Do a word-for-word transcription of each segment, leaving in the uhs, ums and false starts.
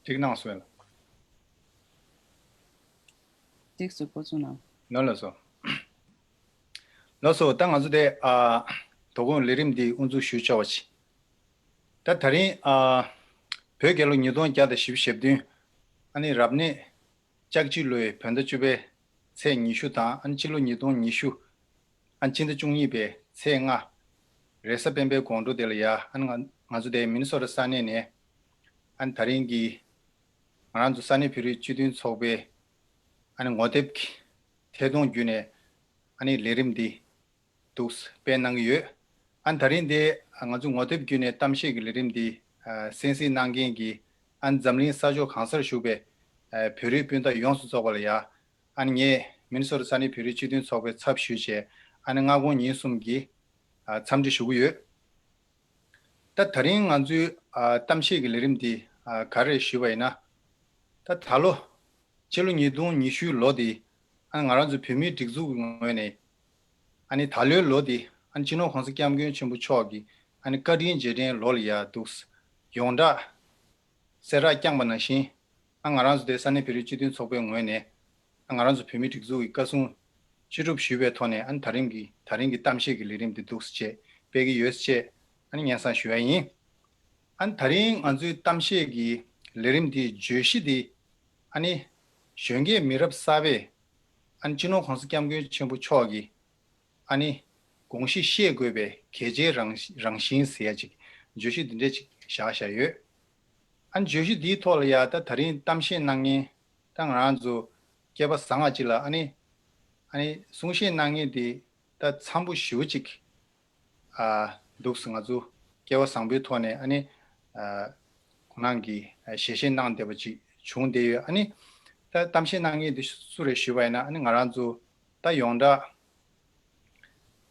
ཅིག་གནང་སོང་ལ། ཏིག་སུ་པོ་ཚུ་ནང་། ལོ་ལ་སོ། ལོ་སོ་ད་ང་ཚོ་དེ་ཨ་དོ་དགོང་ལས་རིམ་འདི་དབུ་འཛུགས་ཞུ་ཆོག་པ་ཆེ། ད་ད་རིང་ཨ་བོད་རྒྱལ་ལོ་ཉིས་སྟོང་བརྒྱ་དང་བཞི་བཅུ་ཞེ་བདུན་ཨ་ནི་རབ་གནས་ལྕགས་བྱི་ལོའི་བོད་ཟླ་བཅུ་པའི་ཚེས་ཉི་ཤུ་དང་ཨ་ནི་སྤྱི་ལོ་ཉིས་སྟོང་ཉི་ཤུ་ཨ་ནི་སྤྱི་ཟླ་བཅུ་གཉིས་པའི་ཚེས་ལྔ་རེས་གཟའ་སྤེན་པའི་དགོང་དྲོ་དེ་ལ་ཡ་ཨ་ནི་ང་ང་ཚོ་དེ་མི་ནི་སོ་ཊ་ས་གནས་ནས་ཨ་ནི་ད་རིང་གི་ང་རང་ཚོ་ས་གནས་བོད་རིགས་སྤྱི་མཐུན་ཚོགས་པའི་ཨ་ནི་ངོ་དེབ་ཀྱི་ཐད་གཏོང་བརྒྱུད་ནས་ཨ་ནི་ལས་རིམ་འདི་འདུག་སྤེལ་གནང་གི་ཡོད། ཨ་ནི་ད་རིང་འདི་ང་ཚོ་ངོ་དེབ་བརྒྱུད་ནས་གཏམ་བཤད་ཀྱི་ལས་རིམ་འདི་གསན་གཟིགས་གནང་མཁན་གྱི་ཨ་ནི་འཛམ་གླིང་ས་ཕྱོགས་གང་སར་བཞུགས་པའི་བོད་རིགས་སྤུན་ཟླ་ཡོངས་སུ་རྫོགས་པ་ལ་ཡ་ཨ་ནི་ངས་མི་ནི་སོ་ཊ་ས་གནས་བོད་རིགས་སྤྱི་མཐུན་ཚོགས་པའི་ཚབ་ཞུས་བྱས་ཨ་ནི་སྔ་དགོང་ཉིན་གསུམ་གྱི་འཚམས་འདྲི་ཞུ་གི་ཡོད། ད་ད་རིང་ང་ཚོའི་ཨ་གཏམ་བཤད་ཀྱི་ལས་རིམ་འདི་ཨ་ག་རེ་ཞུས་པ་ཡིན་ན། ད་ད་ལོ་ཕྱི་ལོ་ཉིས་སྟོང་ཉི་ཤུའི་ལོ་འདི་ཨ་ང་རང་ཚོ་བོད་མིའི་སྒྲིག་འཛུགས་ཀྱི་ངོས་ནས་ཨ་ནི་ད་ལོའི་ལོ་འདི་ཨ་སྤྱི་ནོར་༸གོང་ས་༸སྐྱབས་མགོན་ཆེན་པོ་མཆོག་གི་ཨ་ནི་བཀའ་དྲིན་རྗེས་དྲན་ལོ་ལ་ཡ་འདུག་ཡོངས་གྲགས་གསལ་བསྒྲགས་བསྐྱངས་པ་ནང་བཞིན་ཨ་ང་རང་ཚོ་དེ་ས་གནས་བོད་རིགས་སྤྱི་མཐུན་ཚོགས་པའི་ངོས་ནས་ང་རང་ཚོ་བོད་མིའི་སྒྲིག་འཛུགས་ཀྱི་བཀའ་གསུང་ཅི་སྒྲུབ་ཞུས་པའི་ཐོག་ནས་ཨ་ནི་ད་རིང་གི་ད་རིང་གི་གཏམ་བཤད་ཀྱི་ལས་རིམ་འདི་འདུག་སེ་བྱས་སྤེལ་གྱི་ཡོད་ཅེས་ཨ་ནི་སྙན་སེང་ཞུ་ཡ་ཡིན། ཨ་ནི་ད་རིང་ང་ཚོའི་གཏམ་བཤད་ཀྱི་ལས་རིམ་འདིའི་བརྗོད་གཞི་འདི་ཨ་ནི་གཞོན་སྐྱེས་མི་རབས་གསར་པས་ཨ་ནི་སྤྱི་ནོར་༸གོང་ས་༸སྐྱབས་མགོན་ཆེན་པོ་མཆོག་གི་ཨ་ནི་དགོངས་གཞི་ཤེས་དགོས་པའི་གལ་ཆེའི་རང་རང་བཞིན་ཟེར་ཡ་ཅིག་བརྗོད་གཞི་འདི་འདྲ་ཅིག་བཞག་བཞག་ཡོད། ཨ་ནི་བརྗོད་གཞི་འདིའི་ཐོག་ལ་ཡ་ད་ད་རིང་གཏམ་བཤད་གནང་མཁན་ད་ང་རང་ཚོ་སྐལ་པ་བཟང་བ་ཅིག་ལ་ཨ་ནི་ཨ་ནི་གསུང་བཤད་གནང་མཁན་དེ་ད་འཚམ་པོ་ཞེ་པོ་ཅིག་ཨ་འདུག་སེ་ང་ཚོ་སྐལ་བ་བཟང་པོའི་ཐོག་ནས་ཨ་ནི་ཨ་ཁོང་རང་གིས་ཨ་ཞལ་བཞེས་གནང་བསྡད་པ་ཅིག་བྱུང་བསྡད་ཡོད། ཨ་ནི་ད་གཏམ་བཤད་གནང་མཁན་དེ་སུ་རེད་ཞུས་པ་ཡིན་ན་ཨ་ནི་ང་རང་ཚོ་ད་ཡོངས་གྲགས་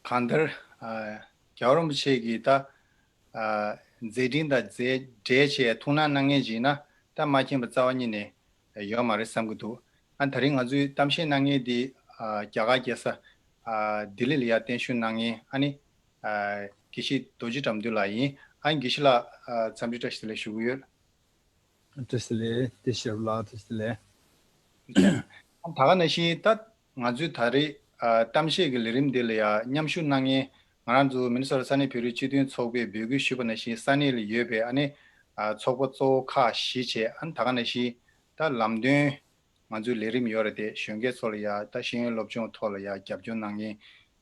གང་ལྟར་ཨ་རྒྱལ་བ་རིན་པོ་ཆེ་གིས་ད་ཨ་མཛད་འཕྲིན་དང་མཛད་འབྲེལ་བྱས་ཐུགས་སྣང་གནང་མཁན་ཅིག་ཡིན་ན་ད་མ་མཁྱེན་པ་རྩ་བ་ཉིད་ནས་ཡོད་མ་རེད་བསམ་གྱི་འདུག་ཨ་ད་རིང་ང་ཚོའི་གཏམ་བཤད་གནང་མཁན་འདི་ཨ་རྒྱ་གར་རྒྱལ་ས་ཨ་ལྡི་ལི་ལ་ཡ་གདན་ཞུ་གནང་མཁན་ཨ་ནི་ཨ་དགེ་བཤེས་རྡོ་རྗེ་དགྲ་འདུལ་ལགས་ཡིན། ཨ་ནི་དགེ་བཤེས་ལགས་ཨ་འཚམས་འདྲི་བཀྲ་ཤིས་བདེ་ལེགས་ཞུ་གི་ཡོད། བཀྲ་ཤིས་བདེ་ལེགས། བཀྲ་ཤིས་བདེ་ལེགས། ད་ག་ནང་བཞིན་ད་ང་ཚོའི་ད་རེས་ཨ་གཏམ་བཤད་ཀྱི་ལས་རིམ་འདི་ལ་ཡ་མཉམ་ཞུགས་གནང་མཁན་ང་རང་ཚོ་མི་ནི་སོ་ཊ་ས་གནས་བོད་རིགས་སྤྱི་མཐུན་ཚོགས་པས་འབོད་སྐུལ་ཞུས་པ་ནང་བཞིན་ས་གནས་ལ་ཡོད་པའི་ཨ་ནི་ཨ་ཚོགས་པ་གཙོ་བོ་ཁག་བཞི་བྱས་ཨ་ནི་ད་ག་ནང་བཞིན་ད་ལམ་སྟོན་ང་ཚོའི་ལས་རིམ་ཡོད་རེད་དེ་གཞོན་སྐྱེས་ཚོ་ལ་ཡ་ད་ཤེས་ཡོན་སློབ་སྦྱོང་ཐོག་ལ་ཡ་རྒྱབ་སྐྱོར་གནང་མཁན་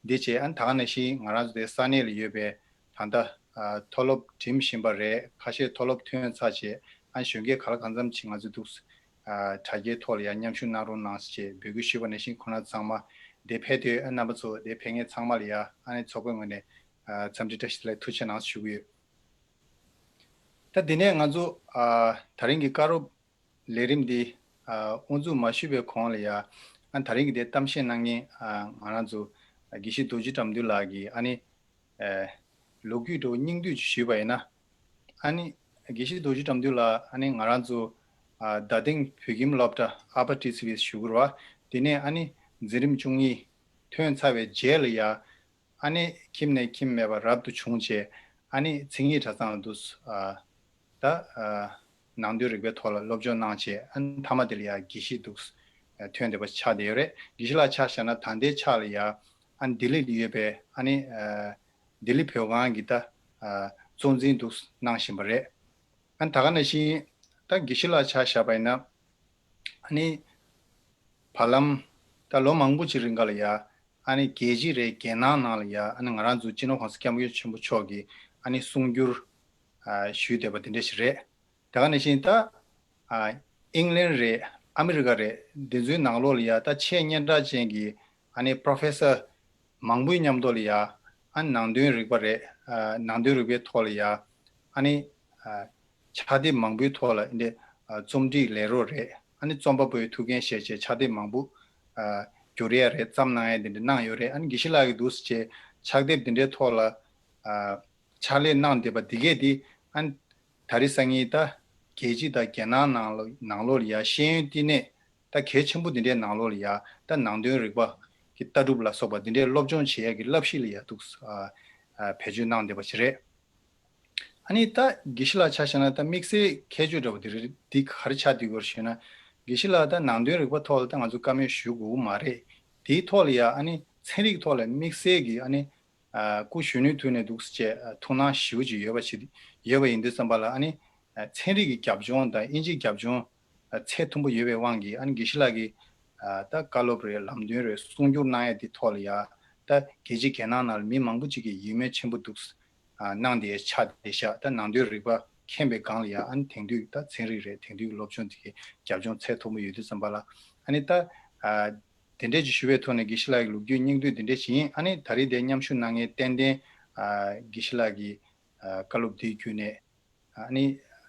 འདི་བྱས་ཨ་ནི་ད་ག་ནང་བཞིན་ང་རང་ཚོ་དེ་ས་གནས་ལ་ཡོད་པའི་ད་ལྟ་ཨ་མཐོ་སློབ་འགྲིམ་བཞིན་པ་རེད། ཁ་ཤས་མཐོ་སློབ་ཐོན་ཚར་བྱས་ཨ་གཞོན་སྐྱེས་ག་ལ་གང་འཚམ་ཅིག་ང་ཚོ་འདུག་ཨ་དྲ་རྒྱའི་ཐོག་ལ་ཡང་མཉམ་ཞུགས་གནང་རོགས་གནང་ཞེས་འབོད་སྐུལ་ཞུས་པ་ནང་བཞིན་ཁོང་རྣམ་ཚང་མ་འདིར་ཕེབས་དུས་ཨ་རྣམ་པ་ཚོ་འདིར་ཕེབས་མཁན་ཚང་མ་ལ་ཡ་ཨ་ནི་ཚོགས་པའི་ངོས་ནས་ཨ་འཚམས་འདྲི་བཀྲ་ཤིས་བདེ་ལེགས་ཐུགས་རྗེ་གནང་ཞུ་གི་ཡོད། ད་དེ་ནས་ང་ཚོ་ཨ་ད་རིང་གི་བཀའ་སློབ་ལས་རིམ་འདི་ཨ་དབུ་འཛུགས་མ་ཞུས་པའི་གོང་ལ་ཡ་ཨ་ད་རིང་གི་འདིར་གཏམ་བཤད་གནང་མཁན་ཨ་ང་རང་ཚོ་དགེ་བཤེས་རྡོ་རྗེ་དགྲ་འདུལ་ལགས་ཀྱིས་ཨ་ནི་ཨ་ལོ་རྒྱུས་འདྲ་བོ་སྙིང་བསྡུས་ཅིག་ཞུས་པ་ཡིན་ན། ཨ་ནི་དགེ་བཤེས་རྡོ་རྗེ་དགྲ་འདུལ་ལགས་ཨ་ནི་ང་རང་ཚོ་ཨ་རྡ་སྟེང་བོད་ཁྱིམ་སློབ་གྲྭ་ཨ་པ་ཊི་སི་བྷི་ཞུ་གི་རེད་བ། དེ་ནས་ཨ་ནི་འཛིན་རིམ་བཅུ་གཉིས་ཐོན་ཚར་བའི་རྗེས་ལ་ཡ་ཨ་ནི་ཁྱིམ་ནས་ཁྱིམ་མེད་པར་རབ་ཏུ་བྱུང་བྱས་ཨ་ནི་མཚན་ཉིད་གྲྭ་ཚང་ལ་འདུག་ཨ་ད་ཨ་ནང་དོན་རིག་པའི་ཐོག་ལ་སློབ་སྦྱོང་གནང་བྱས་ཨ་ནི་མཐའ་མ་དེ་ལ་ཡ་དགེ་བཤེས་འདུག་ཐོན་བསྡད་པ་ཆགས་བསྡད་ཡོད་རེད། དགེ་བཤེས་ལགས་ཆ་བཞག་ན་ད་ལྟའི་ཆ་ལ་ཡ་ཨ་ནི་ལྡི་ལི་ལ་ཡོད་པའི་ཨ་ནི་ཨ་ལྡི་ལི་བོད་ཁང་གི་ད་ཨ་གཙོ་འཛིན་འདུག་གནང་བཞིན་པ་རེད། ཨ་ནི་ད་ག་ནང་བཞིན་ད་དགེ་བཤེས་ལགས་ཆ་བཞག་པ་ཡིན་ན་ཨ་ནི་བར་ལམ་ད་ལོ་མང་པོ་ཅིག་རིང་ག་ལ་ཡ་ཨ་ནི་རྒྱལ་སྤྱི་རེད་རྒྱལ་ནང་ནང་ལ་ཡ་ཨ་ནི་ང་རང་ཚོ་སྤྱི་ནོར་༸གོང་ས་༸སྐྱབས་མགོན་ཆེན་པོ་མཆོག་གི་ཨ་ནི་གསུང་སྒྱུར་ཨ་ཞུས་བསྡད་པ་དེ་འདྲ་ཞིག་རེད། ད་ག་ནང་བཞིན་ད་ཨ་ཨིང་ལན་རེད་ཨ་མི་རི་ཀ་རེད་འདི་ཚོའི་ནང་ལོགས་ལ་ཡ་ད་ཆེས་སྙན་གྲགས་ཅན་གྱི་ཨ་ནི་པྲོ་ཕེ་སར་མང་པོའི་མཉམ་དུ་ལ་ཡ་ཨ་ནི་ནང་དོན་རིག་པ་རེད། ཨ་ནང་དོན་རིག་པའི་ཐོག་ལ་ཡ་ཨ་ནི་ཨ་ཕྱག་དེབ་མང་པོའི་ཐོག་ལ་འདི་ཨ་རྩོམ་སྒྲིག་ལས་རོགས་རེད། ཨ་ནི་རྩོམ་པ་པོའི་ཐུགས་འགན་བཞེས་བྱས་ཕྱག་དེབ་མང་པོ་ཨ་བསྒྱུར་ཡ་རེད་བརྩམས་གནང་ཡ་འདི་འདྲ་གནང་ཡོད་རེད། ཨ་ནི་དགེ་བཤེས་ལགས་ཀྱིས་འདུག་སེ་བྱས་ཕྱག་དེབ་འདི་འདྲའི་ཐོག་ལ་ཨ་ཕྱག་ལས་གནང་བསྡད་པ་འདི་གས་འདི་ཨ་ནི་ད་རེས་སང་ཉིན་ད་རྒྱལ་སྤྱི་དང་རྒྱལ་ནང་ནང་ལོགས་ནང་ལོགས་ལ་ཡ་ཤེས་ཡོན་བསྟི་གནས་ད་གལ་ཆེན་པོ་འདི་འདྲའི་ནང་ལོགས་ལ་ཡ་ད་ནང་དོན་རིག་པ་གི་ལྟ་གྲུབ་ལ་སོགས་པ་འདི་འདྲའི་སློབ་སྦྱོང་བྱེད་ཡ་གི་བསླབ་གཞི་ལ་ཡ་འདུག་ཨ་ཨ་བེད་སྤྱོད་གནང་བསྡད་པ་ཞིག་རེད། ཨ་ནི་ད་དགེ་བཤེས་ལགས་ཆ་བཞག་ན་ད་དམིགས་བསལ་ཁྱད་ཆོས་འདྲ་པོ་དེ་རེད། འདི་ག་རེ་ཆགས་བསྡད་ཀྱི་ཡོད་རེད་ཞུས་ན། དགེ་བཤེས་ལགས་ད་ནང་དོན་རིག་པ་ཐོག་ལ་ད་ང་ཚོ་བཀའ་མོལ་ཞུ་དགོས་ཀྱི་མ་རེད། དེའི་ཐོག་ལ་ཡ་ཨ་ནི་ཚན་རིག་ཐོག་ལ་དམིགས་བསལ་གྱི་ཨ་ནི་ཨ་སྐུ་གཞོན་ནུའི་དུས་ནས་འདུག་སེ་བྱས་ཨ་ཐུགས་སྣང་ཞེ་པོ་ཅིག་ཡོད་པ་ཞིག་ཡོད་པ་ཡིན་དུས་ཙམ་པ་ལ། ཨ་ནི་ཨ་ཚན་རིག་གི་རྒྱབ་ལྗོངས་དང་དབྱིན་ཇིའི་རྒྱབ་ལྗོངས་ཨ་ཚད་མཐོན་པོ་ཡོད་པའི་དབང་གིས། ཨ་ནི་དགེ་བཤེས་ལགས་ཀྱིས་ཨ་ད་བཀའ་སློབ་རེད། ལམ་སྟོན་རེད། གསུང་སྒྱུར་གནང་ཡ་དེ་ཐོག་ལ་ཡ་ད་རྒྱལ་སྤྱིའི་རྒྱལ་ནང་ནང་ལ་མི་མང་པོ་ཅིག་གིས་ཡིད་སྨོན་ཆེན་པོ་འདུག་ཨ་གནང་བསྡད་ཡ་ཆགས་བསྡད་ཤག་ད་ནང་དོན་རིག་པ་མཁྱེན་པའི་སྒང་ལ་ཡ། ཨ་ནི་དེང་དུས་ད་ཚན་རིག་རེད། དེང་དུས་ཀྱི་སློབ་སྦྱོང་དེ་གའི་རྒྱབ་ལྗོངས་ཚད་མཐོན་པོ་ཡོད་དུས་ཙམ་པ་ལ། ཨ་ནི་ད་ཨ་དེ་འདྲས་ཅིག་ཞུ་བའི་ཐོག་ནས་དགེ་བཤེས་ལགས་ཀྱི་ལོ་རྒྱུས་སྙིང་བསྡུས་འདི་འདྲས་ཞིག་ཡིན། ཨ་ནི་ད་རེས་དེ་མཉམ་ཞུགས་གནང་མཁན་ཏན་ཏན་ཨ་དགེ་བཤེས་ལགས་ཀྱི་ཨ་བཀའ་སློབ་འདིའི་བརྒྱུད་ནས། ཨ་ནི་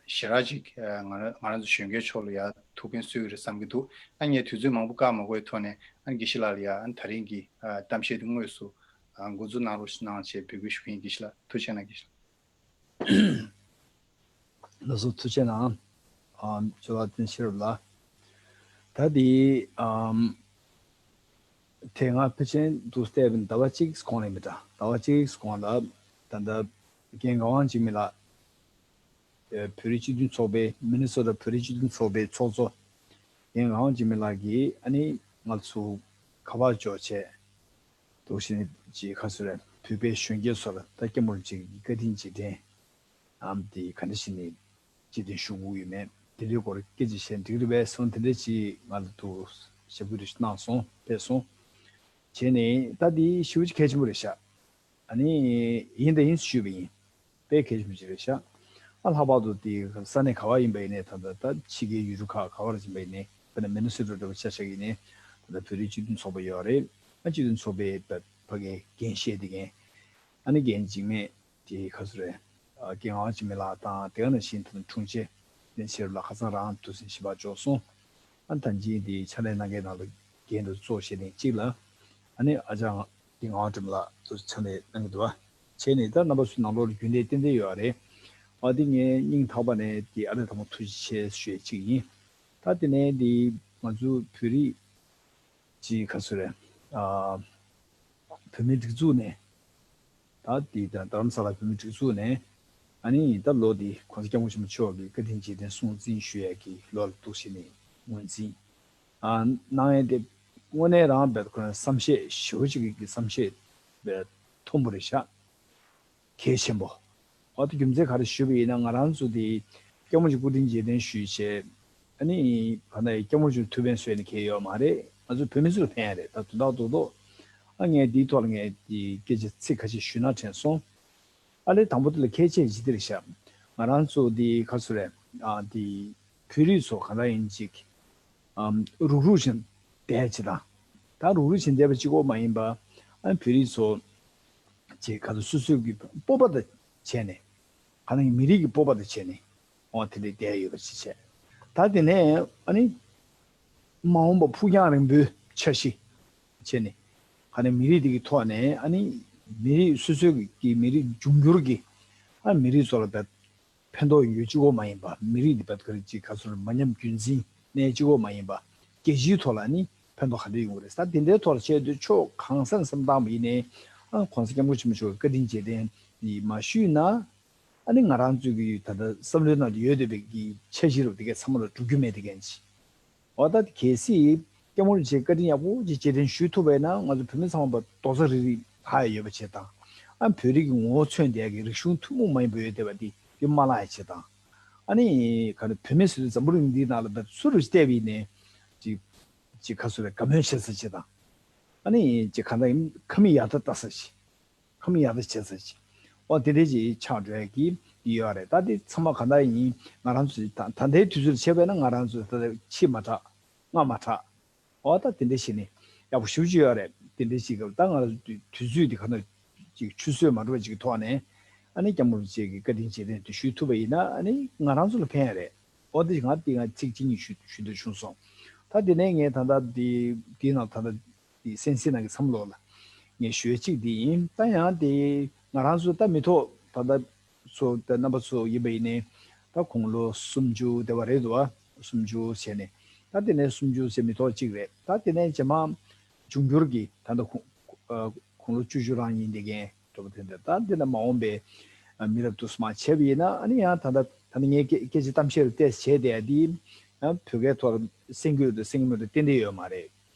ཞེ་དྲག་ཅིག་ཨ་ང་རང་ང་རང་ཚོ་གཞོན་སྐྱེས་ཕྱོགས་ལ་ཡ་ཐུགས་ཕན་གསོས་ཀྱི་རེད་བསམ་གྱི་འདུག་ཨ་ངས་དུས་ཚོད་མང་པོ་བཀག་མ་དགོས་པའི་ཐོག་ནས། ཨ་ནི་དགེ་བཤེས་ལགས་ལ་ཡ་ཨ་ནི་ད་རིང་གི་ཨ་གཏམ་བཤད་དེ་དངོས་སུ་ཨ་འགོ་འཛུགས་གནང་རོགས་གནང་ཞེས་འབོད་སྐུལ་ཞུ་གི་ཡིན། དགེ་བཤེས་ལགས་ཐུགས་རྗེ་གནང་། དགེ་བཤེས་ལགས། ལགས་སོ། ཐུགས་རྗེ་གནང་། ཨམ་ཇོ་ལགས་བསྟན་ཤེས་རབ་ལགས། ད་དེ་ཨམ་དེ་སྔ་ཕལ་ཆེར་འདུག་སྟེ་ཟླ་བ་གཅིག་གོང་ལ་མི་འདྲ། ཟླ་བ་གཅིག་གོང་ལ་ད་ལྟ་རྒན་ངག་དབང་འཇིགས་མེད་ལགས་ཨེ་བོད་རིགས་སྤྱི་མཐུན་ཚོགས་པའི། མི་ནི་སོ་ཊ་བོད་རིགས་སྤྱི་མཐུན་ཚོགས་པའི་ཚོགས་གཙོ་རྒན་ངག་དབང་འཇིགས་མེད་ལགས་ཀྱིས་ཨ་ནི་ང་ཚོ་ག་པར་འབྱོར་བྱས། འདུག་སེ་ཅིག་ཁ་གསོ་རེད། བོད་པའི་གཞོན་སྐྱེས་ཚོར་ད་སྐྱབས་མགོན་རིན་པོ་ཆེ་གི་བཀའ་དྲིན་རྗེས་དྲན་ཨམ་དེ་ག་འདྲ་ཞིག་ནས་རྗེས་དྲན་ཞུ་དགོས་ཡོད་མེད། དེ་འདྲའི་སྐོར་སྐད་ཆ་བཤད་འགྲིག་རེད་པས་གསུངས། དེ་འདྲ་ཅིག་ང་ལ་འདུག་ཞབས་སྐུལ་རེ་གནང་སོང་། ཕེབས་སོང་། བྱས་ནས་ད་འདི་ཞེ་པོ་ཅིག་གལ་ཆེན་པོ་རེད་ཤག་ཨ་ནི་ཡིན་དང་ཡིན་ཞུས་པ་ཡིན། དཔེ་གལ་ཆེན་པོ་ཅིག་རེད་ཤག་ཨ་ལྷག་པར་དུ་དེ་ས་གནས་ག་བ་ཡིན་པ་ཡིན་ནའི། ད་ལྟ་ད་ཕྱི་རྒྱལ་ཡུལ་གྲུ་ཁག་ག་བ་རེ་ཡིན་པ་ཡིན་ནའི། དཔེར་ན་མི་ནི་སོ་ཊ་འདྲ་པོ་ཆ་བཞག་ཡིན་ནའི། ད་ལྟ་བོད་རིགས་སྤྱི་མཐུན་ཚོགས་པ་ཡོད་རེད། ཨ་སྤྱི་མཐུན་ཚོགས་པའི་ད་ཕ་གའི་འགན་བཞེས་དེ་མཁན། ཨ་ནི་རྒན་འཇིགས་མེད་དེ་ག་ཚོད་རེད། ཨ་རྒན་ངག་དབང་འཇིགས་མེད་ལགས་དང་། དེ་ག་ནང་བཞིན་ད་དྲུང་ཆེ་བསྟན་ཤེས་རབ་ལགས་ཁ་སང་རང་དུས་ཚོད་ཞིབ་པ་འབྱོར་སོང་། ཨ་ནི་ད་ཅི་དེ་ཕྱག་ལས་གནང་མཁན་ནང་ལ་རྒན་དུ་གཙོ་བྱས་ནས་གཅིག་ལ། ཨ་ནི་ཨ་ཅག་འདི་ངག་དབང་སྒྲོལ་མ་ལགས་ཚོ་ཕྱག་ལས་གནང་གི་འདུག་བ། བྱས་ནས་ད་རྣམ་པ་ཚོའི་ནང་ལོགས་ལ་རྒྱུན་ལས་ཏན་ཏན་ཡོད་རེད། ཨ་འདི་ངས་སྙིང་ཐག་པ་ནས་འདི་ཨ་ལས་དང་པོ་ཐུགས་རྗེ་ཆེ་ཞུ་ཡས་གཅིག་ཡིན། ད་དེ་ནས་འདི་ང་ཚོ་བོད་རིགས་ཀྱི་ག་ཚོད་རེད། ཨ་བོད་མིའི་སྒྲིག་འཛུགས་ནས། ད་འདི་ད་རྡ་རམ་ས་ལ་བོད་མིའི་སྒྲིག་འཛུགས་ནས། ཨ་ནི་ད་ལོ་འདི་༸གོང་ས་༸སྐྱབས་མགོན་ཆེན་པོ་མཆོག་གི་བཀའ་དྲིན་རྗེས་དྲན་སྲུང་བརྩི་ཞུ་ཡས་ཀྱི་ལོ་ལ་འདུག་སེ་ནས་ངོས་འཛིན་ཨ་གནང་ཡས་དེ། དངོས་གནས་རང་རྦད་ཁོ་རང་བསམ་ཤེས་ཞེ་པོ་ཅིག་གི་བསམ་ཤེས་རྦད་མཐོན་པོ་རེད་ཤག་གལ་ཆེན་པོ། འོ་ད་རྒྱུ་མཚན་ག་རེ་ཞུས་པ་ཡིན་ན། ང་རང་ཚོ་དེ་སྐྱབས་མགོན་གྱི་སྐུ་དྲིན་རྗེས་དྲན་ཞུས་བྱས། ཨ་ནི་ག་ན་སྐྱབས་མགོན་མཆོག་ཐུགས་ཕན་གསོས་ནས་གལ་ཡོད་མ་རེད། ང་ཚོ་བོད་མི་ཚོ་ལ་ཕན་ཡ་རེད། ད་དོན་དག་རྡོག་རྡོག་ཨ་ངས་འདིའི་ཐོག་ལ་ངས་འདི་སྐད་ཆ་ཚིག་ཁ་ཤས་ཞུས་ན་དྲན་སོང་། ཨ་ལས་དང་པོ་དེ་ལ་གལ་ཆེ་ཇི་ལྟར་ཤག་ང་རང་ཚོ་འདི་ག་ཚོད་རེད། ཨ་འདི་བོད་རིགས་ཚོ་ག་འདྲ་ཡིན་ཅིག་ཨམ་རུག་རུག་བཞིན་བསྡད་ཅིག་དང་། ད་རུག་རུག་བཞིན་བསྡད་པ་གཅིག་པོ་མ་ཡིན་པ། ཨ་བོད་རིགས་ཚོ་ཅིག་ག་ཚོད་སོ་སོའི་གི་སྤོབས་པ་དང་བྱས་ནས། ག་ནང་གི་མི་རིགས་ཀྱི་སྤོབས་པ་དང་བྱས་ནས། འོ་དེ་འདྲའི་བསྡད་ཡོད་པ་ཅིག་བྱས། ད་དེ་ནས་ཨ་ནི་མ་འོངས་པ་ཕུགས་རྒྱང་རིང་པོའི་འཆར་གཞི་བྱས་ནས། ག་ནས་མི་རིགས་དེ་གི་ཐོག་ནས་ཨ་ནི་མི་རིགས་སོ་སོའི་གི་མི་རིགས་འབྱུང་འགྱུར་གྱི་ཨ་མི་རིགས་ཚོ་ལ་བས་ཕན་ཐོགས་ཡོང་རྒྱུ་གཅིག་པོ་མ་ཡིན་པ། མི་རིགས་འདི་བས་ག་རེ་ཅིག་ག་ཚོད་མ་ཉམས་རྒྱུན་འཛིན་གནས་གཅིག་པོ་མ་ཡིན་པ། རྒྱལ་སྤྱིའི་ཐོག་ལ་ནི་ཕན་ཐོགས་ག་འདྲ་ཡོང་གི་རེད། ད་དེ་འདྲའི་ཐོག་ལ་ཆེད་དུ་ཕྱོགས་གང་ས་ནས་བསམ་བཏང་བ་ཡིན་ནའི། ཨ་༸གོང་ས་༸སྐྱབས་མགོན་ཆེན་པོ་མཆོག་གི་བཀའ་དྲིན་རྗེས་དྲན་འདི་མ་ཞུས་ན། ཨ་ནི་ང་རང་ཚོའི་གི་ད་ལྟ་བསམ་བློའི་ནང་དུ་ཡོད་བསྡད་པའི་གི་འཆར་གཞི་རུ་དེ་གས་ཚང་མ་ལ་འགྲུབ་རྒྱུ་མེད་དེ་གས་ཅིག་འོ་ད་གལ་སྲིད་སྐྱབས་མགོན་རིན་པོ་ཆེའི་བཀའ་དྲིན་ཡག་པོ་ཅིག་རྗེས་དྲན་ཞུ་ཐུབ་པ་ཡིན་ན། ང་ཚོ་བོད་མི་ཚང་མ་རྡོག་རྩ་རིལ་རིལ་ལྷག་ཡ་ཡོད་པ་བྱས་དང་། ཨ་བོད་རིགས་ཀྱི་ངོ་བོ་མཚོན་བསྡད་ཡ་གི་རིག་གཞུང་ཐུན་མོང་མ་ཡིན་པ་ཡོད་བསྡད་པ་དེ་ཡོད་མ་ལྷག་ཡ་བྱས་དང་། ཨ་ནི་ག་ནི་བོད་མི་ཟེར་དུས་འཛམ་བུ་གླིང་འདིའི་ནང་ལ་བས་སུ་རུ་བལྟས་པ་ཡིན་ནའི་ཅིག་ཅིག་ག་ཚོད་རེད། དགའ་མོས་བྱེད་ས་བྱས་དང་། ཨ་ནི་ཅིག་ག་འདྲ་ཡིན། ཁ་མིག་ཡར་ལྟ་ལྟ་ས་ཞིག་ཁ་མིག་ཡར་ལྟ་བྱེད་ས་ཞིག་འོ་དེ་འདྲས་ཅིག་ཆགས་འགྲོ་ཡ་གི་ཡོད་རེད། ད་དེ་ཚང་མ་ག་འདྲ་ཡིན། ང་རང་ཚོ་ད་ད་ལྟའི་དུས་ཚོད་བྱས་པས་ན་ང་རང་ཚོ་ད་ལྟ་ཕྱི་མ་དྲག་སྔ་མ་དྲག་འོ་ད་དེ་འདྲས་བྱས་ནས་ཡག་པོ་ཞེ་པོ་ཅིག་ཡོད་རེད། དེ་འདྲས་ཅིག་གི་ད་ང་རང་ཚོ་དུས་ཚོད་འདི་ག་འདྲ་ཅིག་ཆུད་ཟོས་མ་འགྲོ་བ་ཅིག་གི་ཐོག་ནས། ཨ་ནི་སྐྱབས་མགོན་རིན་པོ་ཆེ་གི་བཀའ་དྲིན་རྗེས་དྲན་དེ་ཞུ་ཐུབ་པ་ཡིན་ན། ཨ་ནི་ང་རང་ཚོ་ལ་ཕན་ཡ་རེད། འོ་དེ་ང་དེ་ང་ཚིག་གཅིག་གཉིས་ཞུ་ཞུ་འདོད་བྱུང་སོང་། ད་དེ་ནས་ངས་ད་ལྟ་དེ་དེའི་ནང་ད་ལྟ་དེ་གསན་གཟིགས་གནང་མཁན་ཚང་མ་ལོག་ལ་ངས་ཞུ་ཡ་གཅིག་དེ་ཡིན། ད་ཡང་དེ་ང་རང་ཚོ་ད་མི་ཐོག་ད་ལྟ་ཚོ་ད་རྣམ་པ་ཚོ་ཡིན་པ་ཡིན་ནའི། ད་དགུང་ལོ་སུམ་ཅུ་དེ་བ་རེད་འདུག་བ། སུམ་ཅུ་བྱས་ནས་ད་དེ་ནས་སུམ་ཅུ་ཟེར་མི་ཐོག་གཅིག་རེད། ད་དེ་ནས་རྗེས་མ་འབྱུང་འགྱུར་གྱི་ད་ལྟ་དགུང་ཨ་དགུང་ལོ་བཅུ་བཅུ་རང་ཡིན་བསྡད་མཁན་འདྲ་པོ་དེ་འདྲ། ད་འདི་ལ་མ་འོངས་པའི་ མི་རབས་དུ་སུ་མ་བྱས་པ་ཡིན་ན། ཨ་ནི་ཡང་ད་ལྟ་ད་ནི་ངས་སྐད་སྐད་ཆ་གཏམ་བཤད་རུ་ཏོག་ཙམ་བྱས་བསྡད་ཡ་འདི་ཡང་བོད་སྐད་ཐོག་ལ་གསན་གྱི་ཡོད་དང་གསན་གྱི་མེད་དང་ཏན་ཏན་ཡོད་མ་རེད།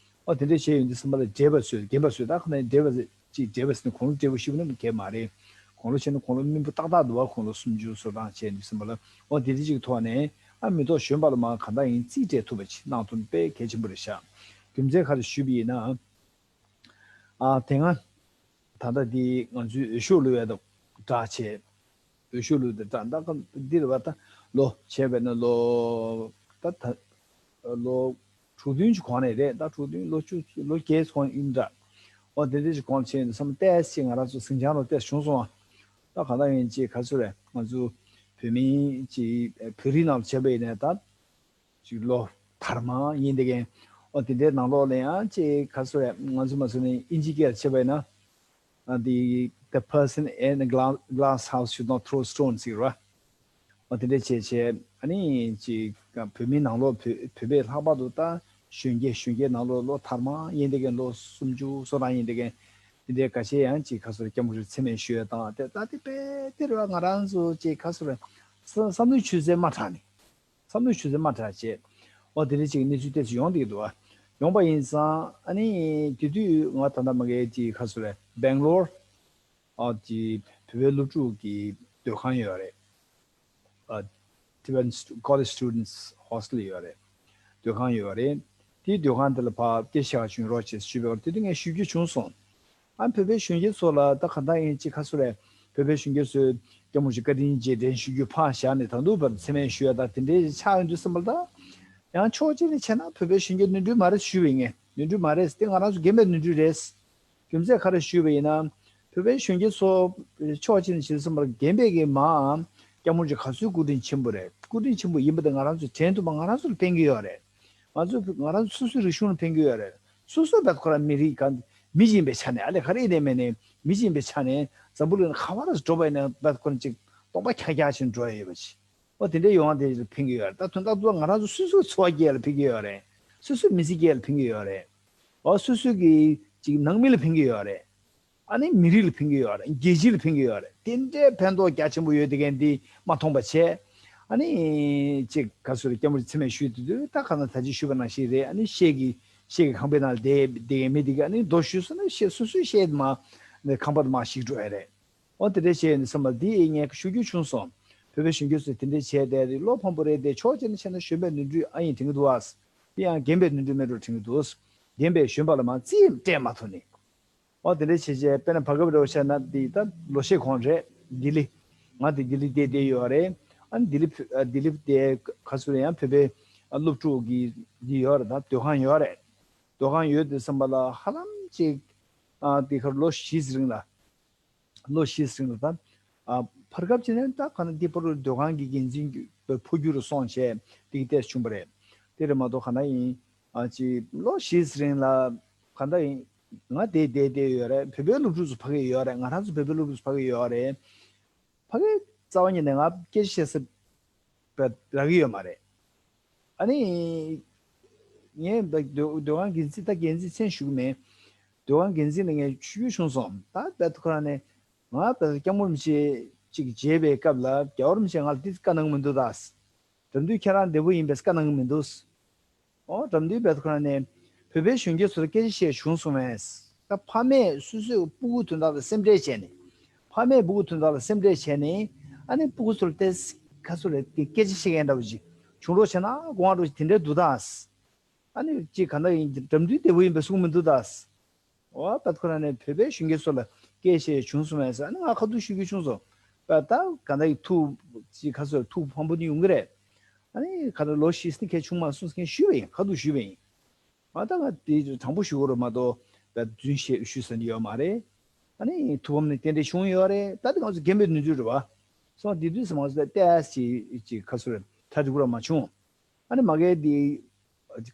ཨོ་དེ་འདྲ་བྱས་ཡོང་དུས་ཙམ་པ་ལ་བགྲེས་པ་ཚོས་རྒན་པ་ཚོས་ད་ཁོ་ན་བགྲེས་པ་ཅིག་བགྲེས་པ་ཟེར་ན་དགུང་ལོ་བགྲེས་པོ་ཞིག་ནི་གལ་མ་རེད། དགུང་ལོ་བྱས་ན་དགུང་ལོ་སྨིན་པོ་ཏག་ཏག་འདུག་བ། དགུང་ལོ་སུམ་ཅུ་སོ་གྲངས་བྱས་ཡོང་དུས་ཙམ་པ་ལ། ཨོ་དེ་འདྲ་ཅིག་ཐོག་ནས་ཨ་མི་ཐོག་གཞོན་པ་ལ་མ་གང་ལྟར་ཡིན་རྩིས་སྤྲད་ཐུབ་པ་ཅིག་གནང་ཐུབ་ན་དཔེ་གལ་ཆེན་པོ་རེད་ཤག་རྒྱུ་མཚན་ག་རེ་ཞུས་པ་ཡིན་ན། ཨ་དེ་སྔ་ད་ལྟ་འདི་ང་ཚོའི་འོས་ཤོག་བླུགས་ཡ་དང་སྦྲགས་བྱས། འོས་ཤོག་བླུགས་ཏེ་ད་ལྟ་འདི་རེད་བ། ད་ལོ་བྱས་པས་ན་ལོ་ད་ད་ལོ་དྲུག་བདུན་གྱི་གོང་ནས་རེད། ད་དྲུག་བདུན་ལོ་བཅུ་ལོ་བརྒྱད་གོང་ཡིན་འདྲ། འོ་དེ་འདྲ་ཅིག་གོང་བྱས་ནས་བསམ་ཏོག་ཙམ་ང་རང་ཚོ་ཟིང་ཆ་ལོ་ཏོག་ཙམ་བྱུང་སོང་བ། ད་གང་ལྟར་ཡིན་ཅིག་ག་ཚོད་རེད། ང་ཚོ་བོད་མི་ཅིག་བོད་རིགས་ནང་ལ་བྱས་པ་ཡིན་ནའི་ད། ཅིག་ལོ་དར་མ་ཡིན་བསྡད་མཁན། ཨོ་དེ་འདྲའི་ནང་ལོགས་ལ་ཡང་ཅིག་ག་ཚོད་རེད། ང་ཚོ་མ་སོང་ནས་ཨིན་ཇི་སྐད་ལ་བྱས་པ་ཡིན་ན། ཨ་the the person in a glass glass house should not throw stones ཟེར་བ། ཨོ་དེ་འདྲ་བྱས་བྱས་ཨ་ནི་ཅིག་བོད་མི་ནང་ལོགས་བོད་བོད་པའི་ལྷག་པར་དུ་ད་གཞོན་སྐྱེས་གཞོན་སྐྱེས་ནང་ལོགས་ལོ་དར་མ་ཡིན་བསྡད་མཁན་ལོ་སུམ་ཅུ་སོ་གྲངས་ཡིན་བསྡད་མཁན་དེ་འདྲའི་འགའ་ཤས་ཡང་ཅིག་ག་ཚོད་རེད། སྐྱབས་མགོན་རིན་པོ་ཆེ་མཚན་སྨད་ཞུ་ཡ་དང་དེ་ད་དེ་དཔེ་དེ་རེད་བ། ང་རང་ཚོ་ཅིག་ག་ཚོད་རེད། བསམ་བློའི་ཆུ་ཚད་མ་དྲག་ནས། བསམ་བློའི་ཆུ་ཚད་མ་དྲག་བྱས། ཨོ་དེ་འདྲ་ཅིག་གནས་ཚུལ་ཏོག་ཙམ་ཡོང་བསྡད་ཀྱི་འདུག་ཨ། ཡོང་པ་ཡིན་ཙང་ཨ་ནི་དེ་དུས་ང་ད་ལྟ་མ་གིའི་ཅིག་ག་ཚོད་རེད། སྦེང་ལོར་ཨ་ཅིག་བོད་པའི་སློབ་ཕྲུག་གི་སྡོད་ཁང་ཡོད་རེད། ཨ་Tibetan Stu- College Students Hostel ཡོད་རེད། སྡོད་ཁང་ཡོད་རེད། དེའི་སྡོད་ཁང་དེ་ལ་ཕར་སྐད་ཆ་བཤད་བྱུང་རོགས་བྱེད་ཞུས་པ་དེ་དུས་ངས་ཞུ་རྒྱུ་བྱུང་སོང་། ཨ་བོད་པའི་གཞོན་སྐྱེས་ཚོ་ལ་ད་ག་འདྲ་ཡིན་ཅིག་ག་ཚོད་རེད། བོད་པའི་གཞོན་སྐྱེས་ཚོས་སྐྱབས་མགོན་ཆེན་བཀའ་དྲིན་རྗེས་དྲན་ཞུ་རྒྱུ་ཕར་བཞག་ནས་ད་དུང་བར་མཚན་སྨད་ཞུ་ཡ་ད་དེ་འདྲའི་ཆགས་ཡོང་དུས་ཙམ་པ་ལ། ད་ཡང་ཕྱོགས་གཅིག་ནས་བྱས་ན་བོད་པའི་གཞོན་སྐྱེས་ནོར་འཁྲུལ་མ་རེད་ཞུས་པ་ཡིན། ངས་ནོར་འཁྲུལ་མ་རེད། དེ་ང་རང་ཚོ་རྒན་པའི་ནོར་འཁྲུལ་རེད། རྒྱུ་མཚན་ག་རེ་ཞུས་པ་ཡིན་ན། བོད་པའི་གཞོན་སྐྱེས་ཚོ་ཕྱོགས་གཅིག་ནས་བྱས་དུས་ཙམ་པ་ལ་རྒན་པས་ཀྱི་མའམ་སྐྱབས་མགོན་ཆེན་ག་ཚོད་སྐུ་དྲིན་ཆེན་པོ་རེད། སྐུ་དྲིན་ཆེན་པོ་ཡིན་པ་དེ་ང་རང་ཚོས་དྲན་ཐུབ་པ་ང་རང་ཚོ་ལ་ཕན་གྱི་ཡོད་རེད། ང་ཚོ་ང་རང་ཚོ་སོ་སོའི་རིག་གཞུང་ལ་ཕན་གྱི་ཡོད་རེད། སོ་སོའི་བད་ཁོ་རང་མི་རིགས་གང་མི་ཡིན་པའི་ཆ་ནས་ཨ་ལས་ག་རེ་ཡིན་ནའི་མེད་ནའི་མི་ཡིན་པའི་ཆ་ནས་འཛམ་བུ་གླིང་ག་བ་ལ་འགྲོ་བ་ཡིན་ན་བད་ཁོ་རང་ཅིག་སྟོང་པ་ཁྱག་ཁྱག་ཅིག་འགྲོ་ཡ་ཡོད་པ་ཅིག་འོ་དེ་འདྲའི་ཡོང་བ་དེ་ཕན་གྱི་ཡོད་རེད། ད་དོན་དག་ཏུ་ང་རང་ཚོ་སོ་སོའི་འཚོ་བ་སྐྱེལ་ལ་ཕན་གྱི་ཡོད་རེད། སོ་སོའི་མི་ཚེ་སྐྱེལ་ལ་ཕན་གྱི་ཡོད་རེད། འོ་སོ་སོའི་གི་ཅིག་ནང་མི་ལ་ཕན་གྱི་ཡོད་རེད། ཨ་ནི་མི་རིགས་ལ་ཕན་གྱི་ཡོད་རེད། རྒྱལ་སྤྱི་ལ་ཕན་གྱི་ཡོད་རེད། དེ་འདྲའི་ཕན་ཐོགས་རྒྱ་ཆེན་པོ་ཡོད་དེ་གན་འདི་མ་མཐོང་པ་བྱས། ཨ་ནི་ཅིག་ག་ཚོད་རེད། སྐྱབས་མགོན་མཚན་སྨད་ཞུས་དུས་དུས་ད་ག་ན་ད་ཅི་ཞུས་པ་ནང་བཞིན་རེད། ཨ་ནི་ཤེལ་གྱི་ཤེལ་གྱི་ཁང་པའི་ནང་ལ་བསྡད་བསྡད་མཁན་མི་དེ་ག་ཨ་ནི་རྡོ་གཞུས་སོང་ན་ཤེལ་སོ་སོའི་ཤེལ་དེ་མ་ཁང་པ་དེ་མ་ཞིག་འགྲོ་ཡ་རེད། འོ་དེ་འདྲ་བྱས་ཡོད་ནས་བསམ་པ་འདི་ངས་ཞུ་རྒྱུ་བྱུང་སོང་། བོད་པའི་གཞོན་སྐྱེས་ཚོས་དེ་འདྲ་བྱས་བསྡད་རེད། བློ་ཕམ་པོ་རེད་དེ། ཕྱོགས་གཅིག་ནས་བྱས་ན་གཞོན་པའི་ནོར་འཁྲུལ་ཨ་ཡིན་དྲན་གྱི་འདུག་ཨ། དེ་ཡང་རྒན་པའི་ནོར་འཁྲུལ་མེད་འགྲོ་དྲན་གྱི་འདུག་རྒན་པས་གཞོན་པ་ལ་མ་རྩིས་སྤྲད་མ་ཐུབ་ནས། འོ་དེ་འདྲ་བྱས་བྱས་དཔེར་ན་བར་སྐབས་རེ་བ་བཤད་ན་འདི་ད་ལོ་ཤས་གོང་རེད། ལྡི་ལི། ང་དེ་ལྡི་ལི་བསྡད་བསྡད་ཡོད་རེད། ཨ་ནི་ལྡི་ལི་བོད་ཨ་ལྡི་ལི་བསྡད་ག་ཚོད་ཡང་བོད་པའི་ཨ་སློབ་ཕྲུག་གི་འདི་ཡོད་རེད། ད་སྡོད་ཁང་ཡོད་རེད། སྡོད་ཁང་ཡོད་དུས་ཙམ་པ་ལ་ཧ་ལམ་ཅིག་ཨ་དེ་གར་ལོ་བཞི་ཙམ་རིང་ལ། ལོ་བཞི་ཙམ་ལ་ད། ཨ་བར་སྐབས་ཅིག་ནས་ད་ག་ན་འདི་བར་དུ་སྡོད་ཁང་གི་འགན་འཛིན་གྱི་འཕོ་འགྱུར་སོང་བྱས་དེ་གི་ཏོག་ཙམ་བྱུང་བ་རེད། དེ་རེད་མ་གཏོགས་ག་ན་ཡིན། ཨ་ཅིག་ལོ་བཞི་ཙམ་རིང་ལ་ག་ན་ཡིན། ང་དེ་བསྡད་བསྡད་ཡོད་རེད། བོད་པའི་སློབ་ཕྲུག་ཚོ་ཕ་གི་ཡོད་རེད། ང་རང་ཚོ་བོད་པའི་སློབ་ཕྲུག་ཚོ་ཕ་གི་ཡོད་རེད། ཕ་གི་རྩ་བ་ཉིད་ནས་ང་སྐད་ཆ་བཤད་ས་བ་རག་གི་ཡོད་མ་རེད། ཨ་ནི། ངས་ད་སྡོད་སྡོད་ཁང་འགན་འཛིན་ད་འགན་འཛིན་མཚན་ཞུ་གི་མེད། སྡོད་ཁང་འགན་འཛིན་ལ་ངས་ཞུ་རྒྱུ་བྱུང་སོང་། ད་བད་ཁོ་རང་ནས་ང་བད་སྐྱབས་མགོན་རིན་པོ་ཆེ་ཅིག་མཇལ་བའི་སྐབས་ལ་རྒྱལ་བ་རིན་པོ་ཆེ་ང་ལ་འདི་བཀའ་གནང་གི་མི་འདུག་ད། འགྲམ་དུས་ཁྱེད་རང་བདེ་པོ་ཡིན་པས་བཀའ་གནང་གི་མི་འདུག་འོ་འགྲམ་དུས་བད་ཁོ་རང་ནས་བོད་པའི་གཞོན་སྐྱེས་ཚོར་སྐད་ཆ་བཤད་བྱུང་སོང་བས། ད་ཕ་མས་སོ་སོའི་སྤུ་གུ་དོན་དག་ལ་སེམས་ཁྲལ་བྱས་ནས། ཕ་མས་སྤུ་གུ་དོན་དག་ལ་སེམས་ཁྲལ་བྱས་ནས། ཨ་ནི་སྤུ་གུ་ཚོར་ཏེ་ཁ་སོ་རེ་སྐད་ཆ་བཤད་མཁན་འདྲ་བོ་ཅིག་བྱུང་རོགས་བྱས་ན་དགོངས་རོགས་དེ་འདྲ་འདུག་ད། ཨ་ནི་ཅིག་ག་འདྲ་ཡིན་འགྲམ་དུས་བདེ་པོ་ཡིན་པའི་གསུང་མི་འདུག་ད། འོ་ད་ཁོ་རང་ནས་བོད་པའི་གཞོན་སྐྱེས་ཚོ་ལ་སྐད་བཤད་བྱུང་སོང་བས་ཟེར། ཨ་ནི་ང་ཁ་ཐུག་ཞུ་རྒྱུ་བྱུང་སོང་། པ་ད་ག་འདྲ་ཡི་ཐུགས་ཅིག་ཁ་སོ་ཐུགས་ཕམ་པོ་ནི་ཡོང་གི་རེད། ཨ་ནི་ག་འདྲ་ལོ་བཞི་ཙམ་ཁས་བྱུང་མ་སོང་ཟེར་མཁན་ཞུས་པ་ཡིན། ཁ་ཐུག་ཞུས་པ་ཡིན། ང་ད་ང་དེ་དྲང་པོ་ཞུ་གི་རེད་མ་གཏོགས་ད་རྫུན་བཤད་ཞུས་ཟེར་ནི་ཡོད་མ་རེད། ཨ་ནི་ཐུགས་ཕམ་ནི་ཏན་ཏན་བྱུང་ཡོད་རེད། ད་དེ་ང་ཚོ་རྒན་པའི་ནུས་ཚོད་རེད་བ། སོང་དེ་དུས་སུ་མ་སོང་ད་ཏེས་ཅིག་ཅིག་ཁ་སོ་རེ་ཐ་དྲི་གུ་ར་མ་བྱུང་། ཨ་ནི་མ་གིའི་དེ་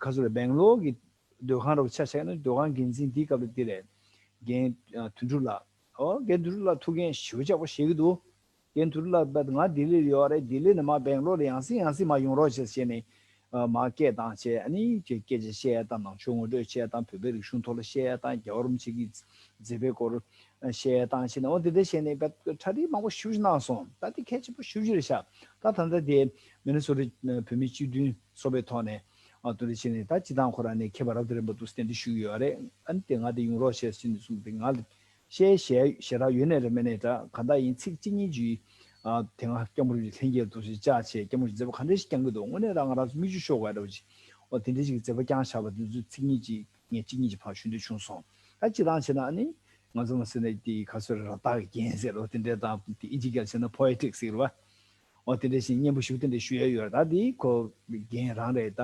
ཁ་སོ་རེ་སྦེང་ལོར་གི་སྡོད་ཁང་རོགས་ཆ་བཞག་ན་སྡོད་ཁང་འགན་འཛིན་དེའི་སྐབས་ལ་དེ་རེད། རྒན་དོན་གྲུབ་ལགས། ཨོ་རྒན་དོན་གྲུབ་ལགས་ཐུགས་འགན་ཞེ་པོ་ཅག་པོ་བཞེས་ཀྱི་འདུག་རྒན་དོན་གྲུབ་ལགས་ང་ལྡི་ལིར་ཡོད་རེད། ལྡི་ལི་ནས་མར་སྦེང་ལོར་ལ་ཡང་སེ་ཡང་སེ་མར་ཡོང་རོགས་བྱེད་ཟེར་ནས། མ་སྐད་བཏང་བྱས། ཨ་ནི་ཅིག་སྐད་ཆ་བཤད་ཡ་དང་། ནང་ཆོས་ངོ་སྤྲོད་བྱས་ཡ་དང་། བོད་པའི་རིག་གཞུང་ཐོག་ལ་བཤད་ཡ་དང་། རྒྱལ་བ་རིན་པོ་ཆེ་གི་མཛད་པའི་སྐོར་བཤད་ཡ་དང་བྱས་ནས། འོ་དེ་འདྲ་བྱས་ནས་བར་གྲ་སྒྲིག་མང་པོ་ཞེ་པོ་ཅིག་གནང་སོང་། ད་དེ་གལ་ཆེན་པོ་ཞེ་པོ་ཅིག་རེད་ཤག་ད་ད་ལྟ་དེ་མི་ནི་སོ་ཊ་བོད་མི་སྤྱི་མཐུན་ཚོགས་པའི་ཐོག་ནས། ཨ། དེ་འདྲ་བྱས་ནས་ད་སྤྱི་བཏང་ཁོ་རང་ནས་མཁས་པ་རབ་དང་རིམ་པ་འདུག་སེ་གདན་འདྲེན་ཞུས་ཡོད་རེད། ཨ་ནི་དེ་ང་དེ་ཡོང་རོགས་བྱས་ཟེར་ནས་གསུངས་ཏེ། ང་ལ་བཤད་ཞེ་དྲག་ཡོད་ནའི་རེད། མེད་ནའི་འདྲ། གང་ལྟར་ཡིན། ཚིག་གཅིག་གཉིས་ཅིག་ཨ། དེ་སྔ་སྐྱབས་མགོན་རིན་པོ་ཆེ་ལྷན་རྒྱས་ཐུགས་རྗེ་ཆེ་བྱས། སྐྱབས་མགོན་རིན་པོ་ཆེ་མཛད་པ་ག་འདྲ་ཞིག་བསྐྱངས་ཀྱི་འདུག་དངོས་གནས་རང་ང་རང་ཚོ་མིག་ཆུ་ཤོར་བ་འདྲ་བོ་ཅིག་འོ་དེ་འདྲ་ཞིག་མཛད་པ་བསྐྱངས་བཞག་པ་དེ་ཚོ་ཚིག་གཉིས་ཅིག་ངས་གཅིག་གཉིས་ཅིག་ཕར་ཞུ་འདོད་བྱུང་སོང་། ད་སྤྱིར་བཏང་བྱས་ན། ཨ་ནི་ང་ཚོ་མ་ཟེར་ན་དེ་ག་ཚོད་རེད། རང་རྟགས་ཀྱི་རྒྱན་ཟེར་རོ། དེ་འདྲ་དང་དེ་ཨིན་ཇི་སྐད་ལ་ཟེར་ན་པོ་ཨེ་ཊིག་ཟེར་བ། འོ་དེ་འདྲ་ཞིག་སྙན་པོ་ཞིག་དེ་འདྲ་ཞུ་ཡ་ཡོད་རེད། ད་དེ་ཁོ་རྒྱན་རང་རེད། ད་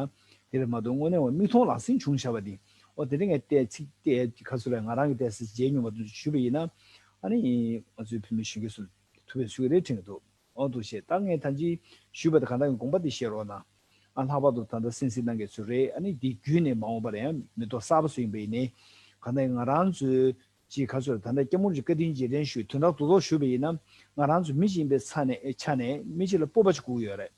དེ་རེད་མ་གཏོགས་དངོས་གནས་འོ་མིག་མཐོང་ལག་ཟིན་བྱུང་བཞག་པ་དེ། འོ་དེ་འདྲ་ངས་བལྟས། ཚིག་བལྟས། ག་ཚོད་རེད། ང་རང་གིས་བལྟས་ཚེ་མཇལ་མྱོང་བ་དེ་ཚོ་ཞུས་པ་ཡིན་ན། ཨ་ནི་ང་ཚོའི་བོད་མི་གཞོན་སྐྱེས་ཚོ་ཐུབ་པའི་ཚུལ་རེད་དྲན་གྱི་འདུག་འོ་འདུག་བྱས། ད་ངས་ད་ཅི་ཞུས་པ་དེ་གང་ལྟར་དགོངས་པ་དེ་བཞེས་རོགས་གནང་། ཨ། ལྷག་པར་དུ་ད་ལྟ་གསན་གཟིགས་གནང་མཁན་ཚོ་རེད། ཨ་ནི་འདི་བརྒྱུད་ནས་མ་འོངས་པར་ཡང་མི་ཐོག་གསར་པ་ཚོ་ཡིན་པ་ཡིན་ནའི། གང་ལྟར་ང་རང་ཚོའི་ཅིག་ག་ཚོད་རེད། ད་ལྟ་སྐྱབས་མགོན་རིན་པོ་ཆེ་བཀའ་དྲིན་རྗེས་དྲན་ཞུས། དོན་དག་རྡོག་རྡོག་ཞུས་པ་ཡིན་ན། ང་རང་ཚོ་མི་ཞིག་ཡིན་པའི་ཆ་ནས། ཆ་ནས་མི་ཞིག་ལ་སྤོབས་པ་ཅིག་དགོས་ཀྱི་ཡོད་རེད།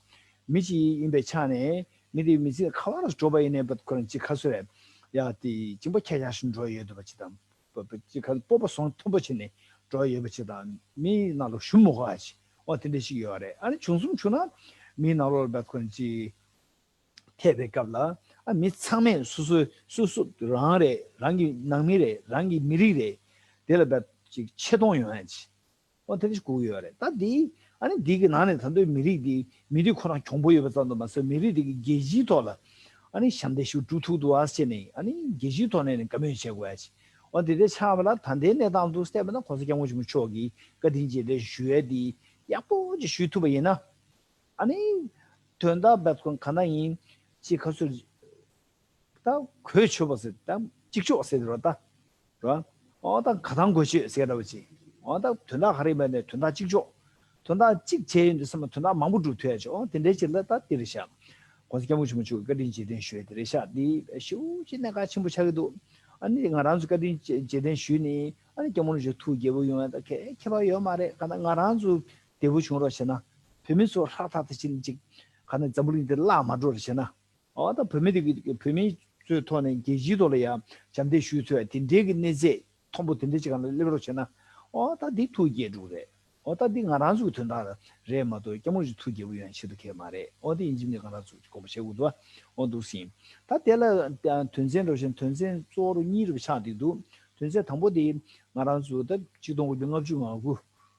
མི་ཞིག་ཡིན་པའི་ཆ་ནས་མི་དེའི་མི་ཚེ་ག་བ་ལ་འགྲོ་བ་ཡིན་ནའི། བ་ཁོ་རང་ཅིག་ག་ཚོད་རེད། ཡ་དེ་སྦྱིན་པ་ཁྱད་ཆག་ཞིག་འགྲོ་ཡོད་འདུག་པ་ཅིག་དང་། པ་པ་ཅིག་ག་སྤོབས་པ་བཟང་མཐོན་པོ་བྱས་ནས་འགྲོ་ཡོད་པ་ཅིག་དང་། མིའི་ནང་ལོགས་ཞུམ་མི་དགོས་པ་ཅིག་འོ་དེ་འདྲ་ཞིག་ཡོད་རེད། ཨ་ནི་བྱུང་སོང་བྱུང་ན་མིའི་ནང་ལོགས་ལ་བ་ཁོ་རང་ཅིག་ཐེབས་པའི་སྐབས་ལ། ཨ། མི་ཚང་མས་སོ་སོའི་སོ་སོ་རང་རེད། རང་གི་ནང་མི་རེད། རང་གི་མི་རིགས་རེད། དེ་ལ་བབ་ཅིག་ཆེ་མཐོང་ཡོང་ཡ་ཅིག་འོ་དེ་འདྲ་ཞིག་དགོས་ཀྱི་ཡོད་རེད། ད་འདི། ཨ་ནི་འདི་གི་ནང་ནས་ད་དུང་མི་རིགས་འདི། མི་རིགས་ཁོ་རང་གྱོང་པོ་ཡོད་པ་ཙམ་དུ་མ་ཟད། མི་རིགས་འདི་གི་རྒྱལ་སྤྱིའི་ཐོག་ལ་ཨ་ནི་ཞབས་འདེགས་ཞིག་སྒྲུབ་ཐུབ་འདུག་ཨ་ཟེར་ནས། ཨ་ནི་རྒྱལ་སྤྱིའི་ཐོག་ནས་ནི་བཀའ་མོལ་བྱེད་དགོས་ཡ་ཅིག་འོ་དེ་འདྲ་ཆགས་པ་ལ། ད་ལྟའི་གནས་སྟངས་དུ་བལྟས་པ་ན། ༸གོང་ས་༸སྐྱབས་མགོན་ཆེན་པོ་མཆོག་གིས་བཀའ་དྲིན་རྗེས་དྲན་ཞུ་ཡ་འདི་ཡག་པོ་ཅིག་ཞུ་ཐུབ་པ་ཡིན་ན། ཨ་ནི་དོན་དག་བབ་ཁོ་ག་ན་ཡིན་ཅིག་ག་ཚོད། ད་གོས་ཆོད་པ་ཟེར། ད་གཅིག་ལྕོགས་ཟེར་རོ། ད་རོ། འོ་ད་ག་དང་གོས་ཆོད་ཟེར་འདྲ་བ་ཅིག་འོ་ད་དོན་དག་ག་རེ་མེད་ནས་དོན་དག་གཅིག་ལྕོགས། དོན་དག་གཅིག་བྱས་ཡོང་དུས་ཙམ་པ་དོན་དག་མང་པོ་སྒྲུབ་ཐུབ་ཡ་ཅིག་འོ་དེ་འདྲའི་ཅིག་ལ་ད་དེ་རེད་ཤག ༸གོང་ས་༸སྐྱབས་མགོན་ཆེན་པོ་མཆོག་གི་བཀའ་དྲིན་རྗེས་དྲན་ཞུ་ཡ་དེ་རེད་ཤག་འདི་ཞེ་པོ་ཅིག་གནད་འགག་ཆེན་པོ་ཆགས་ཀྱི་འདུག་ཨ་ནི་ང་རང་ཚོ་བཀའ་དྲིན་རྗེས་དྲན་ཞུས་ནས། ཨ་ནི་སྐྱབས་མགོན་རིན་པོ་ཆེ་ཐུགས་དགྱེས་པོ་ཡོང་ཡ་ད་གའི་ཁྱད་པར་ཡོད་མ་རེད། གང་ལྟར་ང་རང་ཚོ་བདེ་པོ་བྱུང་རོགས་བྱས་ན། བོད་མི་ཚོ་ཧྲག་ཐག་ཐག་ཕྱིན་ཅིག་གང་ལྟར་འཛམ་བུ་གླིང་འདི་བརླག་མ་འགྲོ་རོགས་བྱས་ན། འོ་ད་བོད་མི་དེ་གི་བོད་མི་ཚོའི་ཐོག་ནས་རྒྱལ་སྤྱིའི་ཐོག་ལ་ཡང་ཞབས་འདེགས་ཞུ་ཐུབ་ཡ་དེ་འདྲའི་གི་གནས་ཚད་མཐོན་པོ་དེ་འདྲ་ཅིག་སྒང་ལ་སླེབས་རོགས་བྱས་ན། འོ་ད་འདི་ཐུགས་དགྱེས་འགྲོ་རེད། འོ་ད་འདི་ང་རང་ཚོའི་དོན་དག་རེད་མ་གཏོགས། སྐྱབས་མགོན་རིན་པོ་ཆེ་ཐུགས་དགྱེས་པོ་ཡོང་ཆེད་དུ་གལ་མ་རེད། འོ་འདི་ཡིན་གཅིག་མིན་གཅིག་ང་རང་ཚོ་དགོངས་པ་བཞེས་དགོས་འདུག་འོ་འདུག་སེ་ཡིན། ད་དེ་ལ་དོན་ཚན་འགྲོ་བཞིན། དོན་ཚན་གཙོ་བོ་གཉིས་རུ་ཆགས་བསྡད་འདུག་དོན་ཚན་དང་པོ་དེ་ང་རང་ཚོ་ད་ཆིག་སྟོང་དགུ་བརྒྱ་ལྔ་བཅུ་ང་དགུ་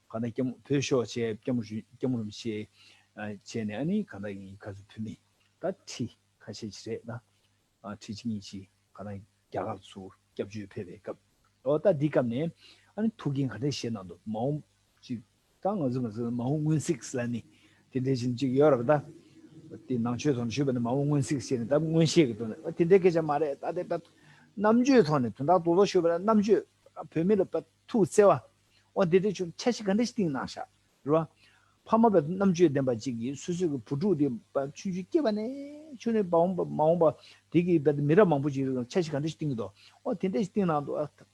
གང་ལྟར་སྐྱབས་བོད་ཤོག་བྱས། སྐྱབས་མགོན་རིན་པོ་ཆེ་བྱས་ནས། ཨ་ནི་གང་ལྟར་ཡིན་ག་ཚོད་བོད་མི་ད་ཁྲི་ཁ་ཤས་ཅིག་རེད་ན། ཨ། ཁྲི་གཅིག་གཉིས་ཅིག་ག་ན་རྒྱ་གར་ཚུར་སྐྱབས་བཅོལ་ཕེབས་པའི་སྐབས། འོ་ད་འདི་སྐབས་ནས་ཨ་ནི་ཐུགས་འགན་ག་འདྲས་བཞེས་གནང་འདུག་མ་འོངས་ཅིག་ད་ང་ཚོ་ང་ཚོ་མ་འོངས་སྔོན་གཟིགས་ལ་ནི་དེ་འདྲས་ཞིག་ཅིག་ཡོད་རེད་པ། ད་དེ་ནང་ཆོས་ཐོག་ནས་ཞུས་པ་ནི་མ་འོངས་སྔོན་གཟིགས་ཟེར་ནས། ད་སྔོན་ཤེས་ཀྱི་ཐོག་ནས། འོ་དེ་འདྲའི་སྐད་ཆ་མ་རེད། ད་དེ་ད་རྣམ་དཔྱོད་ཐོག་ནས། དོན་དག་རྡོག་རྡོག་ཞུས་པ་ན། རྣམ་དཔྱོད་བོད་མི་ལ་ཐུགས་བརྩེ་བ། འོ་དེ་འདྲས་ཆུང་འཆར་གཞི་ག་འདྲས་ཤིག་བཏིང་གནང་ཤག་རེད་པ། ཕ་མ་བས་རྣམ་དཔྱོད་ལྡན་པ་ཅིག་གིས་སོ་སོའི་གི་བུ་ཕྲུག་དེ་ཆུང་ཆུང་སྐྱེས་པ་ནས་ཆུང་ནས་མ་འོངས་པ། མ་འོངས་པ་དེ་གི་བས་མི་རབས་མང་པོ་ཅིག་འཆར་གཞི་ག་འདྲ་ཞིག་བཏིང་གི་འདུག་འོ་དེ་འདྲ་ཞིག་བཏིང་གནང་འདུག་ཨ། དཔེ་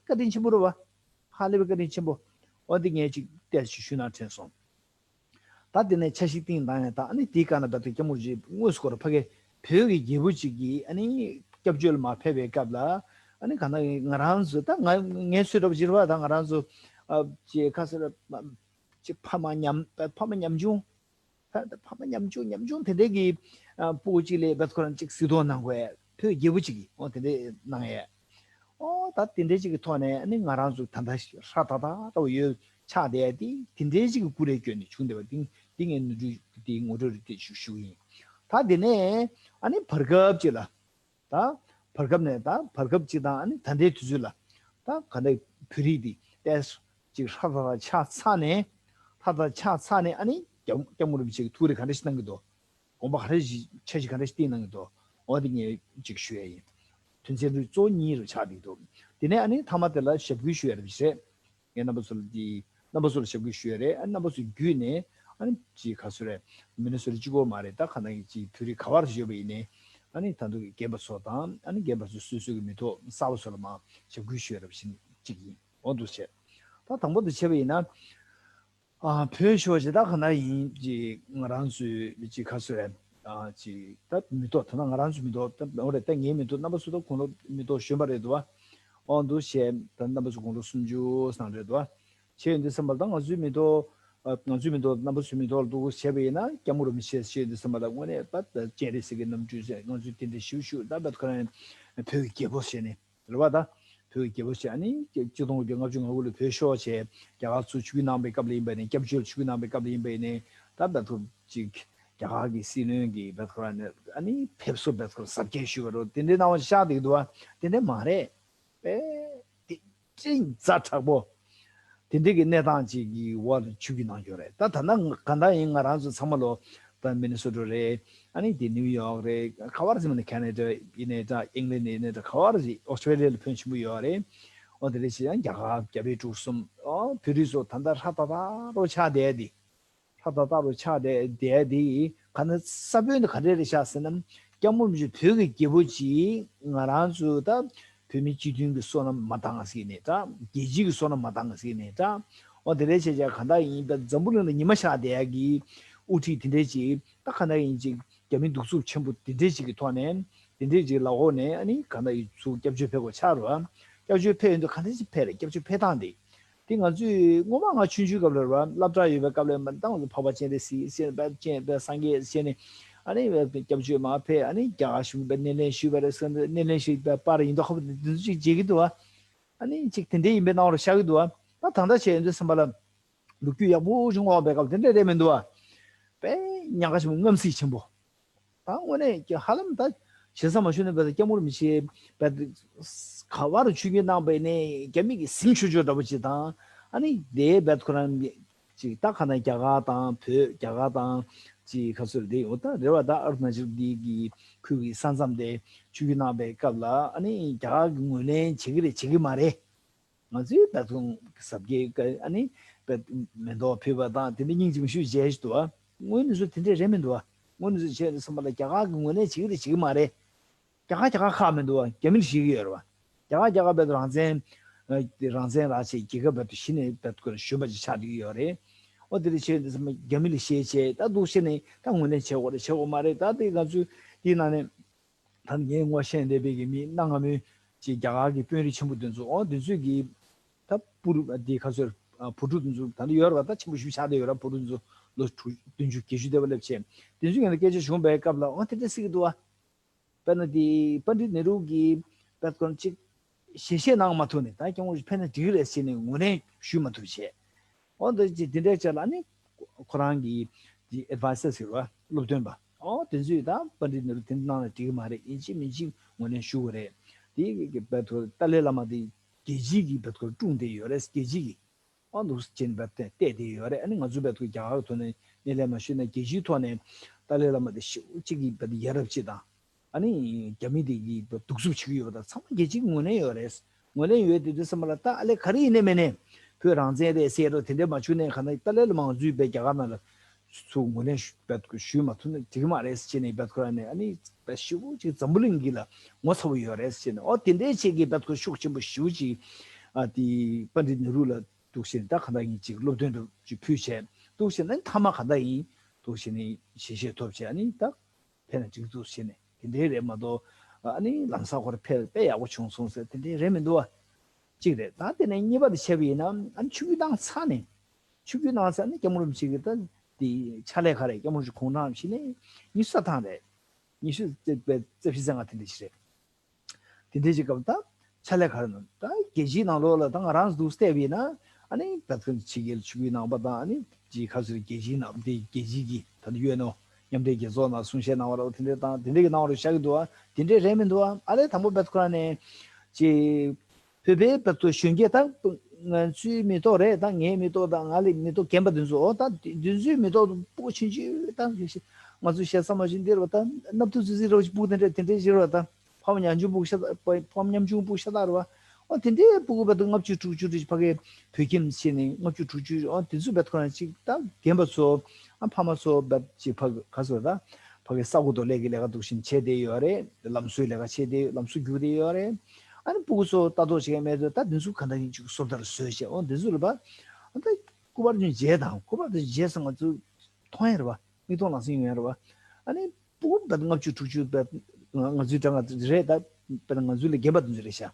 བཀའ་དྲིན་ཆེན་པོ་རེད་པ། ཧ་ལས་པའི་བཀའ་དྲིན་ཆེན་པོ། འོ་འདི་ངས་ཅིག་བལྟས་ཞིག་ཞུས་ན་དྲན་སོང་། ད་དེ་ནས་འཆར་གཞི་བཏིང་གནང་ཡ་དང་། ཨ་ནི་དེའི་སྒང་ལ་བས་སྐྱབས་མགོན་རིན་པོ་ཆེ་དངོས་སུ་ཁོ་རང་ཕ་གི་བོད་ཀྱི་རྒྱལ་པོ་ཅིག་གིས་ཨ་ནི་སྐྱབས་བཅོལ་མར་ཕེབས་པའི་སྐབས་ལ། ཨ་ནི་གང་ལྟར་ང་རང་ཚོ། ད་ང་ངའི་ཚོད་འདྲ་པོ་ཅིག་རེད་པ། ད་ང་རང་ཚོ་ཨ་ཅེ་ཁ་སེར་ཅིག་ཕ་མ་ཉམ། ཕ་མ་ཉམ་ཆུང་། ཕ་ཕ་མ་ཉམ་ཆུང་ཉམ་ཆུང་དེ་འདྲའི་གི་ཨ་སྤུ་གུ་ཅིག་ལ་བས་ཁོ་རང་ཅིག་གཟིགས་རྟོག་གནང་དགོས། བོད་རྒྱལ་པོ་ཅིག་གིས་འོ་དེ་འདྲ་གནང་ཡས། འོ་ད་དེ་འདྲའི་ཅིག་གི་ཐོག་ནས་ཨ་ནི་ང་རང་ཚོ་ད་ལྟ་ཧྲ་ཏག་ཏག་ཏག་ཡོད་ཆགས་བསྡད་ཡ་དེ། དེ་འདྲའི་ཅིག་གི་སྐུ་རེ་བསྐྱོན་ནས་བྱུང་བསྡད་པ་དེ། དེ་ངས་ནོར་འཁྲུལ་དེ་ངོ་སྤྲོད་རེ་དེ་ཞུ་ཞུ་གི་ཡིན། ད་དེ་ནས་ཨ་ནི་བར་སྐབས་ཅིག་ལ། ད་བར་སྐབས་ནས། ད་བར་སྐབས་ཅིག་དང་། ཨ་ནི་ད་ལྟའི་དུས་ཚོད་ལ་ད་ག་འདྲ་བོད་རིགས་འདི་ཏོག་ཙམ་ཅིག་ཧྲ་ཏག་ཏག་ཆགས་ཚར་ནས། ཧྲ་ཏག་ཏག་ཆགས་ཚར་ནས། ཨ་ནི་སྐྱབས་སྐྱབས་མགོན་རིན་པོ་ཆེ་གིས་ཐུགས་རེ་ག་འདྲ་ཞིག་གནང་གི་འདུག་དགོངས་པ་ག་འདྲ་ཞིག་འཆར་གཞི་ག་འདྲ་ཞིག་བཏིང་གནང་གི་འདུག་འོ་དེ་ངས་ཅིག་ཞུ་ཡ་ཡིན། དོན་ཚན་རིགས་གཙོ་བོ་གཉིས་རུ་ཆགས་བསྡད་འདུག་དེ་ནས་ཨ་ནི་མཐའ་མ་དེ་ལ་ཞབས་སྐུལ་ཞུ་ཡ་རེད་པ། རེད། ངས་རྣམ་པ་ཚོ་ལ་འདི། རྣམ་པ་ཚོ་ལ་ཞབས་སྐུལ་ཞུ་ཡ་རེད། ཨ་རྣམ་པ་ཚོ་བརྒྱུད་ནས་ཨ་ནི་ཅིག་ག་ཚོད་རེད། མི་ནི་སོ་ཊ་གཅིག་པོ་མ་རེད། ད་ག་ནང་གི་ཅིག་བོད་རིགས་ག་བར་ཡོད་པ་ཡིན་ནའི། ཨ་ནི་ད་དུང་རྒན་པ་ཚོ་དང་། ཨ་ནི་རྒན་པ་ཚོ་སོ་སོ་གི་མི་ཐོག་གསར་པ་ཚོ་ལ་མར་ཞབས་སྐུལ་ཞུ་ཡ་རེད་པ་བཞིན་ཅིག་ཡིན། འོ་འདུག་བྱས། ད་དང་པོ་དེ་བྱས་པ་ཡིན་ན། ཨ། བོད་ཤོག་ཅིག་ད་ག་ནང་ཡིན་ཅིག་ང་རང་ཚོའི་ཅིག་ག་ཚོད་རེད། ཨ་ཅིག་ད་མི་ཐོག་ད་ལྟ་ང་རང་ཚོའི་མི་ཐོག་ད་འོ་རེད། ད་ངའི་མི་ཐོག་རྣམ་པ་ཚོ་ད་དགུང་ལོ་མི་ཐོག་གཞོན་པ་རེད་འདུག་བ། འོ་འདུག་བྱས་ད་རྣམ་པ་ཚོ་དགུང་ལོ་སུམ་ཅུ་ཙམ་རེད་འདུག་བ། བྱས་ཡོང་དུས་ཙམ་པ་ལ་ད་ང་ཚོའི་མི་ཐོག་ཨ་ང་ཚོའི་མི་ཐོག་རྣམ་པ་ཚོའི་མི་ཐོག་ལ་འདུག་བྱས་པ་ཡིན་ན་སྐྱབས་མགོན་རིན་པོ་ཆེ་བྱས་ཡོང་དུས་ཙམ་པ་ལ་དངོས་གནས་ད་ད་སྤྱན་རས་གཟིགས་ཀྱི་རྣམ་སྤྲུལ་ཟེར། ང་ཚོས་དེ་འདྲའི་ཞིབ་ཞིབ་ད་བད་ཁོ་རང་བོད་ཀྱི་རྒྱལ་པོ་བྱས་ནས། རེད་བ། ད་བོད་ཀྱི་རྒྱལ་པོ་བྱས་ཨ་ནི་གཅིག་སྟོང་དགུ་བརྒྱ་ལྔ་བཅུ་ང་དགུ་ལ་བོད་ཤོར་བྱས་རྒྱ་གར་ཚུར་ཆིབས་བསྒྱུར་གནང་པའི་སྐབས་ལ་ཡིན་པ་ཡིན་ནའི། སྐྱབས་བཅོལ་ཆིབས་བསྒྱུར་གནང་པའི་སྐབས་ལ་ཡིན་པ་ཡིན་ནའི། ད་བར་དུ་གཅིག་རྒྱ་གར་གྱི་སྲིད་བློན་གྱིས་བད་ཁོ་རང་ནས་ཨ་ནི་ཕེབས་བསུ་བད་ཁོ་རང་གཟབ་རྒྱས་ཞུས་པ་རེད། དེ་འདྲའི་སྣང་བ་ཤར་བསྡད་ཀྱི་འདུག་བ། དེ་འདྲ་མ་རེད་པས། དེ་ཅིག་ཛ་དྲག་པོ། དེ་འདྲའི་གི་གནས་སྟངས་ཅིག་གི་འོག་ལ་ཆིབས་བསྒྱུར་གནང་རྒྱུ་རེད། ད་ད་ལྟ་གང་ལྟར་ཡིན་ང་རང་ཚོ་ཚང་མ་ལོ་ད་མི་ནི་སོ་ཊ་རེད། ཨ་ནི་དེ་ནིའུ་ཡོག་རེད། ག་བར་ཟིན་ནས་ཁེ་ན་ཌ་ཡིན་ནའི་འདྲ། ཨིང་ལན་ཡིན་ནའི་འདྲ། ག་བར་ཟིན། ཨོ་སི་ཊྲེ་ལི་ཡ་ལ་ཕོན་ཆེན་པོ་ཡོད་རེད། འོ་དེ་འདྲ་བྱས་ཡང་རྒྱ་གར་རྒྱ་བལ་འབྲུག་གསུམ། ཨོ་བོད་རིགས་ཚོ་ད་ལྟ་ཧྲ་ཏག་ཏག་རོ་ཆགས་བསྡད་དེ། ཧྲ་ཏག་ཏག་རོ་ཆགས་བསྡད་བསྡད་དེ། ག་ན་ས་བོན་དེ་ག་འདྲས་རེད་ཤག་ཟེར་ན། སྐྱབས་མགོན་རིན་པོ་ཆེ་བོད་ཀྱི་རྒྱལ་པོ་ཅིག་ང་རང་ཚོ་ད་བོད་མི་སྤྱི་མཐུན་གྱི་བསོད་ནམས་མ་བཏང་ཟེར་ནས་འདྲ། རྒྱལ་སྤྱི་གི་བསོད་ནམས་མ་བཏང་ཟེར་ནས་འདྲ། འོ་དེ་འདྲས་བྱས་བྱས་གང་ལྟར་ཡིན་པ་འཛམ་བུ་གླིང་ལ་ཉི་མ་ཤར་བསྡད་ཡག་གི་དབུ་ཁྲིད་དེ་འདྲས་ཅིག་ད་གང་ལྟར་ཡིན་ཅིག་རྒྱ་མི་གདུག་རྩུབ་ཆེན་པོ་དེ་འདྲས་ཅིག་གི་ཐོག་ནས། དེ་འདྲས་ཅིག་ལ་འོག་ནས་ཨ་ནི་གང་ལྟར་ཡིན་ཚུར་སྐྱབས་བཅོལ་ཕེབས་དགོས་ཆགས་རེད་བ། སྐྱབས་བཅོལ་ཕེབས་ཡོང་དུས་གང་འདྲས་ཅིག་ཕེབས་རེད། སྐྱབས་བཅོལ་ཕེབས་སྟངས་དེ། དེ་ང་ཚོས་སྔོན་མ་ང་ཆུང་ཆུང་སྐབས་ལ་རེད་བ། སློབ་གྲྭ་ཡོད་པའི་སྐབས་ལ་མ་ད་ང་ཚོ་འཕགས་པ་སྤྱན་རས་གཟིགས་ཟེར་ནས་པད་སྤྱན་པད་སངས་རྒྱས་ཟེར་ནས། ཨ་ནི་སྐྱབས་བཅོལ་མར་ཕེབས། ཨ་ནི་རྒྱ་གར་གཞུང་གིས་སྣེ་ལེན་ཞུས་པ་རེད་ཟེར་ནས། སྣེ་ལེན་ཞུས་པའི་པར་ཡིན་མདོག་ཁ་པོ་འདི་ཚོ་ཅིག་མཇལ་གྱི་འདུག་བ། ཨ་ནི་ཅིག་དེ་འདྲའི་ཡིན་པའི་སྣང་བ་ཤར་གྱི་འདུག་བ། ད་ད་ལྟ་བྱས་ཡོང་དུས་ཙམ་པ་ལ་ལོ་རྒྱུས་ཡག་པོ་བྱུང་བ་པའི་སྐབས་དེ་འདྲ་རེད་མི་འདུག་བ། དཔེ་ཉག་ག་ཆེན་པོ། རྔམ་བརྩེ་ཆེན་པོ། ད་དངོས་གནས་ཀྱི་ཧ་ལམ་ད་ཞེ་ས་མ་ཞུ་ནས་བས་སྐྱབས་མགོན་རིན་པོ་ཆེ་བས་ག་བར་ཆིབས་བསྒྱུར་གནང་པ་ཡིན་ནའི་རྒྱ་མི་གིས་ཟིན་ཆོག་ཆོག་འདྲ་པོ་ཅིག་དང་། ཨ་ནི་དེ་བས་ཁོ་རང་ཅིག་ད་ག་ན་རྒྱ་གར་དང་བོད། རྒྱ་གར་དང་ཅིག་ག་ཚོད་རེད། འོ་ད་རེད་བ། ད་ཨ་རུ་ན་ཅལ་འདི་གི་ཁུལ་གྱི་ས་མཚམས་དེ་ཆིབས་བསྒྱུར་གནང་པའི་སྐབས་ལ་ཨ་ནི་རྒྱ་གར་གྱིས་ངོས་ལེན་བྱེད་ཀྱི་རེད་བྱེད་ཀྱི་མ་རེད། ང་ཚོའི་བད་ཁོ་རང་གཟབ་རྒྱས་ཀ་ཨ་ནི་བད་མེ་ཏོག་ཕུལ་བ་དང་དེ་འདྲ་སྙིང་རྗེ་མོ་ཞིག་བྱས་ཤིག་འདུག་བ། དངོས་གནས་ཚུལ་དེ་འདྲས་རེད་མི་འདུག་བ། དངོས་གནས་ཚུལ་བྱས་ནས་བསམ་པ་ལ་རྒྱ་གར་གྱིས་ངོས་ལེན་བྱེད་ཀྱི་རེད་བྱེད་ཀྱི་མ་རེད། རྒྱ་གར་རྒྱ་གར་ཁག་མི་འདུག་བ། རྒྱ་མི་ལ་ཤེས་ཀྱི་ཡོད་རེད་བ། རྒྱ་གར་རྒྱ་གར་བད་རང་བཙན་རང་བཙན་རག་བྱས་རྒྱལ་ཁབ་བད་གཞི་ནས་བད་ཁོ་རང་གཞོན་པ་ཅིག་ཆགས་བསྡད་ཀྱི་ཡོད་རེད། འོ་དེ་འདྲ་བྱས་ནས་བསམ་པ་རྒྱ་མི་ལ་ཤེས་བྱས་ད་འདུག་བྱས་ནས་ད་ངོས་ལེན་བྱེད་དགོས་རེད་བྱེད་དགོས་མ་རེད། ད་དེ་ང་ཚོའི་དེའི་ནང་ནས། ད་ངས་ངོ་ཤེས་བསྡད་པའི་གི་མི་གནའ་སྔ་མོའི་ཅིག་རྒྱ་གར་གྱི་དཔོན་རིགས་ཆེན་པོ་དེ་ཚོ། འོ་དེ་ཚོས་གི་ད་སྤུ་རུ་དེ་ཁ་སོར་བུ་ཕྲུག་དེ་ཚོ་ད་ལྟ་ཡོད་རེད་བ། ད་ཆེན་པོ་ཞིག་ཆགས་བསྡད་ཡོད་རེད། བུ་ཕྲུག་དེ་ཚོ་ལོ་དྲུག་བདུན་ཅུ་བརྒྱད་ཅུ་དེ་བ་སླེབས་བྱས། དེ་ཚོས་ངས་སྐད་ཆ་བྱུང་བའི་སྐབས་ལ་འོ་དེ་འདྲ་ཟེར་གི་འདུག་བ། དཔེར་ན་དེ་པཎྜི་ཏ་ནེ་རུ་གི་བད་ཁོ་རང་ཅིག་ཞལ་བཞེས་གནང་མ་ཐུབ་ནས། ད་སྐྱབས་མགོན་ཕེབས་ན་འགྲིག་གི་རེད་ཟེར་ནས་ངོས་ལེན་ཞུས་མ་ཐུབ་བྱས། འོ་འདི་ཅི་དེ་འདྲའི་ཆ་ལ་ནི་ཁོ་རང་གི་དེ་ཨེ་ཌི་ཝའི་སར་ཟེར་བ། སློབ་སྟོན་པ། འོ་དེ་ཚོས་ད་པཎྜི་ཏ་ནེ་རུ་དེ་འདྲ་གནང་ན་འགྲིག་གི་མ་རེད། ཡིན་གཅིག་མིན་གཅིག་ངོས་ལེན་ཞུ་དགོས་རེད། དེ་གི་བད་ཐོ་ཏཱ་ལའི་བླ་མ་དེ་རྒྱལ་སྤྱིའི་གི་བད་ཐོ་སྐྲུན་བསྡད་ཡོད་རེད། རྒྱལ་སྤྱིའི་གི། འོ་འདུག་ཅན་བད་ཐོ་བལྟས་བསྡད་ཡོད་རེད། ཨ་ནི་ང་ཚོ་བད་ཐོ་རྒྱ་གར་ཐོག་ནས་སྣེ་ལེན་མ་ཞུས་ན་རྒྱལ་སྤྱིའི་ཐོག་ནས་ཏཱ་ལའི་བླ་མ་དེ་ཞེ་པོ་ཅིག་གི་བད་ཡ་རབས་ཅིག་དང་། ཨ་ནི་རྒྱ་མི་དེ་གི་གདུག་རྩུབ་བྱེད་ཀྱི་ཡོད་པ་དང་། ཚང་མ་རྒྱལ་སྤྱིའི་ངོས་ལེན་ཡོད་རེད། ངོས་ལེན་ཡོད་དེ་དུས་ཙམ་པ་ལ་ད་ཨ་ལས་ག་རེ་ཡིན་ནའི་མིན་ནའི་བོད་རང་བཙན་རེད་ཟེར་རོ་དེ་འདྲ་མ་བྱུང་ནའི་ག་ན་ཏཱ་ལའི་བླ་མ་ང་ཚོའི་བོད་རྒྱ་གར་ནང་ལ་ཚུར་ངོས་ལེན་ཞུ་བོད་ཞུས་མ་ཐུབ་ན་འགྲིག་གི་མ་རེད་ཟེར་ནས་བོད་ཁོ་རང་ནས་ཨ་ནི་བོད་ཞེ་པོ་ཅིག་འཛམ་བུ་གླིང་གི་ལ་ངོ་ཚ་བོ་ཡོད་རེད་ཟེར་ནས། ཨོ་དེ་འདྲའི་ཆེད་ཀྱི་བོད་ཁོ་ཤུགས་ཆེན་པོ་ཞེ་པོ་ཅིག་ཨ་དེ་པཎྜི་ཏ་ནེ་རུ་ལ་འདུག་ཟེར་ནས། ད་ག་ད་ཡིན་ཅིག་སློབ་སྟོན་འདྲ་ཅིག་ཕུལ་བྱས་འདུག་ཟེར་ནས། མཐའ་མ་ག་ད་ཡིན་འདུག་ཟེར་ནས་ཞལ་བཞེས་ཐོབ་བྱས། ཨ་ནི་ད་ཕེབས་ན་འགྲིག་འདུག་ཟེར་ནས་དེ་འདྲའི་རེད་མ་གཏོགས། ཨ་ནི་ལམ་སང་ཁོ་རང་ཕེབས་དཔེ་ཡག་པོ་བྱུང་སོང་ཟེར་དེ་འདྲའི་རེད་མི་འདུག་བ། གཅིག་རེད། ད་དེ་ནས་གཉིས་པ་དེ་བྱས་པ་ཡིན་ན། ཨ་ནི་ཆིབས་བསྒྱུར་བཏང་ཚར་ནས། ཆིབས་བསྒྱུར་བཏང་ཚར་ནས་སྐྱབས་མགོན་རིན་པོ་ཆེ་གི་ད་དེ་ཕྱག་ལས་ག་རེ། སྐྱབས་མགོན་རིན་པོ་ཆེ་དགུང་གྲངས་བཞི་ནས་ཉི་ཤུ་རྩ་ཐང་རེད། ཉི་ཤུ་རྩ་བཞི་རྩ་ལྔ་དེ་འདྲ་ཞིག་རེད། དེ་འདྲའི་ཅིག་སྐབས་ད་ཕྱག་ལས་ག་རེ་ན། ད་རྒྱལ་སྤྱིའི་ནང་ལོགས་ལ་ད་ང་རང་ཚོ་འདུག་བལྟས་པ་ཡིན་ན། ཨ་ནི་བོད་ཁ་ཕྱི་རྒྱལ་ཆིབས་བསྒྱུར་གནང་པ་དང་། ཨ་ནི་ཅིག་ག་ཚོད་རྒྱལ་སྤྱིའི་ནང་དེ་རྒྱལ་སྤྱིའི་གི་ད་ཡོད་ནོ་མཉམ་འབྲེལ་རྒྱལ་ཚོགས་ནང་གསུང་བཤད་གནང་བ་རོ། དེ་འདྲའི་དང་དེ་འདྲའི་གི་གནང་བ་རོ་ཤར་གི་འདུག་ཨ། དེ་འདྲའི་རེད་མི་འདུག་ཨ། ཨ་ལས་དང་པོ་བོད་ཁ་ནས་ཅིག་བོད་པའི་བོད་ཐོག་གཞོན་སྐྱེས་དང་། ང་ཚོའི་མི་ཐོག་རེད། ད་ངའི་མི་ཐོག་དང་ང་ལས་མི་ཐོག་རྒན་པ་དེ་ཚོ། འོ་ད་དེ་ཚོའི་མི་ཐོག་ཏུ་སྤུ་གུ་ཆུང་ཆུང་ད་ང་ཚོ་ཞེ་ས་མ་ཞུ་འདི་རེད་བ། ད་སྣབས་ཐུག་ཙི་ཙི་རེད་བ། སྤུ་གུ་དེ་འདྲ་དེ་འདྲའི་ཞིག་རེད་བ། ད་ཕ་མ་ཉམ་ཆུང་སྤུ་གུ་ཤ་སྟག་ཕ་མ་ཉམ་ཆུང་སྤུ་གུ་ཤ་སྟག་རེད་བ། འོ་དེ་འདྲའི་སྤུ་གུ་བོད་ཐོག་ལྔ་བཅུ་དྲུག་ཅུ་རེ་ཕ་གིའི་བོད་ཁྱིམ་ཕྱིན་ནས་ལྔ་བཅུ་དྲུག་ཅུ། འོ་དེ་ཚོ་བོད་ཁོ་རང་ཅིག་ད་རྒན་པ་ཚོ། ཨ་ཕ་མ་ཚོ་བོད་ཅིག་ཕ་གི་ག་ཚོད་ད་ཕ་གི་ས་གོ་ཐོག་ལས་ཀྱི་ལས་ཀ་འདུག་བཞིན་བྱས་བསྡད་ཡོད་རེད། ལམ་བཟོའི་ལས་ཀ་བྱས་བསྡད། ལམ་བཟོ་རྒྱུག་བསྡད་ཡོད་རེད། ཨ་ནི་སྤུ་གུ་ཚོ་ལྟ་རྟོག་བྱེད་མཁན་མེད་དུས་ད་དེ་ཚོ་ག་འདྲ་ཡིན་ཅིག་བཟོ་ལྟར་བཟོས་བྱས། འོ་དེ་ཚོ་རེད་པ། ཨ་ད་སྐུ་པར་ཅུང་མཇལ་དང་། སྐུ་པར་དུ་མཇལ་སོང་། ང་ཚོ་མཐོང་ཡ་རེད་པ། མིག་མཐོང་ལག་ཟིན་ཡོང་ཡ་རེད་པ། ཨ་ནི་ སྤུ་གུ་བ་ལྔ་བཅུ་དྲུག་ཅུ་བ་ང་ང་ཚོའི་གྲངས་ཀ་རེད་ད། བ་ལྔ་ང་ཚོའི་ལས་རྒན་པ་དེ་ཚོ་རེད་ཤག་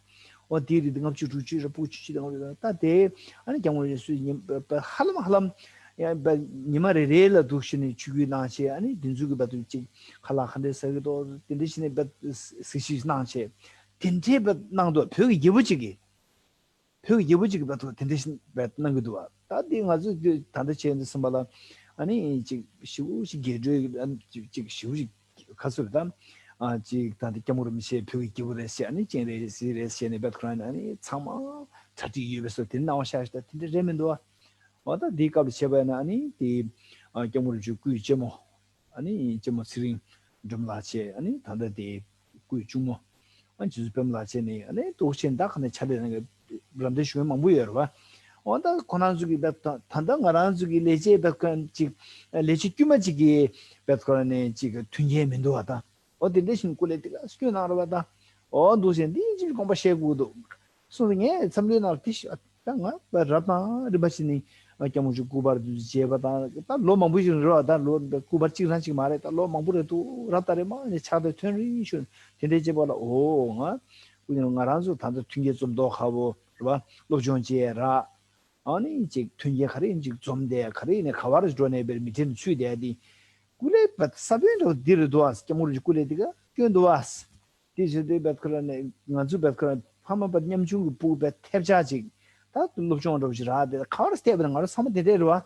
འོ་དེའི་རིགས་དེ་ལྔ་བཅུ་དྲུག་ཅུ་རེད། སྤུ་གུ་བཅུ་གཅིག་དང་ད་དེ་ཨ་ནི་སྐྱབས་མགོན་རིན་པོ་ཆེས་སུས་ཉིན་བ་ཧ་ལམ་ཧ་ལམ་ཡང་བ་ཉི་མ་རེ་རེ་ལ་འདུག་ཞུས་ནས་ཆོས་བརྒྱུད་གནང་བྱས། ཨ་ནི་དེ་ཚོ་གི་བ་དུ་ཅིག་ཁ་ལག་ག་འདྲས་ཟ་གི་འདུག་དེ་འདྲས་བྱས་ནས་བ་གཟིགས་ཞིབ་གནང་བྱས། དེ་འདྲས་བ་གནང་འདུག་བོད་ཀྱི་རྒྱལ་པོ་གཅིག་གིས། བོད་ཀྱི་རྒྱལ་པོ་གཅིག་གིས་བ་དུ་དེ་འདྲས་བ་གནང་གི་འདུག་བ། ད་དེ་ང་ཚོས་ད་ལྟ་བྱས་འདི་སེམས་པ་ལ་ཨ་ནི་ཅིག་ཞེ་པོ་ཞིག་རྒྱས་སྤྲོས་ཨ་ནི་ཅིག་ཅིག་ཞེ་པོ་ཞིག་ཁ་སུ་རེད་ད། ཨ་ཅིག་ད་ལྟ་སྐྱབས་མགོན་རིན་པོ་ཆེ་བོད་ཀྱི་རྒྱལ་པོ་རེད་ཟེར། ཨ་ནི་སྤྱན་རས་གཟིགས་རེད་ཟེར་ནས་བེད་ཁོ་རང་ཨ་ནི་ཚང་མ་གྲ་སྒྲིག་ཡོད་པའི་བཟོ་དེ་སྣང་བ་ཤར་ཤག་ད་དེ་འདྲ་རེད་མི་འདུག་བ། འོ་ད་འདིའི་སྐབས་ལ་བྱས་པ་ཡིན་ན་ཨ་ནི་དེ་ཨ་སྐྱབས་མགོན་རིན་པོ་ཆེའི་སྐུའི་གཅེན་མོ་ཨ་ནི་གཅེན་མོ་ཚེ་རིང་སྒྲོལ་མ་ལགས་བྱས། ཨ་ནི་ད་ལྟ་དེ་སྐུའི་གཅུང་མོ་ཨ་ནི་རྗེ་བཙུན་པད་མ་ལགས་བྱས་ནས་ཨ་ནི་འདུག་བྱས་ད་ག་ནས་ཕྱག་ལས་གནང་གི་རམ་འདེགས་ཞུ་མཁན་མང་པོ་ཡོད་རེད་བ། འོ་ད་ཁོ་རང་ཚོ་གི་བེད་ད་ད་ལྟ་ང་རང་ཚོ་གི་ལས་བྱེད་བེད་ཁོ་ཅིག་ལས་བྱེད་དཀྱུས་མ་ཅིག་གི་བེད་ཁོ་རང་ནས་ཅིག་མཐུན་རྐྱེན་མི་འདུག་བ་ད། འོ་དེ་འདྲ་བཞིན་སྐུ་ལས་དེ་ག་སྐྱོན་གནང་རེད་བ་ད། འོ་འདུག་ཟེར་འདི་ཅིག་དགོངས་པ་བཞེས་དགོས་འདུག་གསུངས་ཏེ་ངས་འཚམས་འདྲིའི་ནང་ལ་དེ་ཞུ་ད་ང་རབ་དང་རིམ་པ་བྱས་ནས་སྐྱབས་མགོན་རིན་པོ་ཆེའི་སྐུ་པར་དུ་མཇལ་བ་དང་ད་ལོ་མང་པོ་ཞིག་རེད་བ། ད་ལོ་སྐུ་པར་གཅིག་རང་གཅིག་མ་རེད། ད་ལོ་མང་པོ་རེད་འདུག་རབ་དང་རིམ་པ་ནས་ཕྱག་དེབ་ཐོན་རིང་ཞུ་དེ་འདྲའི་བྱེད་པ་ལ་འོ་ང་སྐུ་ཉིད་ང་རང་ཚོ་ད་ལྟ་མཐུན་རྐྱེན་འཛོམས་མདོག་ཁ་པོ་རེད་བ། སློབ་སྦྱོང་བྱས་ར། ཨ་ནི་ཅིག་མཐུན་རྐྱེན་ག་རེ་ཡིན་ཅིག་འཛོམས་བསྡད། ག་རེ་ཡིན་ནས་ག་བར་འགྲོ་ནས་པའི་མི་ཁྲིད་ནས་ཚུད་བསྡད་དེ། སྐུ་ལས་བ་ས་བོན་འདྲ་བོ་འདི་རེད་འདུག་ཨ། སྐྱབས་མགོན་རིན་པོ་ཆེའི་སྐུ་ལས་འདི་ག་སྐྱོན་འདུག་ཨ། དེ་བྱེད་དུས་བེད་ཁོ་ར་ནས་ང་ཚོ་བེད་ཁོ་ར་ཕ་མ་བ་ཉམ་ཆུང་གི་སྤུ་གུ་བེད་ཐེབས་ཆག་ཅིག་ད་སློབ་སྦྱོང་འདྲ་བོ་ཞིག་རག་དེ་ག་བར་བལྟས་པ་ན་ང་རང་ཚང་མ་དེ་འདྲས་རེད་བ།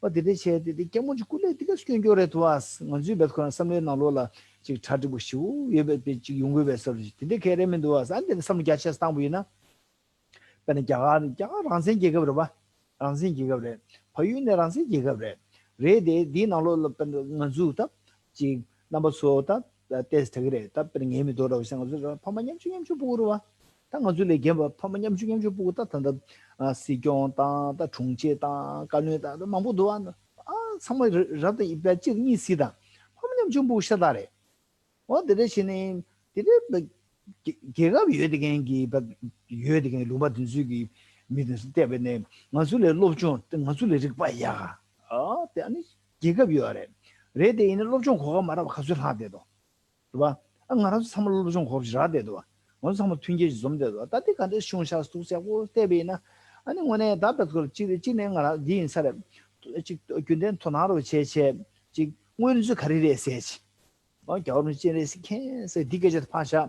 འོ་དེ་འདྲས་བྱས་དེ་དེ་སྐྱབས་མགོན་རིན་པོ་ཆེའི་སྐུ་ལས་འདི་ག་སྐྱོན་སྐྱོན་རེད་འདུག་ཨ། ང་ཚོའི་བེད་ཁོ་ར་བསམ་བློའི་ནང་ལོགས་ལ་ཅིག་གྲ་སྒྲིག་པོ་ཞེ་པོ་ཡོད་པའི་དཔེ་ཅིག་ཡོང་དགོས་པའི་བསམ་བློ་ཞིག་དེ་འདྲས་ག་རེ་མི་འདུག་ཨ། ཨ་འདི་ནས་བསམ་བློ་རྒྱ་ཆེ་བཏང་པ་ཡིན་ན། དཔེར་ན་རྒྱ་གར་རྒྱ་གར་རང་བཙན་རྒྱལ་ཁབ་རེད་བ། རང་བཙན་རྒྱལ་ཁབ་རེད། བལ་ཡུལ་ནི་རང་བཙན་རྒྱལ་ཁབ་རེད། རེད་དེ་འདིའི་ནང་ལོགས་ལ་དཔེར་ན་ང་ཚོ་ད་ཅིག་རྣམ་པ་ཚོ་ད་ཏེས་དྲག་གི་རེད། ད་དཔེར་ན་ངའི་མི་འདུག་ར་བ་ཞེས་ང་ཚོ་ར་ཕ་མ་ཉམ་ཆུང་ཉམ་ཆུང་སྤུ་གུ་རེད་བ། ད་ང་ཚོ་ལས་རྒན་པ་ཕ་མ་ཉམ་ཆུང་ཉམ་ཆུང་སྤུ་གུ་ད་ད་ད་སྲིད་སྐྱོང་དང་ད་དྲུང་ཆེ་དང་བཀའ་བློན་དང་ད་མང་པོ་འདུག་བ། ཨ་ཚང་མ་རབ་དང་ཡིན་པ་གཅིག་གཉིས་སྲིད་དང་ཕ་མ་ཉམ་ཆུང་སྤུ་གུ་ཤ་སྟག་རེད། འོ་དེ་འདྲ་བྱས་ནས་དེ་འདྲའི་རྒྱལ་རྒྱལ་ཁབ་ཡོད་དེ་མཁན་གྱི་ཡོད་དེ་མཁན་ལུང་པ་དེ་ཚོའི་གི་མི་དེ་ཚོ་བལྟས་པ་ནས་ང་ཚོ་ལས་སློབ་སྦྱོང་ང་ཚོ་ལས་རིག་པ་ཡག་ཨ་དེ་ཨ་ནི་རྒྱལ་ཁབ་ཡོད་རེད། རེད་དེ་ཡིན་ན་སློབ་སྦྱོང་གོ་སྐབས་མ་རག་པ་ག་ཚོད་ལྷག་བསྡད་དོ། རེད་བ། ཨ་ང་རང་ཚོ་ཚང་མ་སློབ་སྦྱོང་གོ་སྐབས་རག་བསྡད་དོ། ང་ཚོ་ཚང་མ་མཐུན་རྐྱེན་ཞིག་འཛོམས་བསྡད་དོ། ད་དེ་ག་འདྲ་བྱུང་ཤག་འདུག་ཟེར་ཁོ་བལྟས་པ་ཡིན་ན་ཨ་ནི་དངོས་གནས་ད་བེད་ཁོ་གཅིག་རེད། གཅིག་ནས་ང་རང་འདི་ཡིན་ས་རེད། གཅིག་རྒྱུན་ལྡན་དོ་སྣང་རོགས་བྱས་བྱས་གཅིག་དངོས་གནས་ཚུལ་ག་རེ་རེད་ཟེར་གྱི། ཨ་རྒྱལ་བ་རིན་པོ་ཆེ་སྤྱན་རས་གཟིགས་མཁྱེན་ཟེར་འདི་སྐད་ཆ་དེ་ཕར་བཞག་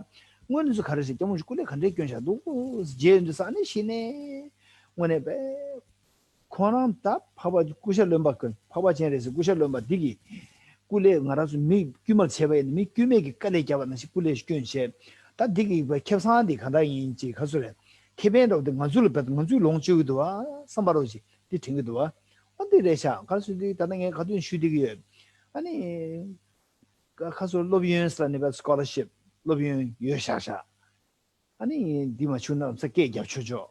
དངོས་གནས་ཚུལ་ག་རེ་ཟེར་སྐྱབས་མགོན་རིན་པོ་ཆེ་སྐུ་ལས་ག་འདྲའི་སྐྱོན་ཤག་འདུག་རྗེས་འདི་ས་ནས་ཤི་ནས་དངོས་གནས་པས་ཁོ་རང་ད་འཕགས་པ་སྐུ་ཤ་རློན་པ་ཀུན་འཕགས་པ་སྤྱན་རས་གཟིགས་སྐུ་ཤ་རློན་པ་འདི་གི་སྐུ་ལས་ང་རང་ཚོ་མི་དཀྱུས་མར་བྱས་པ་ཡིན་ན་མི་དཀྱུས་མས་ཀྱི་དཀའ་ལས་བརྒྱབ་པ་ནང་བཞིན་སྐུ་ལས་སྐྱོན་བྱས། ད་འདི་གི་ཁེ་བཟང་འདི་ག་འདྲ་ཡིན་ཅེས་ག་ཚོད་རེད། ཁེ་ཕན་འདྲ་བོ་འདི་ང་ཚོ་ལ་བས་ང་ཚོས་ལོངས་སྤྱོད་ཀྱི་འདུག་བ་བསམ་པ་རོ་ཅིག་འདི་དྲན་གྱི་འདུག་བ། ཨ་འདི་རེད་ཤག་ག་ཚོད་འདི་ད་ལྟ་ངས་ག་དུས་ཞུ་བསྡད་ཀྱི་ཡོད། ཨ་ནི། ཁ་ཁ་སོར་སློབ་ཡོན་ཟེར་ནས་པ་སི་ཀོ་ལར་ཤིབ་སློབ་ཡོན་ཡོད་ཤག་ཤག་ཨ་ནི་འདི་མ་བྱུང་ན་ས་སྐད་རྒྱབ་ཆོག་ཆོག་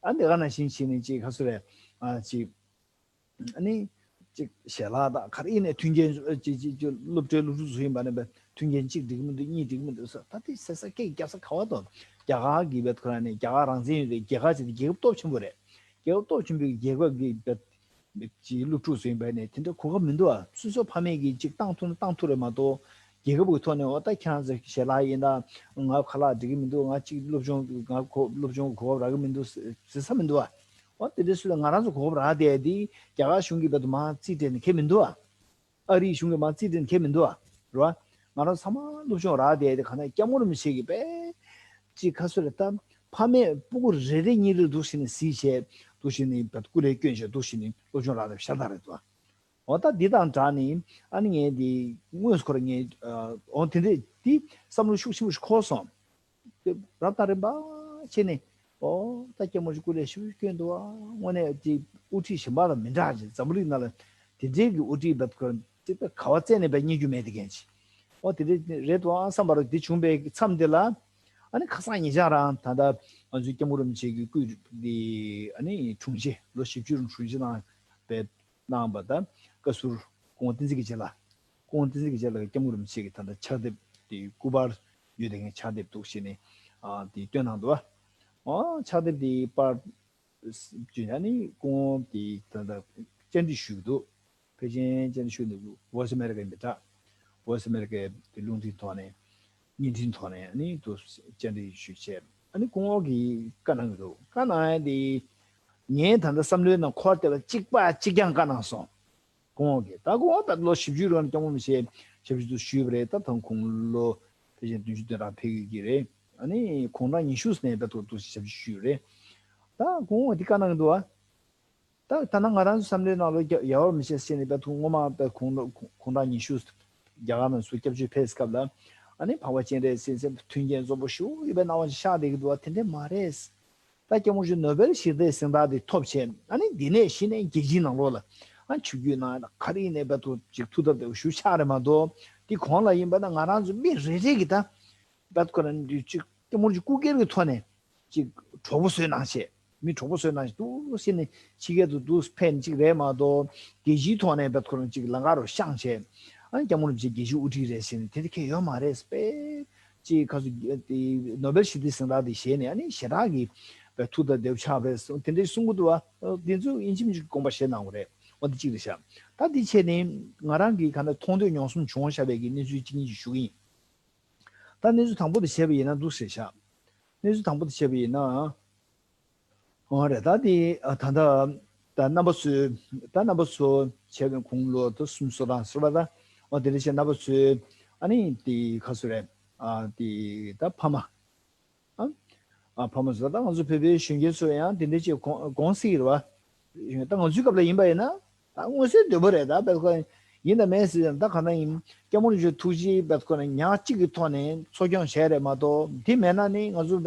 ཨ་འདི་ག་ནང་བཞིན་བྱས་ནས་ཅིག་ཁ་སོ་རེ་ཨ་ཅིག་ཨ་ནི་ཅིག་ཞལ་ལག་དང་ག་རེ་ཡིན་ནས་མཐུན་རྐྱེན་ཅིག་ཅིག་ཅིག་སློབ་གྲྭའི་སློབ་ཕྲུག་ཚོ་ཡིན་པ་ནས་པ་མཐུན་རྐྱེན་གཅིག་འགྲིག་གི་མི་འདུག་གཉིས་འགྲིག་གི་མི་འདུག་ཟེར་ད་དེ་ཟེར་ས་སྐད་རྒྱབ་ས་ག་བ་དང་རྒྱ་གར་གྱི་བེད་ཁོ་རང་ནས་རྒྱ་གར་རང་བཙན་ཡོད་པའི་རྒྱལ་ཁབ་ཅིག་དེ་རྒྱལ་ཁབ་སྟོབས་ཆེན་པོ་རེད། རྒྱལ་ཁབ་སྟོབས་ཆེན་པོའི་རྒྱལ་ཁབ་ཀྱི་བེད། ཅིག་སློབ་ཕྲུག་ཚོ་ཡིན་པ་ནས་དེ་འདྲ་གོ་སྐབས་མི་འདུག་ཨ། སོ་སོ་ཕ་མས་ཀྱིས་ཅིག་བཏང་ཐུབ་ན་བཏང་ཐུབ་རེད་མ་གཏོགས་རྒྱལ་ཁབ་ཀྱི་ཐོག་ནས་འོ་ད་ཁྱེད་རང་ཚོ་ཞལ་ལག་ཡིན་ད་ང་ཁ་ལག་འགྲིག་གི་མི་འདུག་ང་ཅིག་སློབ་སྦྱོང་ང་གོ་སློབ་སྦྱོང་གོ་སྐབས་རག་གི་མི་འདུག་ཟེར་ས་མི་འདུག་ཨ། འོ་དེ་འདྲའི་སུ་ལ་ང་རང་ཚོ་གོ་སྐབས་རག་བསྡད་དེ་རྒྱ་གར་གཞུང་གིས་བེད་དུ་མ་རྩིས་སྤྲད་ནས་ཁེལ་མི་འདུག་ཨ། ཨ་རིའི་གཞུང་གིས་མ་རྩིས་སྤྲད་ནས་ཁེལ་མི་འདུག་ཨ། རེད་བ། ང་རང་ཚང་མ་སློབ་སྦྱོང་རག་བསྡད་དེ་ག་ན་སྐྱབས་མགོན་རིན་པོ་ཆེ་གིས་དཔེ་ཅིག་ཁ་སོ་རེ་ད་ཕ་མས་སྤུ་གུ་རེ་རེ་གཉིས་རེ་འདུག་བྱས་ནས་གཟིགས་བྱས་འདུག་བྱས་ནས་བེད་སྐུ་ལས་བསྐྱོན་བྱས་འདུག་བྱས་ནས་སློབ་སྦྱོང་རག་ལས་ཤ་སྟག་རེད་དོ། འོ་ད་འདི་དང་སྦྲགས་ནས་ཨ་ནི་ངས་འདི་དངོས་སུ་ཁོ་ར་ངས་འོ་དེ་འདྲས་འདི་བསམ་བློ་ཤུགས་ཆེན་པོ་ཞིག་འཁོར་སོང་། དེ་རབ་དང་རིམ་པ་བྱས་ནས་ཨོ་ད་སྐྱབས་མགོན་རིན་པོ་ཆེ་སྐུ་ལས་ཞེ་པོ་སྐྱོན་འདུག་ཨ། དངོས་གནས་དེ་དབུ་ཁྲིད་གཞན་པ་དང་མི་འདྲ་ཅིག་འཛམ་བུ་གླིང་ནང་ལ་དེ་འདྲའི་གི་དབུ་ཁྲིད་བ་དེ་ག་བ་བཙལ་ནས་བ་རྙེད་རྒྱུ་མེད་དེ་མཁན་ཅིག་ཨོ་དེ་འདྲ་རེད་དོ་ཨ་བསམ་པ་རུ་དེ་བྱུང་བའི་མཚམས་དེ་ལ་ཨ་ནི་ཁ་སང་ཉེ་ཆར་རང་ད་ལྟ་ང་ཚོའི་སྐྱབས་མགོན་རིན་པོ་ཆེ་གི་སྐུ་དེ་ཨ་ནི་དྲུང་ཆེ་ལོ་བཞི་བཅུ་རིང་དྲུང་ཆེ་གནང་བའི་གནང་བ་དང་བཀའ་ཟུར་སྐུ་ངོ་བསྟན་འཛིན་གྱི་རྗེ་ལགས། སྐུ་ངོ་བསྟན་འཛིན་གྱི་རྗེ་ལགས་ཀྱིས་སྐྱབས་མགོན་རིན་པོ་ཆེ་གི་ད་ལྟ་ཕྱག་དེབ་དེ་སྐུ་པར་ཡོད་དེ་ངས་ཕྱག་དེབ་འདུག་བྱས་ནས་ཨ་དེ་བཏོན་གནང་འདུག་ཨ། ཨོ་ཕྱག་དེབ་དེ་པར་བརྒྱུད་ནས་ནི་སྐུ་ངོ་དེ་ད་ལྟ་བཅར་འདྲི་ཞུས་འདུག་ཕལ་ཆེར་བཅར་འདྲི་ཞུས་འདུག Voice of America ཡིན་པའི་འདྲ། བོ་སི་ཨ་མེ་རི་ཀའི་དེ་རླུང་འཕྲིན་ཐོག་ནས་བརྙན་འཕྲིན་ཐོག་ནས་ཨ་ནི་དུ་བཅར་འདྲི་ཞུས་བྱས། ཨ་ནི་སྐུ་ངོ་གིས་བཀའ་གནང་གི་འདུག་བཀའ་གནང་ཡ་དེ་ངས་ད་ལྟ་བསམ་བློའི་ནང་འཁོར་བསྡད་པ་གཅིག་པ་གཅིག་རྐྱང་བཀའ་གནང་སོང་། སྐུ་ངོ་གིས་ད་སྐུ་ངོ་ད་ལོ་བཞི་བཅུ་རང་སྐྱོང་མོ་མི་བྱེད་ཞབས་ཞུ་དུ་ཞུས་པ་རེད། ད་ཐང་ཁོང་ལོ་ཕལ་ཆེར་བདུན་ཅུ་དོན་གྲངས་ཕེབས་ཀྱི་རེད། ཨ་ནི་གུང་གྲངས་ཉི་ཤུ་ནས་ད་ཐུག་ཐུག་ཞབས་ཞུ་ཞུས་རེད། ད་སྐུ་ངོ་དེ་བཀའ་གནང་གི་འདུག་ཨ། ད་ད་ན་ང་རང་ཚོ་བསམ་བློའི་ནང་ལོ་རྒྱ་ཡལ་བར་མི་བྱེད་ཟེར་ནས་ད་ཐུག་སྔོན་མ་ད་གུང་ལོ་གུང་གུང་གྲངས་ཉི་ཤུ་རྒྱ་གར་ནང་ཚུར་སྐྱབས་བཅོལ་ཕེབས་སྐབས་ལ་ཨ་ནི་འཕགས་པ་སྤྱན་རས་གཟིགས་སེམས་མཐུན་རྐྱེན་འཛོམས་པོ་ཞུ་ཡོད་པའི་སྣང་བ་ཞིག་ཤར་བསྡད་ཀྱི་འདུག་བ། དེ་འདྲས་མ་རེད། ད་སྐྱབས་མགོན་ཆེན་ནོ་བེལ་ཞི་བདེའི་གཟེངས་རྟགས་དེ་ཐོབ་བྱས་ཨ་ནི་འདི་ནས་གཞི་ནས་རྒྱལ་སྤྱིའི་ནང་ལོགས་ལ་ཨ་ཆིབས་བསྒྱུར་གནང་ཡ་ད་ག་རེ་ཡིན་ནའི་བར་དུ་ཅིག་ཐུགས་སྟབས་བདེ་པོ་ཞུ་ཆགས་རེད་མ་གཏོགས། དེ་གོང་ལ་ཡིན་པ་ན་ང་རང་ཚོ་མི་རེ་རེ་གིས་ད་བར་དུ་ཁོ་རང་ཅིག་སྐྱབས་མགོན་ཆེན་སྐུ་སྒེར་གྱི་ཐོག་ནས་ཅིག་གྲོགས་པོ་བཟོས་གནང་བྱས། མི་གྲོགས་པོ་བཟོས་གནང་བྱས་འདུག་ཟེར་ནས་ཕྱི་རྒྱལ་དུ་འདུག་ཕེབས་ནས་ཅིག་རེད་མ་གཏོགས། རྒྱལ་སྤྱིའི་ཐོག་ནས་བར་དུ་ཁོ་རང་ཅིག་ལམ་ཁ་རུ་བཤངས་བྱས། ཨ་ནི་སྐྱབས་མགོན་རིན་པོ་ཆེ་རྒྱལ་སྤྱིའི་དབུ་ཁྲིད་རེད་ཟེར་ནས་དེ་འདྲ་ཁྱད་ཡོད་མ་རེད། དཔེ་ཅིག་ཁ་སུ་དེ་ནོ་བེལ་ཞི་བདེའི་གཟེངས་རྟགས་དེ་བཞེས་ནས་ཨ་ནི་ཞེ་དྲག་གི་བའི་ཐུགས་དང་བདེ་པོ་ཆགས་པས་དེ་འདྲའི་གསུང་གི་འདུག་བ། འདི་ཚོ་ཡིན་གཅིག་མིན་གཅིག་དགོངས་པ་བཞེས་གནང་དགོས་རེད། འོ་འདི་གཅིག་རེད་ཤག་ད་འདི་བྱས་ནས་ང་རང་གིས་ག་འདྲ་མཐོང་ཐོས་མྱོང་གསུམ་བྱུང་བཞག་པའི་གི་གནས་ཚུལ་གཅིག་གཉིས་ཤིག་ཞུ་གི་ཡིན། ད་གནས་ཚུལ་དང་པོ་དེ་བྱས་པ་ཡིན་ན་འདུག་ཟེར་ཤག་གནས་ཚུལ་དང་པོ་དེ་བྱས་པ་ཡིན་ན། འོ་རེད། ད་དེ་ཨ་ད་ད་ད་རྣམ་པ་ཚོས་ད་རྣམ་པ་ཚོ་བྱས་པའི་གུང་ལོ་ད་གསུམ་སོ་དང་སོ་པ་ད་འོ་དེ་འདྲ་བྱས་རྣམ་པ་ཚོས་ཨ་ནི་དེ་ག་ཚོད་རེད། ཨ་དེ་ད་ཕ་མ། ཨ་ཨ་ཕ་མ་ཚོ་ད་ང་ཚོ་བོད་པའི་གཞོན་སྐྱེས་ཚོ་ཡང་དེ་འདྲ་ཅིག་དགོངས་དགོངས་སྲིད་རེད་བ། ད་ང་ཚོའི་སྐབས་ལ་ཡིན་པ་ཡིན་ན་ད་མངོན་གསལ་དོད་པོ་རེད། ད་བེད་ཁོ་ཡིན་ད་མེད་ཟེར་ད་ག་ན་ཡིན། སྐྱབས་མགོན་རིན་པོ་ཆེ་ཐུགས་རྗེ་བེད་ཁོ་ན་ཉག་གཅིག་གི་ཐོག་ནས་འཚོ་སྐྱོང་བྱས་རེད་མ་གཏོགས། དེ་མེད་ན་ནི་ང་ཚོ་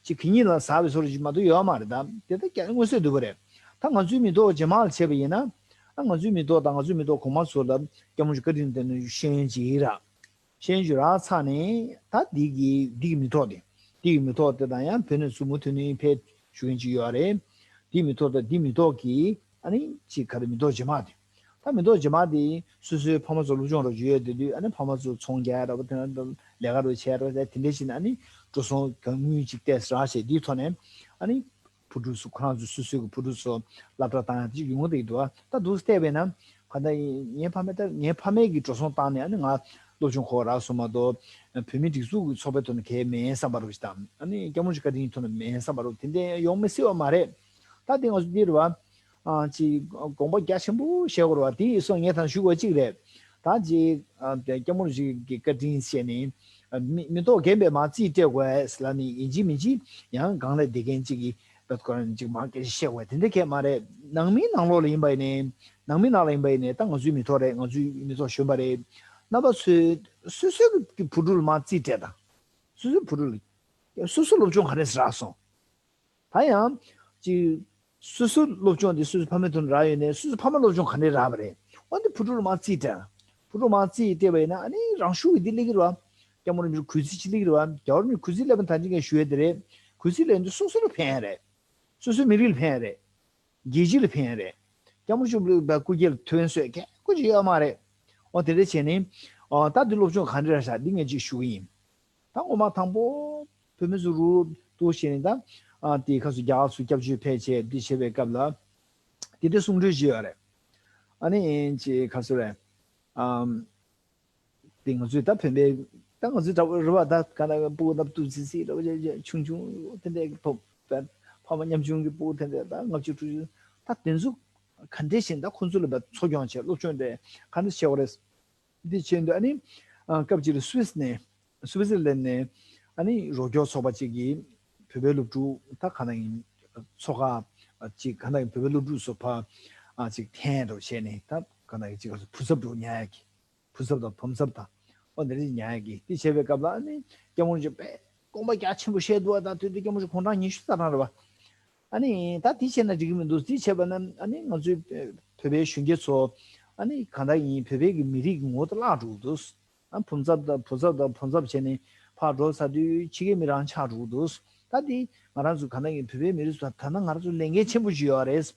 ཅིག་གི་ཉིད་ལ་ཟ་བའི་བཟོ་འདྲ་ཅིག་མ་གཏོགས་ཡོད་མ་རེད། ད་དེ་ད་ཀྱང་མངོན་གསལ་དོད་པོ་རེད། ད་ང་ཚོའི་མི་ཐོག་རྗེས་མ་ལ་བྱས་པ་ཡིན་ན། ཨ་ང་ཚོའི་མི་ཐོག་དང་ང་ཚོའི་མི་ཐོག་གོང་མ་ཚོ་ལ་སྐྱབས་མགོན་རིན་པོ་ཆེ་བཀའ་དྲིན་དེ་ནི་ཤེས་ཡོན་ཅིག་རག་ཤེས་ཡོན་ཅིག་རག་ཚར་ནས་ད་འདི་གི་འདི་གི་མི་ཐོག་དེ། འདི་གི་མི་ཐོག་དེ་དང་ཡང་བོད་ནས་ཚུར་མུ་མཐུད་ནས་ཕེབས་ཞུ་མཁན་ཅིག་ཡོད་རེད། འདི་མི་ཐོག་དང་འདི་མི་ཐོག་གི་ཨ་ནི་ཅིག་ག་རེ་མི་ཐོག་རྗེས་མ་དེ། ད་མི་ཐོག་རྗེས་མ་དེ་སོ་སོའི་ཕ་མ་ཚོ་སློབ་སྦྱོང་རོགས་ཞུ་ཡས་དེ་དུས་ཨ་ནི་ཕ་མ་ཚོ་ཚོང་རྒྱག་ར་བ་དེ་ན་ལས་ཀ་རོགས་བྱས་ར་བ་དེ་འདྲ་བྱས་ནས་ཨ་ནི་འགྲོ་སོང་གང་དངུལ་ཅིག་ཏོག་ཙམ་རག་བྱས་དེའི་ཐོག་ནས་ཨ་ནི། བུ་ཕྲུག་ཚོ་ཁོ་རང་ཚོ་སོ་སོའི་གི་བུ་ཕྲུག་ཚོ་སློབ་གྲྭ་བཏང་ཡག་ཅིག་ཡོང་གི་འདུག་ད་འདུག་བལྟས་པས་ན་ག་ད་ངའི་ཕ་མས་ད་ངའི་ཕ་མས་ཀྱི་འགྲོ་སོང་བཏང་ནས་ཨ་ནི་ང་སློབ་སྦྱོང་ཁོ་རག་སོང་མ་གཏོགས། བོད་མི་སྒྲིག་འཛུགས་ཀྱི་ཚོགས་པའི་ཐོག་ནས་གལ་མེད་བསམ་པ་རུ་ཞིག་དང་ཨ་ནི་སྐྱབས་མགོན་ཆེན་བཀའ་དྲིན་ཐོག་ནས་མེད་བསམ་པ་རུ་དེ་འདྲ་ཡོང་མི་སྲིད་པ་མ་རེད། ད་དེ་ང་ཚོ་འདིར་བ་ཨ་ཅིག་དགོངས་པ་རྒྱ་ཆེན་པོ་བཞེས་དགོས་རེད་བ། དེ་ཡིན་སོང་ངས་ད་ཞུ་དགོས་གཅིག་རེད། ད་ཅིག་ཨ་དེ་སྐྱབས་མགོན་ཆེན་གྱི་བཀའ་དྲིན་བཤད་ནས་ཨ་མི་མི་ཐོག་རྒན་པས་མ་རྩིས་སྤྲད་དགོས་ལ་ནི་ཡིན་གཅིག་མིན་གཅིག་ཡང་གང་ལས་བསྡད་མཁན་གཅིག་གིས། བེད་ཁོ་རང་ཅིག་མང་སྐད་ཆ་བཤད་དགོས་དེ་འདྲ་གས་མ་རེད། ནང་མིའི་ནང་ལོགས་ལ་ཡིན་པ་ཡིན་ནའི། ནང་མི་ནང་ལ་ཡིན་པ་ཡིན་ནའི་ད་ང་ཚོའི་མི་ཐོག་རེད། ང་ཚོའི་མི་ཐོག་གཞོན་པ་རེད། རྣམ་པ་ཚོས་སོ་སོའི་གི་བུ་ཕྲུག་ལ་མ་རྩིས་སྤྲད་དང་། སོ་སོའི་བུ་ཕྲུག་ལ། སོ་སོ་སློབ་སྦྱོང་ག་རེ་རག་སོང་། ད་ཡང་། ཅིག་སོ་སོའི་སློབ་སྦྱོང་དེ་སོ་སོའི་ཕ་མའི་ཐོག་ནས་རག་ཡོད་ནའི་སོ་སོའི་ཕ་མ་སློབ་སྦྱོང་ག་རེ་རག་པ་རེད། འོན་ཏེ་བུ་ཕྲུག་ལ་མ་རྩིས་སྤྲད། བུ་ཕྲུག་མ་རྩིས་སྤྲད་པ་ཡིན་ན་ཨ་ནི་རང་ཤུགས་ཀྱིས་འདི་སླེབས་ཀྱི་རེད་བ། སྐྱབས་མགོན་རིན་པོ་ཆེ་གུས་བརྩི་ཅིག་སླེབས་ཀྱི་རེད་བ། རྒྱལ་བ་རིན་པོ་ཆེ་གུས་བརྩི་སླེབས་པ་ད་ཅི་ངས་ཞུ་ཡས་དེ་རེད། གུས་བརྩི་སླེབས་ཡོང་དུས་སོ་སོ་ལ་ཕན་ཡས་རེད། སོ་སོའི་མི་རིགས་ལ་ཕན་ཡས་རེད། རྒྱལ་སྤྱི་ལ་ཕན་ཡས་རེད། སྐྱབས་མགོན་ཆེན་པོའི་སྐུ་སྐྱེ་ལ་ཐུགས་ཕན་གསོས་མཁན་སྐུ་ཅིག་ཡོད་མ་རེད། འོ་དེ་འདྲ་བྱས་ནས། ཨ་ད་འདི་སློབ་སྦྱོང་ག་འདྲ་རག་ཤག་འདི་ངས་ཅིག་ཞུ་གི་ཡིན། ད་ངོ་མ་དང་པོ་བོད་མི་ཚོ་རུ་ཏུ་བྱས་ནས་ད་ཨ་དེ་ཁ་སུ་རྒྱ་གར་ཚུར་སྐྱབས་བཅོལ་ཕེབས་བྱས་འདི་བྱེད་པའི་སྐབས་ལ། དེ་འདྲ་གསུང་གྲོས་ཅིག་ཡོད་རེད། ཨ་ནི་ཅིག་ཁ་སུ་རེད། ཨམ། དེ་ང་ཚོས་ད་བོད་པའི་ད་ང་ཚོའི་འདྲ་བོ་རེད་བ། ད་ག་ན་སྤུ་གུ་ནབ་ཏུ་ཙི་ཙི་རེད་བ། ཆུང་ཆུང་དེ་འདྲའི་ཕ་ཕ་མ་ཉམ་ཆུང་གི་སྤུ་གུ་དེ་འདྲ་ད་ལྔ་བཅུ་དྲུག་ཅུ་ད་དེ་ཚོ་ག་འདྲས་བྱས་ད་ཁོ་ཚོ་ལ་བ་འཚོ་སྐྱོང་བྱས་སློབ་སྦྱོང་དེ་ག་འདྲས་བྱེད་དགོས་རེད། འདི་བྱས་འདུག་ཨ་ནི་ཨ་སྐབས་ཅིག་ལ་སུད་སི་ནས་སུད་སི་ལན་ནས་ཨ་ནི་རོགས་སྐྱོར་ཚོགས་པ་ཅིག་གིས་བོད་པའི་སློབ་ཕྲུག་ད་ག་ན་ཡིན་ཚོགས་ཁག་ཅིག་ག་ན་ཡིན་བོད་པའི་སློབ་ཕྲུག་ཚོ་ཕར་ཨ་ཅིག་འཐེན་རོགས་བྱས་ནས་ད་ག་ན་ཡིན་ཅིག་ག་ཚོད་བུ་ཚབ་འགྲོ་ཉག་ཡ་གི་བུ་ཚབ་དང་བུམ་ཚབ་དང་། ཨོ་འདི་འདྲ་ཉག་གི་དེ་བྱས་པའི་སྐབས་ལ་ཨ་ནི་སྐྱབས་མགོན་རིན་པོ་ཆེ་དཔེ་དགོངས་པ་རྒྱ་ཆེན་པོ་བཞེས་འདུག་ཨ། ད་དུས་དེ་སྐྱབས་མགོན་རིན་པོ་ཆེ་གུང་གྲངས་ཉི་ཤུ་རྩ་གྲངས་རེད་བ། ཨ་ནི་ད་དེ་བྱས་ན་འགྲིག་གི་མི་འདུག་དེ་བྱས་པ་ན་ཨ་ནི་ང་ཚོའི་བོད་པའི་གཞོན་སྐྱེས་ཚོ་ཨ་ནི་གང་ལྟར་ཡིན་བོད་པའི་གི་མི་རིགས་ཀྱི་ངོ་བོ་དེ་བརླག་འགྲོ་གི་འདུག་ཨ་བུམ་ཚབ་དང་བུ་ཚབ་དང་བུམ་ཚབ་བྱས་ནས་ཕར་འགྲོ་ཚར་དུས་ཕྱི་རྒྱལ་མི་རང་ཆགས་འགྲོ་གི་འདུག་ད་དེ་ང་རང་ཚོ་གང་ལྟར་ཡིན་བོད་པའི་མི་རིགས་ཚོ་ད་ལྟ་ང་རང་ཚོ་ལས་འགན་ཆེན་པོ་ཞིག་ཡོད་རེད།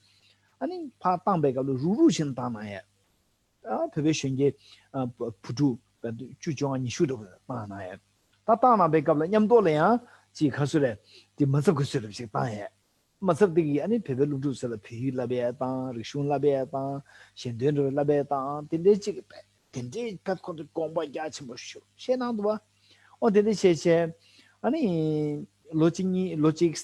ཨ་ནི་ཕར་བཏང་པའི་སྐབས་ལ་རུག་རུག་བྱས་ནས་བཏང་གནང་ཡ། ཨ་བོད་པའི་གཞོན་སྐྱེས་ཨ་བུ་བུ་ཕྲུག་བཅུ་བཅོ་ལྔ་ཉི་ཤུ་འདྲ་བོ་བཏང་གནང་ཡ། ད་བཏང་གནང་པའི་སྐབས་ལ་མཉམ་དུ་ལ་ཡང་ཅིག་ག་ཚོད་རེད། དེ་མ་ཚབ་ག་ཚོད་རེད་ཞིག་བཏང་ཡ། མ་ཚབ་དེ་གིས་ཨ་ནི་བོད་པའི་སློབ་ཕྲུག་ཚོ་ལ་བོད་ཡིག་བསླབ་ཡ་དང་རིག་གཞུང་བསླབ་ཡ་དང་ཞལ་འདོན་འདྲ་བོ་བསླབ་ཡ་དང་དེ་འདྲའི་ཅིག་བེད་ དེ་འདྲའི་ཕར་ཁོ་ཚོ་དགོངས་པ་རྒྱ་ཆེན་པོ་ཞུ་བཤད་གནང་འདུག་བ། ཨོ་དེ་འདྲ་བྱས་བྱས། ཨ་ནི། ལོ་གཅིག་གཉིས་ལོ་གཅིག་ནས་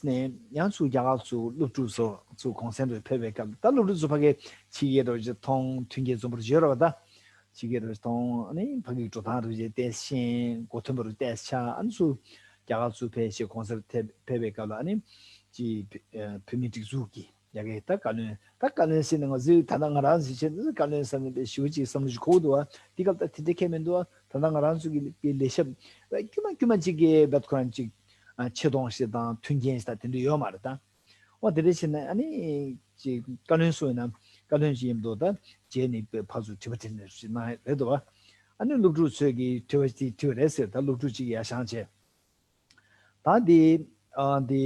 ཡང་ཚུར་རྒྱ་གར་ཚུར་སློབ་ཕྲུག་ཚོ་ཚུར་གུང་སེང་དུ་ཕེབས་པའི་སྐབས་ད་སློབ་ཕྲུག་ཚོ་ཕ་གིའི་ཕྱི་རྒྱལ་རོགས་ཀྱི་མཐོང་མཐུན་རྐྱེན་འཛོམས་པར་བརྗོད་རོགས་ད། ཕྱི་རྒྱལ་རོགས་ཀྱི་མཐོང་ཨ་ནི་ཕ་གིའི་འགྲོ་སྟངས་རོགས་ཀྱི་བལྟས་ཤེས་མགོ་ཐོན་པ་རུ་བལྟས་ཆ་ཨ་ནི་ཚུར་རྒྱ་གར་ཚུར་ཕེབས་ཤེས་གུང་སེང་ཕེབས་པའི་སྐབས་ལ་ཨ་ནི་ཅི་བོད་མི་སྒྲིག་འཛུགས་ཀྱི་ཡ་གི་ད་བཀའ་བློན་ད་བཀའ་བློན་ཟེར་ནས་ང་ཚོའི་ད་ལྟ་ང་རང་ཟེར་བྱས་ནས་བཀའ་བློན་ཟེར་ནས་པའི་ཞུ་ཅིག་བསམ་བློ་ཞིག་འཁོར་འདུག་བ། འདི་སྐབས་ད་དེ་འདྲ་ཁས་མི་འདུག་བ། ད་ལྟ་ང་རང་ཚོ་གི་པའི་ལས་ཞབས་དཀྱུས་མ་དཀྱུས་མ་ཅིག་གི་བད་ཁོ་རང་ཅིག་ཆེ་མཐོང་ཞིག་དང་མཐུན་རྐྱེན་ཞིག་དང་དེ་འདྲ་ཡོད་མ་རེད་ད། འོ་དེ་འདྲ་བྱས་ནས་ཨ་ནི་ཅིག་བཀའ་བློན་སུ་ཡིན་ན་བཀའ་བློན་ཅིག་ཡིན་མདོག་ད་རྗེས་ནས་ཕར་ཚུར་དྲི་བ་དྲིས་ནས་ཞིག་གནང་ཡ་རེད་འདུག་བ། ཨ་ནི་སློབ་ཕྲུག་ཚོས་ཀྱི་དྲི་བ་དེ་དྲི་བ་རེད་ཟེར་ད་སློབ་ཕྲུག་ཅིག་ཡར་བཞེངས་བྱས། ད་འདི་ཨ་འདི་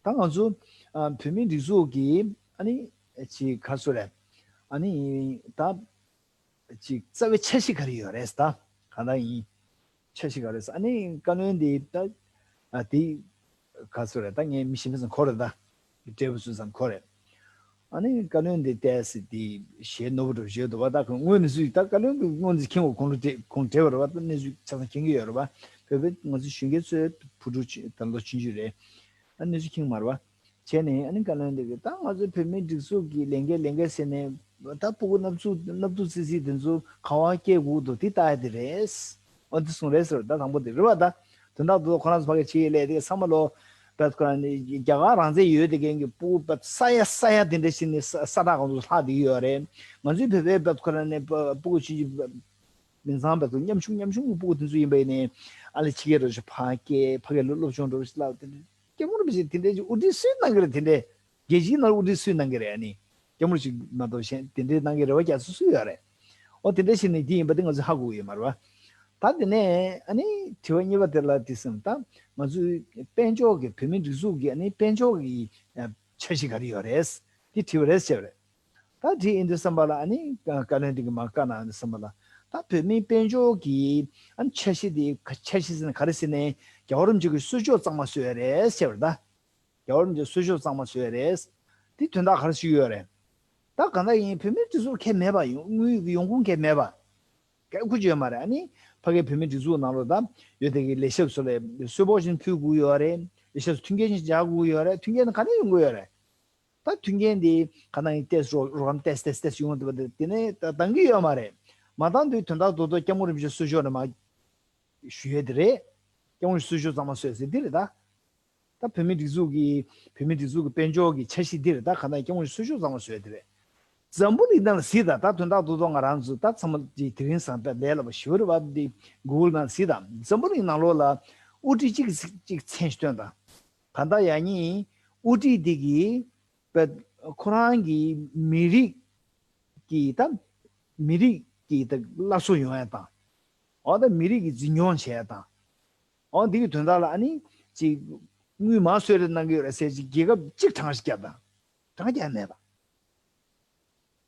ད་ང་ཚོ་ཨ་བོད་མིའི་སྒྲིག་འཛུགས་ཀྱི་ཨ་ནི་ཅིག་ག་རེ་ཟེར་རེད། ཨ་ནི་ད་ཅིག་རྩ་བའི་འཆར་གཞི་ག་རེ་ཡོད་རེད་ད། གང་ལྟར་ཡིན། འཆར་གཞི་ག་རེ་ཟེར་ཨ་ནི་བཀའ་བློན་འདི་ད་ཨ་འདི་ག་རེ་ཟེར་རེད་ད། ངའི་མི་གཞན་པ་ཚོ་གོ་རེད་ད། འབྲས་བུ་སུ་ཙམ་གོ་རེད། ཨ་ནི་བཀའ་བློན་འདི་ཏོག་ཙམ་འདི་ཞེ་ནོར་བུ་འདྲ་བོ་བརྗོད་འདུག་བ། ད་ཁོང་དངོས་གནས་སུ་ད་བཀའ་བློན་གྱི་དངོས་གནས་མཁྱེན་དགོས། ཁོང་ལ་དྲི་ཁོང་དྲི་བ་རེད་བ། ད་གནས་ཚུལ་ཆ་ཚང་མཁྱེན་གྱི་ཡོད་རེད་བ། བོད་པའི་ང་ཚོ་གཞོན་སྐྱེས་ཚོའི་བུ་ཕྲུག་ཆུ་ད་ལོ་ཆུང་ཆུང་རེད། ཨ་གནས་ཚུལ་མཁྱེན་གྱི་མ་རེད་བ། བྱས་ནས་ཨ་ནི་བཀའ་བློན་འདི་གིས་ད་ང་ཚོའི་བོད་མིའི་སྒྲིག་འཛུགས་ཀྱི་ལས་འགན་ལས་འགན་ཟེར་ནས་ད་སྤུ་གུ་སྣབས་ཚུགས་སྣབས་ཐུག་ཙི་ཙི་དེ་ཚོ་ག་བ་སྐྱེ་དགོས་འདུག་དེ་ལྟ་ཡ་དེ་རེད། འོ་འདི་གསུངས་རེད་ཟེར། ད་དང་པོ་དེ་རེད་བ། ད་དོན་དག་ཏུ་ཁོ་རང་ཚོ་ཕ་གི་ཕྱི་ཡི་ལས་དེ་བསམ་བློ་བད་ཁོ་རང་ནི་རྒྱ་གར་རང་བཙན་ཡོད་དེ་གན་གི་སྤུ་གུ་བད་ས་ཡ་ས་ཡ་དེ་འདྲ་ཞིག་ནི་ས་ས་ཐག་གང་དུ་ལྷག་བསྡད་ཡོད་རེད། ང་ཚོའི་བོད་པའི་བད་ཁོ་རང་ནི་སྤུ་གུ་ཆུང་ཆུང་མིང་ཚང་བད་ཁོ་ཉམ་ཆུང་ཉམ་ཆུང་གི་སྤུ་གུ་དེ་ཚོ་ཡིན་པ་ཡིན་ནི་ཨ་ལེ་ཕྱི་རྒྱལ་རོགས་ཞུ་ཕ་སྐད་ཕ་སྐད་ལ་སློབ་སྦྱོང་འགྲོ་ཞིག་ལབ་དེ་འདྲ་སྐྱབས་མགོན་རིན་པོ་ཆེ་དེ་འདྲའི་ཅིག་དབུ་ཁྲིད་སུས་གནང་གི་རེད། དེ་འདྲའི་རྒྱལ་སྤྱིའི་ནང་དབུ་ཁྲིད་སུས་གནང་གི་རེད། ཨ་ནི་སྐྱབས་མགོན་ཞིག་མ་གཏོགས་གཞན་དེ་འདྲའི་གནང་གི་རེ་བ་རྒྱག་ས་སུ་ཡོད་རེད། ཨོ་དེ་འདྲ་ཞིག་ནི་འདི་ཡིན་པ་དེ་ང་ཚོས་ཧ་གོ་གི་ཡོད་མ་རེད་བ། ད་དེ་ནས་ཨ་ནི་དྲི་བ་གཉིས་པ་དེ་ལ་དེ་སེམས་ད་ང་ཚོའི་དཔལ་འབྱོར་གྱི་བོད་མིའི་སྒྲིག་འཛུགས་ཀྱི་ཨ་ནི་དཔལ་འབྱོར་གྱི་འཆར་གཞི་ག་རེ་ཡོད་རེད། དེ་དྲི་བ་རེད་ཟེར་བ་རེད། ད་དེ་ཡིན་དུས་བསམ་པ་ལ་ཨ་ནི་བཀའ་བློན་འདི་གིས་མར་བཀའ་གནང་དུས་བསམ་པ་ལ་ད་བོད་མིའི་དཔལ་འབྱོར་གྱི་ཨ་ནི་འཆར་གཞི་དེ་འཆར་གཞི་ཟེར་ན་ག་རེ་ཟེར་ནས་རྒྱལ་བ་རིན་པོ་ཆེ་གི་གསོལ་ལྕོག་གཙང་མ་བཟོས་པ་རེད་ཟེར་བ་རེད་ད། རྒྱལ་བ་རིན་པོ་ཆེ་གསོལ་ལྕོག་གཙང་མ་བཟོས་པ་རེད། དེ་དོན་དག་ག་རེ་ཞིག་ཡོད་རེད། ད་གང་ལྟར་ཡིན་བོད་མིའི་སྒྲིག་འཛུགས་ཁེ་མེད་པ་ཡོང་དངུལ་ཡོང་ཁུངས་ཁེ་མེད་པ། སྐད་ཁུ་ཅོ་ཡོད་མ་རེད། ཨ་ནི་ཕ་གིའི་བོད་མིའི་སྒྲིག་འཛུགས་ནང་ལོགས་ད་ཡོད་དེ་གི་ལས་ཞབས་ཚོ་ལ་གསོལ་ཕོགས་ཤིག་ཕུལ་དགོས་ཡོད་རེད། ལས་ཞབས་ཚོ་མཐུན་རྐྱེན་ཞིག་སྦྱར་དགོས་ཡོད་རེད། མཐུན་རྐྱེན་དེ་ག་ནས་ཡོང་དགོས་ཡོད་རེད། ད་མཐུན་རྐྱེན་དེ་ག་ནང་ཡིན་ཏེས་རོགས་རོགས་རམ་ཏེས་ཏེས་ཏེས་ཡོང་དུས་པ་དེ་དེ་ནས་ད་འདང་གི་ཡོད་མ་རེད། མ་འདང་དུས་དོན་དག་རྡོག་རྡོག་སྐྱབས་མགོན་རིན་པོ་ཆེ་གསོལ་ལྕོག་ནས་མར་ཞུ་ཡས་དེ་རེད། སྐྱབས་མགོན་གསོལ་ལྕོག་གཙང་མ་བཟོས་ཟེར་འདི་རེད་ད། ད་བོད་མིའི་སྒྲིག་འཛུགས་ཀྱི་བོད་མིའི་སྒྲིག་འཛུགས་ཀྱི་དཔལ་འབྱོར་གྱི་འཆར་གཞི་འདི་རེད་ད། ག་ནང་སྐྱབས་མགོན་གསོལ་ལྕོག་གཙང་མ་བཟོས་དེ་རེད། འཛམ་བུ་གླིང་ནང་ལ་གཟིགས་དང་། ད་དོན་དག་རྡོག་རྡོག་ང་རང་ཚོ་ད་ཚང་མ་དེ་དེ་རིང་སང་ད་ལས་སླ་པོ་ཞེ་པོ་རེད་བ། འདི་གུ་གལ་ནང་གཟིགས་དང་། འཛམ་བུ་གླིང་ནང་ལོགས་ལ་དབུ་ཁྲིད་གཅིག་གིས་གཅིག་མཚན་ཞིག་བཏོན་དང་། གང་ལྟར་ཡང་ནི་དབུ་ཁྲིད་འདི་གིས་པ་ཁོ་རང་གི་མི་རིགས་ཀྱི་ད་མི་རིགས་ཀྱི་ད་སླར་གསོ་ཡོང་ཡ་དང་། འོ་ད་མི་རིགས་ཀྱི་འཛིན་སྐྱོང་བྱས་དང་། འོ་འདི་གི་དོན་དག་ལ་ཨ་ནི་ཅིག་དངུལ་མང་གསོལ་རས་གནང་གི་ཡོད་རེད་ཟེར་ཅིག་རྒྱལ་ཁབ་གཅིག་གྲངས་ཤིག་བརྒྱབ་དང་། གྲངས་རྒྱག་མེད་པ།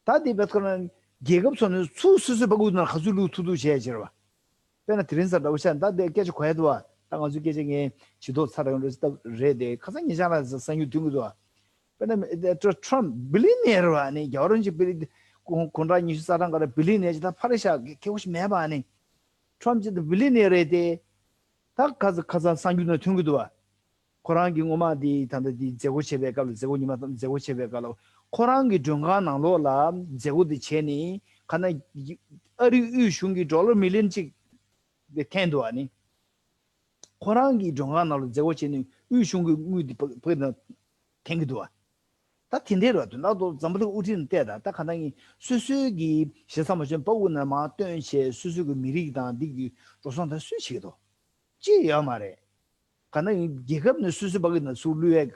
ད་འདི་བེད་ཁོ་ན་རྒྱལ་ཁབ་ཚོ་ནི་ཚུར་སོ་སོའི་ཕྲུ་གུ་ནང་ག་ཚོད་བླུག་ཐུབ་ཐུབ་བྱས་ཕྱིར་བ། དཔེར་ན་དེ་རིང་སང་འདྲ་བོ་ཤ་ད་འདི་སྐད་ཆ་གོ་ཡ་འདུག་བ། ད་ང་ཚོའི་སྐད་ཆ་ངས་ཇི་ལྟར་ཚར་རང་རེད་ད་རེད་དེ་ཁ་སང་ཉེ་ཆར་ལ་གསར་འགྱུར་ཐོན་གི་འདུག་བ། དཔེར་ན་ཊ་རམ་བི་ལི་ཡ་ནེར་བ་ནི་རྒྱལ་བ་རིན་པོ་ཆེ་བི་ལི་གུང་གུང་ཁྲན་ཉི་ཤུ་རྩ་གྲངས་ག་རེ་བི་ལི་ཡ་ནེར་ཅིག་ད་ཕ་རི་ཤ་གི་ཁེ་བོ་ཞིག་མེད་པ་ནི། ཊ་རམ་ཅིག་ད་བི་ལི་ཡ་ནེར་རེད་དེ། ད་ཁ་ས་ཁ་སང་གསར་འགྱུར་ནང་ཐོན་གི་འདུག་བ། ཁོ་རང་གི་སྔོན་མ་དེ་ད་ལྟ་དེ་མཛད་སྒོ་བྱེད་པའི་སྐབས་ལ་མཛད་སྒོ་ཉི་མ་མཛད་སྒོ་བྱེད་པའི་སྐབས་ལ་ཁོ་རང་གི་མགྲོན་ཁང་ནང་ལོགས་ལ་མཛད་སྒོ་དེ་བྱས་ནས་ཁ་ན་ཨ་རིའི་དབུས་གཞུང་གི་ཌོ་ལར་མི་ལི་ཡོན་གཅིག་དེ་འཐེན་འདུག་བ་ནི། ཁོ་རང་གི་མགྲོན་ཁང་ནང་ལ་མཛད་སྒོ་བྱས་ནས་དབུས་གཞུང་གི་དངུལ་དེ་ཕ་ཕ་གི་ནང་འཐེན་གི་འདུག་བ། ད་དེ་འདྲའི་རོ་དོན་དག་ཏུ་འཛམ་བུ་གླིང་དབུ་ཁྲིད་ནས་བལྟས་ད་ད་ག་ནང་གི་སོ་སོའི་གི་ཞེ་ས་མ་བྱུང་པ་དབུ་ནས་མར་བཏོན་བྱས་སོ་སོའི་གི་མི་རིགས་དང་འདི་གི་འགྲོ་སོང་ད་སུས་བྱེད་ཀྱི་འདུག་ཅི་ཡོད་མ་རེད། ག་ན་ཡིན་རྒྱལ་ཁབ་ནས་སོ་སོའི་ཕ་གི་ནས་ཚུར་བླུག་ཡས་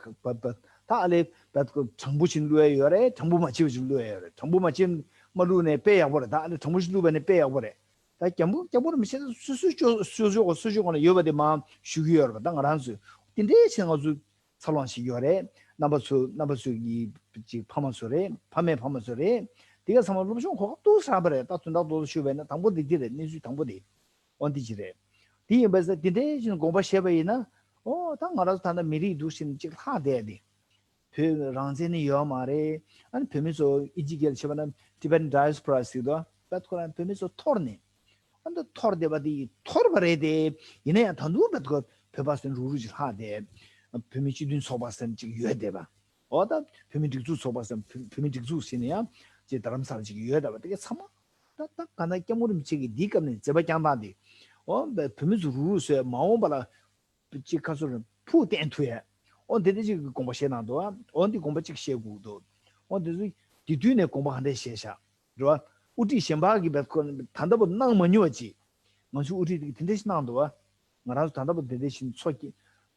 ད་ཨ་ལེ་ད་དྲང་པོ་ཞིག་བླུག་ཡས་ཡོད་རེད། དྲང་པོ་མ་བྱེད་པ་ཞིག་བླུག་ཡས་ཡོད་རེད། དྲང་པོ་མ་བྱེད་མ་བླུག་ནས་དཔེ་ཡག་པོ་རེད། ད་ཨ་ལེ་དྲང་པོ་ཞིག་བླུག་པ་ནས་དཔེ་ཡག་པོ་རེད། ད་སྐྱབས་མགོན་སྐྱབས་མགོན་རིན་པོ་ཆེ་སོ་སོའི་སོ་སོའི་སོ་སོའི་སོ་སོའི་སྒོ་ནས་ཡོད་པ་དེ་མར་ཞུ་གི་ཡོད་རེད་པ། ད་ང་རང་ཚོས་དེ་འདྲའི་ཆེད་ང་ཚོ་འཚར་ལོངས་ཞིག་ཡོད་རེད། རྣམ་པ་ཚོ་རྣམ་པ་ཚོ་གི་ཅིག་ཕ་མ་ཚོ་རེད། ཕ་མའི་ཕ་མ་ཚོ་རེད། དེ་ག་ཚང་མ་སློབ་སྦྱོང་གོ་སྐབས་ཏོག་ཙམ་རག་པ་རེད། ད་དོན་དག་ཏོག་ཙམ་ཞུས་པ་ཡིན་ན་དང་པོ་དེ་འདི་རེད། གནས་ཚུལ་དང་པོ་དེ། འོ་འདི་ཅི་རེད། དེ་ཡིན་པ་ཟེར་དེ་འདྲའི་ཞིག་དགོངས་པ་བཞེས་པ་ཡིན་ན། ཨོ་ད་ང་རང་ཚོ་ད་ལྟ་མི་རིགས་འདུག་ཟེར་ནས་ཅིག་ལྷག་བསྡད་དེ། བོད་རང་བཙན་ནི་ཡོད་མ་རེད། ཨ་ནི་བོད་མི་ཚོ་ཨིན་ཇི་སྐད་ལ་བྱས་པ་ན་Tibetan Diaspora ཟེར་འདུག་ད་ཁོ་རང་བོད་མི་ཚོ་འཐོར་ནས། ཨ་ད་འཐོར་བསྡད་པ་དེ་འཐོར་བ་རེད་དེ། ཡིན་ན་ཡང་ད་དུང་བོད་ཁོ་བོད་པ་ཟེར་རུག་རུག་ཅིག་ལྷག་སྟེ། བོད་མི་སྤྱི་མཐུན་ཚོགས་པ་ཟེར་ཅིག་ཡོད་བསྡད་པ། འོ་ད་བོད་མི་སྒྲིག་འཛུགས་ཚོགས་པ་ཟེར། བོད་བོད་མི་སྒྲིག་འཛུགས་ཟེར་ནས་ཡང་ཅིག་རྡ་རམ་ས་ལ་ཅིག་ཡོད་བསྡད་པ་དེ་ག་ཚང་མ། ད་ད་ག་ན་སྐྱབས་མགོན་རིན་པོ་ཆེ་གིས་འདིའི་སྐབས་ནས་མཛད་པ་བསྐྱངས་སྟངས་དེ། འོ་བོད་མི་ཚོ་རུག་རུག་བཟོས། མ་འོངས་པ་ལ་ཅིག་ཁ་སོ་རེ་ཕུགས་བརྟན་ཐུབ་ཡ། འོ་དེ་འདྲ་ཅིག་གི་དགོངས་པ་བཞེས་གནང་འདུག་ཨ། འོ་འདི་དགོངས་པ་ཅིག་བཞེས་དགོས་འདུག་འོ་དེ་ཚོ་དེ་དུས་ནས་དགོངས་པ་ག་འདྲ་བཞེས་ཤག་རེད་བ། དབུ་ཁྲིད་གཞན་པ་གིས་བས་ཁོ་ད་ལྟ་བུ་གནང་མ་མྱོང་བ་ཅིག་ང་ཚོའི་དབུ་ཁྲིད་དེ་དེ་འདྲ་ཞིག་གནང་འདུག་བ། ང་རང་ཚོ་ད་ལྟ་བུ་དེ་འདྲ་ཞིག་འཚོ་སྐྱེ་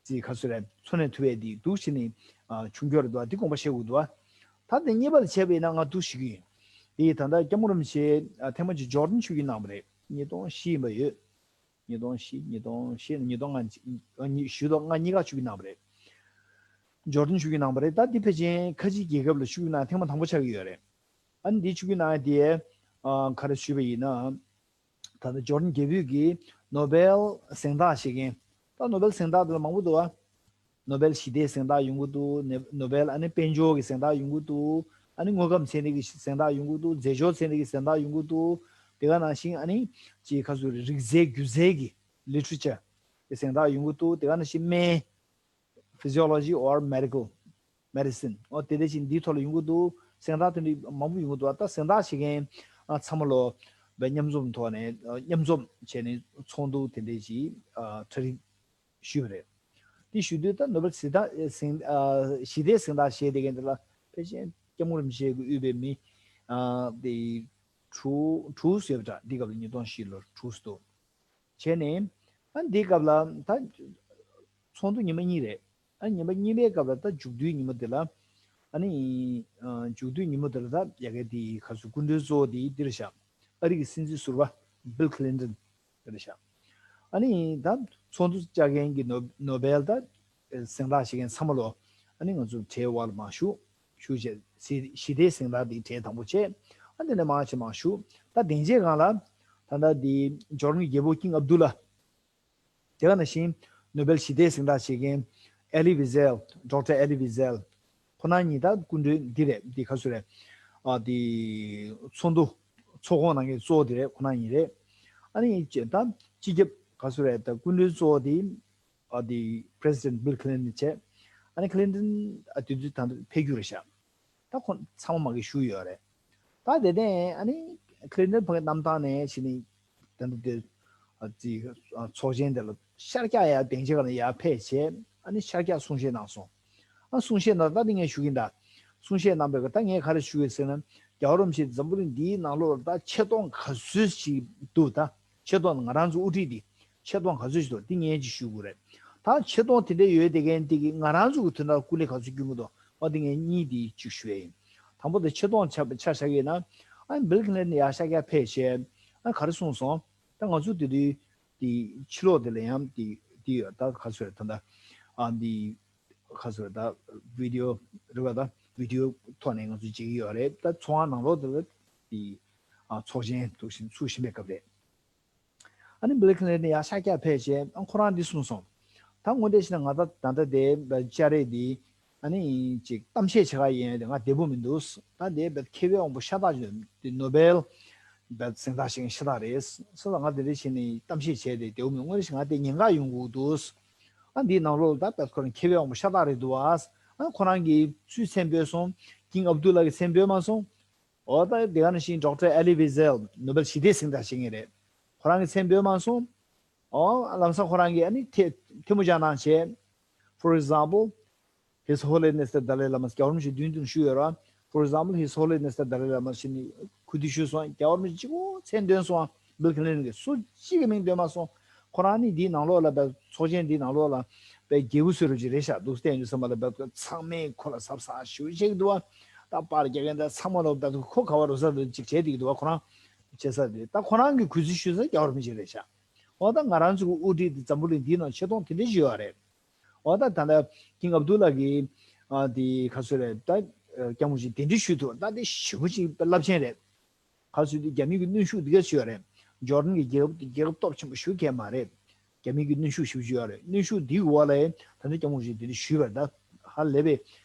ཅིག་ཁ་སོ་རེ་འཚོ་གནས་ཐུབ་ཡ་དེ་འདུག་ཞེས་ནས། ཨ། བྱུང་རྒྱུ་རེད་འདུག་བ། དེ་དགོངས་པ་བཞེས་དགོས་འདུག་བ། ད་དེ་གཉིས་པ་ལ་བྱས་པ་ཡིན་ན་ང་འདུག་ཞུ་གི་ཡིན། དེ་ཡིས་ད་ལྟ་སྐྱབས་མགོན་རིན་པོ་ཆེ་ཨ་ཐེངས་མ་གཅིག་ཇོར་ཌན་ཆོས་བརྒྱུད་གནང་བ་རེད། ཉིས་སྟོང་བཞི་ཡིན་པ་ཡོད། ཉིས་སྟོང་བཞི། ཉིས་སྟོང་བཞི། ཉིས་སྟོང་ལྔ། ཨ་ཉི་བཞི་དང་ལྔ་གཉིས་ཀ་ཆོས་བརྒྱུད་གནང་བ་རེད། ཇོར་ཌན་ཆོས་བརྒྱུད་གནང་བ་རེད། ད་འདི་ཕལ་ཆེར་ཁ་ཆེའི་རྒྱལ་ཁབ་ལ་ཆོས་བརྒྱུད་གནང་ཐེངས་མ་དང་པོ་ཆགས་ཀྱི་ཡོད་རེད། ཨ་ནི་འདི་ཆོས་བརྒྱུད་གནང་ཡ་དེ་ཨ་ག་རེ་ཞུས་པ་ཡིན་ན། ད་ལྟ་ཇོར་ཌན་རྒྱལ་པོས་ཀྱིས་ནོ་བེལ་གཟེངས་རྟགས་བཞེས་མཁན། ད་ནོ་བེལ་གཟེངས་རྟགས་དེ་ལ་མང་པོ་འདུག་ཨ། ནོ་བེལ་ཞི་བདེའི་གཟེངས་རྟགས་ཡོང་གི་འདུག་ནེ་ནོ་བེལ་ཨ་ནི་དཔལ་འབྱོར་གྱི་གཟེངས་རྟགས་ཡོང་གི་འདུག་ཨ་ནི་དངོས་ཁམས་ཚན་རིག་གི་གཟེངས་རྟགས་ཡོང་གི་འདུག་རྫས་སྦྱོར་ཚན་རིག་གི་གཟེངས་རྟགས་ཡོང་གི་འདུག་དེ་ག་ནང་བཞིན་ཨ་ནི་ཅིག་ཁ་སོ་རེ་རིག་རྫས་སྒྱུ་རྩལ་གྱི་ལི་ཊི་རེ་ཅར་གྱི་གཟེངས་རྟགས་ཡོང་གི་འདུག་དེ་ག་ནང་བཞིན་སྨན། Physiology or medical medicine འོ་དེ་འདྲ་ཞིག་འདིའི་ཐོག་ལ་ཡོང་གི་འདུག་གཟེངས་རྟགས་དེ་འདྲ་མང་པོ་ཡོང་གི་འདུག་ད་གཟེངས་རྟགས་བཞེས་མཁན་ཨ་ཚང་མ་ལོ་བའི་མཉམ་འཛོམས་ཐོག་ནས་ཨ་མཉམ་འཛོམས་བྱས་ནས་ཚོགས་འདུ་དེ་འདྲ་ཞིག་ཨ་གྲ་སྒྲིག་ཞུས་པ་རེད། དེ་ཞུ་དུས་ད་ནོ་བེལ་གཟེངས་རྟགས་གཟེངས་ཨ་ཞི་བདེའི་གཟེངས་རྟགས་བཞེས་བསྡད་མཁན་དེ་ལ་ཕལ་ཆེར་སྐྱབས་མགོན་རིན་པོ་ཆེ་གིས་དབུས་པའི་མི་ཨ་དེ་དྲུག་དྲུག་ཟེར་བ་འདྲ། འདི་སྐབས་ལ་ཉིས་སྟོང་བཞི་ལོར་དྲུག་འདུག་བྱས་ནས་ཨ་འདི་སྐབས་ལ་ད་ཚོགས་འདུ་ཉི་མ་གཉིས་རེད། ཨ་ཉི་མ་གཉིས་པའི་སྐབས་ལ་ད་མཇུག་བསྡུའི་ཉི་མ་དེ་ལ་ཨ་ནི་ཨ་མཇུག་བསྡུའི་ཉི་མ་དེ་ལ་ད་ཡ་གི་དེ་ཁ་སོ་སྐུ་མགྲོན་གཙོ་བོ་དེ་འདིར་བཞག་ཨ་རི་གི་སྲིད་འཛིན་ཟུར་པ་བིལ་ཁི་ལིན་ཏོན་དེར་བཞག་ཨ་ནི་ད་ཚོགས་འདུ་བཅར་མཁན་གྱི་ནོ་ནོ་བེལ་ད་གཟེངས་རྟགས་བཞེས་མཁན་ཚང་མ་ལོ་ཨ་ནི་ང་ཚོ་གྲལ་དབར་ལ་མར་བཞུགས། བཞུགས་བྱས་ཞི་ཞི་བདེའི་གཟེངས་རྟགས་དེ་གྲལ་དང་པོ་བྱས། ཨ་དེ་ནས་མར་བྱས་མར་བཞུགས། ད་སྡིངས་ཆའི་སྒང་ལ་ད་ལྟ་དེ་ཇོར་ཌན་གྱི་རྒྱལ་པོ་ཀིང་ཨབ་དུ་ལ། དེ་ག་ནང་བཞིན་ནོ་བེལ་ཞི་བདེའི་གཟེངས་རྟགས་བཞེས་མཁན་ཨེ་ལི་ཝི་ཟེལ། ཌོག་ཊར་ཨེ་ལི་ཝི་ཟེལ། ཁོ་རང་གཉིས་ད་སྐུ་མགྲོན་འདི་རེད། འདི་ག་ཚོད་རེད། ཨ་དེ་ཚོགས་འདུ་ཚོགས་ཁང་ནང་གི་གཙོ་བོ་དེ་རེད། ཁོ་རང་གཉིས་རེད། ཨ་ནི་ད་སྤྱི་ཁྱབ་ག་ཚོད་རེད། ད་སྐུ་མགྲོན་གཙོ་བོ་དེ་ཨ་དེ་པི་རེ་སི་ཌེན་ཊི་བིལ་ཁི་ལིན་ཊོན་བྱས། ཨ་ནི་ཁི་ལིན་ཊོན་ཨ་དུས་ཚོད་ད་ལྟ་ཕེབས་རྒྱུ་རེད་ཤག་ད་ཁོ་ཚང་མ་མ་གི་བཞུགས་ཡོད་རེད། ད་དེ་ནས་ཨ་ནི་ཁི་ལིན་ཊོན་ཕ་གི་གནམ་ཐང་ནས་ཕྱིན་ནས་ད་ལྟ་དེ་ཨ་ཅིག་ཨ་ཚོགས་ཆེན་དེ་ལ་ཤར་རྒྱག་ཡ་སྡིངས་ཆ་སྒང་ལ་ཡར་ཕེབས་བྱས། ཨ་ནི་ཤར་རྒྱག་གསུང་བཤད་གནང་སོང་། ཨ་གསུང་བཤད་གནང་ད་ནི་ངས་ཞུ་གིན་ད། གསུང་བཤད་གནང་པའི་སྐབས་ད་ངས་ག་རེ་ཞུ་གི་ཟེར་ན། རྒྱལ་བ་རིན་པོ་ཆེ་འཛམ་བུ་གླིང་འདིའི་ནང་ལོགས་ལ་ད་ཆེ་མཐོང་ག་ཚོད་ཅིག་འདུག་ད། ཆེ་མཐོང་ང་རང་ཚོ་དབུ་ཁྲིད་འདི་ཆེ་མཐོང་ག་ཚོད་ཅིག་འདུག་འདི་ངས་ཅིག་ཞུ་དགོས་རེད། ད་ཆེ་མཐོང་དེ་འདྲ་ཡོད་བསྡད་མཁན་འདི་གིས་ང་རང་ཚོ་གི་དོན་དག་སྐུ་ལས་ག་ཚོད་སྐྱོན་གྱི་འདུག་འོ་འདི་ངས་གཉིས་འདི་ཅིག་ཞུ་ཡ་ཡིན། དང་པོ་དེ་ཆེ་མཐོང་ཆ་ཆ་བཞག་ཡོད་ན། ཨ་བིལ་ཁི་ལིན་ཊོན་ཡར་ཤར་རྒྱག་ཕེབས་བྱས། ཨ་ག་རེ་གསུངས་སོང་། ད་ང་ཚོ་དེ་དུས་དེ་ཕྱི་ལོགས་དེ་ལ་ཡང་དེ་དེ་ཡོད། ད་ག་ཚོད་རེད་ད། ད་ཨ་འདི་ག་ཚོད་རེད། ད་བི་ཌི་ཡོ་རེད་པ། ད་བི་ཌི་ཡོ་ཐོག་ནས་ང་ཚོ་མཇལ་གྱི་ཡོད་རེད། ད་ཚོགས་ཁང་ནང་ལོགས་དེ་ལ་དེ་ཨ་ཚོགས་ཆེན་འདུག་བཞིན་ཚུགས་བཞིན་པའི་སྐབས་རེད། ཨ་ནི་བིལ་ཁི་ལིན་ཊོན་ཡར་ཤར་རྒྱག་ཕེབས་བྱས། ཨ་ཁོ་རང་འདི་གསུངས་སོང་། ད་དངོས་གནས་བྱས་ན་ང་ད་ད་ལྟ་དེ་བཅར་རེས་འདི་ཨ་ནི་ཅིག་གཏམ་བཤད་བྱེད་ག་ཡིན། དེ་ང་བདེ་པོ་མི་འདུག་ད་དེ་བས་མཁས་པའི་དབང་པོ་ཤ་སྟག་ཅིག་དེ་ནོ་བེལ་བས་གཟེངས་རྟགས་ཤིག་ཤ་སྟག་རེད། ས་ད་ང་དེ་འདྲ་བྱས་ནས་གཏམ་བཤད་བྱས་ཏེ་བདེ་པོ་མི་འདུག་དངོས་གནས་བྱས་ན་ང་དེ་ཉེན་ཁ་ཡོང་གི་འདུག་ཨ་འདིའི་ནང་ལོགས་ལ་ད་བས་ཁོ་རང་མཁས་པའི་དབང་པོ་ཤ་སྟག་རེད་འདུག་ཨ་ཁོ་རང་གིས་སུའི་མཚན་འབོད་སོང་། ཀིང་ཨབ་དུ་ལ་གི་མཚན་འབོད་མ་སོང་། འོ་ད་དེ་ག་ནང་བཞིན་ཌོག་ཊར་ཨེ་ལི་ཝི་ཟེལ་ནོ་བེལ་ཞི་བདེའི་གཟེངས་རྟགས་བཞེས་མཁན་རེད། ཁོ་རང་གི་མཚན་འབོད་མ་སོང་། འོ་ལམ་སང་ཁོ་རང་གིས་ཨ་ནི་ཐེ་ཐལ་མོ་སྦྱར་གནང་བྱས། For example, His Holiness the Dalai Lama། རྒྱལ་བ་རིན་པོ་ཆེ་མདུན་དུ་ཞུས་ཡོད་ར། For example, His Holiness the Dalai Lama ཞེས་ནི་གུས་འདུད་ཞུས་སོང་། རྒྱལ་བ་རིན་པོ་ཆེ་གཅིག་པོ་མཚན་འདོན་སོང་། བིལ་ཁི་ལིན་ཊོན་གྱིས་སུ་གཅིག་གི་མིང་འདོན་མ་སོང་། ཁོ་རང་ནི་འདིའི་ནང་ལོགས་ལ་བས་ཚོགས་ཆེན་འདིའི་ནང་ལོགས་ལ་བས་རྒྱལ་པོ་བཟོ་འདྲ་ཅིག་རེད་ཤག་འདུག་བསྟན་རྒྱུ་ཚང་མ་ལ་བས་ཚང་མས་ཁོ་ལ་གཟབ་གཟབ་ཞེ་པོ་བྱེད་ཀྱི་འདུག་བ། ད་པར་རྒྱག་མཁན་དང་ཚང་མ་ལ་བས་ཁོ་ག་བ་རོ་ས་རེ་ཅིག་བྱེད་བསྡད་ཀྱི་འདུག་བ། ཁོ་རང་བྱེད་ས་རེད། ད་ཁོ་རང་གི་གུས་བརྩི་ཞུ་ས་རྒྱལ་བ་རིན་པོ་ཆེ་རེད་ཤག་འོ་ད་ང་རང་ཚོ་གི་དབུ་ཁྲིད་འདི་འཛམ་བུ་གླིང་འདིའི་ནང་ཆེ་མཐོང་དེ་འདྲ་ཞིག་ཡོད་རེད། འོ་ད་ད་ལྟ་ཀིང་ཨབ་དུ་ལ་གི་ཨ་དེ་ག་ཚོད་རེད། ད་སྐྱབས་མགོན་ཞིག་གདན་འདྲེན་ཞུས་ཐུབ། ད་དེ་ཞེ་པོ་ཅིག་རླབས་ཆེན་རེད། ག་ཚོད་དེ་རྒྱ་མི་གི་གནོན་ཤུགས་འདི་ག་ཞིག་ཡོད་རེད། ཇོར་ཌན་གྱི་རྒྱལ་ཁབ་དེ་རྒྱལ་ཁབ་སྟོབས་ཆེན་པོ་ཞེ་པོ་ཅིག་མ་རེད། རྒྱ་མི་གི་གནོན་ཤུགས་ཞེ་པོ་ཅིག་ཡོད་རེད། གནོན་ཤུགས་འདིའི་འོག་ལ་ད་ལྟ་སྐྱབས་མགོན་ཞིག་གདན་འདྲེན་ཞུས་པ་རེད། ད་ཧ་ལས་པའི་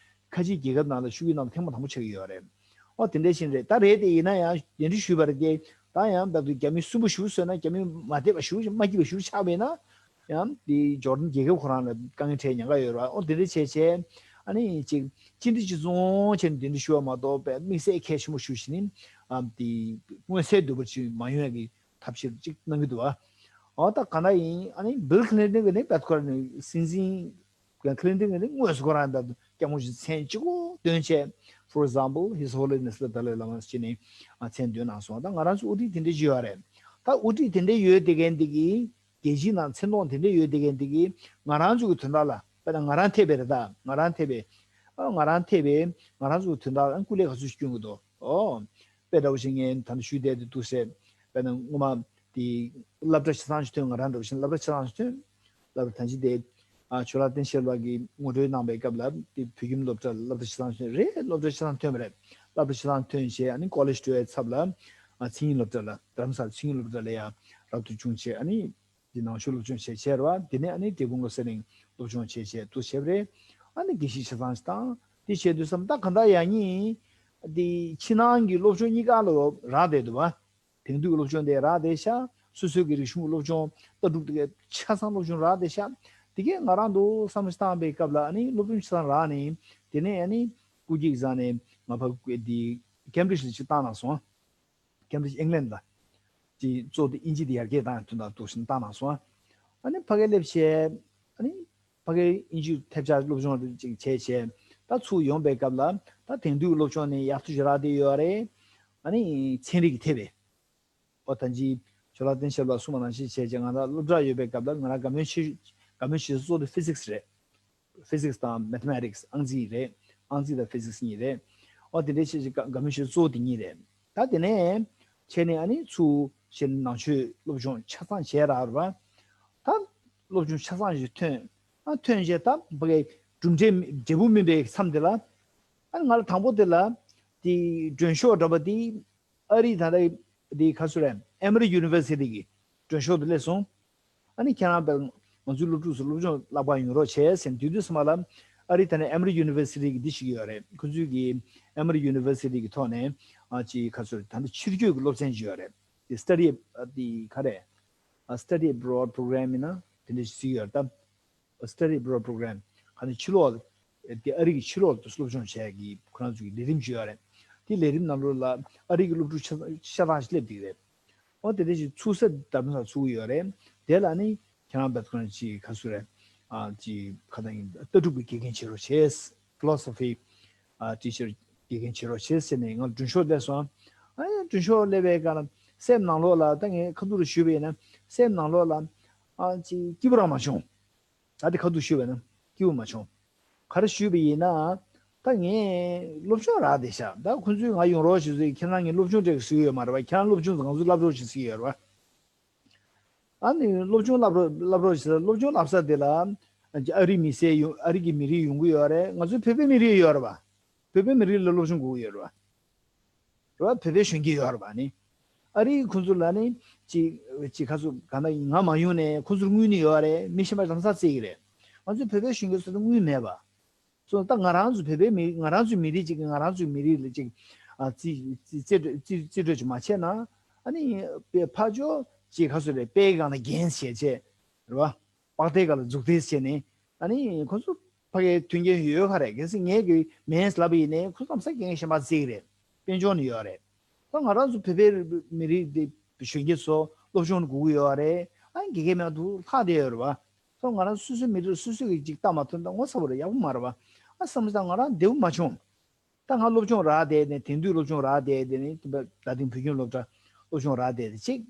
ཁ་ཆེའི་རྒྱལ་ཁབ་ནང་ལ་ཤུགས་ཀྱིས་གནང་ཐེངས་མ་དང་པོ་ཆགས་ཀྱི་ཡོད་རེད། འོ་དེ་འདྲ་ཞིག་རེད། ད་རེད་དེ་ཡིན་ན་ཡང་གདན་འདྲེན་ཞུས་པ་རེད་དེ། ད་ཡང་བདག་ཏུ་རྒྱ་མི་སུན་པོ་ཞུ་བཟོས་ན་རྒྱ་མི་མ་བསྡད་པ་ཞུ་མ་སྐྱིད་པ་ཞུ་ཆགས་པས་ན། ཡང་དེ་འབྱོར་ལྡན་རྒྱལ་ཁབ་ཁོ་རང་ལ་དཀའ་ངལ་འཕྲད་ཉེན་ཁ་ཡོད་རེད་བ། ཨོ་དེ་འདྲ་བྱས་བྱས་ཨ་ནི་ཅིག་ཅི་འདྲ་ཅིག་བཟུང་བྱས་ནས་དེ་འདྲ་ཞུ་བ་མ་གཏོགས་པའི་དམིགས་བསལ་གལ་ཆེན་པོ་ཞུ་བཞིན་ནི་ཨ་དེ་མངོན་གསལ་དོད་པོ་ཅིག་མ་ཡོང་ཡ་གི་ཐབས་ཤེས་ཅིག་གནང་གི་འདུག་བ། ཨོ་ད་ག་འདྲ་ཡིན། ཨ་ནི་བིལ་ཁི་ལིན་ཊོན་གི་ནི་བད་ཁོ་ར་ནི་སྲིད་འཛིན་ཁི་ལིན་ཊོན་གི་ནི་དངོས་སུ་ཁོ་རང་ད་སྐྱབས་མགོན་ཞིག་མཚན་གཅིག་པོ་འདོན་བྱས། For example, His Holiness the Dalai Lama ཞེས་ནི་ཨ་མཚན་འདོན་གནང་སོང་། ད་ང་རང་ཚོ་དབུ་ཁྲིད་དེ་འདྲ་ཅིག་ཡོད་རེད། ད་དབུ་ཁྲིད་དེ་འདྲ་ཡོད་དེ་གན་དེ་གི་རྒྱལ་སྤྱིའི་ནང་མཚན་མཐོང་དེ་འདྲ་ཡོད་དེ་གན་དེ་གི་ང་རང་ཚོ་གི་དོན་དག་ལ་དཔེར་ན་ང་རང་འཐད་པའི་རེད། ད་ང་རང་འཐད་པའི་ཨ་ང་རང་འཐད་པའི་ང་རང་ཚོ་གི་དོན་དག་ལ་སྐུ་ལས་ག་ཚོད་ཞིག་སྐྱོན་གི་འདུག་ཨོ། དཔེ་འདྲ་བོ་ཞིག་ངས་ད་ནི་ཞུས་བསྡད་དེ་འདུག་ཟེར། དཔེར་ན་སྔོན་མ་དེ་སློབ་གྲྭ་ཆ་ཚང་ཞིག་ཐོན། ང་རང་འདྲ་བོ་ཞིག་སློབ་གྲྭ་ཆ་ཚང་ཞིག་ཐོན། སློབ་གྲྭ་ད་ཅི་དེ་ཨ་ཇོ་ལགས་བསྟན་ཤེས་ལགས་ཀྱིས་ངོ་སྤྲོད་གནང་པའི་སྐབས་ལ་དེ་བོད་ཁྱིམ་སློབ་གྲྭ་ལ་སློབ་གྲྭ་ཆ་ཚང་ཞིག་ཐོན་རེད། སློབ་གྲྭ་ཆ་ཚང་ཐོན་པ་རེད། སློབ་གྲྭ་ཆ་ཚང་ཐོན་བྱས་ཨ་ནི་ཀོ་ལེཇ་འགྲོ་བའི་ཚབ་ལ་ཨ་མཚན་ཉིད་སློབ་གྲྭ་ལ་རྡ་རམ་ས་ལ་མཚན་ཉིད་སློབ་གྲྭ་ལ་ཡང་རབ་ཏུ་བྱུང་བྱས། ཨ་ནི་དེ་ནང་ཆོས་སློབ་སྦྱོང་བྱས་བྱས་རེད་བ། དེ་ནས་ཨ་ནི་འབྲས་སྤུངས་བློ་གསལ་གླིང་སློབ་སྦྱོང་བྱས་བྱས་འདུག་བྱས་པ་རེད། ཨ་ནི་དགེ་བཤེས་ཆ་ཚང་ཞིག་དང་དེ་བྱས་དུས་ཙམ་ད་ག་འདྲ་ཡང་ཉིན་དེ་ཕྱི་ནང་གི་སློབ་སྦྱོང་གཉིས་ཀ་ལ་རག་བསྡད་འདུག་བ། དེང་དུས་ཀྱི་སློབ་སྦྱོང་དེ་རག་བསྡད་ཤག་སོ་སོའི་གི་རིག་གཞུང་གི་སློབ་སྦྱོང་ལྟ་གྲུབ་དེ་ཆ་ཚང་སློབ་སྦྱོང་རག་བསྡད་ཤག་དེ་གས་ང་རང་འདུག་བསམ་བློ་བཏང་པའི་སྐབས་ལ་ཨ་ནི་སློབ་སྦྱོང་ཆ་ཚང་རག་ནས་དེ་ནས་ཨ་ནི་སྐུ་སྒེར་བཟང་ནས་ང་ཕ་གི་དེ་ཀེམ་བྷྲིཇ་ལ་ཅིག་བཏང་གནང་སོང་། ཀེམ་བྷྲིཇ་ཨིང་ལན་ལ་ཅིག་གཙོ་དེ་དབྱིན་ཇི་དེ་ཡར་རྒྱས་བཏང་དོན་དག་འདུག་ཟིན་བཏང་གནང་སོང་། ཨ་ནི་ཕ་གིར་སླེབས་བྱས་ཨ་ནི་ཕ་གིར་དབྱིན་ཇི་ཐེབས་ཆག་སློབ་སྦྱོང་ཅིག་བྱས་བྱས་ད་ཚུར་ཡོང་པའི་སྐབས་ལ་ད་དེང་དུས་ཀྱི་སློབ་སྦྱོང་ནི་ཡག་ཐུག་ཅིག་རག་བསྡད་ཡོད་རེད། ཨ་ནི་ཚན་རིག་གི་ཐེབས་པའི་ཨོ་ད་ཅི་ཇོ་ལགས་བསྟན་ཤེས་ལགས་གསུངས་པ་ནང་བཞིན་བྱས་བྱས་ང་རང་སློབ་གྲྭར་ཡོད་པའི་སྐབས་ལ་ང་རང་དགའ་མོས་ཆེ་དགའ་མོས་ཆེ་ཤོས་གཙོ་བོ་དེ་ཕི་ཟིག་སི་རེད། ཕི་ཟིག་སི་དང་མེ་ཐི་མེ་ཊིག་སི། ཨང་རྩིས་རེད། ཨང་རྩིས་དང་ཕི་ཟིག་སི་གཉིས་རེད། ཨོ་དེ་འདྲའི་ཆེ་ཆེ་དགའ་མོས་ཆེ་གཙོ་བོ་དེ་གཉིས་རེད། ད་དེ་ནས་བྱས་ནས་ཨ་ནི་ཚུར་བྱས་ནས་ནང་ཆོས་སློབ་སྦྱོང་ཆ་ཚང་བྱས་རག་རེད་པ། ད་སློབ་སྦྱོང་ཆ་ཚང་ཞིག་ཐོན། ཨ་ཐོན་རྗེས་ད་ཕ་གི་གྲུབ་འབྲས་མི་འབྲས་བུ་སྨིན་པའི་མཚམས་དེ་ལ་ཨ་ང་ལ་དང་པོ་དེ་ལ་དེ་མགྲོན་ཤོག་འདྲ་པོ་དེ་ཨ་རི་ད་ལྟ་དེ་ག་ཚོད་རེད། ཨེ་མ་རི་ཡུ་ནི་ཝར་སི་ཊི་གི་མགྲོན་ཤོག་དེ་སླེབས་སོང་། ཨ་ནི་ཁྱེད་རང་དཔེར་ང་ཚོའི་སློབ་ཕྲུག་ཚོ་སློབ་སྦྱོང་བསླབ་པར་ཡོང་རོགས་བྱས་ཟེར་དུས་དུས་ཙམ་པ་ལ་ཨ་རི་ད་ནི་ཨེ་མ་རི་ཡུ་ནི་ཝར་སི་ཊི་གི་འདི་ཞིག་ཡོད་རེད། ཁོ་ཚོའི་གི་ཨེ་མ་རི་ཡུ་ནི་ཝར་སི་ཊི་གི་ཐོག་ནས་ཨ་ཅིག་ག་ཚོད་ད་ལྟ་ཕྱི་སྐྱོད་ཀྱི་སློབ་ཚན་ཅིག་ཡོད་རེད། དེ་སི་ཊ་ཌི་ཨ་དེ་ག་རེད། ཨ་སི་ཊ་ཌི་ཨེབ་རོཌ་པོ་རོ་གྷ་རམ་ཡིན་ན་དེ་འདྲ་ཞིག་ཡོད་རེད་ད། སི་ཊ་ཌི་ཨེབ་རོཌ་པོ་རོ་གྷ་རམ་ག་ནས་ཕྱི་ལོགས་དེ་ཨ་རི་གི་ཕྱི་ལོགས་དུ་སློབ་སྦྱོང་བྱས་ཀྱི་ཁོ་རང་ཚོའི་ལས་རིམ་ཅིག་ཡོད་རེད། དེ་ལས་རིམ་ནང་ལོགས་ལ་ཨ་རི་གི་སློབ་ཕྲུག་ཆ་ཤ་སྟག་ཞིག་སླེབས་བསྡད་ཀྱི་རེད། འོ་དེ་འདྲ་ཞིག་ཚུགས་ས་དར་མ་ས་ཚུགས་ཀྱི་ཡོད་རེད། དེ་ལ་ནི་ཁྱེད་རང་བད་ཁོ་རང་ཅིག་ག་ཚོད་རེད། ཨ་ཅིག་ཁ་ཏང་ཡིན་ལྟ་གྲུབ་ཀྱི་དགེ་རྒན་བྱེད་རོགས་བྱས། ཕི་ལོ་སོ་ཕི་ཨ་ཊི་ཆར་དགེ་རྒན་བྱེད་རོགས་བྱས་ཟེར་ནས་ང་ལ་མགྲོན་ཤོག་སླེབས་སོང་། ཨ་ཡ་མགྲོན་ཤོག་སླེབས་པའི་སྒང་ལ་སེམས་ནང་ལོགས་ལ་ད་ངས་ཁ་ཐུག་ལ་ཞུས་པ་ཡིན་ན་སེམས་ནང་ལོགས་ལ་ཨ་ཅིག་སྐྱིད་པོ་རང་མ་བྱུང་། ད་དེ་ཁ་ཐུག་ཞུས་པ་ཡིན་ན་སྐྱིད་པོ་མ་བྱུང་། ག་རེ་ཞུས་པ་ཡིན་ན། ད་ངས་སློབ་སྦྱོང་རག་བསྡད་ཤག་ད་ཁོ་ཚོས་ང་ཡོང་རོགས་ཞེས་ཟེར། ཁྱེད་རང་ངས་སློབ་སྦྱོང་སྤྲད་ཟེར་གྱི་ཡོད་མ་རེད་པ། ཁྱེད་རང་སློབ་སྦྱོང་ང་ཚོས་བསླབ་རོགས་ཞེས་ཟེར་གྱི་ཡོད་རེད་པ། ཨ་ནི་སློབ་སྦྱོང་བསླབ་རོགས་བསླབ་རོགས་ཞེས་ཟེར། སློབ་སྦྱོང་བསླབ་ས་དེ་ལ་ཨ་རི་མི་སེར་ཡོང་། ཨ་རི་གི་མི་རིགས་ཡོང་གི་ཡོད་རེད། ང་ཚོའི་བོད་པའི་མི་རིགས་ཡོད་རེད་པ། བོད་པའི་མི་རིགས་ལ་སློབ་སྦྱོང་དགོས་ཀྱི་ཡོད་རེད་པ། རེད་བ། བོད་པའི་གཞོན་སྐྱེས་ཡོད་རེད་པ། ནི་ཨ་རིའི་ཁོ་ཚོ་ལ་ནི་ཅིག་ཅིག་ཁ་ཚོ་ག་ན་ང་མ་ཡོང་ནས་ཁོ་ཚོར་དངུལ་ནི་ཡོད་རེད། མི་གཞན་པ་ལམ་སང་བརྩི་གི་རེད། ང་ཚོའི་བོད་པའི་གཞོན་སྐྱེས་ཚོ་ལ་དངུལ་མེད་པ། སོ་ད་ང་རང་ཚོ་བོད་པའི་མི་ང་རང་ཚོའི་མི་རིགས་ཅིག་གིས་ང་རང་ཚོའི་མི་རིགས་ལ་ཅིག་ཨ་རྩིས་རྩིས་རྩིས་སྤྲོད་རྩིས་རྩིས་སྤྲོད་ཅིག་མ་བྱས་ན། ཨ་ནི་ཕར་ཕྱོགས་ཅིག་ཁ་ཚོ་རེད། དཔེ་གང་ལ་འགན་བཞེས་བྱས་རེད་བ། པགས་ཐེལ་སྒང་ལ་འཛུགས་ཐེངས་བྱས་ནས། ཨ་ནི་ཁོ་ཚོ་ཕ་གིའི་མཐུན་རྐྱེན་ཡོད་ཁ་རེད། གལ་སྲིད་ངས་གི་མེད་ལབ་པ་ཡིན་ནའི་ཁོ་ཚོ་ལམ་སང་རྐྱེན་ངན་གཞན་པ་བརྩི་གི་རེད། དཔལ་འབྱོར་ནི་ཡོད་རེད། ད་ང་རང་ཚོ་བོད་པའི་མི་རིགས་འདི་གཞོན་སྐྱེས་ཚོ་སློབ་སྦྱོང་དགོས་ཀྱི་ཡོད་རེད། ཨ་དགེ་རྒན་མེད་དུ་ལྷག་བསྡད་ཡོད་རེད་བ། ད་ང་རང་སོ་སོའི་མི་རིགས་སོ་སོ་གི་ཅིག་ལྟ་མ་ཐུབ་ན་ངོ་ཚ་པོ་རེད། ཡག་པོ་མ་རེད་བ། ཨ་བསམ་བློ་བཏང་། ང་རང་བདེ་པོ་མ་བྱུང་། ད་ང་སློབ་སྦྱོང་རག་བསྡད་ནས། དེང་དུས་སློབ་སྦྱོང་རག་བསྡད་དེ་ནས་ད་དེང་བོད་ཁྱིམ་སློབ་གྲྭ་སློབ་སྦྱོང་རག་བསྡད་དེ་གཅིག་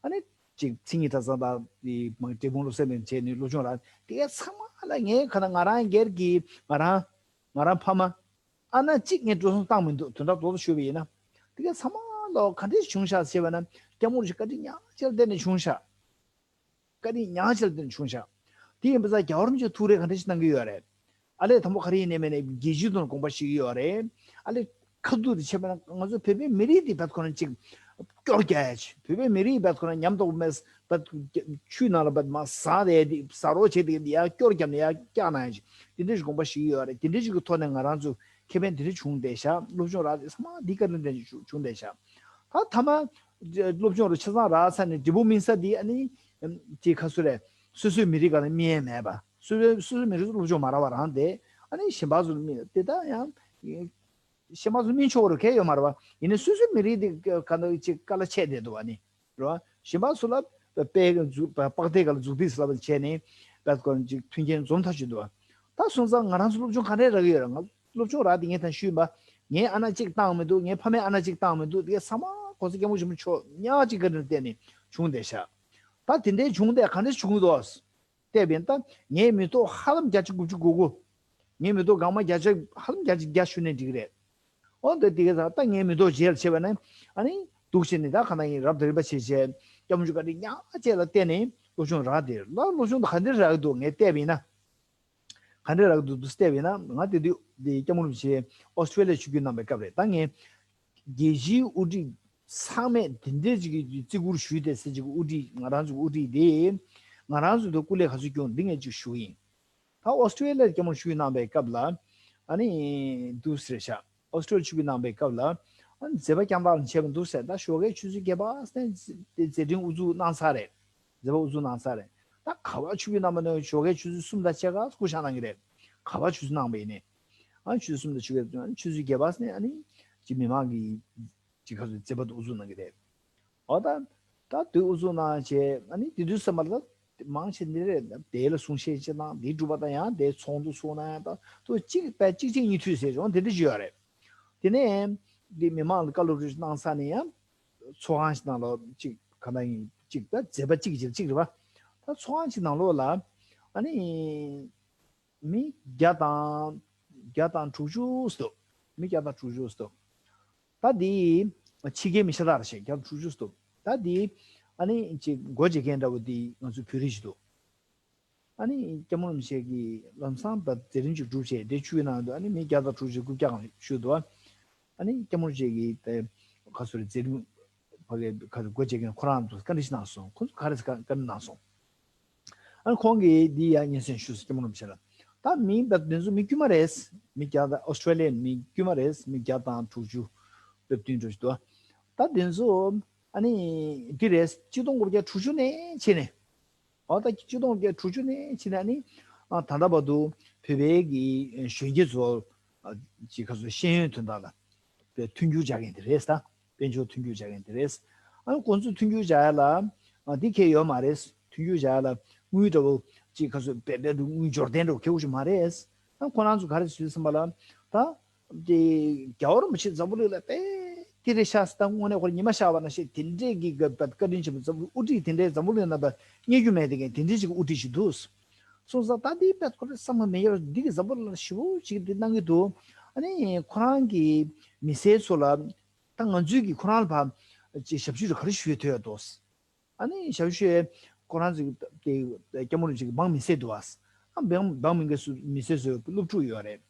ཨ་ནི་གཅིག་མཚན་ཉིད་གྲྭ་ཚང་དང་དེ་མ་འབྲས་སྤུངས་སློབ་གསར་གླིང་བྱས་ནས་སློབ་སྦྱོང་རག་དེ་ག་ཚང་མ་ལ་ངས་ག་ན་ང་རང་སྒེར་གྱི་ང་རང་ང་རང་ཕ་མ་ཨ་ན་གཅིག་ངས་འགྲོ་སོང་བཏང་མི་འདུག་དོན་དག་རྡོག་རྡོག་ཞུས་པ་ཡིན་ན། དེ་ག་ཚང་མ་ལོ་ག་འདྲས་བྱུང་ཤག་ཟེར་བ་ན་སྐྱབས་མགོན་རིན་པོ་ཆེ་བཀའ་དྲིན་ཉག་གཅིག་ལ་བརྟེན་ནས་བྱུང་ཤག་བཀའ་དྲིན་ཉག་གཅིག་ལ་བརྟེན་བྱུང་ཤག་དེ་ཡིན་པ་ས་རྒྱལ་བ་རིན་པོ་ཆེ་ཐུགས་རེ་ག་འདྲ་ཞིག་གནང་གི་ཡོད་རེད། ཨ་ལས་དང་པོ་ག་རེ་ཡིན་ནའི་མེད་ནའི་རྒྱལ་སྤྱིའི་ཐོག་ནས་དགོངས་པ་བཞེས་ཀྱི་ཡོད་རེད། ཨ་ལས་ཁ་ཐུག་དེ་བྱས་པ་ན་ང་ཚོ་བོད་པའི་མི་རིགས་དེ་བད་ཁོ་ན་ཅིག་སྐྱོར་རྒྱག་ཡ་ཆེ། བོད་པའི་མི་རིགས་བད་ཁོ་ན་ཉམས་རྟོགས་མེད་བད་ཆུ་ནང་ལ་བད་མ་ཟ་བསྡད་དེ་ཟ་རོགས་བྱས་དེ་ཡ་སྐྱོར་བརྒྱབ་ནས་ཡ་བཀྱག་གནང་ཡ་ཆེ། དེ་འདྲ་ཞིག་དགོངས་པ་བཞེས་ཀྱི་ཡོད་རེད། དེ་འདྲ་ཞིག་གི་ཐོག་ནས་ང་རང་ཚོ་ཁེ་ཕན་དེ་འདྲ་བྱུང་བསྡད་ཤག་སློབ་སྦྱོང་རག་དེ་ཚང་མ་འདི་བཀའ་དྲིན་དེ་འདྲ་བྱུང་བསྡད་ཤག་ད་མཐའ་མ་ སློབ་སྦྱོང་རུ་ཆ་ཚང་རག་ཚར་ནས་འབྲས་བུ་སྨིན་ས་འདི་ཨ་ནི་དེ་ག་ཚོད་རེད། སོ་སོའི་མི་རིགས་ག་ལ་སྨིན་ཡས་མེད་པ། སོ་སོའི་སོ་སོའི་མི་རིགས་སློབ་སྦྱོང་མ་རག་པ་རང་དེ་ཨ་ནི་གཞན་པ་ཚོ་ལ་སྨིན་དེ་ད་ཡང་གཞན་པ་ཚོ་སྨིན་ཆོག་རུ་གལ་ཡོད་མ་རེད་བ། ཡིན་ནའི་སོ་སོའི་མི་རིགས་དེ་ག་འདྲ་ཅིག་དཀའ་ལ་ཆད་བསྡད་འདུག་བ་ནི་རེད་བ། གཞན་པ་ཚོ་ལ་དཔེ་འཛུགས་པ་པགས་དེ་ག་ལ་འཛུགས་དེ་ཟེར་ལབ་བྱས་ནས་དཔེ་ཀ་ཅིག་མཐུན་རྐྱེན་འཛོམས་ཐག་ཆོད་འདུག་བ། ད་སོང་ཙང་ང་རང་ཚོ་སློབ་སྦྱོང་ག་འདྲས་རག་གི་ཡོད་རེད། ང་སློབ་སྦྱོང་རག་དེ་ངས་ད་ཞུས་པ། ངས་ཨ་ན་གཅིག་བཏང་མི་འདུག་ངའི་ཕ་མས་ཨ་ན་གཅིག་བཏང་མི་འདུག་དེ་ཚང་མ་གོང་ས་སྐྱབས་མགོན་ཆེན་པོ་མཆོག་ཉག་གཅིག་ག་འདྲ་བལྟས་ནས་བྱུང་བསྡད་ཤག་ད་དེ་འདྲའི་བྱུང་བསྡད་ག་འདྲས་བྱུང་འདུག་བལྟས་པས་ད་ངའི་མི་ཐོག་ཧ་ལམ་བརྒྱ་ཆ་དགུ་བཅུ་གོ་དགུ། ངའི་མི་ཐོག་སྒང་མ་བརྒྱ་ཆ་ཧ་ལམ་བརྒྱ་ཆ་བརྒྱ་ཞུ་ནས་འགྲིག་གི་རེད། འོ་འདི་དེ་ག་ད་ངའི་མི་ཐོག་རྗེས་ལ་བྱས་པ་ན་ཨ་ནི་འདུག་བྱས་ནས་ད་ག་ན་ཡིན་རབ་དང་རིམ་པ་བྱས་བྱས་སྐྱབས་མགོན་ཆེན་པོ་ག་འདྲས་ཉག་གཅིག་ལ་བལྟས་ནས་སློབ་སྦྱོང་རག་དེ་ལ་སློབ་སྦྱོང་དེ་ག་འདྲས་རག་གི་འདུག་ངས་བལྟས་པ་ཡིན་ན། ག་འདྲས་རག་གི་འདུག་འདུག་བལྟས་པ་ཡིན་ན་ང་དེ་དུས་དེ་སྐྱབས་མགོན་རིན་པོ་ཆེ་ཨོ་སི་ཀྲོ་ལི་ཡ་ཆིབས་བསྒྱུར་གནང་བའི་སྐབས་རེད། ད་ངས་རྒྱལ་སྤྱིའི་དབུ་ཁྲིད་ཚང་མས་དེ་འདྲས་ཅིག་གི་བརྩི་བཀུར་ཞུས་ཏེ་ཟེར་ཅིག་དབུ་ཁྲིད་ང་རང་ཚོའི་དབུ་ཁྲིད་དེ་ང་རང་ཚོ་དེ་སྐུ་ལས་ག་ཚོད་སྐྱོན་འདི་ངས་ཅིག་ཞུ་གི་ཡིན། ད་ཨོ་སི་ཀྲོ་ལི་ཡ་སྐྱབས་མགོན་ཆེན་པོ་གནང་བའི་སྐབས་ལ་ཨ་ནི་འདུག་ཟེར་ཤག་ཨོ་སི་ཀྲོ་ལི་ཡ་ཆིབས་བསྒྱུར་གནང་བའི་སྐབས་ལ་ཨ་ནི་མཛད་པ་བསྐྱངས་དག་ལ་བྱས་པ་འདུག་ཟེར། ད་ཞོགས་ཀའི་ཆུ་ཚོད་བརྒྱད་པ་ནས་མཛད་འཕྲིན་དབུ་འཛུགས་གནང་ཚར་རེད། མཛད་པ་དབུ་འཛུགས་གནང་ཚར་རེད། ད་ག་བ་ཆིབས་བསྒྱུར་གནང་བ་ནི་ཞོགས་ཀའི་ཆུ་ཚོད་གསུམ་དང་ཕྱེད་ཀ་སྐུ་ཞབས་གནང་གི་རེད། ག་བ་ཆུ་ཚོད་གནང་བ་ཡིན་ནའི་ཨ་ཆུ་ཚོད་གསུམ་དང་ཕྱེད་ཀ་ཨ་ཆུ་ཚོད་བརྒྱད་པ་ནས་ཨ་ནི་ཅིག་མི་མང་གི་ཅིག་ག་ཚོད་མཛད་པ་དབུ་འཛུགས་གནང་གི་རེད། འོ་ད་ད་དུས་དབུ་འཛུགས་གནང་བྱས་ཨ་ནི་དེ་དུས་ཙམ་པ་ལ་ད་མང་ཆེ་འདི་རེད། དེ་ལ་གསུང་བཤད་ཅིག་གནང་། དེའི་སྒྲུབ་པ་དང་ཡང་དེའི་ཚོགས་འདུ་ཚོགས་ན་ཡང་ད་དུ་གཅིག་པ་གཅིག་གཅིག་གཉིས་མཐུད་ཟེར་འོ་དེ་འདྲ་ཅིག་ཡོད་རེད། དེ་ནས་འདི་མི་མང་ལ་བཀའ་སློབ་ཁྲིད་གནང་ས་ནས་ཡང་ཚོགས་ཁང་ཞིག་ནང་ལོགས་གཅིག་ག་ན་ཡིན་གཅིག་ད་མཛད་པ་གཅིག་གཅིག་གཅིག་རེད་པ། ད་ཚོགས་ཁང་ཞིག་ནང་ལོགས་ལ་ཨ་ནི་མི་བརྒྱ་དང་བརྒྱ་དང་དྲུག་ཅུ་ཙམ་འདུག་མི་བརྒྱ་དང་དྲུག་ཅུ་ཙམ་འདུག་ད་འདི་ཕྱི་རྒྱལ་མི་ཤ་སྟག་རེད་ཤག་བརྒྱ་དང་དྲུག་ཅུ་ཙམ་འདུག་ད་འདི་ཨ་ནི་ཅིག་སྒོ་འབྱེད་མཁན་འདྲ་བོ་འདི་ང་ཚོའི་བོད་རིགས་ཤིག་འདུག་ཨ་ནི་སྐྱབས་མགོན་རིན་པོ་ཆེ་གིས་ལམ་སང་ད་མཛད་རིམ་ཅིག་གྲུབ་བྱས་དེ་ཆུའི་ནང་དུ་ཨ་ནི་མི་བརྒྱ་དང་དྲུག་ཅུ་དགུ་བརྒྱ་གང་ཞུ་འདུག་ཨ་ནི་སྐྱབས་མགོན་རིན་པོ་ཆེ་གིས་དེ་ག་ཚོད་རེད་མཛད་རིམ་ཕ་གི་ག་ཚོད་སྒོ་འབྱེད་མཁན་ཁོ་རང་ཚོ་བཀའ་འདྲི་ཞིག་གནང་སོང་། ཁོ་ཚོ་ག་རེ་བཀའ་འདྲི་གནང་སོང་། ཨ་ནི་ཁོང་གིས་འདི་ཡང་སྙན་སེང་ཞུས་སོང་སྐྱབས་མགོན་རིན་པོ་ཆེ་ལ། ད་མི་ད་དེ་ཚོ་མི་དཀྱུས་མ་རེད། མི་བརྒྱ་དང་ཨོ་སི་ཀྲོ་ལི་ཡའི་མི་དཀྱུས་མ་རེད། མི་བརྒྱ་དང་དྲུག་ཅུ་སླེབས་བསྟུན་འགྲོ་ཞིག་འདུག་ད་དེ་ཚོ་ཨ་ནི་འདི་རེད། གཅིག་སྟོང་དགུ་བརྒྱ་དྲུག་ཅུ་ནས་ཕྱིན་ནས། འོ་ད་གཅིག་སྟོང་དགུ་བརྒྱ་དྲུག་ཅུ་ནས་ཕྱིན་ནས་ཨ་ནི་ཨ་ད་ལྟ་བར་དུ་བོད་པའི་གི་གཞོན་སྐྱེས་ཚོ་ཨ་ཅིག་ཁ་སོ་ཤེས་ཡོན་དོན་དག་ལ་དཔེ་མཐུན་འགྱུར་བྱ་མཁན་དེ་རེད་ད། དཔལ་འབྱོར་མཐུན་འགྱུར་བྱ་མཁན་དེ་རེད། ཨ་ནི་ཁོང་ཚོས་མཐུན་འགྱུར་བྱ་ཡ་ལ་ཨ་འདི་གལ་ཡོད་མ་རེད། མཐུན་འགྱུར་བྱ་ཡ་ལ་དངུལ་འདྲ་བོ་ཅིག་ཁ་སོ་བེད་བེད་དུ་དངུལ་འབྱོར་ལྡན་འདྲ་བོ་ཁེ་པོ་ཞིག་མ་རེད། ཨ་ཁོ་རང་ཚོ་ག་རེ་བཟོས་ཟིན་པ་ལ་ད། དེ་རྒྱལ་བ་རིན་པོ་ཆེ་འཛམ་བུ་གླིང་ལ་དཔེ་དེ་རེད་ཤག་ཟེར། ད་དངོས་གནས་ཁོ་རང་ཉི་མ་ཤར་བ་ནང་བཞིན་དེ་འདྲས་ཀྱི་བཀའ་དྲིན་ཆེན་པོ་འཛམ་བུ་དབུ་ཁྲིད་དེ་འདྲས་འཛམ་བུ་གླིང་ནང་ལ་རྙེད་རྒྱུ་མེད་དེ་གན་དེ་འདྲས་ཅིག་གི་དབུ་ཁྲིད་ཅིག་འདུག་སོང་ཙང་ད་འདི་དཔེ་ཁོ་རང་བསམ་བློ་མི་ཡོད་འདི་གི་འཛམ་བུ་གླིང་ལ་ཞེ་པོ་ཅིག་འདི་གནང་གི་འདུག་ཨ་ནི་ཁོ་རང་གི་མི་སེར་ཚོ་ལ་ད་ང་ཚོས་ཀྱི་ཁོ་རང་ལ་ཕར་ཅིག་ཞབས་ཞུ་རེ་ག་རེ་ཞུ་ཡས་ཐོས་ཡོད་དོ། ཨ་ནི་ཞབས་ཞུ་ཁོ་རང་ཚོ་གི་དེ་སྐྱབས་མགོན་རིན་པོ་ཆེ་གི་འབངས་མི་སེར་འདུག་བ། ཨ་འབངས་འབངས་མི་སེར་ཚོ་མི་སེར་ཚོ་སློབ་ཕྲུག་ཡོད་རེད།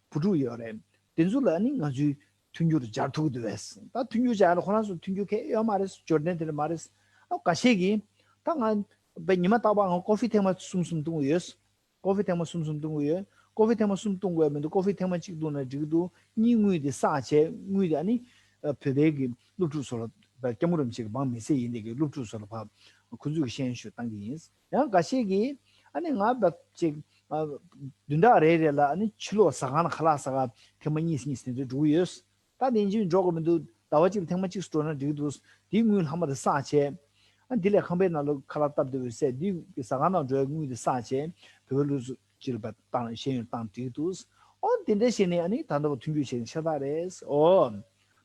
བུ་ཕྲུག་ཡོད་རེད། དེ་ཚོ་ལ་ཨ་ནི་ང་ཚོས་མཐུན་འགྱུར་སྦྱར་ཐུབ་ཀྱི་འདུག་བས། ད་མཐུན་འགྱུར་སྦྱར་ཡ་ལ་ཁོ་རང་ཚོ་མཐུན་འགྱུར་གང་ཡང་ཡོད་མ་རེད། འབྱོར་ལྡན་དེ་འདྲ་མ་རེད། ཨ་འགའ་ཤས་ཀྱིས་ད་ང་དཔེ་ཉི་མ་རྟག་པར་ང་ཀོ་ཧྥི་ཐེངས་མ་གསུམ་གསུམ་འཐུང་གི་ཡོད། ཀོ་ཧྥི་ཐེངས་མ་གསུམ་གསུམ་འཐུང་གི་ཡོད། ཀོ་ཧྥི་ཐེངས་མ་གསུམ་འཐུང་དགོས་མི་འདུག་ཀོ་ཧྥི་ཐེངས་མ་གཅིག་འཐུང་ན་འགྲིག་གི་འདུག་གཉིས་དངུལ་དེ་བསགས་བྱས་དངུལ་དེ་ཨ་ནི་ཨ་བོད་པའི་གི་སློབ་ཕྲུག་ཚོ་ལ་སྐྱབས་མགོན་རིན་པོ་ཆེ་གི་འབངས་མི་སེར་ཡིན་དེ་གི་སློབ་ཕྲུག་ཚོ་ལ་ཕར་ཁོ་ཚོས་གི་ཤེས་ཡོན་ཞུ་བཏང་གི་ཡིན། ཡང་འགའ་ཤས་ཀྱིས་ཨ་ནི་ང་ད་ཅིག་ཨ་བདུན་ཕྲག་རེ་རེ་ལ་ཨ་ནི་ཕྱི་ལོགས་ཟ་ཁང་ལ་ཁ་ལག་ཟ་ག་ཐེངས་མ་གཉིས་གཉིས་དེ་འདྲ་འགྲོ་གི་ཡོད། ད་དེ་འཇིག་འགྲོ་དགོས་མི་འདུག་ཟླ་བ་གཅིག་ལ་ཐེངས་མ་གཅིག་འགྲོ་ན་འགྲིག་གི་འདུག་དེའི་དངུལ་ལྷག་མ་དེ་བསགས་བྱས། ཨ་འདི་ལས་ཁང་པའི་ནང་ལ་ཁ་ལག་སྟབས་བདེ་བོ་བཟས་འདི་གི་ཟ་ཁང་ནང་འགྲོ་བའི་དངུལ་དེ་བསགས་བྱས་བོད་པའི་ལུགས་སུ་ཅིག་ལ་བཏང་ཤེས་ཡོན་བཏང་འགྲིག་གི་འདུག་ཨོ་དེ་འདྲ་བྱས་ནས་ཨ་ནི་ད་ལྟ་བ་མཐུན་འགྱུར་བྱས་ནས་ཤ་སྟག་རེད། ཨོ་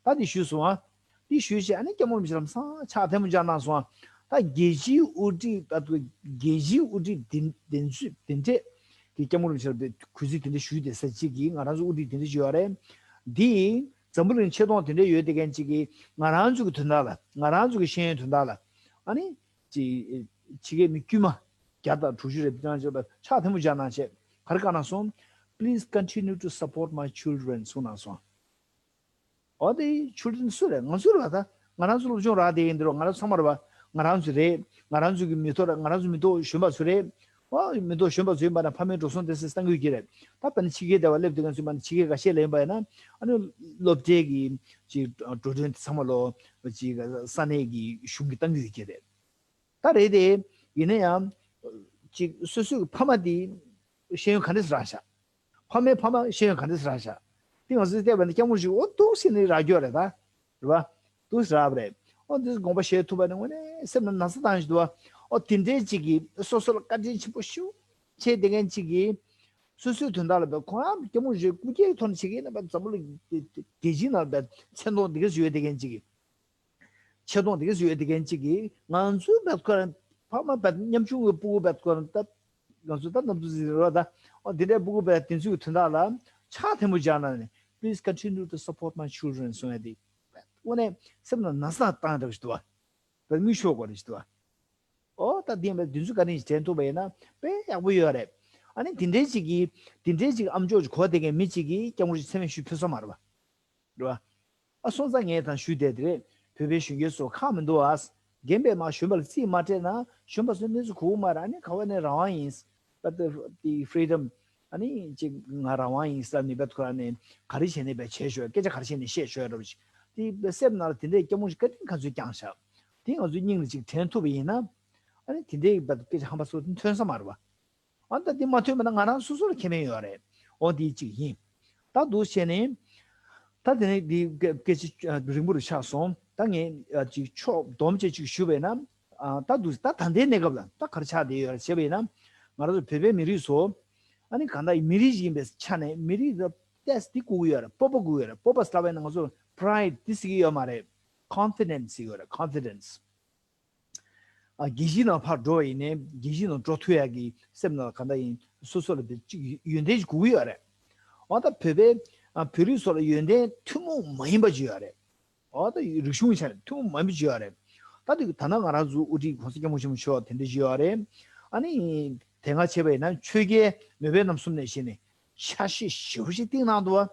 ད་འདི་ཞུས་སོང་ཨ། འདི་ཞུས་བྱས་ཨ་ནི་སྐྱབས་མགོན་རིན་པོ་ཆེ་ལམ་སང་ཕྱག་ཐལ་མོ་སྦྱར་གནང་སོང་ཨ། ད་རྒྱལ་སྤྱིའི་དབུ་ཁྲིད་ད་དུ་རྒྱལ་སྤྱིའི་དབུ་ཁྲིད་དེ་དེ་ཚོས་དེ་འདྲས་ཀྱི་སྐྱབས་མགོན་རིན་པོ་ཆེ་ལ་གུས་བརྩི་དེ་འདྲས་ཞུས་བསྡད་ས་གཅིག་གིས་ང་རང་ཚོ་དབུ་ཁྲིད་དེ་འདྲས་ཅིག་ཡོད་རེད། འདི་འཛམ་བུ་གླིང་ཆེ་མཐོང་དེ་འདྲ་ཡོད་དེ་མཁན་གཅིག་གིས་ང་རང་ཚོ་གི་དོན་དག་ལ་ང་རང་ཚོ་གི་ཤེས་ཡོན་དོན་དག་ལ་ཨ་ནི་ཅི་ཕྱི་རྒྱལ་མི་དཀྱུས་མ་བརྒྱ་དང་དྲུག་ཅུ་རེ་བཏང་ཆོག་པ་ཕྱག་ཐལ་མོ་སྦྱར་གནང་བྱས་ག་རེ་བཀའ་གནང་སོང་། Please continue to support my children གསུངས་གནང་སོང་། ཨོ་དེ་children སུ་རེད། ང་ཚོ་རེད་བ། ད་ང་རང་ཚོ་སློབ་སྦྱོང་རག་བསྡད་ཡིན་འདི་རོ་ང་རང་ཚོ་ཚང་མ་རེད་བ། ང་རང་ཚོ་རེད། ང་རང་ཚོ་གི་མི་ཐོག་རེད། ང་རང་ཚོ་མི་ཐོག་གཞོན་པ་ཚོ་རེད། ཨ་མི་ཐོག་གཞོན་པ་ཚོའི་བར་ན་ཕ་མའི་འགྲོ་སོང་དེ་ཚོ་གཏང་དགོས་ཀྱི་རེད། ད་དཔེར་ན་ཕྱི་རྒྱལ་དེ་བ་སླེབས་དུས་ང་ཚོའི་བར་ན་ཕྱི་རྒྱལ་ཁ་ཤས་ལ་ཡིན་པ་ཡིན་ན་ཨ་ནི་སློབ་གྲྭའི་གི་ཅིག་འགྲོ་གྲོན་དེ་ཚང་མ་ལོ་ཅིག་ས་གནས་ཀྱི་གཞུང་གིས་གཏང་དགོས་ཀྱི་རེད། ད་རེད་དེ། ཡིན་ན་ཡང་། ཅིག་སོ་སོའི་ཕ་མ་དེ་ཤེས་ཡོན་ག་འདྲས་རག་ཤག་ཕ་མའི་ཕ་མ་ཤེས་ཡོན་ག་འདྲས་རག་ཤག་དེ་ང་ཚོས་བལྟས་པ་ནི་སྐྱ་མོ་ཞིག་འོ་འདུག་སེ་ནི་རག་རྒྱུ་རེད་ད། རེད་པ། འདུག་སེ་རག་པ་རེད། འོ་འདི་དགོངས་པ་བཞེས་ཐུབ་པ་ནི་དངོས་གནས་སེམས་ལ་ན་ཚ་བཏང་ཞིག་འདུག་པ། འོ་དེ་འདྲའི་ཅིག་གིས་སོ་སོ་ལ་བཀའ་དྲིན་ཆེན་པོ་ཞིག་བྱས་བསྡད་མཁན་ཅིག་གིས། སོ་སོའི་དོན་དག་ལ་བས་ཁོ་རང་སྐྱ་མོ་ཞིག་སྐུ་སྐྱེའི་ཐོག་ནས་བྱེད་ཀྱི་ཡིན་ན་བས་འཛམ་བུ་གླིང་རྒྱལ་སྤྱིའི་ནང་ལ་བས་མཚན་མཐོང་འདི་ག་ཞིག་ཡོད་བསྡད་མཁན་ཅིག་གིས། ཆེ་མཐོང་དེ་ག་ཞིག་ཡོད་དེ་མཁན་གཅིག་གིས་ང་ཚོའི་བད་ཁོ་རང་ཕ་མ་བད་ཉམ་ཆུང་གི་སྤུ་གུ་བད་ཁོ་རང་ད་ང་ཚོ་ད་ནམ་དུ་ཟིག་རོ་ད་ཨོ་དེ་འདྲའི་སྤུ་གུ་བད་དེ་ཚོའི་དོན་དག་ལ་ཕྱག་ཐེན་པོ་སྦྱར་ན་ནས། Please continue to support my children གསུང་ཡ་དེ་དངོས་གནས་སེམས་ལ་ན་ཚ་བཏང་འདྲ་ཞིག་འདུག་བ། བད་མི་ཤོག་གོ་རེ་ཞིག་འདུག་བ། ཨོ་ད་དེ་བད་དེ་ཚོའི་བཀའ་དྲིན་ཞིག་དྲན་ཐུབ་པ་ཡིན་ན་དཔེ་ཡག་པོ་ཡོད་རེད། ཨ་ནི་དེ་འདྲའི་གཅིག་གིས་དེ་འདྲའི་གཅིག་ཨམ་ཅོག་ཅིག་གོ་བསྡད་མཁན་མི་གཅིག་གིས་སྐྱབས་མགོན་ཞིག་མཚན་སྨད་ཞུས་ཕུལ་ས་མ་རེད་བ། རེད་བ། ཨ་སོང་ཙང་ངས་དང་ཞུས་བསྡད་དེ་རེད། བོད་པའི་གཞོན་སྐྱེས་ཚོ་ཁག་མི་འདུག་ཨ། རྒན་པས་མ་གཞོན་པ་ལ་རྩིས་མ་སྤྲད་ན་གཞོན་པ་ཚོ་གནས་ཚུལ་གོ་གི་མ་རེད། ཨ་ནི་ག་བ་ནས་རང་དབང་ཡིན། But the, the freedom ཨ་ནི་ཅིག་ང་རང་དབང་ཡིན་ས་ནི་བད་ཁོ་རང་ནས་ག་རེ་བྱས་ནས་བས་བྱས་ཤོག་སྐད་ཆ་ག་རེ་བྱས་ནས་བཤད་ཤོག་ར་བ་ཞིག་དེ་བས་སེམས་ནང་ལ་དེ་འདྲའི་སྐྱབས་མགོན་ཞིག་བཀའ་དྲིན་ག་ཚོད་བསྐྱངས་ཤག་དེ་ང་ཚོའི་སྙིང་ལ་ཅིག་དྲན་ཐུབ་པ་ཡིན་ན། ཨ་ནི་དེ་འདྲའི་བས་སྐད་ཆ་ཧམ་པ་སོགས་དེ་ཐོན་ས་མ་རེད་བ། ཨ་ད་འདི་མ་ཐོན་པ་ན་ང་རང་སོ་སོ་ལ་ཁེ་ཕན་ཡོད་རེད། འོ་འདི་གཅིག་ཡིན། ད་འདུག་བྱས་ནས། ད་དེ་ནས་འདི་སྐད་ཆ་རིང་པོ་རུ་ཆགས་སོང་། ད་ངས་ཨ་ཅིག་ཕྱོགས་བསྡོམས་བྱས་ཅིག་ཞུས་པས་ན། ཨ་ད་འདུག་ད་ད་ལྟའི་གནས་སྐབས་ལ་ད་ག་རེ་ཆགས་བསྡད་ཡོད་རེད་བྱས་པས་ན། ང་རང་ཚོ་བོད་པའི་མི་རིགས་ཚོ། ཨ་ནི་གང་ལྟར་མི་རིགས་ཤིག་ཡིན་པའི་ཆ་ནས་མི་རིགས་ལ་ཏེས་འདི་དགོས་ཀྱི་ཡོད་རེད། སྤོབས་པ་དགོས་ཀྱི་ཡོད་རེད། སྤོབས་པ་ཟེར་བས་ན་ང་ཚོ་pride འདི་ཟེར་གྱི་ཡོད་མ་རེད། Confidence ཟེར་གྱི་ཡོད་རེད། Confidence། ཨ་རྒྱལ་སྤྱིའི་ནང་ཕར་འགྲོ་བ་ཡིན་ནའི་རྒྱལ་སྤྱིའི་ནང་འགྲོ་ཐུབ་ཡག་གི་སེམས་ནང་ལ་གང་ལྟར་ཡིན་སོ་སོ་ལ་དེ་གཅིག་ཡོན་ཏན་ཅིག་དགོས་ཀྱི་ཡོད་རེད། འོ་ད་བོད་པའི་ཨ་བོད་རིགས་ཚོ་ལ་ཡོན་ཏན་ཐུན་མོང་མ་ཡིན་པ་ཅིག་ཡོད་རེད། འོ་ད་རིག་གཞུང་ཆ་ནས་ཐུན་མོང་མ་ཡིན་པ་ཅིག་ཡོད་རེད། ད་དེ་ད་ནང་ང་རང་ཚོ་དབུ་ཁྲིད་གོང་ས་སྐྱབས་མགོན་ཆེན་པོ་མཆོག་དེ་འདྲ་ཅིག་ཡོད་རེད། ཨ་ནི་དེ་སྔ་བྱས་པ་ཡིན་ན་ཆོས་རྒྱལ་མེས་དབོན་རྣམ་གསུམ་ནས་བྱས་ནས་ཆ་ཤས་ཞེ་པོ་ཅིག་བཏིང་གནང་འདུག་བ།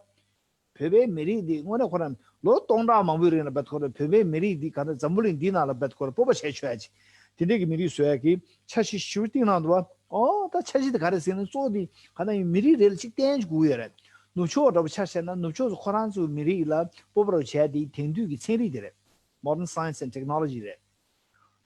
བོད་པའི་མི་རིགས་འདི་དངོས་གནས་ཁོ་རང་ལོ་སྟོང་ཕྲག་མང་པོའི་རིང་ལ་བད་ཁོ་རང་བོད་པའི་མི་རིགས་འདི་ག་ད་འཛམ་བུ་གླིང་འདི་ནང་ལ་བད་ཁོ་རང་སྤོབས་པ་བྱས་ཆོག་ཡ་ཅིག་དེ་འདྲས་ཀྱི་མི་རིགས་བཟོ་ཡ་གི་ཆ་ཤས་ཞེ་པོ་བཏིང་གནང་འདུག་བ། ཨོ་ད་ཆ་ཤས་དེ་ག་རེ་ཟེར་ན་གཙོ་བོ་འདི་ག་ད་ཡིན་མི་རིགས་རེ་ལ་ཅིག་བརྟེན་དགོས་ཡོད་རེད། ནུབ་ཕྱོགས་འདྲ་པོ་ཆ་བཞག་ན་ནུབ་ཕྱོགས་སུ་ཁོ་རང་ཚོའི་མི་རིགས་ལ་སྤོབས་པ་རུ་བྱས་དེ་དེང་དུས་ཀྱི་ཚན་རིག་དེ་རེད། Modern Science and Technology རེད།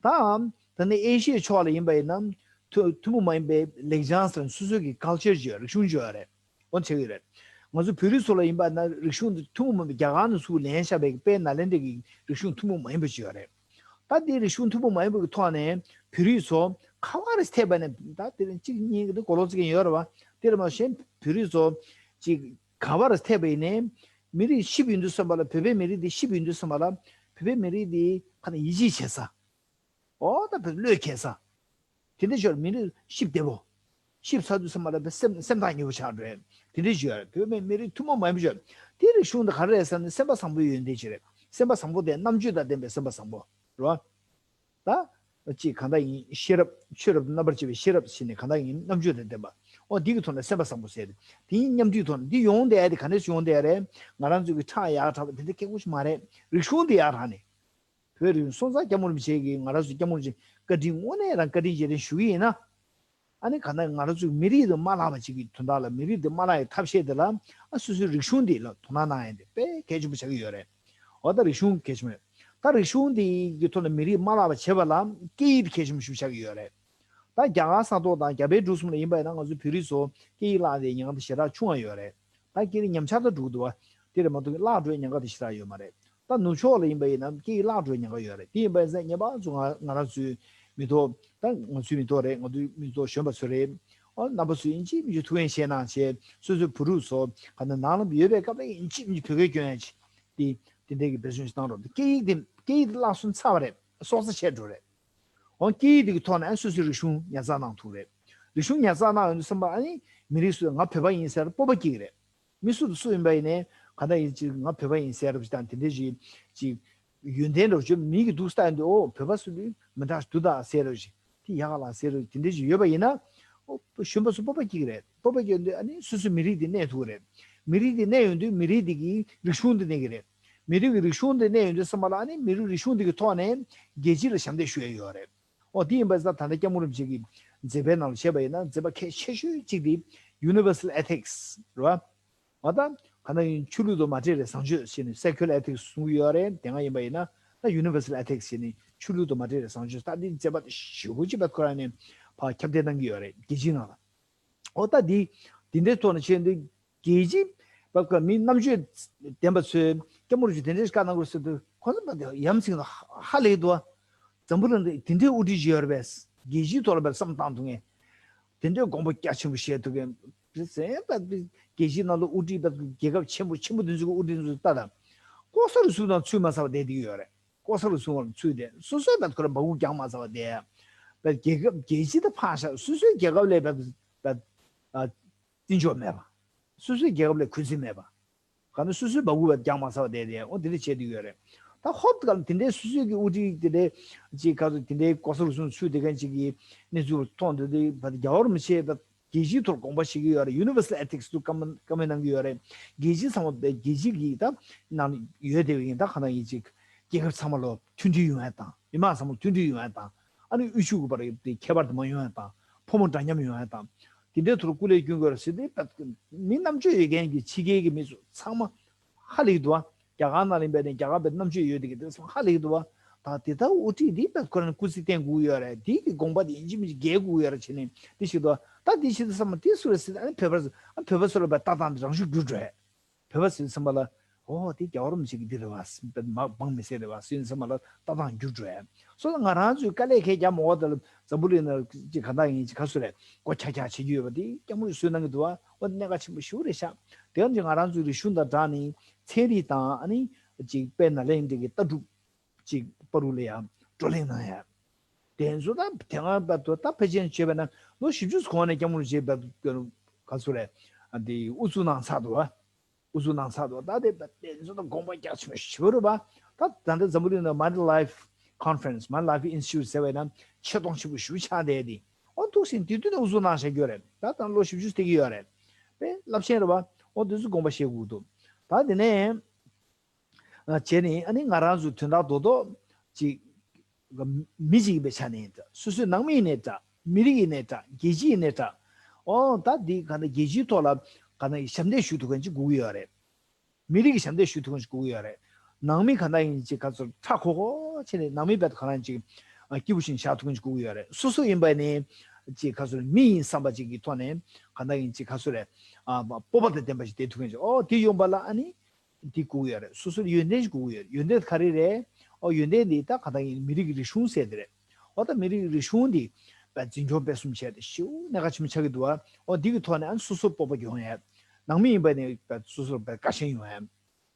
དང་། ད་ནི་ཨེ་ཤི་ཡའི་ཕྱོགས་ལ་ཡིན་པ་ཡིན་ན། ཐུ་ཐུན་མོང་མ་ཡིན་པའི་ལེགས་བྱང་ཟེར་ན་སོ་སོའི་གི་ཀལ་ཅར་ཅིག་ཡོད་རིག་གཞུང་ཅིག་ཡོད་རེད། འོ་བྱེད་ཀྱི་རེད། ང་ཚོ་བོད་རིགས་ཚོ་ལ་ཡིན་པ་ན་རིག་གཞུང་འདི་ཐུན་མོང་མ་ཡིན་པའི་རྒྱ་གར་ནས་ཚུར་ལེན་བཞག་པའི་དཔལ་ནཱ་ལེནྡྲ་གི་རིག་གཞུང་ཐུན་མོང་མ་ཡིན་པ་ཅིག་ཡོད་རེད། ད་དེ་རིག་གཞུང་ཐུན་མོང་མ་ཡིན་པ་གི་ཐོག་ནས་བོད་རིགས་ཚོ་ག་བ་རེ་ཐེབས་པ་ནས་ད་དེ་རིང་གཅིག་གཉིས་ཀྱི་གོ་ལོག་ཚིག་ཡོད་རེད་བ། དེ་ལ་མ་གཞན་བོད་རིགས་ཚོ་གཅིག་ག་བ་རེ་ཐེབས་པ་ཡིན་ནའི་མི་རིགས་ཤི་བ་ཡིན་དུས་ཙམ་པ་ལ་བོད་པའི་མི་རིགས་འདི་ཤི་བ་ཡིན་དུས་ཙམ་པ་ལ་བོད་པའི་མི་རིགས་འདི་ཁ་ནས་ཡིད་ཆེས་བྱེད་ས། འོ་ད་བོད་བློས་འཁེལ་ས། དེ་འདྲ་ཞོར་མི་རིགས་གཤིབ་བདེ་བོ། གཤིབ་ཚར་དུས་ཙམ་པ་ལ་བོད་སེམས་སེམས་ཐག་ཉེ་བོ་ཆགས་འགྲོ་ཡ། དེ་འདྲ་ཞིག་ཡོད་རེད། བོད་མི་མི་རིགས་ཐུན་མོང་མ་ཡིན་པ་ཞིག་དེ་རིག་གཞུང་དེ་ག་རེ་རེད་ཟེར་ན་སེམས་པ་བཟང་པོའི་ཡོན་ཏན་ཅིག་རེད། སེམས་པ་བཟང་པོ་དེ་རྣམ་དཔྱོད་དང་ལྡན་པའི་སེམས་པ་བཟང་པོ། རེད་བ། ད། ཅིག་གང་ལྟར་ཡིན་ཤེས་རབ་ཆོས་རབ་རྣམ་པར་འབྱེད་པའི་ཤེས་རབ་ཟེར་ནས་གང་ལྟར་ཡིན་རྣམ་དཔྱོད་དང་ལྡན་པ། འོ་འདི་གི་ཐོག་ནས་སེམས་པ་བཟང་པོ་ཟེར་ཏེ། དེ་ཡིན་མཉམ་དུའི་ཐོག་ནས་འདི་ཡོང་བསྡད་ཡ་དེ་ག་ནས་ཡོང་བསྡད་ཡ་རེད། ང་རང་ཚོའི་གི་ཁྲག་ཡག་དྲག་པ་དེ་འདྲ་སྐད་ཆ་མ་རེད། རིག་གཞུང་དེ་ཡག་དྲག་ནས། བོད་རིགས་སོང་ཙང་སྐྱབས་མགོན་རིན་པོ་ཆེ་གིས་ང་རང་ཚོ་སྐྱབས་མགོན་རིན་པོ་ཆེ་བཀའ་དྲིན་དངོས་གནས་རང་བཀའ་དྲིན་རྗེས་དྲན་ཞུ་གི་ཡིན་ན། ཨ་ནི་གང་ལྟར་ང་རང་ཚོའི་མི་རིགས་དེ་མ་བརླག་པ་ཅིག་གི་དོན་དག་ལ་མི་རིགས་དེ་མ་བརླག་ཡའི་ཐབས་ཤེས་དེ་ལ་ཨ་སོ་སོའི་རིག་གཞུང་དེ་ལ་དོ་སྣང་གནང་ཡ་དེ་དཔེ་གལ་ཆེན་པོ་ཆགས་ཀྱི་ཡོད་རེད། འོ་ད་རིག་གཞུང་གལ་ཆེན་པོ་རེད། ད་རིག་གཞུང་དེ་གི་ཐོག་ནས་མི་རིགས་མ་བརླག་པ་བྱེད་པ་ལ་སྐད་ཡིག་དེ་གལ་ཆེན་པོ་ཞིག་ཆགས་ཀྱི་ཡོད་རེད། ད་རྒྱ་གར་ས་ཐོག་དང་རྒྱ་བལ་འབྲུག་གསུམ་ལ་ཡིན་པ་ཡིན་ན་ང་ཚོའི་བོད་རིགས་ཚོ་སྐད་ཡིག་བརླག་དེ་ཉེན་ཁ་དེ་ཞེ་དྲག་ཆུང་བ་ཡོད་རེད། ད་སྐད་རིགས་ཉམས་ཆག་ཏུ་འགྲོ་གི་འདུག་བ། དེ་རེད་མ་གཏོགས་བརླག་འགྲོ་ཡ་ཉེན་ཁ་དེ་ཞེ་དྲག་ཡོད་མ་རེད། ད་ནུབ་ཕྱོགས་ལ་ཡིན་པ་ཡིན་ན་སྐད་ཡིག་བརླག་འགྲོ་ཡ་ཉེན་ཁ་ཡོད་རེད། དེ་ཡིན་པ་ཡིན་ཙང་ངེས་པར་དུ་ང་ང་རང་ཚོའི་མི་ཐོག་ད་ང་ཚོའི་མི་ཐོག་རེད། ང་ཚོའི་མི་ཐོག་གཞོན་པ་ཚོ་རེད། ཨོ་རྣམ་པ་ཚོས་ཡིན་གཅིག་མིན་གཅིག་ཐུགས་འགན་བཞེས་གནང་བྱས་སོ་སོའི་བུ་ཕྲུག་ཚོ་ག་ནས་ནང་ལ་ཡོད་པའི་སྐབས་ལ་ཡིན་གཅིག་མིན་གཅིག་བོད་སྐད་སྐྱོན་ཡ་ཅིག་དེ་དེ་འདྲའི་གི་འབད་བརྩོན་ཞིག་གནང་རོགས། སྐད་ཡིག་དེ་སྐད་ཡིག་དེ་བརླག་སོང་ཚར་བ་རེད། སྲོག་རྩ་ཆད་འགྲོ་རེད། འོ་སྐད་ཡིག་དེ་གི་ཐོག་ནས་སོ་སོའི་རིག་གཞུང་ཉར་ཚགས་གནང་ཐུབ་རེད། རིག་གཞུང་ཉར་ཚགས་གནང་ཡོང་དུས་ཙམ་པ་ཨ་ནི་མི་རིགས་སུ་ང་བོད་པ་ཡིན་ཟེར་སྤོབས་པ་སྐྱེ་གི་རེད། མི་སུ་དང་སུ་ཡིན་པ་ཡིན་ནའི་ག་འདྲ་ཡིན་ཅིག་ང་བོད་པ་ཡིན་ཟེར་རབས་ཅིག་དང་དེ་འདྲའི་ཅིག་ཅིག་ཡོན་ཏན་འདྲ་བོ་ཅིག་མི་གི་འདུག་ལྟ་ཡོང་དུས་ཨོ་བོད་པ་སུ་དུས་མི་འདྲ་འདུག་ད་ཟེར་རབས་ཅིག་དེ་ཡག་ལ་ཟེར་རབས་དེ་འདྲའི་ཅིག་ཡོད་པ་ཡིན་ན་ཨོ་གཞོན་པ་ཚོ་སྤོབས་པ་སྐྱེ་གི་རེད། སྤོབས་པ་སྐྱེ་ཡོང་དུས་ཨ་ནི་སོ་སོའི་མི་རིགས་དེ་གནས་ཐུབ་ཀྱི་རེད། མི་རིགས་དེ་གནས་ཡོང་དུས་མི་རིགས་དེ་གི་རིག་གཞུང་དེ་གནས་ཀྱི་རེད། མི་རིགས་ཀྱི་རིག་གཞུང་དེ་གནས་ཡོང་དུས་ཙམ་པ་ལ་ཨ་ནི་མི་རིགས་རིག་གཞུང་དེ་གི་ཐོག་ནས་རྒྱལ་སྤྱི་ལ་ཞབས་འདེགས་ཞུ་ཡ་ཡོད་རེད། ཨོ་དེ་ཡིན་པ་ཙང་ད་ལྟ་སྐྱབས་མགོན་རིན་པོ་ཆེ་གིས་ མཛེས་པའི་ནང་ལ་བྱས་པ་ཡིན་ན་མཛེས་པ་གལ་ཆེ་ཤོས་གཅིག་དེ་universal ethics རེད་བ། འོ་ད་གང་ལྟར་ཡིན་ཆོས་ལུགས་དང་མ་འབྲེལ་བའི་བཟང་སྤྱོད་ཟེར་ནས་secular ethics གསུང་གི་ཡོད་རེད། དེ་སྔ་ཡིན་པ་ཡིན་ན་ད་universal ethics ཟེར་ནས་ཆོས་ལུགས་དང་མ་འབྲེལ་བའི་བཟང་སྤྱོད་ད་འདི་མཛེས་པ་ཞེ་པོ་ཅིག་བད་ཁོ་རང་ནས་ཕར་ཁྱབ་གདལ་གནང་གི་ཡོད་རེད་རྒྱལ་སྤྱིའི་ནང་ལ། འོ་ད་འདི་འདི་འདྲའི་ཐོག་ནས་བྱས་འདི་རྒྱལ་སྤྱི་བད་ཁོ་མི་རྣམ་དཔྱོད་ལྡན་པ་ཚོས་སྐྱབས་མགོན་རིན་པོ་ཆེ་དེ་འདྲའི་བཀའ་གནང་དགོས་ཟེར་དུས་ཁོ་ཚོ་བད་ཡ་མཚན་ལ་ཧ་ལས་འདུག་བ། འཛམ་བུ་གླིང་འདི་འདི་འདྲའི་དབུ་ཁྲིད་ཅིག་ཡོད་རེད་པས། རྒྱལ་སྤྱིའི་ཐོག་ལ་བད་བསམ་བཏང་ཐུབ་མཁན། དེ་འདྲའི་དགོངས་པ་རྒྱ་ཆེན་པོ་བཞེས་ཐུབ་མཁན། ཟེར་བད་རྒྱལ་སྤྱིའི་ནང་ལ་དབུ་ཁྲིད་བད་རྒྱལ་ཁབ་ཆེན་པོ་ཆེན་པོ་དེ་ཚོའི་དབུ་ཁྲིད་ཚོ་ལྟ་དང་། ལྐོག་ཟ་རུལ་སུངས་དང་ཚུད་མ་ཚར་བ་བསྡད་བསྡད་ཀྱི་ཡོད་རེད། ལྐོག་ཟ་རུལ་སུངས་ལ་ཚུད་དེ་སོ་སོའི་བད་ཁོ་རང་སྦ་ཁུག་རྒྱག་མ་ཚར་བ་བསྡད། བད་རྒྱལ་ཁབ་རྒྱལ་སྤྱི་དང་ཕར་བཞག་སོ་སོའི་རྒྱལ་ཁབ་ལ་བད་བད་ཨ་བརྩི་འཇོག་མེད་པ། སོ་སོའི་རྒྱལ་ཁབ་ལ་གུས་བརྩི་མེད་པ། གང་ལྟར་སོ་སོའི་སྦ་ཁུག་བད་རྒྱག་མ་ཚར་བ་བསྡད་དེ་འོ་དེ་འདྲ་བྱས་བསྡད་ཡོད་རེད། ད་ཧོབ་ཏེ་ག་ལ་དེ་འདྲའི་སོ་སོའི་གི་དབུ་ཁྲིད་དེ་འདྲའི་ཅིག་ག་ཚོད་དེ་འདྲའི་ལྐོག་ཟ་རུལ་སུངས་ཚུད་བསྡད་མཁན་ཅིག་གི་གནས་ཚུལ་མཐོང་འདོད་དེ་བད་རྒྱལ་བ་རིན་པོ་ཆེ་བད་རྒྱལ་སྤྱིའི་ཐོག་དགོངས་པ་བཞེས་ཀྱི་ཡོད་རེད། universal ethics དུ་བཀའ་མོལ་བཀའ་མོལ་གནང་གི་ཡོད་རེད། རྒྱལ་སྤྱི་ཚང་མ་རྒྱལ་སྤྱི་གི་ད་ནང་ཡོད་བསྡད་པ་ཡིན་ད་གང་ལྟར་ཡིན་ཅིག་རྒྱལ་ཁབ་ཚང་མ་ལོ་མཐུན་སྒྲིལ་ཡོང་ཡ་དང་མི་མང་ཚང་མ་མཐུན་སྒྲིལ་ཡོང་ཡ་དང་ཨ་ནི་དབུལ་ཕྱུག་གི་བར་དེ་ཁྱད་པར་དུ་མ་ཡོང་ཡ་དང་ཕོ་མོ་འདྲ་མཉམ་ཡོང་ཡ་དང་དེ་འདྲའི་ཐོག་སྐུ་ལས་སྐྱོན་དགོས་རེད་ཟེར་ཏེ་མི་རྣམ་དཔྱོད་ཡོད་མཁན་གྱི་ཕྱི་རྒྱལ་གྱི་མི་ཚོ་ཚང་མ་ཧ་ལས་འདུག་བ། རྒྱ་གར་ནང་ལ་ཡིན་པ་ནས་རྒྱ་གར་པའི་རྣམ་དཔྱོད་ཡོད་དེ་གི་དེ་ཚོ་ཧ་ལས་འདུག་བ། ད་དེ་ལྟར་དབུ་ཁྲིད་འདི་དཔེ་ཁོ་རང་སྐུ་ཚེ་བརྟན་དགོས་ཡོད་རེད། འདི་གི་དགོངས་པ་དེ་ཡིན་གཅིག་མིན་གཅིག་འགལ་དགོས་ཡོད་རེད་བྱས་ནས་འདི་ཞིག་འདུག་ད་འདི་ཞིག་འདུག་བསམ་པ་དེ་སུ་རེད་ཟེར་ཨ་ནི་བོད་པར་ཨ་བོད་པ་ཚོ་ལ་བའི་ལྟ་སྟངས་དེ་རང་ཤུགས་འགྱུར་འགྲོ་ཡ། བོད་པ་ཚོའི་བསམ་པ་ལ་ཨོ་དེ་རྒྱལ་བ་རིན་པོ་ཆེ་གི་འདི་རེད་བ་མ་འབངས་མི་སེར་རེད་བ་སུའི་བསམ་པ་ལ་ལྟ་སྟངས་འགྱུར་འགྲོ་ཡ། སོ་ལ་ང་རང་ཚོའི་དཀའ་ལས་ཁག་རྒྱག་མ་འོ་ད་ལ་འཛམ་བུ་གླིང་ན་ཅིག་ག་འདྲ་ཡིན་ཅིག་ག་སུ་རེད་སྒོ་ཁྱག་ཁྱག་བྱེད་རྒྱུ་ཡོད་པ་དེ་སྐྱབས་མགོན་བསོད་ནམས་ཀྱི་འདུག་བ། ཨོ་གནད་འགག་ཆེན་པོ་ཞེ་པོ་རེད་ཤག་དེ་ཡང་ཅིག་ང་རང་ཚོའི་རིག་གཞུང་དང་སྦྲགས་ནས་ཚན་རིག་དང་ཨ་ནི་ཅིག་དཔལ་ནཱ་ལེནྡྲ་གི་ལྟ་གྲུབ་ཅིག་བར་དུ་ལ་ཡང་བགྲོ་གླེང་གནང་ཡ། དེ་ཚོ་ད་དེ་སྔ་བར་དུ་ད་ཕལ་ཆེར་བྱས་པ་ན་ལོ་བཞི་བཅུ་གོང་ནས་སྐྱབས་མགོན་རིན་པོ་ཆེ་བར་དུ་ག་ཚོད་རེད་ཨ་དེ་དབུ་བཙུགས་གནང་ཚར་འདུག་བ། དབུ་བཙུགས་གནང་ཚར་འདུག་ད་དེ་དེ་ཚོ་ད་དགོངས་པ་རྒྱ་ཆེན་པོ་ཞེ་པོ་རེད་བ། ད་ད་ལྟ་འཛམ་བུ་གླིང་ནང་Mendel Life Conference Mendel Life Institute ཟེར་བའི་ནང་ཆེད་གཏོང་ཆེན་པོ་ཞེ་པོ་ཆགས་བསྡད་དེ་ཨོ་འདུག་སེ་དེ་དུས་ནས་དབུ་བཙུགས་གནང་བཞག་རྒྱུ་རེད། ད་ད་ལོ་བཞི་བཅུ་དེ་གི་ཡོད་རེད། དཔེ་རླབས་ཆེན་རེད་བ། ཨོ་དེ་ཚོ་དགོངས་པ་བཞེས་དགོས་འདུག་ད་དེ་ནས། བྱས་ནས་ཨ་ནི་ང་རང་ཚོ་དོན་དག་རྡོག་རྡོག་ཅིག་མི་གཅིག་ཡིན་པའི་ཆ་ནས་ཡིན་འདྲ་སོ་སོའི་ནང་མི་ཡིན་ནའི་འདྲ་མི་རིགས་ཡིན་ནའི་འདྲ་རྒྱལ་སྤྱི་ཡིན་ནའི་འདྲ། ཨོ་ད་འདི་ག་ན་རྒྱལ་སྤྱིའི་ཐོག་ལ་ག་ན་ཞབས་འདེགས་ཞུ་ཐུབ་མཁན་ཅིག་དགོས་ཀྱི་ཡོད་རེད། མི་རིགས་ཀྱི་ཞབས་འདེགས་ཞུ་ཐུབ་མཁན་ཅིག་དགོས་ཀྱི་ཡོད་རེད། ནང་མི་ག་ན་ཡིན་ཅིག་ག་ཚོད་ཁྲ་ཁོ་ཁོ་བྱས་ནས་ནང་མི་བད་ག་ན་ཅིག་སྐྱིད་པོ་ཞིག་བཞག་ཐུབ་མཁན་ཅིག་དགོས་ཀྱི་ཡོད་རེད། སོ་སོ་ཡིན་པ་ནི་ཅིག་ག་ཚོད་མི་ཡིན་བསམ་པ་ཅིག་གི་ཐོག་ནས་ག་ན་ཡིན་ཅིག་ག་ཚོད་རེད། སྤོབས་པ་དང་ལྡན་པ་ཞིག་བསྡད་ཐུབ་མཁན་ཅིག་ཨོ་དེ་ཡོང་པ་ལ་ཨ་ནི། འདི་དགོས་ཀྱི་ཡོད་རེད། སོ་སོར་ཡོན་ཏན་ཞིག་དགོས་ཀྱི་ཡོད་རེད། ཡོན་ཏན་ག་རེ་རེད། ཨོ་ཡོན་ཏན་འདི་ད་ག་ད་ཡིན་མི་རིགས་ཀྱི་རིག་གཞུང་ཟེར་དེ་རེད། ཨོ་ད་མི་རིགས་ཀྱི་རིག་གཞུང་འདི་བས་འཛིན་སྐྱོང་སྤེལ་གསུམ་བྱས་ཏེ་ཞེ་པོ་གནད་འགག་ཆེན་པོ་ཆགས་ཀྱི་འདུག་ཨ། ཨོ་འདི་གི་ཐོག་ནས་ཨ་ནི་སོ་སོར་སྤོབས་པ་ཡོང་ཡ། ནང་མི་ཡིན་པ་ནས་བས་སོ་སོར་བས་དགའ་ཞེན་ཡོང་ཡ།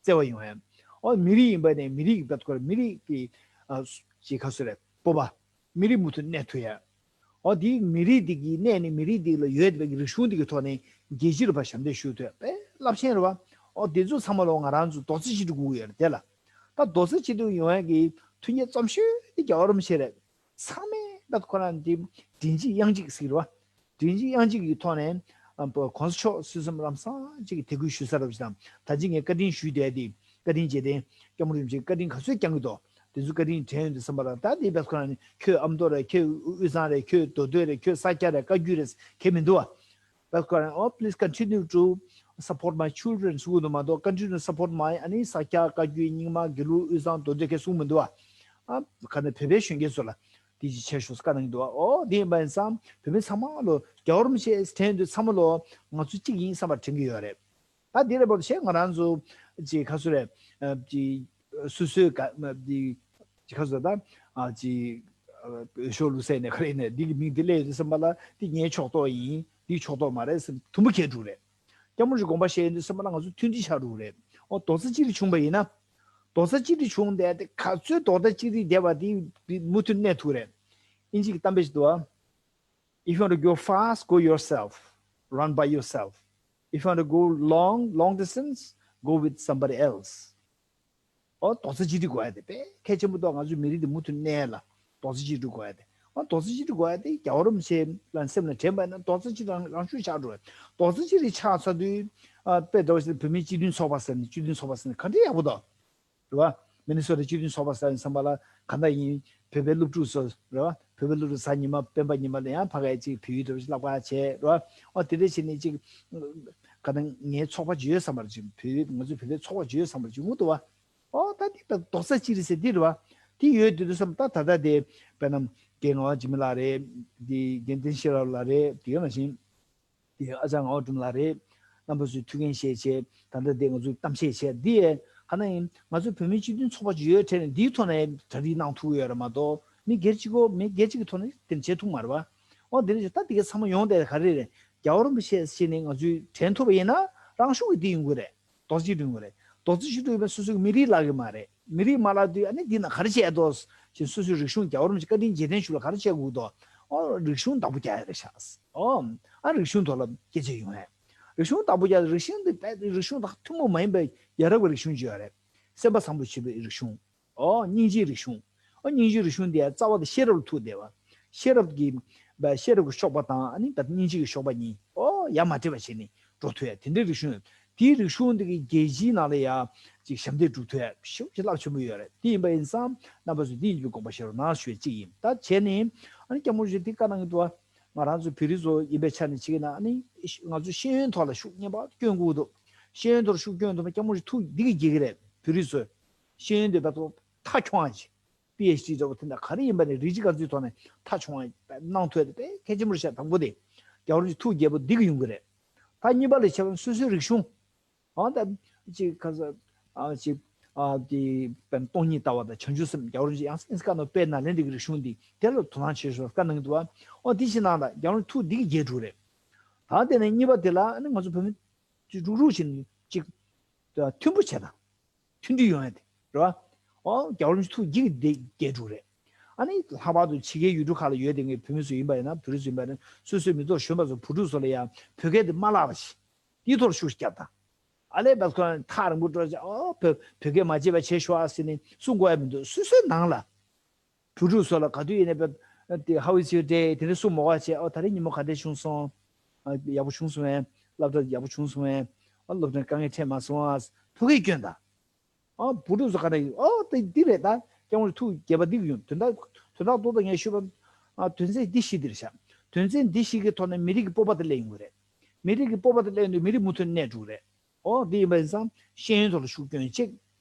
བརྩེ་བ་ཡོང་ཡ། ཨོ་མི་རིགས་ཡིན་པ་ནས་མི་རིགས་བས་ཁོ་ར་མི་རིགས་ཀྱི་ཨ་ཅི་ག་སུ་རེད་སྤོབས་པ། མི་རིགས་མུ་མཐུད་གནས་ཐུབ་ཡ། ཨོ་དེའི་མི་རིགས་དེ་གི་གནས་ནས་མི་རིགས་དེ་ལ་ཡོད་པའི་རིག་གཞུང་དེ་གི་ཐོག་ནས་རྒྱལ་སྤྱི་ལ་ཕར་ཞབས་འདེགས་ཞུ་ཐུབ་པའི་རླབས་ཆེན་རེད་བ། ཨོ་དེ་ཚོ་ཚང་མ་ལ་ང་རང་ཚོ་རྡོག་རྩ་གཅིག་སྒྲིལ་དགོས་ཀྱི་ཡོད་རེད་དེ་ལ། ད་རྡོག་རྩ་གཅིག་སྒྲིལ་ཡོང་ཡ་གི་མཐུན་རྐྱེན་ཙམ་ཞིག་དེ་རྒྱལ་བ་རིན་པོ་ཆེ་རེད། ཚང་མས་ད་ཁོ་རང་དེ་མགྲིན་གཅིག་དབྱངས་གཅིག་ཟེར་བ། མགྲིན་གཅིག་དབྱངས་གཅིག་གི་ཐོག་ནས་ཨ་གོང་ས་མཆོག་གསོལ་གསུམ་ལམ་སང་གཅིག་གི་དད་གུས་ཞུ་ས་རབ་ཞིག་དང་ད་ཅི་ངས་བཀའ་དྲིན་ཞུས་བསྡད་དེ་བཀའ་དྲིན་རྗེས་དྲན་སྐྱབས་མགོན་རིན་པོ་ཆེ་བཀའ་དྲིན་ག་ཚོད་བསྐྱང་གི་འདུག་དེ་ཚོ་བཀའ་དྲིན་དྲན་ཡོང་དུས་བསམ་པ་ལ་ད་དེ་བས་ཁོ་རང་ནི་ཁྱོད་ཨ་མདོ་རེད། ཁྱོད་དབུས་གཙང་རེད། ཁྱོད་མདོ་སྟོད་རེད། ཁྱོད་ས་སྐྱ་རེད། བཀའ་བརྒྱུད་རེད་གལ་མི་འདུག་བ། བས་ཁོ་རང་oh please continue to support my children གསུང་གི་འདུག་མ་གཏོགས་continue to support my ཨ་ནི་ས་སྐྱ་བཀའ་བརྒྱུད་རྙིང་མ་དགེ་ལུགས་དབུས་གཙང་མདོ་སྟོད་གལ་གསུང་མི་འདུག་བ། ཨ་ག་ནས་བོད་པའི་གཞོན་སྐྱེས་ཚོ་ལ་དེ་ཅིག་བྱས་ཤོག་བཀའ་གནང་གི་འདུག་བ། ཨོ་དེ་ཡིན་པ་ཡིན་ཙང་བོད་མི་ཚང་མ་ལོ་རྒྱལ་བ་རིན་པོ་ཆེ་དྲན་དུས་ཚང་མ་ལོ་ང་ཚོ་གཅིག་ཡིན་བསམ་པ་དྲན་གྱི་ཡོད་རེད། ད་འདི་རེད་པ་བྱས་ང་རང་ཚོ་ཅིག་ཁ་སུ་རེད་ཅིག་སུ་སུའི་ག་ཅིག་ཅིག་ཁ་སུ་ད་ཅིག་འོས་ཤོག་བླུགས་ས་ནས་ག་རེ་ནས་འདི་གི་མིང་འདི་སླེབས་ཡོད་དུས་ཙམ་པ་ལ་འདི་ངའི་ཕྱོགས་གཏོགས་ཡིན། འདི་ཕྱོགས་གཏོགས་མ་རེད་ཟེར་དུམ་བུ་ཁྱེར་འགྲོ་རེད། སྐྱབས་མགོན་རིན་པོ་ཆེ་དགོངས་པ་བཞེས་ཡོད་དུས་ཙམ་པ་ལ་ང་ཚོ་མཐུན་སྒྲིལ་ཆགས་འགྲོ་རེད། ཨོ་རྡོག་རྩ་གཅིག་སྒྲིལ་བྱུང་པ་ཡིན་ན། རྡོག་རྩ་གཅིག་སྒྲིལ་བྱུང་བསྡད་དེ་ག་ཚོད་རྡོག་རྩ་གཅིག་སྒྲིལ་བསྡད་པ་དེ་མུ་མཐུད་གནས་ཐུབ་རེད། ཨིན་ཇི་གི་གཏམ་དཔེ་ཞིག་འདུག་ཨ། If you want to go fast, go yourself. Run by yourself. If you want to go long, long distance, go with somebody else. ཨོ་རྡོག་རྩ་གཅིག་སྒྲིལ་དགོས་ཡ་དེ་དཔེ་གལ་ཆེན་པོ་འདུག་ང་ཚོའི་མི་རིགས་འདི་མུ་མཐུད་གནས་ལ་རྡོག་རྩ་གཅིག་སྒྲིལ་དགོས་ཡ་དེ། ཨོ་རྡོག་རྩ་གཅིག་སྒྲིལ་དགོས་ཡ་དེ་རྒྱལ་བ་རིན་པོ་ཆེ་ལ་སེམས་ལ་དྲན་པ་ཡིན་ན་རྡོག་རྩ་གཅིག་རང་རང་ཤུགས་ཆགས་འགྲོ་བས། རྡོག་རྩ་གཅིག་སྒྲིལ་ཆགས་ཚར་དུས་ཨ་དཔེ་འདྲ་བ་ཞིག་བོད་མིའི་སྤྱི་མཐུན་ཚོགས་པ་ཟེར་ནས་སྤྱི་མཐུན་ཚོགས་པ་ཟེར་ནས་ག་འདྲ་ཡག་པོ་འདུག་རེད་བ། མི་ནི་སོ་ཊ་སྤྱི་མཐུན་ཚོགས་པ་ཟེར་ནས་བསམ་པ་ལ་ག་འདྲ་ཡིན། བོད་པའི་སློབ་ཕྲུག་ཚོ་རེད་བ། བོད་པའི་བློ་གྲོས་གཟའ་ཉི་མ་སྤེན་པ་ཉི་མ་ལ་ཡང་ཕ་གིའི་ཅིག་བོད་ཡིག་འདྲ་བོ་ཞིག་བསླབ་ག་བྱས་རོ། ཨོ་དེ་འདྲ་བྱས་ནས་ཅིག་ག་ད་ངའི་ཚོགས་པ་ཅིག་ཡོད་བསམ་པར་ཅིག་བོད་ཡིག་ང་ཚོའི་བོད་པའི་ཚོགས་པ་ཅིག་ཡོད་བསམ་པར་ཅིག་ངུ་འདུག་བ། ཨོ་ད་འདི་ད་རྡོག་རྩ་གཅིག་རེད་ཟེར་འདི་རེད་བ། འདི་ཡོད་དུས་དུས་བསམ་ད་ད་ལྟ་དེ་དཔེར་ན་རྒན་ངག་དབང་འཇིགས་མེད་ལགས་རེད། འདི་རྒན་བསྟན་ཤེས་རབ་ལགས་རེད། དེ་ག་ནང་བཞིན། དེ་ཨ་ཅག་ངག་དབང་སྒྲོལ་མ་ལགས་རེད། རྣམ་པ་ཚོས་ཐུགས་འགན་བཞེས་བྱས་ད་ལྟ་དེ་ང་ཚོས་གཏམ་བཤད་བྱས་འདི་ཡས་ག་ན་ཡིན། ང་ཚོ་བོད་མི་སྤྱི་མཐུན་ཚོགས་པ་ཅིག་ཡོད་དྲན་ནས་འདིའི་ཐོག་ནས་གྲ་སྒྲིག་གནང་ཐུབ་ཀྱི་ཡོད་རེད་མ་གཏོགས། མི་སྒེར་གཅིག་གོ་མི་སྒེར་གཅིག་གི་ཐོག་ནས་དེ་བྱེད་ཐུབ་མ་རེད་བ། འོ་དེ་འདྲ་བྱས་ད་དེ་ག་ཚང་མ་ཡོང་བསྡད་ག་རེ་རེད། རྒྱལ་བ་རིན་པོ་ཆེ་ཞེས་ནས་ང་ཚོས་དྲན་ཐུབ་པ་ཡིན་ན་རང་ཤུགས་ཀྱིས་འདི་ཡོང་གི་རེད། རྡོག་རྩ་གཅིག་སྒྲིལ་དགོས་རེད། རྡོག་རྩ་གཅིག་སྒྲིལ་དགོས་ན་སོ་སོའི་མི་རིགས་བརླག་གི་མ་རེད། མི་རིགས་མ་བརླག་དུས་ཨ་ནི་འདི་ན་ག་རེ་བྱས་འདུག་ཅེས་སོ་སོའི་རིག་གཞུང་རྒྱལ་བ་རིན་པོ་ཆེ་བཀའ་དྲིན་རྗེས་དྲན་ཞུ་ལ་ག་རེ་བྱས་དགོས་འདུག་ཨོ་རིག་གཞུང་བདག་པོ་རྒྱག་ཡ་རེད་ཤག་ཨོ་ཨ་རིག་གཞུང་ཐོག་ལ་སྐད་ཆ་ཡོང་ཡ། རིག་གཞུང་བདག་པོ་རྒྱག་རིག་གཞུང་འདི་རིག་གཞུང་དང་ཐུན་མོང་མ་ཡིན་པའི་ཡ་རབས་ཀྱི་རིག་གཞུང་ཅིག་ཡོད་རེད། སེམས་པ་བཟང་པོ་བྱེད་པའི་རིག་གཞུང་། ཨོ་སྙིང་རྗེའི་རིག་གཞུང་། ཨོ་སྙིང་རྗེའི་རིག་གཞུང་འདི་རྩ་བ་དང་ཤེས་རབ་ལ་ཐུག་བསྡད་པ། ཤེས་རབ་ཀྱི་ཤེས་རབ་ཀྱི་གཤོག་པ་དང་ཨ་ནི་ད་སྙིང་རྗེ་གི་གཤོག་པ་གཉིས་ཨོ་ཡ་མ་བྲལ་བ་བྱས་ནས་འགྲོ་ཐུབ་ཡ་དེ་འདྲའི་རིག་གཞུང་ཡོད། དེའི་རིག་གཞུང་འདི་གི་རྒྱལ་སྤྱིའི་ནང་ལ་ཡ་ཅིག་ཞབས་འདེགས་སྒྲུབ་ཐུབ་ཡ་ཞེ་པོ་ཅིག་རླབས་ཆེན་པོ་ཡོད་རེད། དེ་ཡིན་པ་ཡིན་ཙང་རྣམ་པ་ཚོས་འདི་ཡིན་པའི་དགོངས་པ་བཞེས་རོགས་གནང་ཞུ་ཡ་གཅིག་ཡིན། ད་བྱས་ནས་ཨ་ནི་སྐྱབས་མགོན་རིན་པོ་ཆེ་དེ་བཀའ་གནང་གི་འདུག་བ། ང་རང་ཚོ་བོད་རིགས་ཚོ་ཡིན་པའི་ཆ་ནས་བྱེད་ཀྱི་ན་ཨ་ནི་ང་ཚོ་ཤེས་ཡོན་ཐོག་ལ་ཤུགས་ངེས་པར་སྐྱོན་དགོས་འདུག་ཤེས་ཡོན་ཐོག་ལ་ཤུགས་སྐྱོན་ཐུབ་ན་སྐྱབས་མགོན་རིན་པོ་ཆེ་ཐུགས་འདི་གི་དགྱེས་ཀྱི་རེད། བོད་རིགས་ཚོས་ཤེས་ཡོན་དེ་བར་དུ་མཐའ་འཁྱོངས་ཨ་ཅིག་པི་ཨེཆ་ཌི་འདྲ་བོ་དེ་འདྲ་ག་རེ་ཡིན་པ་ནས་རིགས་གཅིག་རྐང་འཛིན་ཐོག་ནས་མཐའ་འཁྱོངས་གནང་ཐུབ་ཡ་དེ་དཔེ་གལ་ཆེན་པོ་རེད་ཤག་དང་པོ་དེ་རྒྱལ་བ་རིན་པོ་ཆེ་ཐུགས་དགྱེས་པོ་འདི་གི་ཡོང་གི་རེད། ད་གཉིས་པ་ལ་བྱས་པ་སོ་སོའི་རིག་གཞུང་། ཨང་ད་ཅིག་ག་ས་ཨ་ཅིག་ཨ་དེ་དཔེར་ན་སྟོང་ཉིད་ལྟ་བ་དང་བྱང་ཆུབ་སེམས་རྒྱལ་བ་རིན་པོ་ཆེ་ཡང་སེ་ཨིན་སི་ཀ་ནོ་དཔལ་ནཱ་ལེནྡྲ་གི་རིག་གཞུང་འདི་དེ་ལ་དོ་སྣང་བྱེད་ཤོག་བཀའ་གནང་གི་འདུག་བ། ཨོ་དེ་བཞིན་གནང་ད་རྒྱལ་བ་རིན་པོ་ཆེ་ཐུགས་འདི་གི་དགྱེས་འགྲོ་རེད། ད་དེ་ནས་གཉིས་པ་དེ་ལ་ཨ་ནི་ང་ཚོ་བོད་མི་ཅིག་རུག་རུག་བྱས་ནས་ཅིག་མཐུན་པོ་བྱས་དང་། མཐུན་སྒྲིལ་ཡོང་ཡ་དེ་རེད་བ། ཨོ་རྒྱལ་བ་རིན་པོ་ཆེ་ཐུགས་དགྱེས་ཀྱི་དེ་རྒྱས་འགྲོ་རེད། ཨ་ནི་ལྷག་པར་དུ་ཕྱི་རྒྱལ་ཡུལ་གྲུ་ཁག་ལ་ཡོད་དེ་ངའི་བོད་མི་ཚོ་ཡིན་པ་ཡིན་ན་བོད་རིགས་ཚོ་ཡིན་པ་ཡིན་ན་སོ་སོའི་མི་ཐོག་གཞོན་པ་ཚོ་བུ་ཕྲུག་ཚོ་ལ་ཡང་བོད་སྐད་དེ་མ་བརླག་པ་ཞིག་དེའི་ཐོག་ཤུགས་ཤིག་བརྒྱབ་དང་། ཨ་ལས་བབ་ཁོ་ཐག་རིང་པོ་འགྲོ་ཅིག་ཨོ་བོད་བོད་སྐད་མ་བརྗེད་པ་བྱེད་ཤོག་ཨ་ཟེར་ནས་གསུང་དགོས་ཡ་མི་འདུག་སོ་སོའི་ནང་ལ། བུ་ཕྲུག་ཚོ་ལ་ག་དུས་ཡིན་ནའི་བབ་དེ་How is your day? དེ་འདྲ་གསུང་མོ་ག་བྱས་ཨོ་ད་རེས་ཉིན་མོ་ག་འདྲ་བྱུང་སོང་། ཨ་ཡག་པོ་བྱུང་སོང་ངས། སློབ་གྲྭ་ཡག་པོ་བྱུང་སོང་ངས། ཨ་སློབ་གྲྭ་དཀའ་ངལ་འཕྲད་མ་སོང་ཨ། ཐུགས་ཀྱི་སྐྱོན་དང་། ཨ་བུ་ཕྲུག་ཚོ་ག་འདྲ་ཡིན་ཨོ་དེ་འདི་རེད་ད། སྐྱབས་མགོན་ཐུགས་དགྱེས་པ་འདི་གི་ཡོང་དོན་དག་དོན་དག་ཏོག་ཏོག་ངས་ཞུས་པ། ཨ་དོན་ཚན་འདི་བཞི་འདི་རེད་ཤག་དོན་ཚན་འདི་བཞི་གི་ཐོག་ནས་མི་རིགས་ཀྱི་སྤོབས་པ་དེ་སླེབས་ཡོང་གི་རེད། མི་རིགས་ཀྱི་སྤོབས་པ་དེ་སླེབས་ཡོང་དུས་མི་རིགས་མུ་མཐུད་གནས་འགྲོ་གི་རེད། ཨོ་འདི་ཡིན་པ་ཡིན་ཙང་ཤེས་ཡོན་ཐོག་ལ་ཤུགས་སྐྱོན་གཅིག་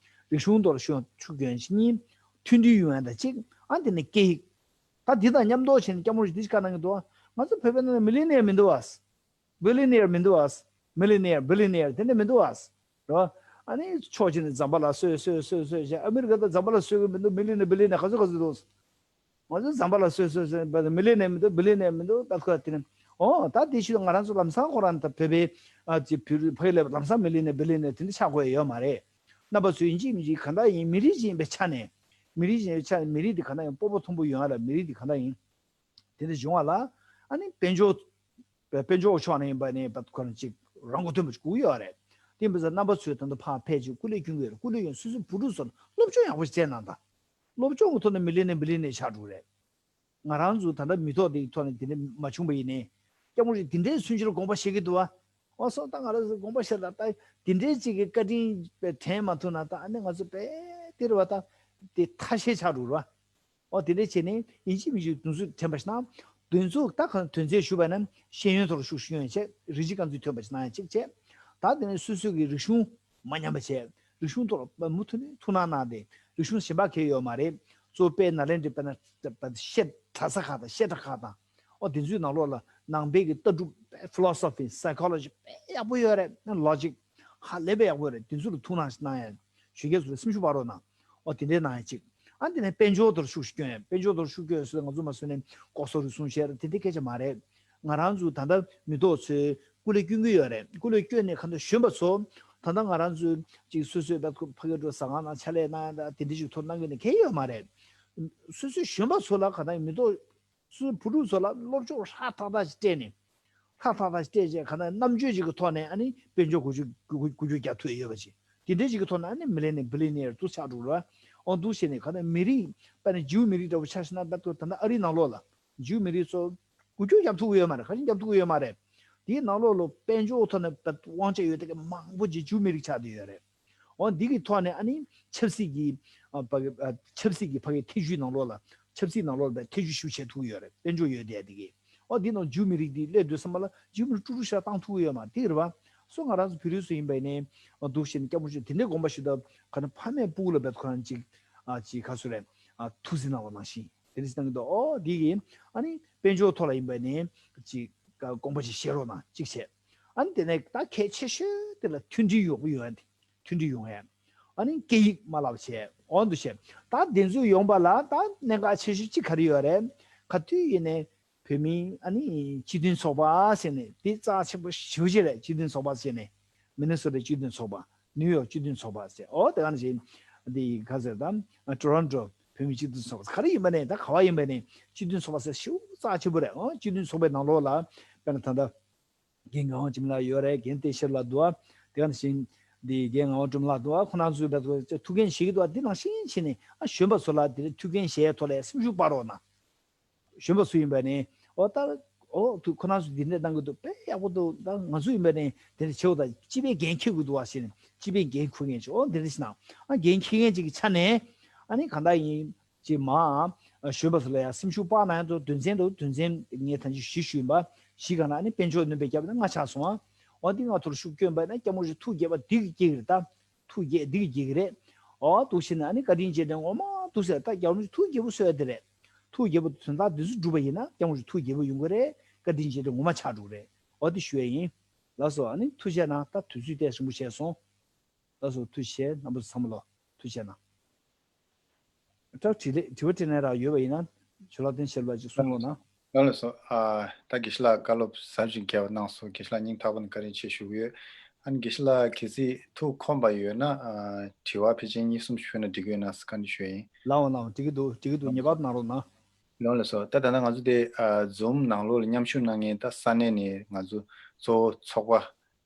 རིག་གཞུང་ཐོག་ལ་ཤུགས་ཤུགས་སྐྱོན་གཅིག་གཉིས། མཐུན་སྒྲིལ་ཡོང་ཡ་དང་གཅིག་ཨ་འདི་ནས་སྐད་ཡིག་ད་འདི་དང་མཉམ་དུ་བྱས་ནས་སྐྱབས་མགོན་རིན་པོ་ཆེ་བཀའ་གནང་གི་འདུག་ང་ཚོ་བོད་པའི་ནང་ལ་མི་ལི་ནེར་མི་འདུག་ཨ། བི་ལི་ནེར་མི་འདུག་ཨ། མི་ལི་ནེར་བི་ལི་ནེར་དེ་འདྲ་མི་འདུག་ཨ། རོ། ཨ་ནི་ཕྱོགས་གཅིག་ནས་ཛམ་བྷ་ལ་གསོད་གསོད་གསོད་གསོད་བྱས་ཨ་མི་རི་ཀ་དང་ཛམ་བྷ་ལ་གསོད་གི་མི་འདུག་མི་ལི་ནེར་བི་ལི་ནེར་ག་ཚོད་ག་ཚོད་འདུག་ང་ཚོ་ཛམ་བྷ་ལ་སོ་སོ་སོ་སོ་མི་ལི་ནེར་མི་འདུག་བི་ལི་ནེར་མི་འདུག་ད་ཁོ་དེ་ནི། ཨོ་ད་དེ་ཤུལ་ང་རང་ཚོ་ལམ་སང་ཁོ་རང་ད་བོད་པའི་ཨ་ཅི་བོད་རིགས་ཕ་གི་ལ་ལམ་སང་མི་ལི་ནེར་བི་ལི་ནེར་དེ་འདྲ་ཆགས་དགོས་ཡོད་མ་རེད། རྣམ་པ་ཚོས་ཡིན་གཅིག་མིན་གཅིག་གང་ལྟར་ཡིན་མི་རིགས་ཅིག་ཡིན་པའི་ཆ་ནས། མི་རིགས་ཅིག་ཡིན་པའི་ཆ་ནས་མི་རིགས་འདི་གང་ལྟར་ཡིན་སྤོབས་པ་མཐོན་པོ་ཡོང་ཡ་ལ་མི་རིགས་འདི་གང་ལྟར་ཡིན། དེ་འདྲ་བྱུང་བ་ལ་ཨ་ནི་དཔལ་འབྱོར། དཔལ་འབྱོར་ཕྱོགས་ནས་ཡིན་པ་ནས་ཁོ་རང་གཅིག་རང་མགོ་ཐོན་པ་ཞིག་དགོས་ཀྱི་ཡོད་རེད། དེ་ཡིན་པ་ཚོ་རྣམ་པ་ཚོས་ད་ལྟ་ཕར་ཕེབས་ཅིག་སྐུ་ལས་སྐྱོན་གྱི་ཡོད་རེད། སྐུ་ལས་སྐྱོན་སོ་སོའི་བུ་ཕྲུག་ཚོར་སློབ་སྦྱོང་ཡག་པོ་ཞིག་བྱས་གནང་དང་། སློབ་སྦྱོང་གི་ཐོག་ནས་མི་ལི་ནེར་བི་ལི་ནེར་ཆགས་འགྲོ་གི་རེད། ང་རང་ཚོ་ད་ལྟ་མི་ཐོག་འདི་གི་ཐོག་ནས་དེ་འདྲ་མ་བྱུང་པ་ཡིན་ནའི། སྐྱབས་མགོན་རིན་པོ་ཆེ་འདི་འདྲའི་མཚོན་ཆ་ལ་དགོངས་པ་བཞེས་ཀྱི་འདུག་བ། འོ་སོང་ད་ང་རང་ཚོ་དགོངས་པ་བཞེས་ད་ད་འདི་འདྲའི་ཅིག་གི་བཀའ་དྲིན་དྲན་མ་ཐུབ་ན་ད་ཨ་ནི་ང་ཚོ་དཔེ་དེ་རེད་བ་ད། དེ་ཐ་ཤལ་ཆགས་འགྲོ་རེད་བ། འོ་དེ་འདྲ་བྱས་ནས་ཡིན་གཅིག་མིན་གཅིག་གདེང་ཚོད་དྲན་པ་ཞིག་གནང་། གདེང་ཚོད་ད་གང་དོན་ཚན་ཞུས་པ་ན་ཤེས་ཡོན་ཐོག་ལ་ཤུགས་ཤུགས་ཡོང་ཆེད་རིགས་གཅིག་རྐང་འཛིན་ཐོན་པ་ཞིག་གནང་ཡ་གཅིག་བྱས། ད་དེ་ནས་སོ་སོ་གི་རིག་གཞུང་མ་ཉམས་པ་བྱས། རིག་གཞུང་ཐོག་ལ་མུ་མཐུད་ནས་ཐུགས་སྣང་གནང་སྟེ་རིག་གཞུང་གཞན་པ་གང་ཡོད་མ་རེད། གཙོ་བོ་དཔལ་ནཱ་ལེནྡྲའི་དཔེར་ན་བཤད་གྲྭ་ས་ཁག་དང་བཤད་གྲྭ་ཁག་དང་། ཨོ་དེ་ཚོའི་ནང་ལོགས་ལ་ནང་པའི་གི་ལྟ་གྲུབ་philosophy psychology དཔེ་ཡག་པོ་ཡོད་རེད། logic ཧ་ལས་པའི་ཡག་པོ་ཡོད་རེད། དེ་ཚོ་ལ་ཐུགས་སྣང་གནང་ཡ། གཞོན་སྐྱེས་ཚོ་ལ་སེམས་ཤུགས་སྤར་རོགས་གནང་། ཨོ་དེ་འདྲའི་གནང་ཡ་གཅིག་ཨ་དེ་ནས་དཔལ་འབྱོར་དེར་ཤུགས་ཤིག་སྐྱོན་ཡ། དཔལ་འབྱོར་དེར་ཤུགས་སྐྱོན་ཡ་ཟེར་ང་ཚོ་མ་བཟོས་ནས་ལྐོག་ཟ་རུལ་སུངས་བྱས་རེད། དེ་འདྲའི་སྐད་ཆ་མ་རེད། ང་རང་ཚོ་ད་ལྟ་མི་ཐོག་ཚོས་སྐུ་ལས་སྐྱོན་གྱི་ཡོད་རེད། སྐུ་ལས་སྐྱོན་ནས་ག་འདྲ་གཞོན་པ་ཚོ་ད་ལྟ་ང་རང་ཚོའི་ཅིག་སོ་སོའི་ཕ་གི་འགྲོ་ཟ་ཁང་ནང་ཕྱག་ལས་གནང་ཡ་ད་དེ་འདྲ་ཞིག་ཐོབ་གནང་གི་ནས་གལ་ཡོད་མ་རེད། སོ་སོའི་གཞོན་པ་ཚོ་ལ་ག་ད་མི་ཐོག་སོ་སོའི་བུ་ཕྲུག་ཚོ་ལ་སློབ་སྦྱོང་ཧྲག་ཐག་ཐག་ཞིག་སྤྲད་ནས། ཧྲག་ཐག་ཐག་ཞིག་སྤྲད་རྗེས་ག་ན་རྣམ་དཔྱོད་ཅིག་གི་ཐོག་ནས་ཨ་ནི་དཔལ་འབྱོར་འགུལ་སྐྱོད་འགུལ་འགུལ་སྐྱོད་རྒྱག་ཐུབ་ཡོད་པ་ཅིག་དེ་འདྲའི་ཅིག་གི་ཐོག་ནས་ཨ་ནི་མི་ལི་ནེར་བི་ལི་ནེར་དུ་ཆགས་འགྲོ་ར། འོ་འདུག་བྱས་ནས་ག་ན་མི་རིགས་དཔེར་ན་ཇིའུ་མི་རིགས་འདྲ་བོ་ཆ་བཞག་ན་ད་ལྟ་ད་ལྟ་ཨ་རིའི་ནང་ལོགས་ལ་ཇིའུ་མི་རིགས་ཚོ་འགུལ་སྐྱོད་རྒྱག་ཐུབ་ཀྱི་ཡོད་མ་རེད། ག་རེ་རྒྱག་ཐུབ་ཀྱི་ཡོད་མ་རེད། དེའི་ནང་ལོགས་ལ་དཔལ་འབྱོར་ཐོག་ནས་དབང་ཆ་ཡོད་དེ་ག་མང་པོ་ཅིག་ཇིའུ་མི་རིགས་ཆགས་བསྡད་ཡོད་རེད། འོ་འདི་གི་ཐོག་ནས་ཨ་ནི་ཆབ་སྲིད་ཀྱི་ཨ་ཕ་གི་ཨ་ཆབ་སྲིད་ཀྱི་ཕ་གི་ཐེ་བྱུས་ནང་ལོགས་ལ་ ཆབ་སྲིད་ནང་ལོགས་ལ་ཐེ་ཇུས་ཞེ་པོ་བྱེད་ཐུབ་ཀྱི་ཡོད་རེད། དཔལ་འབྱོར་ཡོད་བསྡད་དེ་གི། ཨོ་འདི་ནང་ཇུའུ་མི་རིགས་འདི་སླེབས་དུས་ཙམ་པ་ལ་ཇུའུ་མི་རིགས་དཀྲུག་དཀྲུག་ཤ་བཏང་ཐུབ་ཀྱི་ཡོད་མ་རེད། དེ་རེད་པ། སོ་ང་རང་ཚོ་བོད་རིགས་ཚོ་ཡིན་པ་ཡིན་ནའི་འདུག་བྱས་ནས་སྐྱབས་མགོན་ཆེན་དེ་འདྲའི་དགོངས་པ་ཞུ་སྟབས་ག་ན་ཕ་མས་སྤུ་གུ་ལ་བེད་ཁོ་རང་ཅིག་ཨ་ཅིག་ག་ཚོད་རེད། ཨ་ཐུགས་བརྩེ་གནང་བ་ནང་བཞིན་དེ་འདྲ་ཞིག་གནང་གི་འདུག་ཨོ་འདི་གི་ཨ་ནི་དཔལ་འབྱོར་ཐོག་ལ་ཡིན་པ་ཡིན་ནའི་ཅིག་དགོངས་པ་ཅིག་བཞེས་རོགས་གནང་གཅིག་བྱས། ཨ་ནི་དེ་ནས་ད་གལ་ཆེ་ཤོས་དེ་ལ་མཐུན་སྒྲིལ་ཡོང་གི་ཡོད་ཨ་འདི། མཐུན་སྒྲིལ་ཡོང་ཡ། ཨ་ནི་སྐད་ཡིག་མ་བརླག་བྱས་འོ་འདུག་བྱས། ད་དེ་ཚོ་ཡོང་པ་ལ་ད་གནད་འགག་ཆེ་ཤོས་གཅིག་ག་རེ་ཡོད་རེད། ག་དུས་ཡིན་ནའི་བོད་མིའི་ཨ་ནི་སྤྱི་མཐུན་ཚོགས་པ་ཟེར་ནས་དེ་རྩ་ཆེན་པོ་ཞེ་པོ་ཅིག་རེད། སྤྱི་མཐུན་ཚོགས་པ་ཟེར་ནས་མི་ནི་སོ་ཊའི་སྤྱི་མཐུན་ཚོགས་པ། ནིའུ་ཡོག་སྤྱི་མཐུན་ཚོགས་པ་ཟེར་འོ་དེ་ག་ནང་བཞིན་འདི་ག་ཟེར་དང་ཊོ་རོན་ཊོ་བོད་མིའི་སྤྱི་མཐུན་ཚོགས་པ་ག་རེ་ཡིན་པ་ནས་ད་ག་བ་ཡིན་པ་ནས་སྤྱི་མཐུན་ཚོགས་པ་ཟེར་ཞེ་པོ་རྩ་ཆེན་པོ་རེད། འོ་སྤྱི་མཐུན་ཚོགས་པའི་ནང་ལོགས་ལ་དཔེར་ན་ད་ལྟ། རྒན་ངག་དབང་འཇིགས་མེད་ལགས་ཡོད་རེད། རྒན་བསྟན་ཤེས་ལགས་འདུག་ཨ། དེ་ག་ནང་བཞིན་འདི་རྒན་ངག་དབང་སྒྲོལ་མ་ལགས་འདུག་ཨ། ཁོང་རྣམ་ཚོས་བལ་ཐུགས་འགན་བཞེས་ཀྱི་འདུག་ཨ། འདི་ནང་བཞིན་བྱས་ནས་ཨ་གཞོན་པ་ཚོ་ལ་དེ་ཐུགས་འགན་བཞེས་ཐོག་ལ་སེམས་ཤུགས་སྤར་རོགས་གནང་། གཞོན་པ་ཚོ་ཡིན་པ་ནི་ཨོ་ད་ཨོ་ཐུགས་ཁོ་རྣམ་ཚོས་འདི་འདྲས་གནང་གི་འདུག་དཔེ་ཡག་པོ་འདུག་ད་ང་ཚོ་ཡིན་པ་ནི་དེ་འདྲས་བྱེད་འོ་ད་སྤྱི་པའི་འགན་འཁྱེར་དགོས་འདུག་ཨ་ཟེར་ནས་སྤྱི་པའི་འགན་འཁུར་མཁན་ཅིག་ཨོ་འདི་འདྲས་ཞིག་གནང་། ཨ་འགན་འཁྱེར་མཁན་ཅིག་གི་ཆ་ནས་ཨ་ནི་གང་ལྟར་ཡིན། ཅེས་མ། གཞོན་པ་ཚོ་ལ་ཡང་སེམས་ཤུགས་སྤར་གནང་ཡག་དོན་ཚན་དུ་དོན་ཚན་ངས་ད་ཅི་བཞི་ཞུས་ཡིན་པ། བཞི་ག་ན་ནི་དཔལ་འབྱོར་སྣོན་པ་བརྒྱབ་ན་ལྔ་ཆགས་སོང་ཨ། འོ་འདི་ང་ཐོར་ཤུགས་སྐྱོན་པ་ན་སྐྱབས་མགོན་ཆེན་ཐུགས་དགྱེས་པ་འདི་གི་སྐྱེ་གི་རེད་ད། ཐུགས་དགྱེས་འདི་གི་སྐྱེ་གི་རེད། འོ་འདུག་ཤེས་ན་ཨ་ནི་བཀའ་དྲིན་རྗེས་དྲན་ངོ་མ་འདུག་ཟེར་ད་སྐྱབས་མགོན་ཆེན་ཐུགས་དགྱེས་པོ་གསོལ་ཡ་དེ་རེད། ཐུགས་དགྱེས་པོ་དོན་དག་འདི་ཚོ་འགྲུབ་པ་ཡིན་ན་སྐྱབས་མགོན་ཆེན་ཐུགས་དགྱེས་པོ་ཡོང་གི་རེད། བཀའ་དྲིན་རྗེས་དྲན་ངོ་མ་ཆགས་འགྲོ་གི་རེད། འོ་འདི་ཞུ་ཡ་ཡིན། ལགས་སོ་ཨ་ནི་ཐུགས་རྗེ་གནང་ད་དུས་ཚོད་ཏོག་ཙམ་རིང་པོ་བྱས་སོང་། ལགས་སོ་ཐུགས་རྗེ་ཆེ་རྣམ་པ་ཚོ་ཚང་མ་ལོ། ཐུགས་རྗེ་གནང་། ད་དྲི་ལེ་དྲི་བ་དྲི་ལན་རག་ཡོད་པ་ཡིན་ན་ཇོ་ལགས་བསྟན་ཤེས་ལགས་ཀྱིས་གསུང་རོགས་གནང་། ལགས་ལགས་སོ། ཨ་ད་དགེ་བཤེས་ལགས་བཀའ་སློབ་ཟབ་ཅིང་རྒྱས་པ་གནང་སོང་། དགེ་བཤེས་ལགས་སྙིང་ཐག་པ་ནས་བཀའ་དྲིན་ཆེ་ཞུ་གི་ཡོད། ཨ་ནི་དགེ་བཤེས་ལགས་གལ་སྲིད་ཐུགས་ཁོམ་པ་ཡོད་ན་ཨ་དྲི་བ་ཕལ་ཆེར་གཉིས་གསུམ་ཞིག་ཞུས་ན་འགྲིག་གི་ཡོད་ན་བཀའ་འདྲི་ཞུ་ཡ་ཡིན། ལའོ་ལའོ་འགྲིག་གི་འདུག་འགྲིག་གི་འདུག་ངེས་པར་དུ་གནང་རོགས་གནང་། ལགས་ལགས་སོ། ད་ད་ལྟ་ང་ཚོ་དེ་ཨ་ཛུམ་ནང་ལོགས་ལ་མཉམ་ཞུགས་གནང་མཁན་ད་ས་གནས་ནས་ང་ཚོ་གཙོ་བོ་ཚོགས་པ་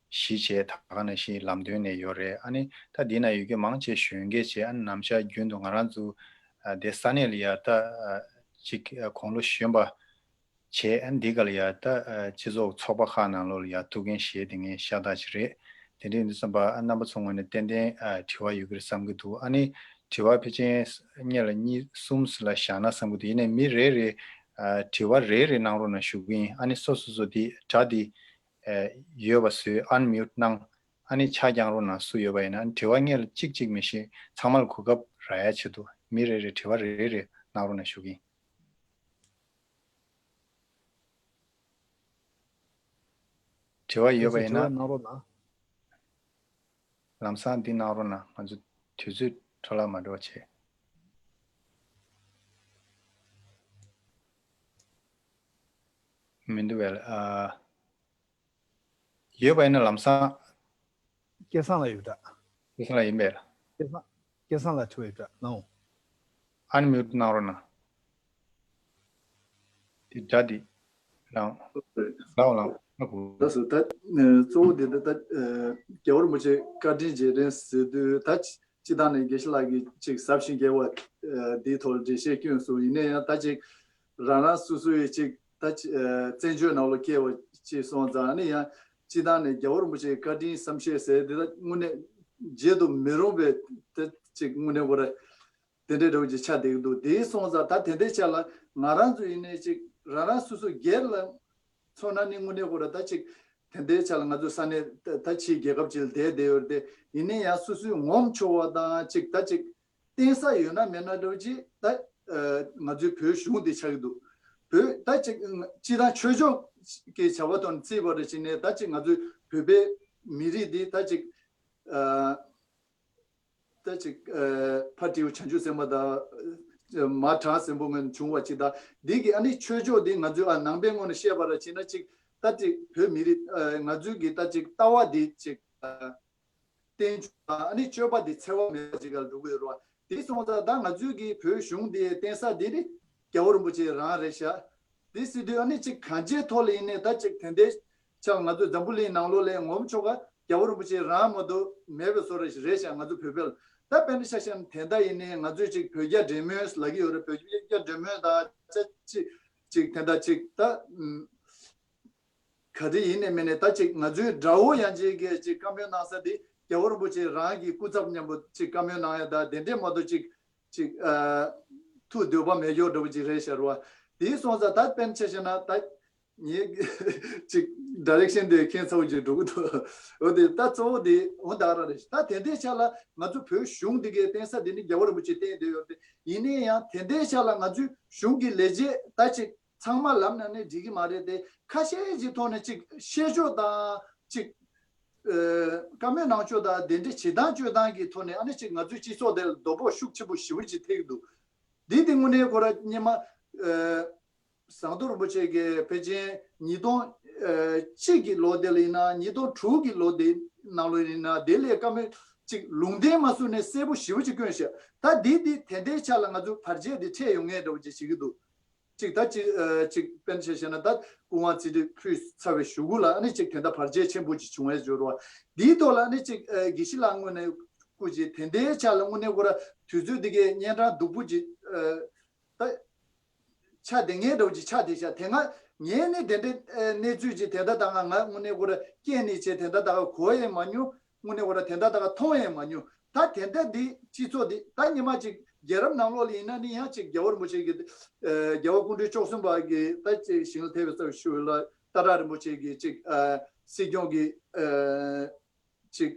བཞི་བྱས་ད་ག་ནང་བཞིན་ལམ་སྟོན་ནས་ཡོད་རེད། ཨ་ནི་ད་འདི་ན་ཡོད་མཁན་མང་ཆེ་གཞོན་སྐྱེས་བྱས་ཨ་ནི་ནམ་ཞག་རྒྱུན་དུ་ང་རང་ཚོ་ཨ་དེ་ས་གནས་ལ་ཡ་ད་ཨ་ཅིག་ཨ་དགུང་ལོ་གཞོན་པ་བྱས་ཨ་ནི་འདི་ག་ལ་ཡ་ད་ཨ་སྤྱི་ཚོགས་ཚོགས་པ་ཁག་ནང་ལོགས་ལ་ཡ་ཐུགས་འགན་བཞེས་བསྡད་མཁན་ཤ་སྟག་ཅིག་རེད། དེ་འདྲ་ཡིན་དུས་ཙམ་པ་ཨ་རྣམ་པ་ཚོ་ངོས་ནས་ཏན་ཏན་ཨ་དྲི་བ་ཡོད་ཀྱི་རེད་བསམ་གྱི་འདུག་ཨ་ནི་དྲི་བ་ཕལ་ཆེར་གཉིས་ལ་གཉིས་གསུམ་ལ་བཞག་ན་བསམ་གྱི་འདུག་ཡིན་ནའི་མི་རེ་རེ་ཨ་དྲི་བ་རེ་རེ་གནང་རོགས་གནང་ཞུ་གི་ཡིན། ཨ་ནི་སོ་སོ་སོ་དེ་སྒྲ་དེ་ཨ་ཡོད་པ་བཟོས་ཨན་མིའུ་ཊི་གནང་། ཨ་ནི་ཆ་རྐྱང་རོགས་གནང་། སུ་ཡོད་པ་ཡིན་ན་དྲི་བ་སྔོན་ལ་གཅིག་གཅིག་མི་ཤེས་ཚང་མ་ལ་གོ་སྐབས་རག་ཡ་ཆེད་དུ་མི་རེ་རེ་དྲི་བ་རེ་རེ་གནང་རོགས་གནང་ཞུ་གི་ཡིན། དྲི་བ་ཡོད་པ་ཡིན་ན་དྲི་བ་གནང་རོགས་གནང་། ལམ་སང་འདི་གནང་རོགས་གནང་། ང་ཚོ་དུས་ཚོད་འཕྲོ་བརླག་མ་འགྲོ་བ་བྱེད། མི་འདུག་བས་ལ་ཨ། ཡོད་པ་ཡིན་ན་ལམ་སང་། སྐལ་བཟང་ལགས་ཡོད་འདྲ། སྐལ་བཟང་ལགས་ཡིན་པས་ལ། སྐལ་བཟང་སྐལ་བཟང་ལགས་དྲི་བ་ཡོད་འདྲ་ལའོ། ཨན་མིའུ་ཊི་གནང་རོགས་གནང་། དེ་སྒྲ་འདི། ལའོ། ལའོ་ལའོ། ཨ་ཁུ། ལགས་སོ། ད་གཙོ་བོ་འདི་ད་ད་རྒྱལ་བ་རིན་པོ་ཆེ་བཀའ་དྲིན་རྗེས་དྲན་ཟེར་དུས་ད་སྤྱི་བཏང་ནས་དགེ་བཤེས་ལགས་ཀྱིས་ཅིག་ཟབ་ཞིང་རྒྱས་པ་འདིའི་ཐོག་ལ་འགྲེལ་བཤད་བསྐྱོན་སོང་། ཡིན་ན་ཡང་ད་ཅིག་རང་རང་སོ་སོ་ཡི་ཅིག་ད་ཅི་ཨ་བཙན་བྱོལ་ནང་ལ་སྐྱེས་པ་ཅིག་སོང་ཙང་ནི་ཡང་སྤྱི་བཏང་ནས་རྒྱལ་བ་རིན་པོ་ཆེའི་བཀའ་དྲིན་བསམ་ཤེས་ཟེར་དེ་ད་དངོས་གནས་བརྗེད་དུ་མི་རུང་བའི་དེ་ཅིག་དངོས་གནས་ཁོ་ར་དེ་འདྲའི་འདྲ་བོ་ཅིག་ཆགས་བསྡད་ཀྱི་འདུག་དེའི་སོང་ཙང་ད་དེ་འདྲའི་ཆ་ལ་ང་རང་ཚོ་ཡིན་ནའི་ཅིག་རང་རང་སོ་སོ་སྒེར་ལ་མཚོན་ན་ནི་དངོས་གནས་ཁོ་ར་ད་ཅིག་དེ་འདྲའི་ཆ་ལ་ང་ཚོ་ས་གནས་ད་ད་ཕྱིའི་རྒྱལ་ཁབ་ཅིག་ལ་བསྡད་བསྡད་ཡོད་རེད་དེ་ཡིན་ནའི་ཡང་སོ་སོའི་ངོམ་ཆོག་པ་དང་ཅིག་ད་ཅིག་བརྟེན་ས་ཡོད་ན་མེད་ན་འདྲ་བོ་ཅིག་ད་ཨ་ང་ཚོའི་བོད་གཞུང་འདི་ཆགས་ཀྱི་འདུག་བོད་ད་ཅིག་སྤྱི་བཏང་ཆོས་ཕྱོགས་ཀྱི་བྱ་བ་དང་བརྩིས་པ་རེ་བྱས་ནས་ད་ཅིག་ང་ཚོའི་བོད་པའི་མི་རིགས་འདི་ད་ཅིག་ཨ་ད་ཅིག་ཨ་ཕ་སྤྲེའུ་བྱང་ཆུབ་སེམས་དཔའ་དང་མ་བྲག་སྲིན་པོ་ངོས་ནས་བྱུང་བ་ཅིག་དང་འདི་གི་ཨ་ནི་ཆོས་ཕྱོགས་འདི་ང་ཚོའི་ཨ་ནང་པའི་ངོས་ནས་བཤད་པ་རེ་བྱས་ན་ཅིག་ད་ཅིག་བོད་མི་རིགས་ཨ་ང་ཚོའི་གི་ད་ཅིག་ལྟ་བ་འདི་ཅིག་ཨ། བསྟན་བཅོས་དང་ཨ་ནི་སྤྱོད་པ་འདི་འཚེ་བ་མེད་པ་ཅིག་ལ་འགྲོ་གི་ཡོད་རེད་བ། དེ་སོང་ཙང་ད་ང་ཚོའི་གི་བོད་གཞུང་འདི་བརྟེན་ས་འདི་ནི་རྒྱལ་བ་རིན་པོ་ཆེ་རང་རེད་ཤག་དེ་ཟེར་དུས་ཨ་ནི་ཅིག་གང་ཅིའི་ཐོག་ལ་ཡིན་ནའི་ད་ཅིག་དེ་འདྲའི་ཆ་ང་ཚོ་འཛམ་བུ་གླིང་ནང་ལོགས་ལ་ངོམ་ཆོག་ག་རྒྱལ་བ་རིན་པོ་ཆེ་རང་མ་གཏོགས་མེད་པའི་བཟོ་འདྲ་ཞིག་རེད་ཤག་ང་ཚོ་བོད་པ་ལ། ད་དཔེར་ན་ཆ་བཞག་ན་དེ་འདྲ་ཡིན་ནའི་ང་ཚོས་ཅིག་བོད་རྒྱ་འབྲེལ་མོལ་ལབ་ཀྱི་ཡོད་རེད། བོད་རྒྱ་འབྲེལ་མོལ་དང་ཅིག་ཅིག་དེ་འདྲ་ཅིག་ད། ག་རེ་ཡིན་ནའི་མིན་ནའི་ད་ཅིག་ང་ཚོའི་དགྲ་བོ་ཡང་ཅིག་གིས་ཅིག་བཀའ་མོལ་གནང་ས་དེ་རྒྱལ་བ་རིན་པོ་ཆེ་རང་གི་སྐུ་ཚབ་མཉམ་པོ་ཅིག་བཀའ་མོལ་གནང་ཡ་ད་དེ་འདྲས་མ་གཏོགས་ཅིག་ཅིག་ཨ་ ཐུགས་འདོད་པ་མེད་ཀྱོག་འདྲ་པོ་ཅིག་རེད་ཤག་རེད་བ། དེའི་སོང་ཙང་ད་དཔེར་ན་ཆ་བཞག་ན་ད་ངས་ཅིག་ཌའི་རེག་ཤན་དེ་ཁྱེད་ཚོ་ཅིག་འགྲོ་གི་འདུག་འོ་དེ་ད་གཙོ་བོ་དེ་འོ་ད་ར་རེད། ད་དེ་འདྲའི་ཆ་ལ་ང་ཚོ་བོད་གཞུང་འདི་གའི་བསྟན་ས་འདི་ནི་རྒྱལ་བ་རིན་པོ་ཆེ་བསྟན་བསྡད་ཡོད་དེ། ཡིན་ནའི་ཡང་དེ་འདྲའི་ཆ་ལ་ང་ཚོའི་གཞུང་གི་ལས་བྱེད་ད་ཅིག་ཚང་མ་ལབ་ན་ནི་འགྲིག་གི་མ་རེད་དེ། ཁ་ཤས་ཀྱི་ཐོག་ནས་ཅིག་བཤད་ཕྱོགས་དང་ཅིག་ཨ་བཀའ་མོལ་གནང་ཕྱོགས་དང་དེ་འདྲའི་བྱེད་སྟངས་སྤྱོད་སྟངས་ཀྱི་ཐོག་ནས་ཨ་ནི་ཅིག་ང་ཚོའི་སྤྱི་ཚོགས་དེ་ལ་དོ་ཕོག་ཤུགས་ཆེན་པོ་ཞེ་པོ་ཅིག་ཐེབས་ཀྱི་འདུག་འདི་དེ་དངོས་གནས་ཁོ་ར་སྙེ་མ་ཨ་ཟམ་གདོང་རིན་པོ་ཆེ་གིས་ཕལ་ཆེར་ཉིས་སྟོང་ཨ་གཅིག་གི་ལོ་དེ་ལ་ཡིན་ན་ཉིས་སྟོང་དྲུག་གི་ལོ་དེ་ནང་ལོགས་ཡིན་ན་དེ་ལས་བཀའ་མོལ་ཅིག་ལུང་བསྟན་མ་བཟུང་ནས་གསལ་པོ་ཞེ་པོ་ཅིག་བསྐྱོན་ཤག་ད་འདི་འདི་དེ་འདྲའི་ཆ་ལ་ང་ཚོ་བར་ཆད་འདི་འཕྲད་ཡོང་ངེས་འདྲ་པོ་ཅིག་བྱེད་ཀྱི་འདུག་ཅིག་ད་ཅིག་ཨ་ཅིག་དཔེར་ན་ཆ་བཞག་ན་ད་སྐུ་ངོ་ཚེ་རིང་ཕུལ་ཚར་བའི་གཞུག་གུ་ལ་ཨ་ནི་ཅིག་དེ་འདྲ་བར་ཆད་ཆེན་པོ་ཅིག་བྱུང་བའི་འབྱོར་བ་འདིའི་ཐོག་ལ་ཨ་ནི་ཅིག་ཨ་དགེ་བཤེས་ལགས་དངོས་གནས་སྐུ་མཁྱེན་དེ་འདྲའི་ཆ་ལ་དངོས་གནས་ཁོ་ར་དུས་ཚོད་འདི་གའི་གཉན་འཕྲང་སྡུག་པོ་ཅིག་ཨ་ད་ཆགས་བསྡད་ངེས་འདྲ་པོ་ཅིག་ཆགས་བསྡད་ཤག་དེ་སྔ་ངས་ནི་དེ་འདྲའི་ཨ་གནས་ཚུལ་ཅིག་དེ་འདྲ་ད་ང་ང་དངོས་གནས་ཁོ་ར་རྐྱེན་ནས་བྱས་དེ་འདྲ་ད་ག་གོ་ཡང་མ་མྱོང་། དངོས་གནས་ཁོ་ར་དེ་འདྲ་ད་ག་མཐོང་ཡང་མ་མྱོང་། ད་དེ་འདྲ་འདི་སྤྱི་ཚོགས་འདི་ད་ཉི་མ་ཅིག་རྒྱལ་རབས་ནང་ལོགས་ལ་ཡིན་ན་ནི་ཡང་ཅིག་རྒྱལ་བ་རིན་པོ་ཆེ་གི་ཨ་རྒྱལ་བ་སྐུ་ཕྲེང་བཅུ་གསུམ་པ་གི་ད་ཅིག་ཞིང་ལ་ཐེབས་པའི་རྩ་བའི་ཤུལ་ལ་ཏཱ་ལའི་རིན་པོ་ཆེ་གི་ཅིག་ཨ་སྲིད་སྐྱོང་གི་ཨ་ཅིག་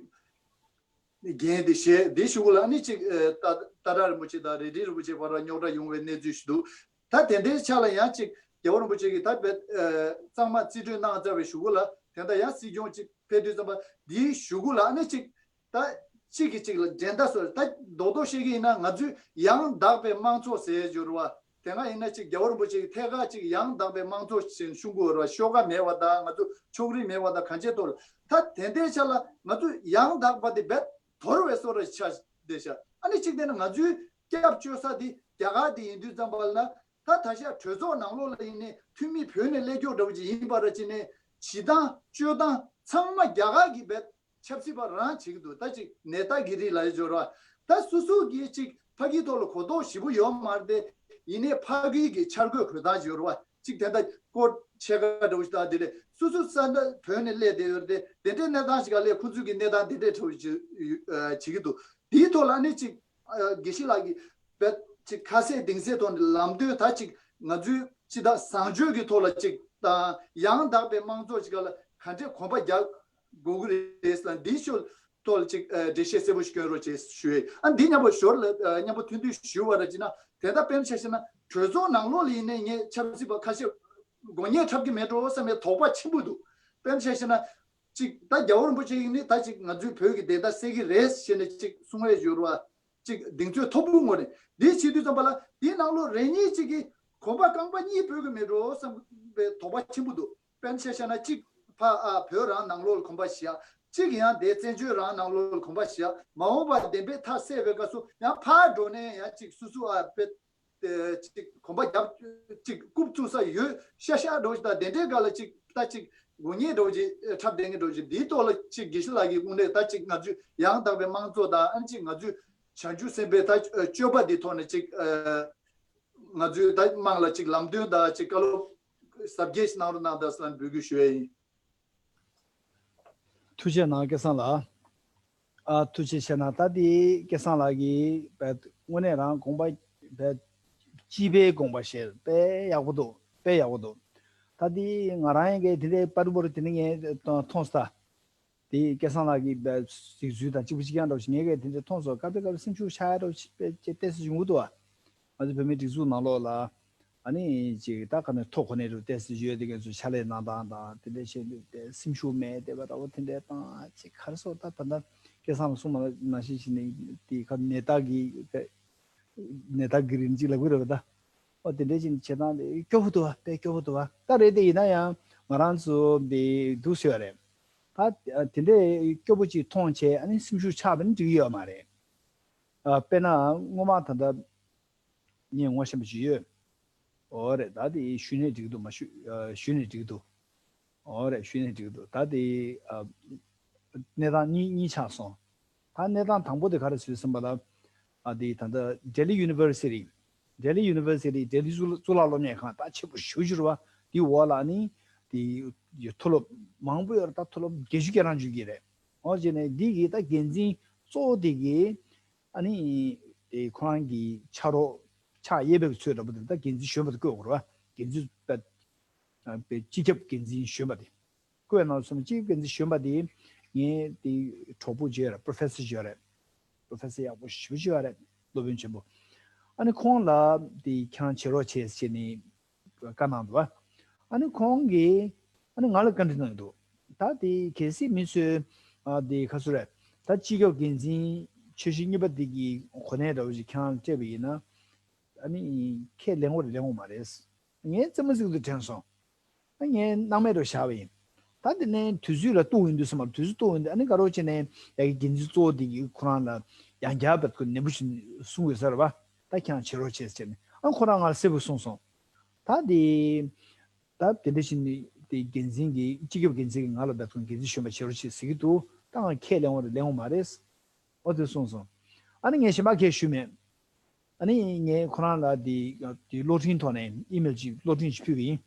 འགན་དེ་བཞེས་དེ་གཞུག་གུ་ལ་ནི་ཅིག་ཨ་ཏཱ་ཏཱ་ལའི་རིན་པོ་ཆེ་དང་རལ་གྲི་རིན་པོ་ཆེ་བར་ལ་རྙོག་དྲ་ཡོང་བའི་གནས་ཚུལ་ཞིག་འདུག་ད་དེ་འདྲའི་ཆ་ལ་ཡང་ཅིག་རྒྱལ་བ་རིན་པོ་ཆེ་གིས་ད་བེད་ཨ་གཙང་མ་རྩིས་སྤྲོད་གནང་ཚར་བའི་གཞུག་གུ་ལ་དེ་འདྲ་ཡང་སྲིད་སྐྱོང་ཅིག་ཕེབས་དུས་ཙམ་པ་དེའི་གཞུག་གུ་ལ་ནི་ཅིག་ད་གཅིག་གིས་གཅིག་ལ་འགྲན་ཟླ་བཟོ་ད་རྡོག་རྡོག་བཤད་ཀྱི་ཡིན་ན་ང་ཚོས་ཡང་དག་པའི་དམངས་གཙོ་ཟེར་འབྱོར་བ་དེ་སྔ་ཡིན་ན་ཅིག་རྒྱལ་བ་རིན་པོ་ཆེ་གི་ཐད་ཀར་ཅིག་ཡང་དག་པའི་དམངས་གཙོ་ཞེས་གསུང་གི་ཡོད་རེད་བ། ཤོག་ཁག་མེད་པ་དང་ང་ཚོ་ཕྱོགས་རིས་མེད་པ་དང་གང་ཅིའི་ཐོག་ལ་ད་དེ་འདྲའི་ཆ་ལ་ང་ཚོས་ཡང་དག་པ་དེ་རྦད་དོར་བའི་བཟོ་འདྲ་ཆགས་བསྡད་ཤག་ཨ་ནི་གཅིག་དེ་ནི་ང་ཚོའི་སྐྱབས་བཅོལ་ས་དེ་རྒྱ་གར་དེ་ཡིན་དུས་ཙམ་པ་ལ་ད་ད་ཆ་གྲོས་ཚོགས་ནང་ལོགས་ལ་ཡིན་ནའི་འཐུས་མི་བོད་ནས་སླེབས་ཀྱོག་འདྲ་བོ་ཅིག་ཡིན་པ་ར་ཅི་ནས་བྱེད་སྟངས་སྤྱོད་སྟངས་ཚང་མ་རྒྱ་གར་གྱི་རྦད་ཆབ་སྲིད་པ་རང་བྱེད་ཀྱི་འདུག་ད་ཅིག་ནེ་ཏཱ་གི་རི་ལབ་ཡ་འབྱོར་བ། ད་སོ་སོ་གིས་ཅིག་ཕ་གིའི་ཐོག་ལ་གོ་རྟོགས་ཞེ་པོ་ཡོད་མ་རེད་དེ། ཡིན་ནའི་ཕ་གི་གི་འཆར་འགོད་གོ་སྟངས་འབྱོར་བ་ཅིག་དེ་འདྲ་སྐོར་ཕྱེད་ཀ་འདྲ་བོ་ཞིག་དང་དེ་འདྲས་སོ་སོ་ས་འདྲ་བོད་ནས་སླེབས་བསྡད་ཡོད་རེད་དེ། དེ་འདྲའི་གནས་སྟངས་ཤིག་ག་སླེབས་ཁོང་ཚོས་ཀྱི་གནས་སྟངས་དེ་འདྲས་འདྲ་བོ་ཞིག་བྱེད་ཀྱི་འདུག་དེའི་ཐོག་ལ་ནི་ཅིག་དགེ་བཤེས་ལགས་ཀྱིས་བེད་ཅིག་ཁ་གསལ་གཏིང་གསལ་ཐོག་ནས་ལམ་སྟོན་ད་ཅིག་ང་ཚོའི་སྤྱི་ཟླ་བཟང་སྤྱོད་ཀྱི་ཐོག་ལ་ཅིག་དང་ཡང་དག་པའི་དམངས་གཙོ་ཅིག་ག་ལ་ག་འདྲས་གོམ་པ་རྒྱག་དགོས་ཀྱི་རེད་ལ་འདི་ཤོད་ཐོག་ལ་ཅིག་འགྲེལ་བཤད་གསལ་པོ་ཞིག་སྐྱོན་རོགས་བྱེད་ཞུ་ཡས། ཨ་འདི་མཉམ་པོ་ཞོར་ལ་མཉམ་པོ་ཐུང་ཐུང་ཞུ་བ་ར་ཅིག་ན་དེ་ལྟར་དཔེར་ན་ཆ་བཞག་ན་གྲོས་ཚོགས་ནང་ལོགས་ལ་ཡིན་ནའི་ངས་ཆབ་སྲིད་པ་ཁ་ཤས་དགོས་ངེས་འཁྲབ་ཀྱི་མེད་འགྲོ་བསམ་པའི་དོགས་པ་ཆེན་པོ་འདུག་དཔེར་ན་ཆ་བཞག་ན་ཅིག་ད་རྒྱལ་བ་རིན་པོ་ཆེ་ཡིན་ནི་ད་ཅིག་ང་ཚོའི་བོད་ཀྱི་བདེན་མཐའ་གསལ་གྱི་རེད་ཞེས་ནས་ཅིག་གསུང་བས་ཞུ་རོགས། ཅིག་གདེང་ཚོད་མཐོ་པོ་ངོ་རེད། འདི་བྱེད་དུས་ཙམ་པ་ལ་འདིའི་ནང་ལོགས་རེ་གཉིས་ཅིག་གིས་གོམ་པ་རྐང་པ་གཉིས་སྤོས་ཀྱི་མེད་འགྲོ་བསམ་པའི་དོགས་པ་ཆེན་པོ་འདུག་དཔེར་ན་ཆ་བཞག་ན་གཅིག་ཕ་ཨ་བོད་རང་ནང་ལོགས་ལ་གོམ་པ་བཞག་གཅིག་ཡང་དེ་བཙན་བྱོལ་རང་ནང་ལོགས་ལ་གོམ་པ་བཞག་མ་འོངས་པ་བདེན་པའི་མཐའ་གསལ་བའི་སྐབས་སུ་ཡང་ཕར་འགྲོ་ནས་ཡང་གཅིག་སུ་སུ་ཨ་དཔེ་ཅིག་གོམ་པ་རྒྱབ་ཅིག་རྐུབ་བཙུགས་ས་ཡོད་ཤ་ཤ་འགྲོ་ཞིག་དང་དེ་འདྲའི་སྒང་ལ་ཅིག་ད་ཅིག་དགོས་ངེས་འགྲོ་ཅིག་འཁྲབ་བསྡད་ངེས་འགྲོ་ཅིག་འདིའི་ཐོག་ལ་ཅིག་དགེ་བཤེས་ལགས་ཀྱི་དངོས་གནས་ད་ཅིག་ང་ཚོས་ཡང་དག་པའི་དམངས་གཙོ་དང་ཨ་ནི་ཅིག་ང་ཚོས་བྱང་ཆུབ་སེམས་དཔའི་ད་སྤྱོད་པ་འདི་ཐོག་ནས་ཅིག་ང་ཚོའི་ད་དམངས་ལ་ཅིག་ལམ་སྟོན་དང་ཅིག་བཀའ་སློབ་ཟབ་རྒྱས་ཤིག་གནང་རོགས་གནང་དང་ཟེར་ལ་འབོད་སྐུལ་ཞུ་ཡས་ཡིན། ཐུགས་རྗེ་གནང་སྐལ་བཟང་ལགས། ཨ་ཐུགས་རྗེ་ཆེ་གནང་། ད་དེ་སྐལ་བཟང་ལགས་ཀྱིས་དཔེ་དངོས་གནས་རང་དགོངས་པ་དཔེ་སྤྱི་པའི་དགོངས་པ་བཞེས་དཔེ་ཡག་པོ་འདུག་དཔེ་ཡག་པོ་འདུག་ད་དེ་ང་རང་ཡང་གི་དེ་འདྲའི་པར་པོར་དེ་འདྲ་ངས་མཐོང་སོང་། ད་དེ་སྐལ་བཟང་ལགས་ཀྱིས་དཔེ་གཟིགས་ཚུལ་དང་གཅིག་པ་གཅིག་རྐྱང་འདྲ་བོ་ཞིག་ངས་གི་དེ་འདྲ་མཐོང་སོང་། སྐབས་དེ་སྐབས་སེམས་ཤུགས་ཆག་ཡ་འདྲ་བོ་ཞིག་དཔེ་ཅིག་ཏོག་ཙམ་ཡོང་གི་འདུག་བ། ང་ཚོ་བོད་མིའི་སྒྲིག་འཛུགས་ནང་ལོགས་ལ། ཨ་ནི་ཅིག་ད་ག་ནས་ཐོ་གོ་ནས་རུ་ཏོག་ཙམ་ཡོད་དེ་ངས་ཚོ་ཕྱག་ལས་གནང་སྟངས་དང་དེ་འདྲ་བྱས་འདུག་སྟེ་སེམས་ཤུགས་མེད་བསྡད་པ་འདྲ་བོ་དེ་འདྲ་དང་ཅིག་ག་རེ་ཟེར་ད་ད་ལྟ་སྐལ་བཟང་ལ་གསུངས་པ་ནང་བཞིན་བྱས་ནས་དེ་ག་ནད་རྟགས་ཀྱི་ནད་རྟགས་ཀྱི་རིགས་ཅིག་ལབ་ཀྱི་རེད་པ། ད་ཨོ་དེ་འདྲ་བྱས་ནས་བྱེད་སྟངས་དེ་སྐྱོ་པོ་འདུག་བ། དཔེ་སྐྱོ་པོ་འདུག་བ། ད་རེད་དེ་ཡིན་ན་ཡང་ང་རང་ཚོ་འདི་འདུག་ཟེར་བ་རེད། ད་དེ་འདྲའི་སྐྱོ་པོ་ཅིག་མཐོང་བྱས་ཨ་ནི་སེམས་ཤུགས་ཆག་པ་ནི་འགྲིག་གི་ཡོད་མ་རེད། ཨ་དཔེར་ན་སྔོན་མ་ད་ལྟ་ངས་ངོ་ཤེས་པ་ཅིག་ཡོད། འོ་རེད། ད་དེ་ཞུས་ནས་འགྲིག་འདུག་མ་ཞུ་ཨ་ཞུས་ནས་འགྲིག་འདུག་འོ་རེད། ཞུས་ནས་འགྲིག་འདུག་ད་དེ་ཨ་གནས་སྟངས་གཉིས་གཉིས་ཆགས་སོང་། ད་གནས་སྟངས་དང་པོ་དེ་ག་རེ་ཟེར་ཟིན་པ་ལ་ཨ་དེ་ད་ལྟ་ལྡི་ལི་ཡུ་ནི་ཝར་སི་ཊི་ལྡི་ལི་ཡུ་ནི་ཝར་སི་ཊི་ལྡི་ལི་གཙུག་གཙུག་ལག་སློབ་གཉེར་ཁང་ད་ཆེན་པོ་ཞེ་པོ་ཅིག་རེད་བ། དེའི་འོག་ལ་ནི་དེ་མཐོ་སློབ་མང་པོ་ཡོད་རེད། ད་མཐོ་སློབ་བརྒྱད་ཅུ་གྱ་གྲངས་འཇུག་གི་རེད། འོ་བྱས་ནས་འདི་གི་ད་འགན་འཛིན་གཙོ་བོ་དེ་གི་ཨ་ནི་དེ་ཁོ་རང་གི་ཕྱག་རོགས་ ཕྱག་གཡས་པའི་ཚུལ་འདྲ་པོ་དེ་ད་འགན་འཛིན་གཞོན་པ་དེ་བསྐོས་དགོས་རེད་བ། འགན་འཛིན་པ་ཨ་པའི་སྤྱི་ཁྱབ་འགན་འཛིན་གཞོན་པ་དེ་བསྐོས་ན་སོང་། སྤྱི་ཁྱབ་འགན་འཛིན་གཞོན་པ་དེ་ངའི་དེ་གྲོགས་པོ་ཅིག་ཡོད་རེད། པོ་རོ་ཕེ་སར་ཅིག་ཡོད་རེད། པོ་རོ་ཕེ་སར་ཡག་པོ་ཞེ་པོ་ཅིག་ཡོད་རེད། སློབ་དཔོན་ཆེན་པོ། ཨ་ནི་ཁོང་ལ་དེ་ཁྱེད་རང་བྱེད་རོགས་བྱེད་ཟེར་ནས་བཀའ་གནང་འདུག་བ། ཨ་ནི་ཁོང་གིས་ཨ་ནི་ང་ལ་བཀའ་འདྲི་གནང་གི་འདུག་ད་དེ་གལ་སྲིད་མི་ཚོས་ཨ་དེ་ག་ཚོད་རེད། ད་སྤྱི་ཁྱབ་འགན་འཛིན་ཆེ་ཤོས་གཉིས་པ་དེ་གི་གོ་གནས་འདྲ་བོ་ཞིག་ཁྱེད་རང་སྤྲད་པ་ཡིན་ན། ཨ་ནི་ཁས་ལེན་དགོས་རེད་ལེན་དགོས་མ་རེད། ངས་རྩེད་མོ་རྩེ་གི་འདུག་དྲན་སོང་། ཨ་ངས་སྣང་མེད་དུ་བཞག་པ་ཡིན། ད་དེ་ནས་དུས་ཚོད་ལ་གཏུག་ཡོང་དུས་ཙམ་པ། དུས་ཚོད་གཏུག་ཡོང་དུས་ཨ་ནི་དགའ་རོགས་བྱས་ནས་ཡ་གི་འགན་འཛིན་གཙོ་བོ་དེ་གིས་ཁོ་རང་ལ་ཡང་བསྐྱར་བད་ཁོ་ནན་པོ་ཞིག་གསུང་དགོས་ས་རེད་བ། ད་ཁྱེད་རང་བྱེད་རོགས་བྱེད་ཟེར་ནས་ཨ་ཁོ་རང་ང་ལ་གསལ་པོ་གསུངས་སོང་། ད་དེ་ད་དེ་འདྲ་ཞིག་ནི་དེ་འགན་འཛིན་གྱིས་སྤྱི་ཁྱབ་འགན་འཛིན་གྱིས་ང་ལ་བད་ཁོ་འགན་འཛིན་གཞོན་པ་བྱེད་རོགས་བྱེད་ཟེར་གྱི་འདུག་ད་ང་ཁས་ལེན་དགོས་རེད་ལེན་དགོས་མ་རེད། ཨོ་དེ་གསུངས་སོང་། ཨ་ནི་ངས་གཞན་པ་གས་ཞུས་མེད། ཨ་ནི་ངས་ཁོ་རང་ལ་དེ་དེ་གློག་འཕྲིན་ཐོག་ནས་ཨི་མེལ་ཅིག་གློག་འཕྲིན་ཞིག་ཕུལ་བ་ཡིན།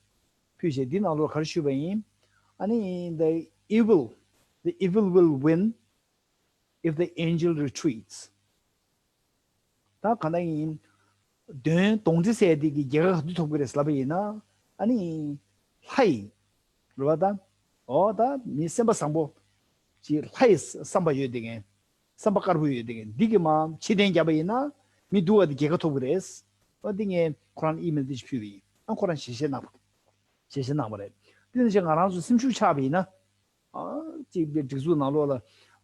ཕུལ་བྱས་འདི་ནང་ལོགས་ག་རེ་ཞུས་པ་ཡིན། ཨ་ནི་the evil, the evil will win if the angel retreats. ད་ག་ན་ཡིན། གདོན་གདོན་འདྲེ་ཟེར་དེ་གི་རྒྱལ་ཁ་ག་དུས་ཐོབ་ཀྱི་རེད་ལབ་པ་ཡིན་ན། ཨ་ནི་ལྷ་ཡི་རེད་བ་ད། ཨོ་ད་མི་སེམས་པ་བཟང་པོ་ཅིག་ལྷ་ཡི་བསམ་པ་ཡོད་དེ་ངན། བསམ་པ་དཀར་པོ་ཡོད་དེ་འདི་གི་མ་ཕྱིར་འཐེན་བརྒྱབ་པ་ཡིན་ན་མི་སྡུག་པ་དེ་རྒྱལ་ཁ་ཐོབ་ཀྱི་རེད། ཨ་འདི་ངས་ཁོ་རང་ལ་ཨི་མེལ་འདི་ཞིག་ཕུལ་བ་ཡིན། ཨ་ཁོ་རང་ཞལ་བཞེས་གནང་བ། ཞལ་བཞེས་གནང་བ་རེད། དེ་ནང་བཞིན་ང་རང་ཚོ་སེམས་ཤུགས་ཆག་པ་ཡིན་ན། ཨ་གཅིག་པའི་སྒྲིག་འཛུགས་ནང་ལོགས་ལ་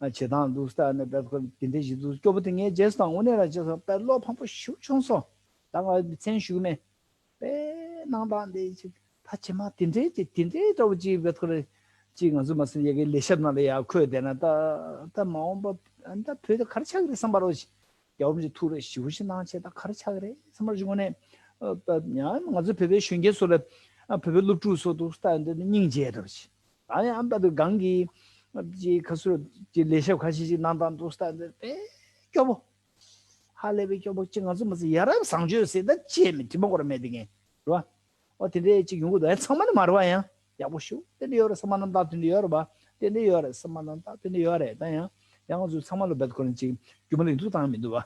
ཨ་བྱེད་སྟངས་འདུག་ལྟ་ནས་བེད་ཁོ་འདི་འདྲས་ཞིག་འདུག་སྐྱོ་པོ་དེ་ངས་རྗེས་སུ་དང་དངོས་གནས་ལ་རྗེས་སུ་དཔེ་བློ་ཕམ་པོ་ཞིག་བྱུང་སོང་། ད་ང་མཚན་ཞུ་གི་མེད། དཔེ་གནང་སྟངས་དེ་ཅིག་ད་ཇེ་མང་དེ་འདྲའི་ཅིག་དེ་འདྲའི་འདྲ་བོ་ཅིག་བེད་ཁོ་རེ། ཅིག་ང་ཚོ་མ་སེམས་ཡ་གི་ལས་ཞབས་ནང་ལ་ཡ་འཁོད་བསྡད་ན་ད་ད་མ་འོངས་པ་ད་བོད་དེ་ག་རེ་ཆགས་ཀྱི་རེད་བསམ་པ་རོ་ཅིག་རྒྱལ་བ་རིན་པོ་ཆེ་ཐུགས་རེ་ཞེ་པོ་ཞིག་གནང་བྱས་ད་ག་རེ་ཆགས་ཀྱི་རེད་བསམ་པ་རོ་ཅིག་དངོས་གནས། ཨ་ད་ཡང་ང་ཚོ་བོད་པའི་གཞོན་སྐྱེས་ཚོ་ལ་ཨ་བོད་པའི་སློབ་ཕྲུག་ཚོ་འདུག་ལྟ་འདི་ནི་སྙིང་རྗེ་འདྲ་བོ་ཅིག་ད་ཡང་ཨ་ད་དུ་གང་གི་ཅིག་ཁ་སུ་ཅིག་ལས་ཞབས་ཁ་ཤས་ཅིག་གནང་སྟངས་འདུག་ལྟ་འདི་དཔེ་སྐྱོ་པོ། ཧ་ལས་པའི་སྐྱོ་པོ་ཅིག་ང་ཚོ་མ་ཚད་ཡ་རབས་བཟང་སྤྱོད་ཟེར་ད་ཅི་ཡང་མེད། དྲི་མ་སྐོར་མེད་དེ་ངས་རེད་བ། ཨོ་དེ་འདྲའི་ཅིག་ཡོང་གི་འདུག་ཨ་ཚང་མ་ནི་མ་རེད་བ། ཡང་ཡག་པོ་ཞུ་དེ་འདྲ་ཡོད་རེད། ཚང་མ་རྣམ་དག་དེ་འདྲ་ཡོད་རེད་བ། དེ་འདྲ་ཡོད་རེད། ཚང་མ་རྣམ་དག་དེ་འདྲ་ཡོད་རེད། ད་ཡང་ཡང་ང་ཚོ་ཚང་མ་ལ་བེད་ཁོ་རང་ཅིག་རྒྱུ་མ་ལ་ཡིན་འདུག་བཏང་མི་འདུག་བ།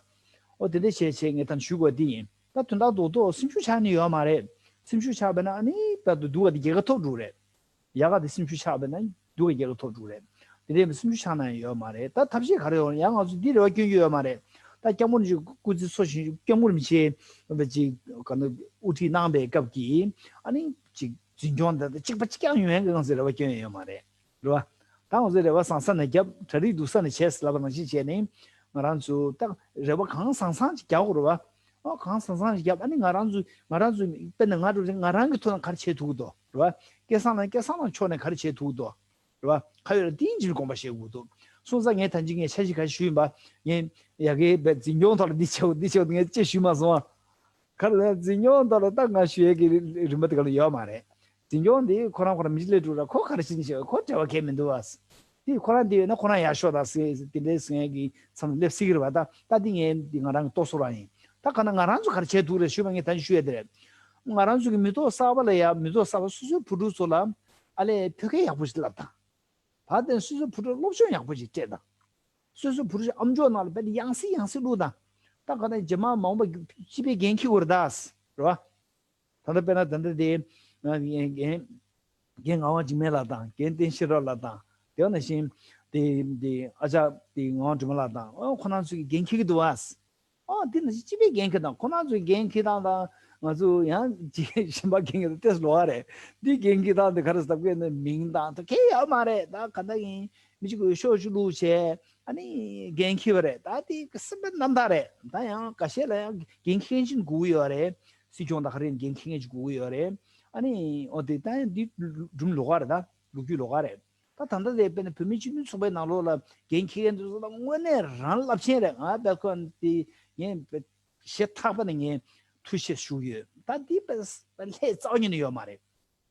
ཨོ་དེ་འདྲ་བྱས་བྱས་ངས་ད་ཞུ་དགོས་དེ་ཡིན། ད་དོན་དག་རྡོག་རྡོག་སེམས་ཤུགས་ཆག་ནི་ཡོད་མ་རེད། སེམས་ཤུགས་ཆག་པ་ན་ཨ་ནི་ད་དུ་སྡུག་ག་དེ་རྒྱལ་ཁ་ཐོབ་འགྲོ་རེད། ཡག་ག་དེ་སེམས་ཤུགས་ཆག་པ་ན་སྡུག་ག་རྒྱལ་ཁ་ཐོབ་འགྲོ་རེད། དེ་འདྲའི་སེམས་ཤུགས་ཆག་ན་ཡོད་མ་རེད། ད་ཐབས་ཤེས་ག་རེ་ཡོད་ཡང་ང་ཚོ་འདི་རེ་བ་སྐྱོན་གྱི་ཡོད་མ་རེད། ད་སྐྱབས་མགོན་ཅིག་སྐུ་ཚེ་འཚོ་ཞིང་སྐྱབས་མགོན་རིན་པོ་ཆེ་བ་ཅིག་ག་ནི་དབུ་ཁྲིད་གནང་པའི་སྐབས་ཀྱི་ཨ་ནི་ཅིག་འཛིན་སྐྱོང་དང་གཅིག་པ་གཅིག་རྐྱང་ཡོང་ཡ་གི་ང་ཚོས་རེ་བ་སྐྱོན་ཡ་ཡོད་མ་རེད། རེད་བ། ད་ང་ཚོས་རེ་བ་བཟང་ས་ནས་བརྒྱབ། གྲ་སྒྲིག་སྡུག་ས་ནས་བྱས་ཟེར་ལབ་པ་ནང་བཞིན་བྱས་ནས་ང་རང་ཚོ་ད་རེ་བ་གང་བཟང་བཟང་ཅིག་རྒྱག་དགོས་རེད་བ། ཨོ་གང་བཟང་བཟང་ཞིག་བརྒྱབ། ཨ་ནི་ང་རང་ཚོ་ང་རང་ཚོ་དཔེར་ན་ང་འགྲོ་ང་རང་གི་ཐོག་ནས་ག་རེ་བྱེད་ཐུབ་ཀྱི་འདུག་རེད་བ། སྐལ་བཟང་ལགས་སྐལ་བཟང་ལགས་ཕྱོགས་ནས་ག་རེ་བྱེད་ཐུབ་ཀྱི་འདུག་རེད་བ། ཁ་ཡོད་ལ་ཏིང་འཛིན་དགོངས་པ་བཞེས་དགོས་འདུག་སོང་ཙང་ངས་ད་ཅི་ངས་འཆར་གཞི་ག་ཞུས་ཡིན་པ། ངས་ཡ་གི་བའི་འཛིན་སྐྱོང་ཐོག་ལ་འདི་བྱེད་འདི་བྱེད་ངས་ཅི་ཞུས་མ་སོང་བ། ག་རེ་ལ་འཛིན་སྐྱོང་ཐོག་ལ་ད་ང་ཞུ་ཡས་ཀྱི་རིམ་པ་དེ་ག་ལ་ཡོད་མ་རེད། འཛིན་སྐྱོང་འདི་ཁོ་རང་ཁོ་རང་མི་ལས་སྒྲུབ་ར་ཁོ་ག་རེ་བྱེད་ནི་བྱེད་ཁོ་འབྲེལ་བ་གས་མི་འདུག་བ། འདི་ཁོ་རང་འདི་ཡོད་ན་ཁོ་རང་ཡར་ཤོག་དང་ཟེར་དེ་འདྲའི་ཟེར་ཡས་ཀྱི་མཚམས་སླེབས་སྲིད་ཀྱི་རེད་བ། ད་ད་འདི་ངས་འདི་ང་རང་གི་ལྟོ་སོ་རང་ཡིན། ད་ག་ན་ང་རང་ཚོ་ག་རེ་བྱེད་ཐུབ་རེད་ཞུས་པ་ངས་ད་ཞུ་ཡས་དེ་རེད། ང་རང་ཚོ་གི་མི་ཐོག་གསར་པ་ལ་ཡ་མི་ཐོག་གསར་པ་སོ་སོའི་བུ་ཕྲུག་ཚོ་ལ་ཨ་ལས་བོད་སྐད་ཡག་པོ་ཞིག་བསླབ་དང་། བར་དེ་སོ་སོའི་བུ་ཕྲུག་སློབ་སྦྱོང་ཡག་པོ་ཞིག་སྤྲད་དང་། སོ་སོའི་བུ་ཕྲུག་ཨམ་ཅོག་ནང་ལ་དཔེ་ཡང་སེ་ཡང་སེ་བླུགས་དང་། ད་ག་ནས་རྗེས་མ་མ་འོངས་པ་སྤྱི་པའི་འགན་འཁྱེར་དགོས་རེད་ད། རེད་བ། ད་ལྟ་དཔེར་ན་ད་ལྟ་དེ་རྒན་རྒན་རྒན་ངག་དབང་འཇིགས་མེད་ལགས་དང་རྒན་བསྟན་ཤེས་རབ་ལགས་དང་དེ་ནང་བཞིན་དེ་དེ་ཨ་ཅག་དེ་ངག་དབང་སྒྲོལ་མ་ལགས་དང་ཨོ་ཁོ་རང་ཚོས་འགན་འཁྱེར་གྱི་འདུག་བ། ཨོ་དེ་ནང་བཞིན་སྤྱི་པའི་འགན་འཁྱེར་དང་ཁོ་རང་ཚོས་འགན་འཁྱེར་སྟངས་དང་ང་ཚོ་ཡང་གཞན་པ་འགན་འཁྱེར་ཏེ་ལོག་རེད། འདི་འགན་འཁྱེར་སྟངས་དེ་ག་རེ་ཟེར་དགོས་ན་མིང་དང་དེ་གས་ཡོད་མ་རེད། ད་ག་འདྲ་ཡིན་མི་གཅིག་གིས་ཤོག་ཅིག་བླུགས་བྱས་ཨ་ནི་འགན་འཁྱེར་བ་རེད། ད་དེ་སེམས་པའི་རྣམ་དག་རེད། ད་ཡང་འགའ་ཤས་ལ་ཡང་འགན་འཁྱེར་མཁན་ཅིག་དགོས་ཀྱི་ཡོད་རེད། སྲིད་སྐྱོང་དང་ག་རེ་འགན་འཁྱེར་མཁན་ཅིག་དགོས་ཀྱི་ཡོད་རེད། ཨ་ནི་ཨོ་དེ་ད་ཡང་འདི་སྒྲུང་ལོགས་ཀ་རེད། ད་ལོ་རྒྱུས་ལོགས་ཀ་རེད། ད་ད་ལྟ་དེ་དཔེར་ན་བོད་མི་སྤྱི་མཐུན་ཚོགས་པའི་ནང་ལོགས་ལ་འགན་འཁྱེར་མཁན་དེ་ཚོ་ད་དངོས་གནས་རང་རླབས་ཆེན་རེད། ང་བལ་ཁོ་དེ་ངས་ཞེ་ཐག་པ་ནས་ངས་ཐུགས་ཆེ་ཞུ་གི་ཡོད། ད་འདི་དཔེ་ལྷད་རྩ་བ་ཉིད་ནས་ཡོད་མ་རེད།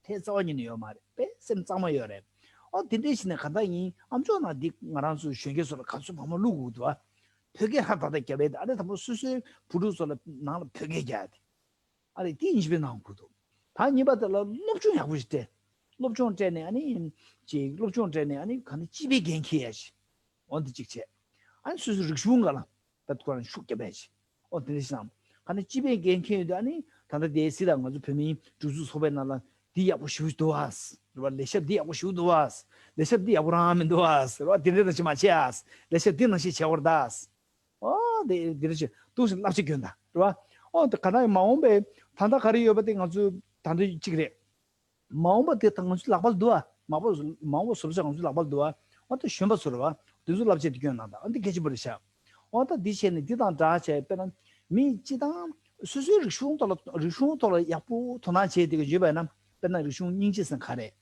ལྷད་རྩ་བ་ཉིད་ནས་ཡོད་མ་རེད། དཔེ་སེམས་གཙང་མ་ཡོད་རེད། ཨོ་དེ་འདྲས་ཞིག་ནས་ག་འདྲ་ཡིན་ཨམ་ཅོག་ནང་འདི་ང་རང་ཚོའི་གཞོན་སྐྱེས་ཚོ་ལ་ག་ཚོད་བག་མ་བླུག་དགོས་འདུག་ཨ། བོད་སྐད་ཧ་ད་ད་རྒྱབ་པའི་ཨ་ནི་དང་པོ་སོ་སོའི་བུ་ཕྲུག་ཚོ་ལ་ནང་ལ་བོད་སྐད་རྒྱག་དེ། ཨ་རེ་དེ་ཡིན་ཞིག་པའི་ནང་དགོས་འདུག་ད་གཉིས་པ་དེ་ལ་སློབ་སྦྱོང་ཡག་པོ་ཞིག་སྤྲད། སློབ་སྦྱོང་སྤྲད་ནས་ཨ་ནི་ཅིག་སློབ་སྦྱོང་སྤྲད་ནས་ཨ་ནི་ག་ནི་སྤྱི་པའི་འགན་འཁྱེར་ཡ་ཞིག་འོ་འདི་གཅིག་བྱས། ཨ་ནི་སོ་སོའི་རིག་གཞུང་སྒང་ལ་ད་ཁོ་རང་ཤུགས་རྒྱབ་ཡ་ཞིག་འོ་དེ་འདྲ་ཞིག་བསམ། ག་ནས་སྤྱི་པའི་འགན་འཁྱེར་ཡོད་དུས་ཨ་ནི་ད་ལྟ་དེའི་སྲིད་ལ་ང་ཚོ་བོད་མིའི་སྒྲིག་འཛུགས་ཚོགས་པའི་ནང་ལ་འདི་ཡག་པོ་ཞེ་པོ་འདུག་ཨ། རེད་བ། ལས་ཞབས་འདི་ཡག་པོ་ཞེ་པོ་འདུག་ཨ། ལས་ཞབས་འདི་ཡག་པོ་རང་མི་འདུག་ཨ། རེད་བ། འདི་འདྲ་ད་ཅི་མ་བྱེད་ཨ། ལས་ཞབས་འདི་ནང་བཞིན་བྱེད་དགོས་རེད་ད། ཨོ་དེ་འདི་འདྲ་ཞིག་འདུག་ཟེར་བསླབ་བྱ་སྐྱོན་ད། རེད་བ། ཨོ་དེ་ག་ན་ཡང་མ་འོངས་པའི་ད་ལྟ་ག་རེ་ཡོད་པ་དེ་ང་ཚོ་ད་ལྟ་གཅིག་རེད། མ་འོངས་པ་དེ་ད་ང་ཚོའི་ལག་པར་འདུག་ཨ། མ་འོངས་མ་འོངས་པ་བཟོ་བྱ་ང་ཚོའི་ལག་པར་འདུག་ཨ། ཨོ་ད་གཞོན་པ་ཚོ་རེད་བ། དེ་ཚོ་བསླབ་བྱ་དེ་སྐྱོན་གནང་དང་། ཨ་འདི་གལ་ཆེན་པོ་རེད་ཤག་ཨོ་ད་འདི་བྱས་ནས་འདི་དང་སྦྲགས་བྱས་དཔེར་ན་མི་སྤྱི་བཏང་སོ་སོའི་རིག་གཞུང་ཐོག་ལ་རིག་གཞུང་ཐོག་ལ་ཡག་པོ་དོ་སྣང་བྱས་དེ་ག་ཡོད་པ་ཡིན་ན། དཔེར་ན་རིག་གཞུང་སྙིང་རྗེ་ཟེར་ག་རེད།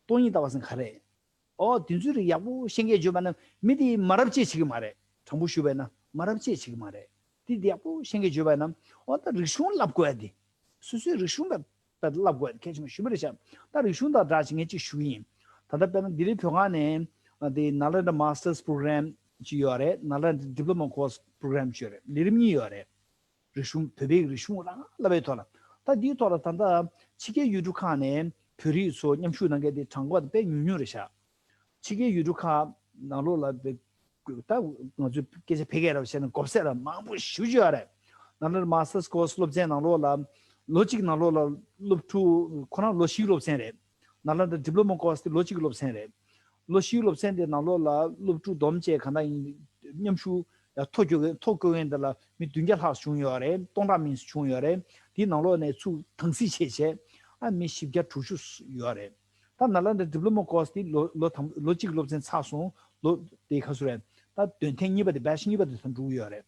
སྟོང་ཉིད་ལྟ་བ་ཟེར་ག་རེད། ཨོ་དེ་ཚོའི་རིགས་ཡག་པོ་ཤེས་མཁན་ཡོད་པ་ན་མི་དེ་མ་རབས་ཅེས་བྱེད་ཀྱི་མ་རེད། དྲང་པོ་ཞུས་པ་ན་མ་རབས་ཅེས་བྱེད་ཀྱི་མ་རེད། དེ་དེ་ཡག་པོ་ཤེས་མཁན་ཡོད་པ་ན་ཨོ་ད་རིག་གཞུང་བསླབ་དགོས་ཡ་དེ། སོ་སོའི་རིག་གཞུང་ད་ད་བསླབ་དགོས་ཡ་དེ་གལ་ཆེན་པོ་ཞེ་པོ་རེད་ཤག་ད་རིག་གཞུང་དང་སྦྲགས་བྱེད་མཁན་གཅིག་ཞུ་གི་ཡིན། ད་ལྟ་དཔེར་ན་ལྡི་ལི་བོད་ཁང་ནས་དེ་Nalanda Masters Program ཅིག་ཡོད་རེད། Nalanda Diploma Course Program ཅིག་ཡོད་རེད། ལས་རིམ་གཉིས་ཡོད་རེད། རིག་གཞུང་བོད་པའི་རིག་གཞུང་རང་བསླབ་པའི་ཐོག་ལ། ད་འདིའི་ཐོག་ལ་ད་ལྟ་ཕྱི་རྒྱལ་ཡུལ་གྲུ་ཁག་ནས་བོད་རིགས་ཚོ་མཉམ་ཞུགས་གནང་མཁན་དེ་གྲངས་ཀ་དཔེ་ཉུང་ཉུང་རེད་ཤག་ཕྱི་རྒྱལ་ཡུལ་གྲུ་ཁག་ནང་ལོགས་ལ་བོད་ད་ང་ཚོའི་སྐད་ཆ་ཕལ་སྐད་ར་བཤད་ན་གོ་གསལ་ར་མང་པོ་ཞེ་པོ་ཅིག་ཡོད་རེད། ནཱ་ལེནྡྲ་Masters Course སློབ་ཚན་ནང་ལོགས་ལ་ལོ་གཅིག་ནང་ལོགས་ལ་སློབ་ཕྲུག་ཁོ་རང་ལོ་བཞིའི་སློབ་ཚན་རེད། ནཱ་ལེནྡྲ་Diploma Course དེ་ལོ་གཅིག་གི་སློབ་ཚན་རེད། ལོ་བཞིའི་སློབ་ཚན་དེ་ནང་ལོགས་ལ་སློབ་ཕྲུག་བསྡོམས་བྱས་གང་ལྟར་ཡིན་མཉམ་ཞུགས་ཡ་ཐོ་བཀོད་མཁན་ཐོ་བཀོད་མཁན་དེ་ལ་མི་བདུན་བརྒྱ་ལྷག་བྱུང་ཡོད་རེད། སྟོང་ཕྲག་མིན་བྱུང་ཡོད་རེད། དེའི་ནང་ལོགས་ནས་ཚུར་དང་སྲིད་བྱས་བྱས་ཨ་མི་བཞི་བརྒྱ་དྲུག་ཅུ་ཡོད་རེད། ད་ནཱ་ལེནྡྲ་Diploma Course དེ་ལོ་ལོ་དང་ལོ་གཅིག་སློབ་ཚན་ཚར་སོང་། ལོ་དེ་ག་ཚོད་རེད། ད་འདོན་ཐེངས་གཉིས་པ་དེ་batch གཉིས་པ་དེ་ད་འགྲོ་གི་ཡོད་རེད།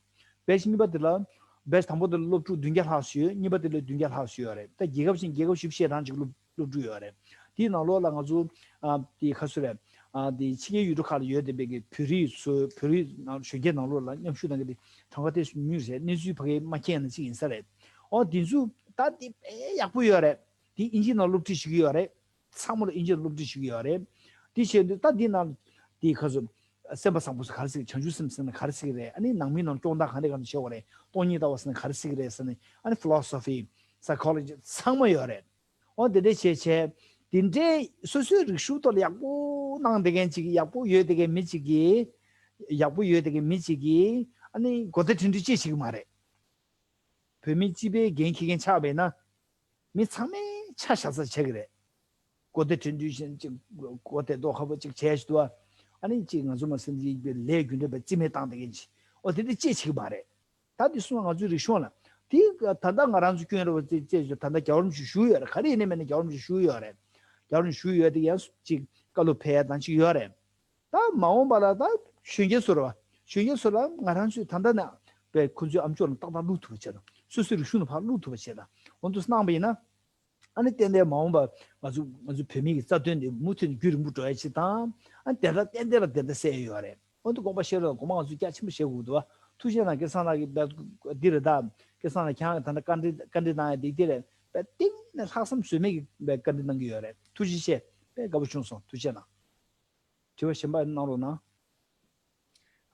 batch གཉིས་པ་དེ་ལ་batch དང་པོ་དེ་ལ་སློབ་ཕྲུག་བདུན་བརྒྱ་ལྷག་ཞིག་ཡོད། གཉིས་པ་དེ་ལ་བདུན་བརྒྱ་ལྷག་ཞིག་ཡོད་རེད། ད་རྒྱལ་ཁབ་གཞན་རྒྱལ་ཁབ་བཞི་བཅུ་ཞེ་གྲངས་ཅིག་སློབ་སློབ་ཕྲུག་ཡོད་རེད། དེའི་ནང་ལོགས་ལ་ང་ཚོ་ཨ་དེ་ག་ཚོད་རེད། ཨ་དེ་ཕྱི་རྒྱལ་ཡུལ་གྲུ་ཁག་ལ་ཡོད་བསྡད་པའི་གི་བོད་རིགས་ཚོ་བོད་རིགས་ནང་གཞོན་སྐྱེས་ནང་ལོགས་ལ་མཉམ་ཞུགས་གནང་མཁན་དེ་གྲངས་ཀ་དེ་ཉུང་རེད། གནས་ཚུལ་ཕ་གིར་མ་མཁྱེན་ན་ཅིག་ཡིན་ས་རེད། ཨོ་དེ་ཚོ་ད་དེ་དཔེ་ཡག་པོ་ཡོད་རེད། དེ་ཨིན་ཇིའི་ནང་སློབ་ཁྲིད་ཞུ་གི་ཡོད་རེད། ཚང་མ་ལ་ཨིན་ཇིའི་སློབ་ཁྲིད་ཞུ་གི་ཡོད་རེད། དེ་བྱས་དུས་ད་འདི་ནང་དེ་ག་ཚོད་སེམས་པ་བཟང་པོ་ཟེར་ག་རེ་ཟེར་གི། བྱང་ཆུབ་སེམས་ཟེར་ན་ག་རེ་ཟེར་གི་རེད། ཨ་ནི་ནང་མིའི་ནང་སྐྱོང་སྟངས་ག་འདྲ་ག་འདྲ་བྱེད་དགོས་རེད། སྟོང་ཉིད་ལྟ་བ་ཟེར་ན་ག་རེ་ཟེར་གི་རེད་ཟེར་ནས། ཨ་ནི་philosophy, psychology ཚང་མ་ཡོད་རེད། འོ་དེ་འདྲ་བྱས་བྱས་དེ་འདྲའི་སོ་སོའི་རིག་གཞུང་ཐོག་ལ་ཡག་པོ་གནང་བསྡད་མཁན་ཅིག་ཡག་པོ་ཡོད་བསྡད་མཁན་མི་ཅིག་གིས་ཡག་པོ་ཡོད་བསྡད་མཁན་མི་ཅིག་གིས་ཨ་ནི་གོ་བརྡ་འཕྲིན་འཕྲུལ་ཅེས་བྱེད་གི་མ་རེད། བོད་མི་སྤྱི་པའི་འགན་འཁྱེར་མཁན་ཆགས་པས་ན། མི་ཚང་མས་ཆ་བཞག་ས་ཆགས་ཀྱི་རེད། གོ་བརྡ་འཕྲིན་འཕྲུལ་ཞིག་ཅིག་གོ་བརྡ་རྡོག་ཁ་པོ་ཅིག་བྱས་ཤི་འདུག་ཨ། ཨ་ནི་ཅིག་ང་ཚོ་མ་སེམས་ཅིག་ལས་རྒྱུ་འབྲས་པའི་རྩིས་མེད་བཏང་བསྡད་མཁན་ཅིག་འོ་དེ་འདྲ་ཅིག་བྱེད་ཀྱི་མ་རེད། ད་དེ་སོང་ང་ཚོའི་རིག་གཞུང་ལ་དེ་ད་ལྟ་ང་རང་ཚོ་སྐྱོན་རེད་པ་ཅིག་ཅིག་ད་ལྟ་རྒྱལ་བ་རིན་པོ་ཆེ་བཞུགས་ཡོད་རེད། ག་རེ་ཡིན་ནའི་མིན་ནའི་རྒྱལ་བ་རིན་པོ་ཆེ་བཞུགས་ཡོད་རེད། རྒྱལ་བ་རིན་པོ་ཆེ་བཞུགས་ཡོད་དེ་ཡང་ཅིག་བཀའ་སློབ་ཕེབས་ཡ་དང་ཅིག་ཡོད་རེད། ད་མ་འོངས་པ་ལ་ད་གཞོན་སྐྱེས་ཚོ་རེད་བ། གཞོན་སྐྱེས་ཚོ་ལ་ང་རང་ཚོས་ད་ལྟ་ནས་པའི་ཁོ་ཚོའི་ཨམ་ཅོག་ལ་ཏག་ཏག་བླུག་ཐུབ་པ་བྱེད་དང་། སོ་སོའི་རིག་གཞུང་ལ་ཕར་བླུག་ཐུབ་པ་བྱེད་དང་། འོ་འདུག་གནང་བ་ཡིན་ན། ཨ་ནི་ཏན་ཏན་མ་འོངས་པ་ང་ཚོ་ང་ཚོ་བོད་མི་གི་རྩ་དོན་དེ་མུ་མཐུད་ནས་རྒྱུན་རིང་པོ་འགྲོ་ཡ་ཅིག་དང་། ཨ་ནི་དེ་འདྲ་ཏན་ཏན་ལ་དེ་འདྲ་གསལ་ཡོད་རེད། འོ་འདུག་དགོངས་པ་བཞེས་རོགས། དགོངས་པ་ང་ཚོས་རྒྱ་ཆེན་པོ་བཞེས་དགོས་འདུག་བ། ཐུགས་རྗེ་གནང་། སྐལ་བཟང་ལགས་ཀྱིས་འདི་རེད་ད། སྐལ་བཟང་ལགས་ཁྱེད་རང་གིས་ད་ལྟ་བཀའ་འདྲི་བཀའ་འདྲི་གནང་ཡ་འདི་འདི་རེད། པས་གཏིང་ནས་ལྷག་བསམ་ཟོལ་མེད་ཀྱི་པས་བཀའ་འདྲི་གནང་གི་ཡོད་རེད། ཐུགས་རྗེ་ཆེ། དཔེ་དགའ་པོ་བྱུང་སོང་། ཐུགས་རྗེ་གནང་། དྲི་བ་གཞན་པ་གནང་རོགས་གནང་།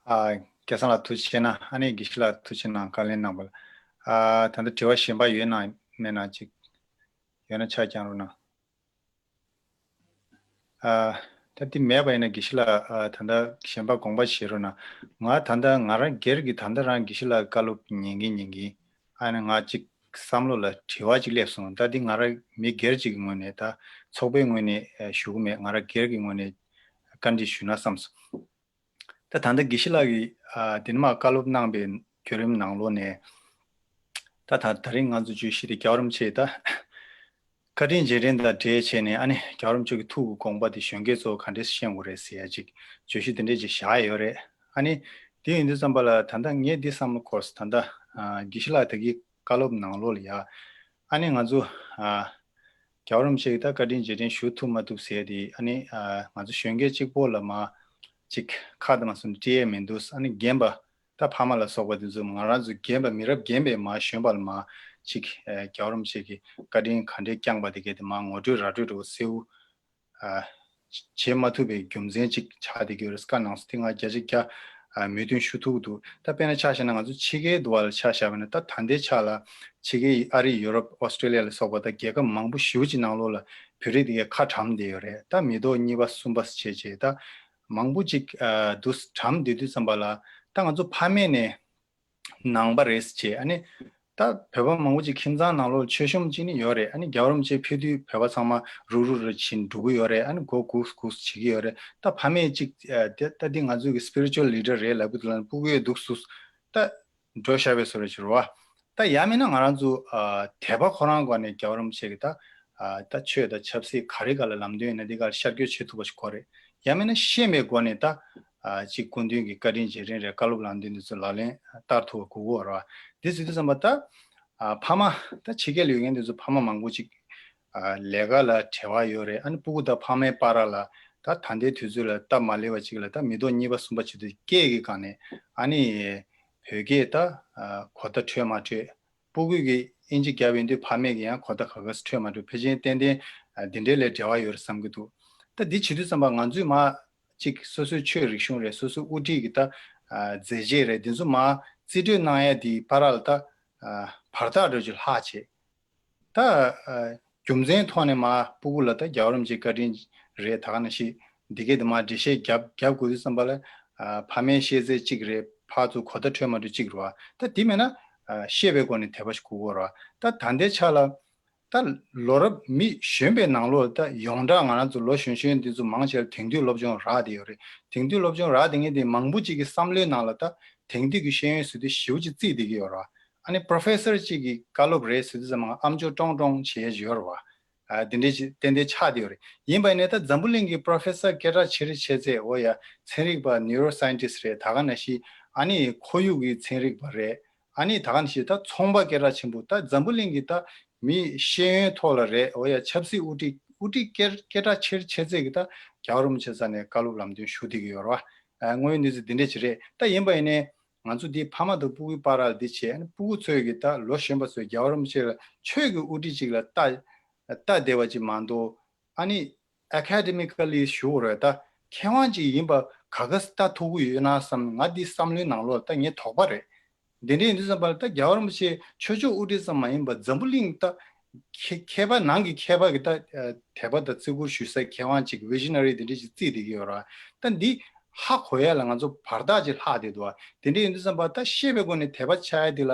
ཨ། སྐལ་བཟང་ལགས་ཐུགས་རྗེ་གནང་། ཨ་ནི་དགེ་བཤེས་ལགས་ཐུགས་རྗེ་གནང་། བཀའ་ལན་གནང་བ་ལ། ཨ། ད་ལྟ་དྲི་བ་གཞན་པ་ཡོད་ན་མེད་ན་ཅིག་ཡོད་ན་ཆ་རྐྱང་རོགས་གནང་། ཨ། ད་དེ་མེད་པ་ཡིན་ན་དགེ་བཤེས་ལགས། ཨ། ད་ལྟ་གཞན་པ་དགོངས་པ་བཞེས་རོགས་གནང་། ང་ད་ལྟ་ང་རང་སྒེར་གྱི་ད་ལྟ་རང་དགེ་བཤེས་ལགས་བཀའ་སློབ་ཉན་གིན་ཉན་གིན། ཨ་ནི་ང་ཅིག་བསམ་བློ་ལ་དྲི་བ་ཅིག་སླེབས་སོང་། ད་འདི་ང་རང་མི་སྒེར་ཅིག་གི་ངོས་ནས། ད་ཚོགས་པའི་ངོས་ནས་ཨ་ཞུ་གི་མེད། ང་རང་སྒེར་གྱི་ངོས་ནས་བཀའ་འདྲི་ཞུས་ན་བསམ་སོང་། ད་ད་ལྟ་དགེ་བཤེས་ལགས་ཀྱིས་ཨ་དེ་ནས་མར་བཀའ་སློབ་གནང་པའི་བརྒྱུད་རིམ་ནང་ལོགས་ནས། ད་ད་ད་རིང་ང་ཚོ་བརྗོད་གཞི་དེ་རྒྱལ་བ་རིན་པོ་ཆེ་ད་བཀའ་དྲིན་རྗེས་དྲན་དང་འབྲེལ་བྱས་ནས། ཨ་ནི་རྒྱལ་བ་རིན་པོ་ཆེ་གི་ཐུགས་ཀྱི་དགོངས་པ་དེ་གཞོན་སྐྱེས་ཚོ་ག་འདྲས་ཤེས་དགོས་རེད་ཟེར་ཡ་ཅིག་བརྗོད་གཞི་དེ་འདྲས་ཅིག་བཞག་ཡོད་རེད། ཨ་ནི་དེ་ཡིན་དུས་ཙམ་པ་ལ་ད་ལྟ་ངས་འདི་བསམ་བློ་འཁོར་སོང་། ད་ལྟ་ཨ་དགེ་བཤེས་ལགས་ད་གིན་བཀའ་སློབ་ནང་ལོགས་ལ་ཡ། ཨ་ནི་ང་ཚོ་ཨ་རྒྱལ་བ་རིན་པོ་ཆེ་གི་ད་བཀའ་དྲིན་རྗེས་དྲན་ཞུ་ཐུབ་མ་ཐུབ་ཟེར་དེ། ཨ་ནི་ཨ་ང་ཚོ་གཞོན་སྐྱེས་གཅིག་པོ་ལ་མར་ཅིག་ཁ་དང་མ་སོང་སྤྲད་ཡས་མི་འདུག་ཨ་ནི་རྒན་པ་ད་ཕ་མ་ལ་སོགས་པ་དེ་ཚོ་ང་རང་ཚོ་རྒན་པ་མི་རབས་རྒན་པས་མར་གཞོན་པ་ལ་མར་ཅིག་ཨ་རྒྱལ་བ་རིན་པོ་ཆེ་གི་བཀའ་དྲིན་ག་འདྲས་བསྐྱངས་པ་དེ་གས་དེ་མར་ངོ་སྤྲོད་ར་སྤྲོད་འདྲ་བོ་གསལ་བོ་ཨ་བྱེད་མ་ཐུབ་པའི་རྒྱུ་མཚན་ཅིག་ཆགས་བསྡད་ཀྱི་ཡོད་རེད། བཀའ་གནང་སོང་། དེ་ང་བརྒྱ་ཆ་བརྒྱ་ཨ་མོས་མཐུན་ཞུ་ཐུབ་ཀྱི་འདུག་ད་དཔེར་ན་ཆ་བཞག་ན་ང་ཚོ་ཕྱི་རྒྱལ་དུ་བ་ལ་ཆ་བཞག་པ་ན། ད་ད་ལྟའི་ཆ་ལ་ཕྱི་རྒྱལ་ཨ་རི། ཡུ་རོབ། ཨོ་སི་ཀྲོ་ལི་ཡ་ལ་སོགས་པ་ད་རྒྱལ་ཁབ་མང་པོ་ཞེ་པོ་ཅིག་ནང་ལོགས་ལ་བོད་རིགས་དེ་གས་ཁ་གྲམ་བསྡད་ཡོད་རེད། ད་མི་ཐོག་གཉིས་པ་གསུམ་པ་བྱས་བྱས་ད་མང་པོ་ཅིག་ཨ་འདུག་གྲམ་བསྡད་དུས་ཙམ་པ་ལ། ད་ང་ཚོ་ཕ་མེས་ནས་ནང་པ་རེད་ཟེར་བྱས། ཨ་ནི་ ད་བོད་པ་མང་པོ་ཅིག་ཁྱིམ་ཚང་ནང་ལོགས་མཆོད་གཤོམ་ཅིག་ནི་ཡོད་རེད། ཨ་ནི་རྒྱལ་བ་རིན་པོ་ཆེ་ཕེབས་དུས་བོད་པ་ཚང་མ་རུག་རུག་རུག་བྱེད་འགྲོ་གི་ཡོད་རེད། ཨ་ནི་མགོ་སྒུར་སྒུར་བྱེད་ཀྱི་ཡོད་རེད། ད་ཕ་མས་ཅིག་ཨ་དེ་ད་འདི་ང་ཚོའི་གི་spiritual leader རེད་ལབ་གི་འདུག་ལབ་ནས་སྤུ་གུ་ཡོད་འདུག་སུ་ད་འགྲོ་བཞག་པའི་བཟོ་འདྲ་ཅིག་རེད་བ། ད་ཡང་མིན་ན་ང་རང་ཚོ་ཨ་དད་པ་ཁོ་རང་སྒོ་ནས་རྒྱལ་བ་རིན་པོ་ཆེ་གི་ད་ཨ་ད་ཆོས་དང་ཆབ་སྲིད་ག་རེ་ག་ལ་ལམ་སྟོན་ཡིན་ན་འདི་ག་ལ་ཤར་བསྐྱོད་བྱེད་ཐུབ་པ་ཞིག་དགོས་རེད། ཡང་མིན་ན་ཤེས་མེད་སྒོ་ནས་ད་ཨ་ཅིག་སྐུ་མདུན་གྱི་བཀའ་དྲིན་རྗེས་དྲན་རེད། བཀའ་སློབ་ལམ་སྟོན་འདི་ཚོ་ལག་ལེན་བསྟར་ཐུབ་པ་དགོས་ཀྱི་ཡོད་རེད་བ། འདི་ཟེར་དུས་ཙམ་པ་ད་ཨ་ཕ་མ་ད་ཕྱི་རྒྱལ་ཡོད་མཁན་འདི་ཚོ་ཕ་མ་མང་པོ་ཅིག་ཨ་ལས་ཀ་ལ་བྲེལ་བ་ཡོད་རེད། ཨ་ནི་སྤུ་གུ་དང་ཕ་མའི་བར་ལ་ད་ད་ལྟའི་དུས་ཚོད་ལ་སྟབས་མ་ལེགས་པ་ཅིག་ལ་ད་མི་ཐོག་གཉིས་པ་གསུམ་པ་བྱེད་དུས་སྐད་ཀྱི་སྒང་ནས་ཨ་ནི་བོད་སྐད་ད་ཨ་གོ་བརྡ་འཕྲོད་མ་འཕྲོད། སྤུ་གུ་གིས་ཨིན་ཇི་རྒྱབ་ཡོང་དུས་ཕ་མས་ཀྱི་ཡང་གོ་བརྡ་ག་ག་སེ་འཕྲོད་མ་འཕྲོད། ཕལ་ཆེར་ཏན་ཏན་ཨ་འདི་འདྲའི་ལས་འབྲེལ་བ་ཡོད་རེད་བསམ་གྱི་འདུག་ད་འདི་བྱེད་དུས་ཙམ་པ་ང་ཚོས་མ་གཅིག་སོ་སོའི་ཆོས་རིག་གཞུང་རེད། སོ་སོའི་དབུ་ཁྲིད་ཀྱི་ད་ཨ་མཛད་རྗེས་རེད། འདི་ཚོ་མ་རྩིས་སྤྲོད་གནང་ཡ་འདི་བར་ལ་ད་ཨ་བར་ཐག་འདྲ་ཅིག་ལྷག་བྱས། ད་ཨ་རྒྱུ་མཚན་ཐོག་ནས་མ་སྤུ་གུ་ལ་ད་རྒྱལ་བ་རིན་པོ་ཆེའི་བཀའ་དྲིན་རེད། ད་ག་ནང་བཞིན་འདི་གས་དེ་མ་འགྲེལ་བཤད་རྒྱབ་རྒྱབ་དགོས་དུས་ཙམ་པ་ལ་ཨ་ཕ་མའི་ཤེས་ཚད་གཅིག་རེད། ཕར་ཚུར་གོ་བརྡ་འཕྲོད་མ་འཕྲོད་གཅིག་རེད་བ། ད་དེ་མེད་ན་ཨ་ཤེས་པའི་སྒོ་ནས་དད་པ་ཞིག་དགོས་ཀྱི་ཡོད་རེད་བ། ད་ད་ལྟའི་ཆ་ལ་ད་ལོ་རབས་མི་གཞོན་པའི་ནང་ལོགས་ད་ཡོངས་གྲགས་ང་རང་ཚོ་ལོ་གཞོན་གཞོན་འདི་ཚོ་མང་ཆེ་བ་དེང་དུས་སློབ་སྦྱོང་རག་བསྡད་ཡོད་རེད། དེང་དུས་སློབ་སྦྱོང་རག་བསྡད་མཁན་དེ་མང་པོ་ཅིག་གི་བསམ་བློའི་ནང་ལ་ད་དེང་དུས་ཀྱི་ཤེས་ཡོན་ཟེར་དུས་ཞེ་པོ་ཅིག་བརྩིས་བསྡད་ཀྱི་ཡོད་རེད་བ། ཨ་ནི་པོ་རོ་ཕེ་སར་གཅིག་གི་བཀའ་སློབ་རེད་ཟེར་དུས་ཙམ་པ་ཨམ་ཅོག་ཀྲོང་ཀྲོང་བྱེད་ཡས་ཡོད་རེད་བ། ཨ་དེ་འདྲའི་ཅིག་ཏན་ཏན་ཆགས་བསྡད་ཡོད་རེད། ཡིན་པ་ཡིན་ནའི་ད་འཛམ་བུ་གླིང་གི་པོ་རོ་ཕེ་སར་སྐད་གྲགས་ཆེ་རི་ཆེ་ཚད་འོ་ཡ་ཚན་རིག་པ་ནིའུ་རོ་སའེན་ཊིསཊ་རེད། ད་ག་ནང་བཞིན་ཨ་ནི་ཁོར་ཡུག་གི་ཚན་རིག་པ་རེད། ཨ་ནི་ད་ག་ནང་བཞིན་ད་ཚོང་པ་སྐད་གྲགས་ཆེན་པོ་ད་འཛམ་བུ་གླིང་གི་ད་མི་ཤེས་ཡོན་ཐོག་ལ་རེད། འོ་ཡ་ཆབ་སྲིད་དབུ་ཁྲིད་དབུ་ཁྲིད་སྐད་སྐད་གྲགས་ཆེ་རི་ཆེ་ཚད་ཀྱི་ད་རྒྱལ་བ་རིན་པོ་ཆེ་ས་ནས་བཀའ་སློབ་ལམ་སྟོན་ཞུ་བསྡད་ཀྱི་ཡོད་རེད་བ། ཨ་དངོས་ཡོད་གནས་ཚུལ་འདི་འདྲ་ཅིག་རེད། ད་ཡིན་པ་ཡིན་ནའི། ང་ཚོ་འདི་ཕ་མ་དང་སྤུ་གུའི་བར་ལ་འདི་བྱས་ནས་སྤུ་གུ་ཚོས་ཀྱི་ད་ལོ་གཞོན་པ་ཚོས་རྒྱལ་བ་རིན་པོ་ཆེ་ལ་ཆོས་ཀྱི་དབུ་ཁྲིད་ཅིག་ལ་ལྟ་ལྟ་བསྡད་པ་ཅིག་མ་གཏོགས། ཨ་ནི་ཨེ་ཁ་ཌེ་མི་ཀ་ལི་ཞུ་དགོས་རེད། ད་མཁས་དབང་ཅིག་ཡིན་པ་ག་ག་སེ་ལྟ་ཐུབ་ཀྱི་ཡོད་ན་བསམ། ང་འདི་བསམ་བློའི་ནང་ལོགས་ད་ངའི་དོགས་པ་རེད། འདི་འདྲ་ཡིན་དུས་ཙམ་པ་ལ་ད་རྒྱལ་བ་རིན་པོ་ཆེ་ཆོས་ཕྱོགས་དབུ་ཁྲིད་ཙམ་མ་ཡིན་པ་འཛམ་བུ་གླིང་ད་མཁས་མཁས་པ་ནང་གི་མཁས་པ་གི་ད་དད་པ་དང་བརྩི་བཀུར་ཞུ་སའི་མཁས་དབང་ཅིག་བི་ཤི་ན་རི་འདི་འདྲ་ཅིག་བརྩིས་བསྡད་ཀྱི་ཡོད་རེད། ད་འདི་ཧ་གོ་ཡ་ལ་ང་ཚོ་བར་ཐག་ཅིག་ལྷག་བསྡད་འདུག་བ། དེ་འདྲ་ཡིན་དུས་ཙམ་པ་ད་ཤེས་པའི་སྒོ་ནས་དད་པ་ཆགས་ཡ་འདི་ལ་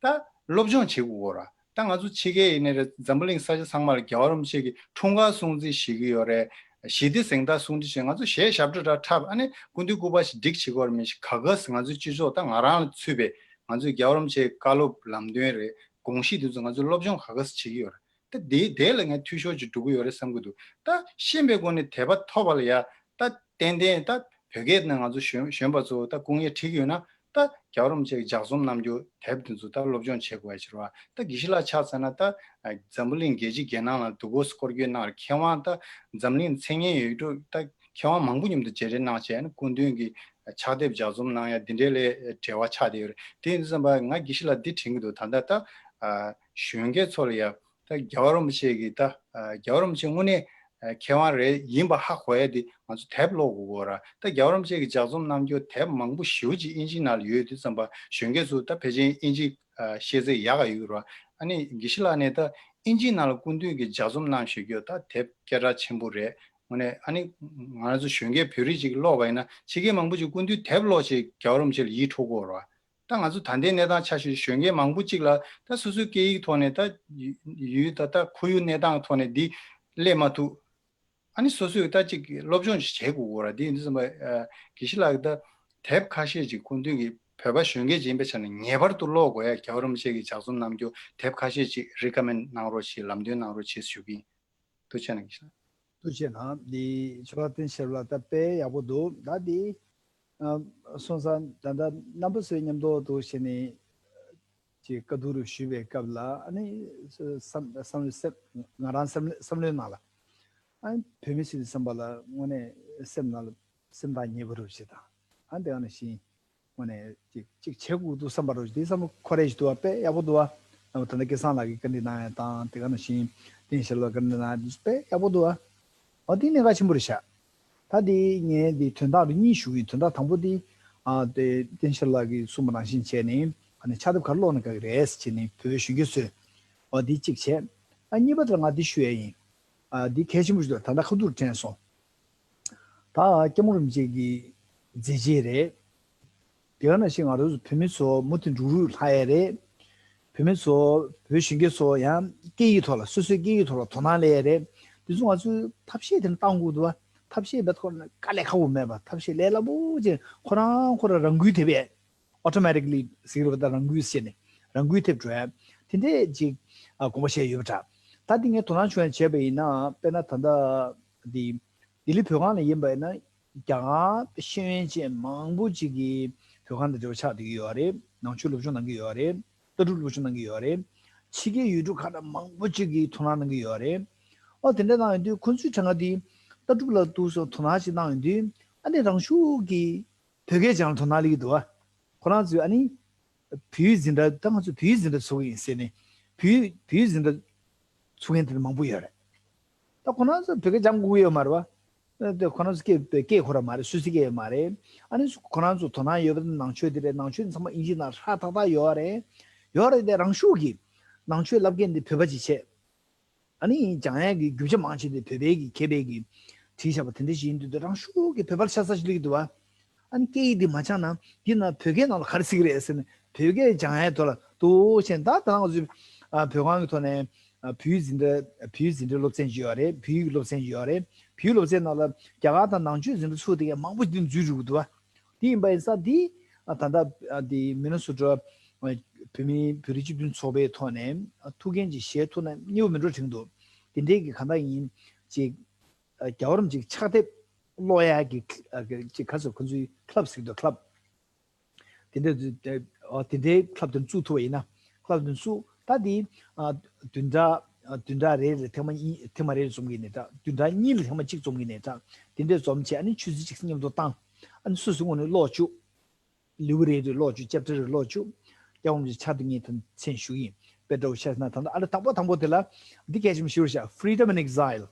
ད་སློབ་སྦྱོང་བྱེད་དགོས་ཀྱི་ཡོད་རེད། ད་ང་ཚོ་ཕྱི་རྒྱལ་ཡིན་ནའི་རེད། འཛམ་བུ་གླིང་ས་ཆ་ཚང་མ་ལ་རྒྱལ་བ་རིན་པོ་ཆེ་གི་འཁྲུངས་སྐར་སྲུང་བརྩི་ཞུ་གི་ཡོད་རེད། ཞི་བདེ་གཟེངས་རྟགས་སྲུང་བརྩི་ཞུ། ང་ཚོ་གཞས་ཞབས་བྲོ་འདྲ་འཁྲབ། ཨ་ནི་སྐུ་མདུན་སྐུ་པར་ཞིག་སྒྲིག་བྱེད་དགོས་རེད། མི་ཞིག་ག་ག་སེ་ང་ཚོའི་སྤྱི་ཚོགས་ད་ང་རང་ལ་ཚུད་པའི་ང་ཚོའི་རྒྱལ་བ་རིན་པོ་ཆེའི་བཀའ་སློབ་ལམ་སྟོན་རེད། དགོངས་གཞི་དེ་ཚོ་ང་ཚོས་སློབ་སྦྱོང་ག་ག་སེ་བྱེད་ཀྱི་ཡོད་རེད། ད་དེ་དེ་ལ་ངས་འཐུས་ཤོར་ཅིག་འགྲོ་གི་ཡོད་རེད་བསམ་གྱི་འདུག་ད་ཤེས་པའི་སྒོ་ནས་དད་པ་ཐོབ་པ་ལ་ཡ་ད་ཏན་ཏན་ད་བོད་སྐད་ནང་ང་ཚོ་གཞོན་གཞོན་པ་ཚོ་ད་སྐུ་ངལ་འཕྲད་ཀྱི་ཡོད་ན་ད་རྒྱལ་བ་རིན་པོ་ཆེ་གི་ལྗགས་རྩོམ་རྣམ་འགྱུར་དེབ་དེ་ཚོ་ད་སློབ་སྦྱོང་བྱེད་དགོས་ཡ་ཕྱིར་བ། ད་དགེ་བཤེས་ལགས་ཆ་མཚོན་ན་ད་འཛམ་བུ་གླིང་རྒྱལ་སྤྱི་རྒྱལ་ནང་ལ་འདུག་གོ་སྐོར་སྐྱོད་གནང་རེད། མཁས་དབང་ད་འཛམ་གླིང་མཚན་སྙན་ཡོད་འགྲོ་ད་མཁས་དབང་མང་པོ་མཉམ་དུ་མཇལ་འཕྲད་གནང་བྱས་ན་སྐུ་མདུན་གྱི་ཕྱག་དེབ་ལྗགས་རྩོམ་གནང་ཡ་འདི་འདྲའི་ལས་འབྲེལ་བ་ཆགས་བསྡད་ཡོད་རེད། དེ་ཡིན་དུས་ཙམ་པ་ང་དགེ་བཤེས་ལགས་འདི་དྲན་གྱི་འདུག་ད་ལྟ་ད་གཞོན་སྐྱེས་ཚོ་ལ་ཡ། ད་རྒྱལ་བ་རིན་པོ་ཆེ་གི་ད་རྒྱལ་བ་རིན་པོ་ཆེ་དངོས་གནས་མཁས་དབང་རེད་ཡིན་པ་ཧ་གོ་ཡ་དེ་ང་ཚོ་དེབ་ཀློག་དགོས་ཀྱི་ཡོད་རེད། ད་རྒྱལ་བ་རིན་པོ་ཆེ་གི་ལྗགས་རྩོམ་རྣམ་འགྱུར་དེབ་མང་པོ་ཞེ་པོ་ཅིག་ཨིན་ཇི་ནང་ལ་ཡོད་དུས་ཙམ་པ་གཞོན་སྐྱེས་ཚོ་ད་ཕལ་ཆེར་ཨིན་ཇི་ཤེས་ཚད་ཡག་ག་ཡོད་ཀྱི་རེད། ཨ་ནི་དགེ་བཤེས་ལགས་ནས་ད་ཨིན་ཇི་ནང་ལ་སྐུ་མདུན་གྱི་ལྗགས་རྩོམ་གནང་བཞག་རྒྱུ་ད་དེབ་སྐད་གྲགས་ཆེན་པོ་རེད། དངོས་གནས་ཨ་ནི་ང་རང་ཚོ་གཞོན་སྐྱེས་བོད་རིགས་ཅིག་ཀློག་པ་ཡིན་ན་ཕྱི་རྒྱལ་མང་པོ་ཅིག་སྐུ་མདུན་དེབ་ཀློག་བྱས་རྒྱལ་བ་རིན་པོ་ཆེ་ལ་ཡིད་འཕྲོག་གི་ཡོད་རེད། ད་ང་ཚོ་ད་ལྟའི་གནས་སྟངས་ཆ་བཞག་གཞོན་སྐྱེས་མང་པོ་གཅིག་ལ་ད་སོ་སོའི་སྐད་ཡིག་ཐོག་ནས་ད་ཡུལ་ད་ལྟ་ཁོར་ཡུག་གནས་སྟངས་ཐོག་ནས་འདི་སླེབས་མ་ཐུབ། ཨ་ནི་སོ་སོས་ད་ཅིག་སློབ་སྦྱོང་ཞིག་བྱེད་དགོས་ཀྱི་རེད། འདི་ཡིན་དུས་ཙམ་པ་དགེ་བཤེས་ལགས་ཀྱིས་ད་དེབ་ཁ་ཤས་ཅིག་སྐུ་མདུན་གྱི་བོད་པ་གཞོན་སྐྱེས་ཅིག་ཡིན་པའི་ཆ་ནས་ངེས་པར་དུ་ཀློག་དགོས་ཡ། རྒྱལ་བ་རིན་པོ་ཆེ་གི་ལྗགས་རྩོམ་རྣམ་འགྱུར་དེབ་ཁ་ཤས་ཅིག་རི་ཀ་མེན་ཌི་གནང་རོགས་ཞེས་ལམ་སྟོན་གནང་རོགས་ཞེས་ཞུ་གི་ཡིན། ཐུགས་རྗེ་གནང་། དགེ་བཤེས་ལགས། ཐུགས་རྗེ་གནང་། འདི་ཆོས་པ་བསྟན་ཆེན་ལགས་ད་དཔེ་ཡག་པོ་འདུག་ད་འདི་ཨ་སོང་ཙང་ད་ལྟ་རྣམ་པ་ཚོའི་མཉམ་དུ་འདུག་བྱས་ནས་ཅིག་བཀའ་བསྡུར་ཞུས་པའི་སྐབས་ལ་ཨ་ནི་བསམ་བསམ་བློའི་སེམས་ང་རང་བསམ་བསམ་བློའི་ནང་ལ་ཨ་ནི་བོད་མི་ཟེར་དུས་ཙམ་པ་ལ་དངོས་གནས་སེམས་ནང་ལ་སེམས་ཐག་ཉེ་པོ་རུ་བྱེད་དང་ཨ་འདི་ག་ནང་བཞིན། དངོས་གནས་ཅིག་ཅིག་བྱེད་དགོས་འདུག་བསམ་པ་རོ། དེ་བསམ་བློ་འཁོར་རེ་ཞིག་འདུག་བ། དཔེ་ཡག་པོ་འདུག་བ། ད་ལྟ་སྐལ་བཟང་ལགས་ཀྱིས་བཀའ་འདྲི་གནང་ཡ་དང་དེ་ག་ནང་བཞིན་བསྟན་ཆེན་ལགས་བཀའ་འདྲི་གནང་ཡ་དེ་དཔེ་ཡག་པོ་འདུག་བ། འོ་དེ་གནད་འགག་ཆེན་པོ་རེད་ཤག་ད་དེ་ངས་དེ་དོན་དག་རུ་གཉིས་ཞུ་གི་ཡིན། དོན་དག་དང་པོ་དེ་ཨ་དེ་བསྟན་ཆེན་ལགས་ཀྱིས་གསུངས་པ་ནང་བཞིན་བྱས་ནས་ཨ་ནི་ཕྱག་དེབ་ག་རེ་ཀློག་ན་དགའ་གི་རེད་ཟེར་བྱས་ནས་བོད་པའི་གཞོན་སྐྱེས་ཚོས་འོ་དེ་གཅིག་བྱས། ཨ་གཉིས་པ་དེ་ལ་ང་འདི་ཞུ་ཡ་ཡིན། ཨ་འདི་གལ་ཆེན་པོ་ཞིག་འདུག་ད་ལྟ་ཁ་ཐུག་དྲན་སོང་། ད་སྐྱབས་མགོན་རིན་པོ་ཆེ་གི་མཛད་རྗེས་རེད། དེ་ག་ནང་བཞིན་ང་རང་ཚོ་བོད་མི་ཚོ་མུ་མཐུད་འགྲོ་རུ་ལྷག་ཡ་རེད། བོད་མི་ཚོ་བོད་གཞོན་སྐྱེས་ཚོ་ཡང་སྐད་ཡིག་ཐོག་ལ་སོ་སོའི་སྐད་ཡིག་ཐོག་ལ་དོ་སྣང་སླེབས་ཡ་རེད། དེ་ཚོ་ང་ཚོས་ཐབས་ཤེས་དེ་འདྲ་བཏང་དགོས་འདུག་བ། ཐབས་ཤེས་རྦད་ཁོ་ན་དཀའ་ལས་ཁག་པོ་མེད་པ། ཐབས་ཤེས་ལས་སླ་པོ་ཅིག་ཁོ་རང་ཁོ་རང་རང་འགུལ་ཐེབས་ཡས། ཨོ་ཊོ་མེ་ཊི་ཀ་ལི་ཟེར་གྱི་རེད་པ། ད་རང་འགུལ་ཟེར་ནས་རང་འགུལ་ཐེབས་འགྲོ་ཡ། དེ་འདྲས་ཅིག་ཨ་དགོངས་པ་བཞེས་ཡོད་པ་འདྲ། ད་འདི་ངས་དོ་སྣང་བྱུང་ཡ་བྱས་པ་ཡིན་ན། དཔེར་ན་ད་ལྟ་འདི་ལྡི་ལི་བོད་ཁང་ལ་ཡིན་པ་ཡིན་ན། རྒྱ་གར་ཤེས་ཡོན་ཅན་མང་པོ་ཅིག་གིས་བོད་ཁང་དང་འབྲེལ་བ་ཆགས་བསྡད་ཀྱི་ཡོད་རེད། ནང་ཆོས་སློབ་སྦྱོང་གནང་གི་ཡོད་རེད། ལྟ་གྲུབ་སློབ་སྦྱོང་གནང་གི་ཡོད་རེད། ཕྱི་རྒྱལ་ཡུལ་གྲུ་ཁག་ནས་མང་པོ་ཅིག་གིས་དོ་སྣང་གནང་གི་ཡོད་རེད། ཨོ་དེ་འདྲ་གནང་ཡོང་དུས་ཁོང་ཚོའི་གྲངས་ཀ་དེ་ལྟ་གྲུབ་ལ་འདུག་སེ་དོ་སྣང་ཞིག་གནང་ཡོང་དུས། ཨ་ནི་རང་ཤུགས་ཀྱིས་བོད་སྐད་སྦྱང་ལ་དོ་སྣང་སླེབས་ཀྱི་འདུག་བ། ཁོ་རང་ཚོས་ཨ་ནི་བོད་ཡིག་འཛིན་གྲྭ། ད་ང་ཚོས་བོད་ཡིག་འཛིན་གྲྭ་ཚུགས་ཀྱི་ཡིན་ཟེར་ནས་བོད་ཡིག་བོད་ཡིག་འཛིན་གྲྭ་ཚུགས་མཁན་དེ་འདྲ་མང་པོ་ཡོད་རེད། ད་ཁོ་རང་ཚོ་བོད་སྐད་སྦྱང་དགོས་ཀྱི་ཡོད་མ་རེད་བ། ཨ་དེ་ཁོ་རང་ཚོ་སྐད་སྐད་ཁོ་རང་མ་རེད། སུད་སི་སྐད་ཡོད་མ་རེད། ཨ་ནི་ཁོ་རང་ཚོ་དོ་སྣང་ཡོད་པ་དེ་ནང་ཆོས་དེ་རེད། ནང་ཆོས་དེ་ཚང་མ་དབྱིན་ཇི་ནང་ཧྲ་ཐག་ཐག་ཡོད་རེད། ཡོད་རེད་དེ་རང་ཤུགས་ཀྱིས་ནང་ཆོས་བསླབ་མཁན་དེ་བོད་པ་ཅིག་བྱས། ཨ་ནི་སྦྱང་ཡས་ཀྱི་རྒྱུ་ཆ་མང་ཆེ་དེ་བོད་པའི་གི་མཁས་པའི་གི་བྲིས་བཞག་པ་དེ་འདྲ་ཞིག་ཡིན་དུས། དེ་རང་ཤུགས་ཀྱིས་བོད་པ་ལ་ཆ་ཚང་ཞིག་སླེབས་ཀྱི་འདུག་བ། ཨ་ནི་སྐད་ཡིག་འདི་མ་སྦྱངས་ན་འདི་ན་བོད་སྐད་ནང་ལ་ག་རེ་ཟེར་གྱི་རེད་ཟེར་ནས། བོད་སྐད་སྦྱང་ཡས་ཐོག་ལ་འདུག་བྱས། ད་ད་ང་ཚོས་ཨ་བོད་ཁང་གི་ཐོག་ནས་ཨ་བོད་ཡིག་འཛིན་གྲྭ། བོད་ཡིག་འཛིན་གྲྭའི་སློབ་ཚན་ཅིག་ཡོད་རེད། བོད་ཡིག་གི་སློབ་ཚན་ཅིག་ཡོད་རེད། བོད་ཡིག་སློབ་ཚན་ནང་ལ་རྒྱ་གར་དང་ནང་ཆོས་འཛིན་གྲྭ་ཚུགས་བསྡད་མཁན་མང་པོ་ཞིག་འཛུལ་འགྲོ་གི་འདུག་བ། དེ་ཡིན་པ་ཡིན་ཙང་དེ་ཨ་ད་ལྟ་ཨ་དེ་མི་ནི་སོ་ཊ་ཨ་བོད་མི་བོད་རིགས་སྤྱི་མཐུན་ཚོགས་པའི་ཐོག་ནས་ཨ་ཐུགས་འགན་ཅིག་བཞེས་ཐུབ་ན་སྙན་པོ་མིན་འགྲོ་དྲན་འདུག། དེ་འདྲའི་གི་གང་ལྟར་ཡིན་ཅིག་ཨ་རྒྱལ་བ་རིན་པོ་ཆེའི་ཕྱག་དེབ་ཀློག་ཡ་གི་ཨ་གི་ཅིག་ག་ཚོད་ཁོ་ཚོའི་ཀི་ལབ་ཟེར་གྱི་འདུག། ཀི་ལབ། དེ་འདྲ་དེ་ཨ་དེ་འདྲའི་ཀི་ལབ་དེ་བཙུགས་ཐུབ་པ་ཡིན་ན། ཀི་ལབ་དེ་བཙུགས། ད་དེ་ཨ་བདུན་ཕྲག་ཨ་བདུན་ཕྲག་རེ་རེ་ཐེངས་མ་གཉིས། ཐེངས་མ་རེ་རེ་འཛོམས་ཀྱི་ནའི་འདྲ། བདུན་ཕྲག་གཉིས་ལ་ཐེངས་མ་གཅིག་འཛོམས་ཀྱི་ནའི་འདྲ། དེ་འདྲས་འཛོམས་བྱས། ཨ་ནི་ཆུ་ཚོད་གཅིག་མཉམ་དུ་བཏང་། ཨ་ནི་སོ་སོའི་ངོས་ནས་ཀློག་བཅུག། ལེའུ་རེ་རེ་ཀློག་བཅུག། ཅེབ་ཊར་རེ་ཀློག་བཅུག། སྐྱབས་མགོན་ཆེན་ཕྱག་དེབ་ངས་ད་མཚན་ཞུ་གི་ཡིན། དཔེ་འདྲ་བོ་ཤར་ན། ད་ལྟ་ཨ་ལ་དང་པོ་དང་པོ་དེ་ལ་འདི་གལ་ཆེན་པོ་ཞེ་པོ་ཤག། Freedom in Exile།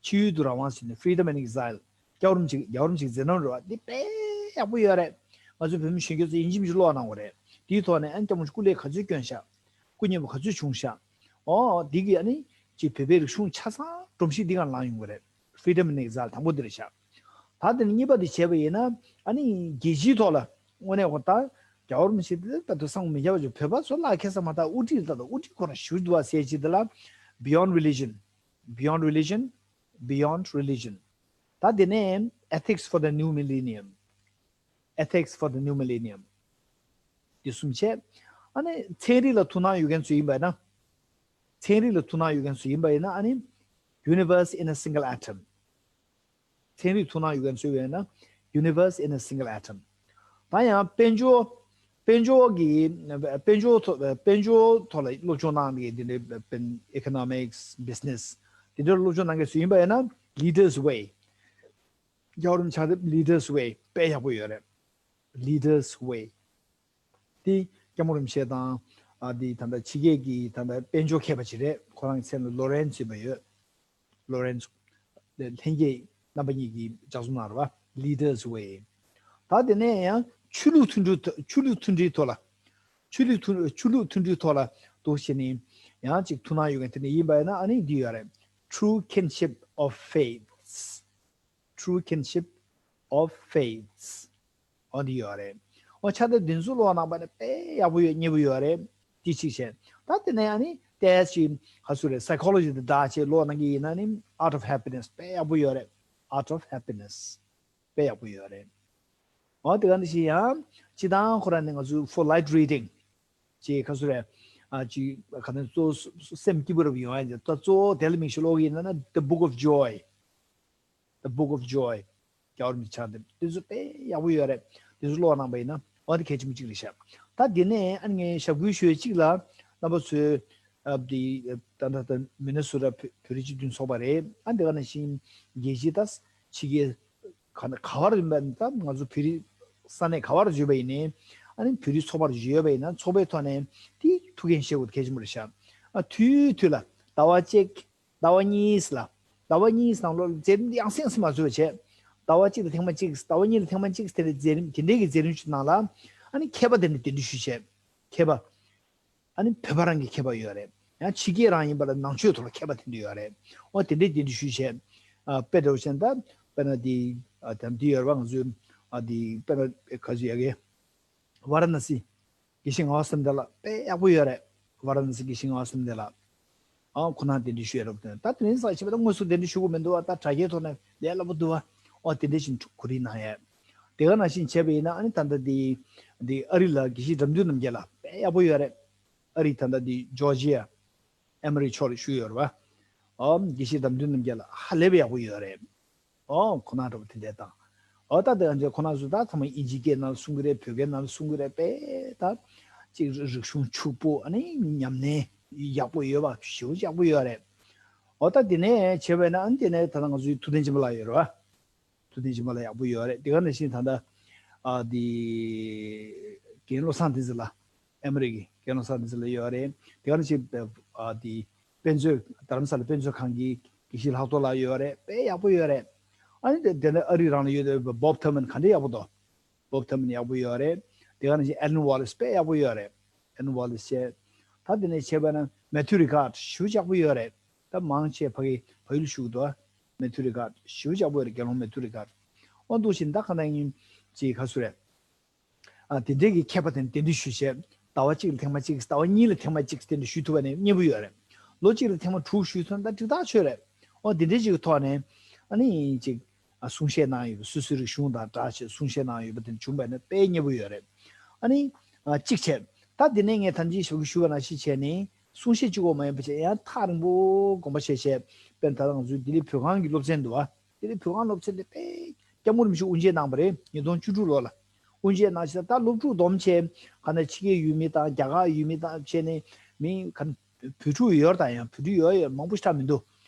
ཕྱི་ཡུལ་དུ་རང་དབང་ཟེར་ནས། Freedom in Exile། རྒྱལ་བ་རིན་པོ་ཆེ། རྒྱལ་བ་རིན་པོ་ཆེའི་མཛད་རྣམ་རེད་བ། འདི་དཔེ་ཡག་པོ་ཡོད་རེད། ང་ཚོ་བོད་མི་གཞོན་སྐྱེས་ཚོ་ཡིན་གཅིག་མིན་གཅིག་ཀློག་གནང་དགོས་རེད། དེའི་ཐོག་ནས་ཨ་ནི་སྐྱབས་མགོན་སྐུ་ལས་ག་ཚོད་བསྐྱོན་ཤག། སྐུ་མཉེལ་བ་ག་ཚོད་བྱུང་ཤག། ཨོ་འདི་གི་ཨ་ནི་ཅིག་བོད་པའི་རིག་གཞུང་ཆ་ཚང་སྒྲོམ་གཞི་འདི་སྒང་ལ་ལངས་ཡོང་གི་རེད། Freedom in Exile། དང་པོ་འདི་རེད་ཤག། ད་དེ་ནས་གཉིས་པ་དེ་བྱས་པ་ཡིན་ན། ཨ་ནི་རྒྱལ་སྤྱིའི་ཐོག་ལ་དངོས་གནས་ཁོ་ད་རྒྱལ་བ་རིན་པོ་ཆེ་དེ་ད་དུང་བསམ་མི་ཁྱབ་པ་ཅིག། བོད་པ་ཚོ་ལ་ཁ་སང་མ་ད་དབུ་ཁྲིད་ད་ད་དབུ་ཁྲིད་ཁོ་རང་ཞུ་འདུག་བ་ཟེར་ཅིག། དེ་ལ་Beyond Religion། Beyond Religion། Beyond Religion། ད་དེ་ནས་Ethics for the New Millennium། Ethics for the New Millennium། འདི་གསུམ་བྱས། ཨ་ནི་ཚན་རིག་ལ་ཐུགས་སྣང་ཡོད་མཁན་ཚོ་ཡིན་པ་ཡིན་ན། ཚན་རིག་ལ་ཐུགས་སྣང་ཡོད་མཁན་ཚོ་ཡིན་པ་ཡིན་ན། ཨ་ནི་Universe in a Single Atom། ཚན་རིག་ཐུགས་སྣང་ཡོད་མཁན་ཚོ་ཡིན་ན། Universe in a Single Atom། ད་ཡང་དཔལ་འབྱོར། དཔལ་འབྱོར་གྱི། དཔལ་འབྱོར་ཐོག། དཔལ་འབྱོར་ཐོག་ལ་སློབ་སྦྱོང་གནང་མཁན་འདི་འདྲའི་དཔེར་ན་Economics, Business། འདི་འདྲ་སློབ་སྦྱོང་གནང་མཁན་ཚོ་ཡིན་པ་ཡིན་ན། Leaders Way། རྒྱལ་བ་རིན་པོ་ཆེའི་ཕྱག་དེབ་Leaders Way། དཔེ་ཡག་པོ་ཡོད་རེད། Leaders Way། དེ་སྐྱབས་མགོན་རིན་པོ་ཆེ་དང་། ཨ་དེ་ད་ལྟ་ཕྱི་རྒྱལ་གྱི་ད་ལྟ་དཔལ་འབྱོར་མཁས་པ་ཅིག་རེད། ཁོ་རང་གི་མཚན་ལ་Lawrence ཟེར་བ་ཡོད། Lawrence། ལྷན་རྒྱས་རྣམ་པ་གཉིས་ཀྱིས་ལྗགས་རྩོམ་གནང་རེད་བ། Leaders Way། ད་དེ་ནས་ཡང་ཆོས་ལུགས་མཐུན་སྒྲིལ་ཐོག། ཆོས་ལུགས་མཐུན་སྒྲིལ་ཐོག་ལ། ཆོས་ལུགས་མཐུན། ཆོས་ལུགས་མཐུན་སྒྲིལ་ཐོག་ལ་འདུག་བྱས་ནས་ཡང་ཅིག་ཐུགས་སྣང་ཡོད་མཁན་དེ་འདྲ་ཡིན་པ་ཡིན་ན། ཨ་ནི་འདི་ཡོད་རེད། True Kinship of Faiths། True Kinship of Faiths། འོ་འདི་ཡོད་རེད། འོ་ཕྱག་དེབ་འདི་ཚོ་ཀློག་གནང་པ་ནི་དཔེ་ཡག་པོ་ཡོད། མཉེས་པོ་ཡོད་རེད། འདི་གཅིག་བྱས། ད་དེ་ནས་ཨ་ནི་ཏོག་ཙམ་ཅིག་ག་ཚོད་རེད། Psychology དེ་འདྲ་བྱས་ཀློག་གནང་གི་ཡིན་ན་ནི། Art of Happiness དཔེ་ཡག་པོ་ཡོད་རེད། Art of Happiness དཔེ་ཡག་པོ་ཡོད་རེད། འོ་དེ་ག་ནང་བཞིན་ཡང་སྤྱིར་བཏང་ཁོ་རང་ནི་ང་ཚོའི་For Light Reading ཅིག་ག་ཚོད་རེད། ཨ་ཅིག་ག་ནང་གཙོ་བོ་སེམས་སྐྱིད་པོ་རབ་ཡོང་ཡ། ད་གཙོ་བོ་དེ་ལ་དམིགས་ཤིང་ཀློག་གི་ཡིན་ན་ན། The Book of Joy། The Book of Joy། རྒྱལ་བ་རིན་པོ་ཆེའི་ཕྱག་དེབ་དེ་ཚོ་དཔེ་ཡག་པོ་ཡོད་རེད། དེ་ཚོ་ཀློག་གནང་པ་ཡིན་ན། འོ་དེ་གལ་ཆེན་པོ་གཅིག་རེད་ཤག། ད་དེ་ནས་ཨ་ནི་ངས་ཞབས་སྐུལ་ཞུ་ཡ་གཅིག་ལ། རྣམ་པ་ཚོས་ཨ་དེ་ད་ད་ད་མི་ནི་སོ་ཊ་བོད་རིགས་སྤྱི་མཐུན་ཚོགས་པ་རེད། ཨ་དེ་ག་ནང་བཞིན་རྒྱལ་སྤྱི་ད་ཕྱི་རྒྱལ་ག་ན་ག་བར་ཡིན་པ། ད་ང་ཚོ་བོད་རིགས་ས་གནས་ག་བར་ཡོད་པ་ཡིན་ནའི། ཨ་ནི་བོད་རིགས་ཚོགས་པར་ཡོད་པ་ཡིན་ན། ཚོགས་པའི་ཐོག་ནས་དེ་ཐུགས་འགན་བཞེས་དགོས་གལ་ཆེན་པོ་རེད་ཤག། ཨ་དུས་དུས་ལ་ཟླ་བ་གཅིག། ཟླ་བ་གཉིས་ལ། ཟླ་བ་གཉིས་ནང་ལོགས་ལ་མཛད་རིམ་འདི་ཡང་སེ་ཡང་སེ་མ་བཟོས་པ་བྱས། ཟླ་བ་གཅིག་ལ་ཐེངས་མ་གཅིག། ཟླ་བ་གཉིས་ལ་ཐེངས་མ་གཅིག། དེ་འདྲའི་མཛད་རིམ། དེ་འདྲའི་གི་མཛད་རིམ་ཞིག་ནང་ལ། ཨ་ནི་མཁས་པ་དེ་འདྲ་གདན་འདྲེན་ཞུས་བྱས། མཁས་པ། ཨ་ནི་བོད་པ་རང་གི་མཁས་པ་ཡོད་རེད། ཡང་ཕྱི་རྒྱལ་རང་ཡིན་པ་ལ་ནང་ཆོས་ཐོག་ལ་མཁས་པ་དེ་འདྲ་ཡོད་རེད། འོ་དེ་འདྲའི་གདན་འདྲེན་ཞུས་བྱས། ཨ་དཔེ་འདྲ་བོ་བྱས་ན་ད་དཔེར་ན་དེ་ཨ་དམ་དེ་ཡོད་རེད་བ། ང་ཚོའི་ཨ་དེ་དཔེར་ན་ག་ཚོད་ཡ་གི། ཝཱ་ར་ཎ་སི། དགེ་བཤེས་ངག་དབང་བསམ་གྲུབ་ལགས་དཔེ་ཡག་པོ་ཡོད་རེད། ཝཱ་ར་ཎ་སི་དགེ་བཤེས་ངག་དབང་བསམ་གཏན་ལགས། ཨ་ཁོ་ན་གདན་འདྲེན་ཞུ་ཡ་རོགས་དེ་ད་དེ་རིང་སང་ཞིག་བྱས་པ་ད་དངོས་སུ་གདན་འདྲེན་ཞུ་དགོས་མི་འདུག་བ། ད་དྲ་རྒྱའི་ཐོག་ནས་ལས་སླ་པོ་འདུག་བ། ཨོ་དེ་འདྲ་ཞིག་གོ་རིམ་གནང་ཡས། དེ་ག་ནང་བཞིན་བྱས་པ་ཡིན་ན་ཨ་ནི་ད་ལྟ་དེ་དེ་ཨ་རི་ལ་དགེ་བཤེས་དགྲ་འདུལ་རྣམ་རྒྱལ་ལགས་དཔེ་ཡག་པོ་ཡོད་རེད། ཨ་རི་ད་ལྟ་དེ་ཇོར་ཇི་ཡ་ཨེ་མོ་རི་ཕྱོགས་ལ་བཞུགས་ཡོད་རེད་བ། ཨོ་དགེ་བཤེས་དགྲ་འདུལ་རྣམ་རྒྱལ་ལགས་ཧ་ལས་པ་ཡག་པོ་ཡོད་རེད། ཨོ་ཁོ་ན་འདྲ་པོ་དེ་འདྲ་དང་། ཨོ་ད་དེ་ང་ཚོས་ཁོ་ན་ཚོ་ད་ཚང་མ་དབྱིན་ཇིའི་སྐད་ནང་ལ་གསུང་གི་རེད། བོད་སྐད་ནང་ལ་གསུང་གི་རེད། དཔེ་ད་ཅིག་རིག་གཞུང་ཕྱུག་པོ་ཨ་ནི་ཉམས་ལེན་ཡག་པོ་ཡོད་པ་ཞེ་པོ་ཡག་པོ་ཡོད་རེད། ཨོ་ད་དེ་ནས་བྱས་པ་ན་ཨ་ནི་དེ་ནས་ད་ལྟ་ང་ཚོའི་ཐུབ་བསྟན་སྦྱིན་པ་ལགས་ཡོད་རེད་བ། ཐུབ་བསྟན་སྦྱིན་པ་ལགས་ཡག་པོ་ཡོད་རེད། དེ་ག་ནང་བཞིན་ད་ལྟ་ཨ་དེ་རྒན་བློ་བཟང་བསྟན་འཛིན་ལགས། ཨ་མི་རི་ཀའི་རྒན་བློ་བཟང་བསྟན་འཛིན་ལགས་ཡོད་རེད། དེ་ག་ནང་བཞིན་ཨ་དེ་དཔེ་མཛོད་རྡ་རམ་ས་ལ་དཔེ་མཛོད་ཁང་གི་དགེ་བཤེས་ལྷག་རྡོར་ལགས་ཡོད་རེད། དཔེ་ཡག་པོ་ཡོད་རེད། ཨ་ནི་དེ་དེ་ནས་ཨ་རི་རང་ལ་ཡོད་དེ་བོབ་ཐར་མན་ག་འདྲ་ཡག་པོ་འདུག་བོབ་ཐར་མན་ཡག་པོ་ཡོད་རེད། དེ་ག་ནང་བཞིན་ཨེ་ལན་ཝོ་ལིས་དཔེ་ཡག་པོ་ཡོད་རེད། ཨེ་ལན་ཝོ་ལིས་བྱས། ད་དེ་ནས་བྱས་པ་ན་མེ་ཐུ་རི་ཀར་ཞེ་པོ་ཡག་པོ་ཡོད་རེད། ད་མང་ཆེ་ཕ་གི་ཕ་ཡུལ་ཞུགས་འདུག་མེ་ཐུ་རི་ཀར་ཞེ་པོ་ཡག་པོ་ཡོད་རེད། དགེ་སློང་མེ་ཐུ་རི་ཀར། ཨོ་འདུག་བཞིན་ད་ག་ནང་ཡིན་ཅིག་ག་སུ་རེད། ཨ་དེ་འདྲའི་གི་མཁས་པ་དེ་ནི་གདན་འདྲེན་ཞུས་བྱས་ཟླ་བ་གཅིག་ལ་ཐེངས་མ་གཅིག་ཟླ་བ་གཉིས་ལ་ཐེངས་མ་གཅིག་དེ་འདྲ་ཞུས་ཐུབ་པ་ནི་མཉེས་པོ་ཡོད་རེད། ལོ་གཅིག་ལ་ཐེངས་མ་དྲུག་ཞུས་ཐུབ་ན་ད་འགྲིག་ཐག་ཆོད་རེད། ཨོ་དེ་འདྲའི་གཅིག་གི་ཐོག་ནས་ཨ་ནི་གཅིག་ཨ་གསུང་བཤད་གནང་ཡོད་པ་སོ་སོའི་རིག་གཞུང་དང་སྦྲགས་བྱས་གསུང་བཤད་གནང་ཡོད་པ་དེ་བྱུང་བ་ནི་དཔེ་མཉེས་པོ་ཡོད་རེད། ཨ་ནི་ཨ་གཅིག་བྱས་ད་དེ་ནས་ངས་ཐམས་ཅད་ཞུ་གི་ཞུ་བ་ནང་བཞིན་བྱས་ནས་གསུང་བཤད་གཅིག་པོ་མ་ཡིན་པ་བྱས་ཡང་ཐག་རིང་པོ་དགོངས་པ་བཞེས་བྱས་དཔེར་ན་ད་ང་ཚོའི་ལྡི་ལི་བོད་ཁང་གི་སློབ་ཚན་འདུག་ཨ། དེ་ནས་བོད་ཁང་སློབ་ཚན་དེ་དཔེ་སྐྱབས་མགོན་རིན་པོ་ཆེ་དབུ་འབྱེད་གནང་བ་རེད། ཉིས་སྟོང་བཅུ་དྲུག་ལོ་ལ་དབུ་འབྱེད་གནང་ཞིག་ད་སློབ་ཕྲུག་བསྡོམས་བྱས་ག་ན་ཕྱི་རྒྱལ་ཡུལ་མི་དང་རྒྱ་གར་ཡུལ་མི་དང་བྱས་ནས་མི་ག་ན་བོད་ཕྲུག་ཡོད་དང་ཡང་བོད་ཕྲུག་ཡོད་ཡོད་མང་པོ་ཞིག་ཐག་མི་འདུག་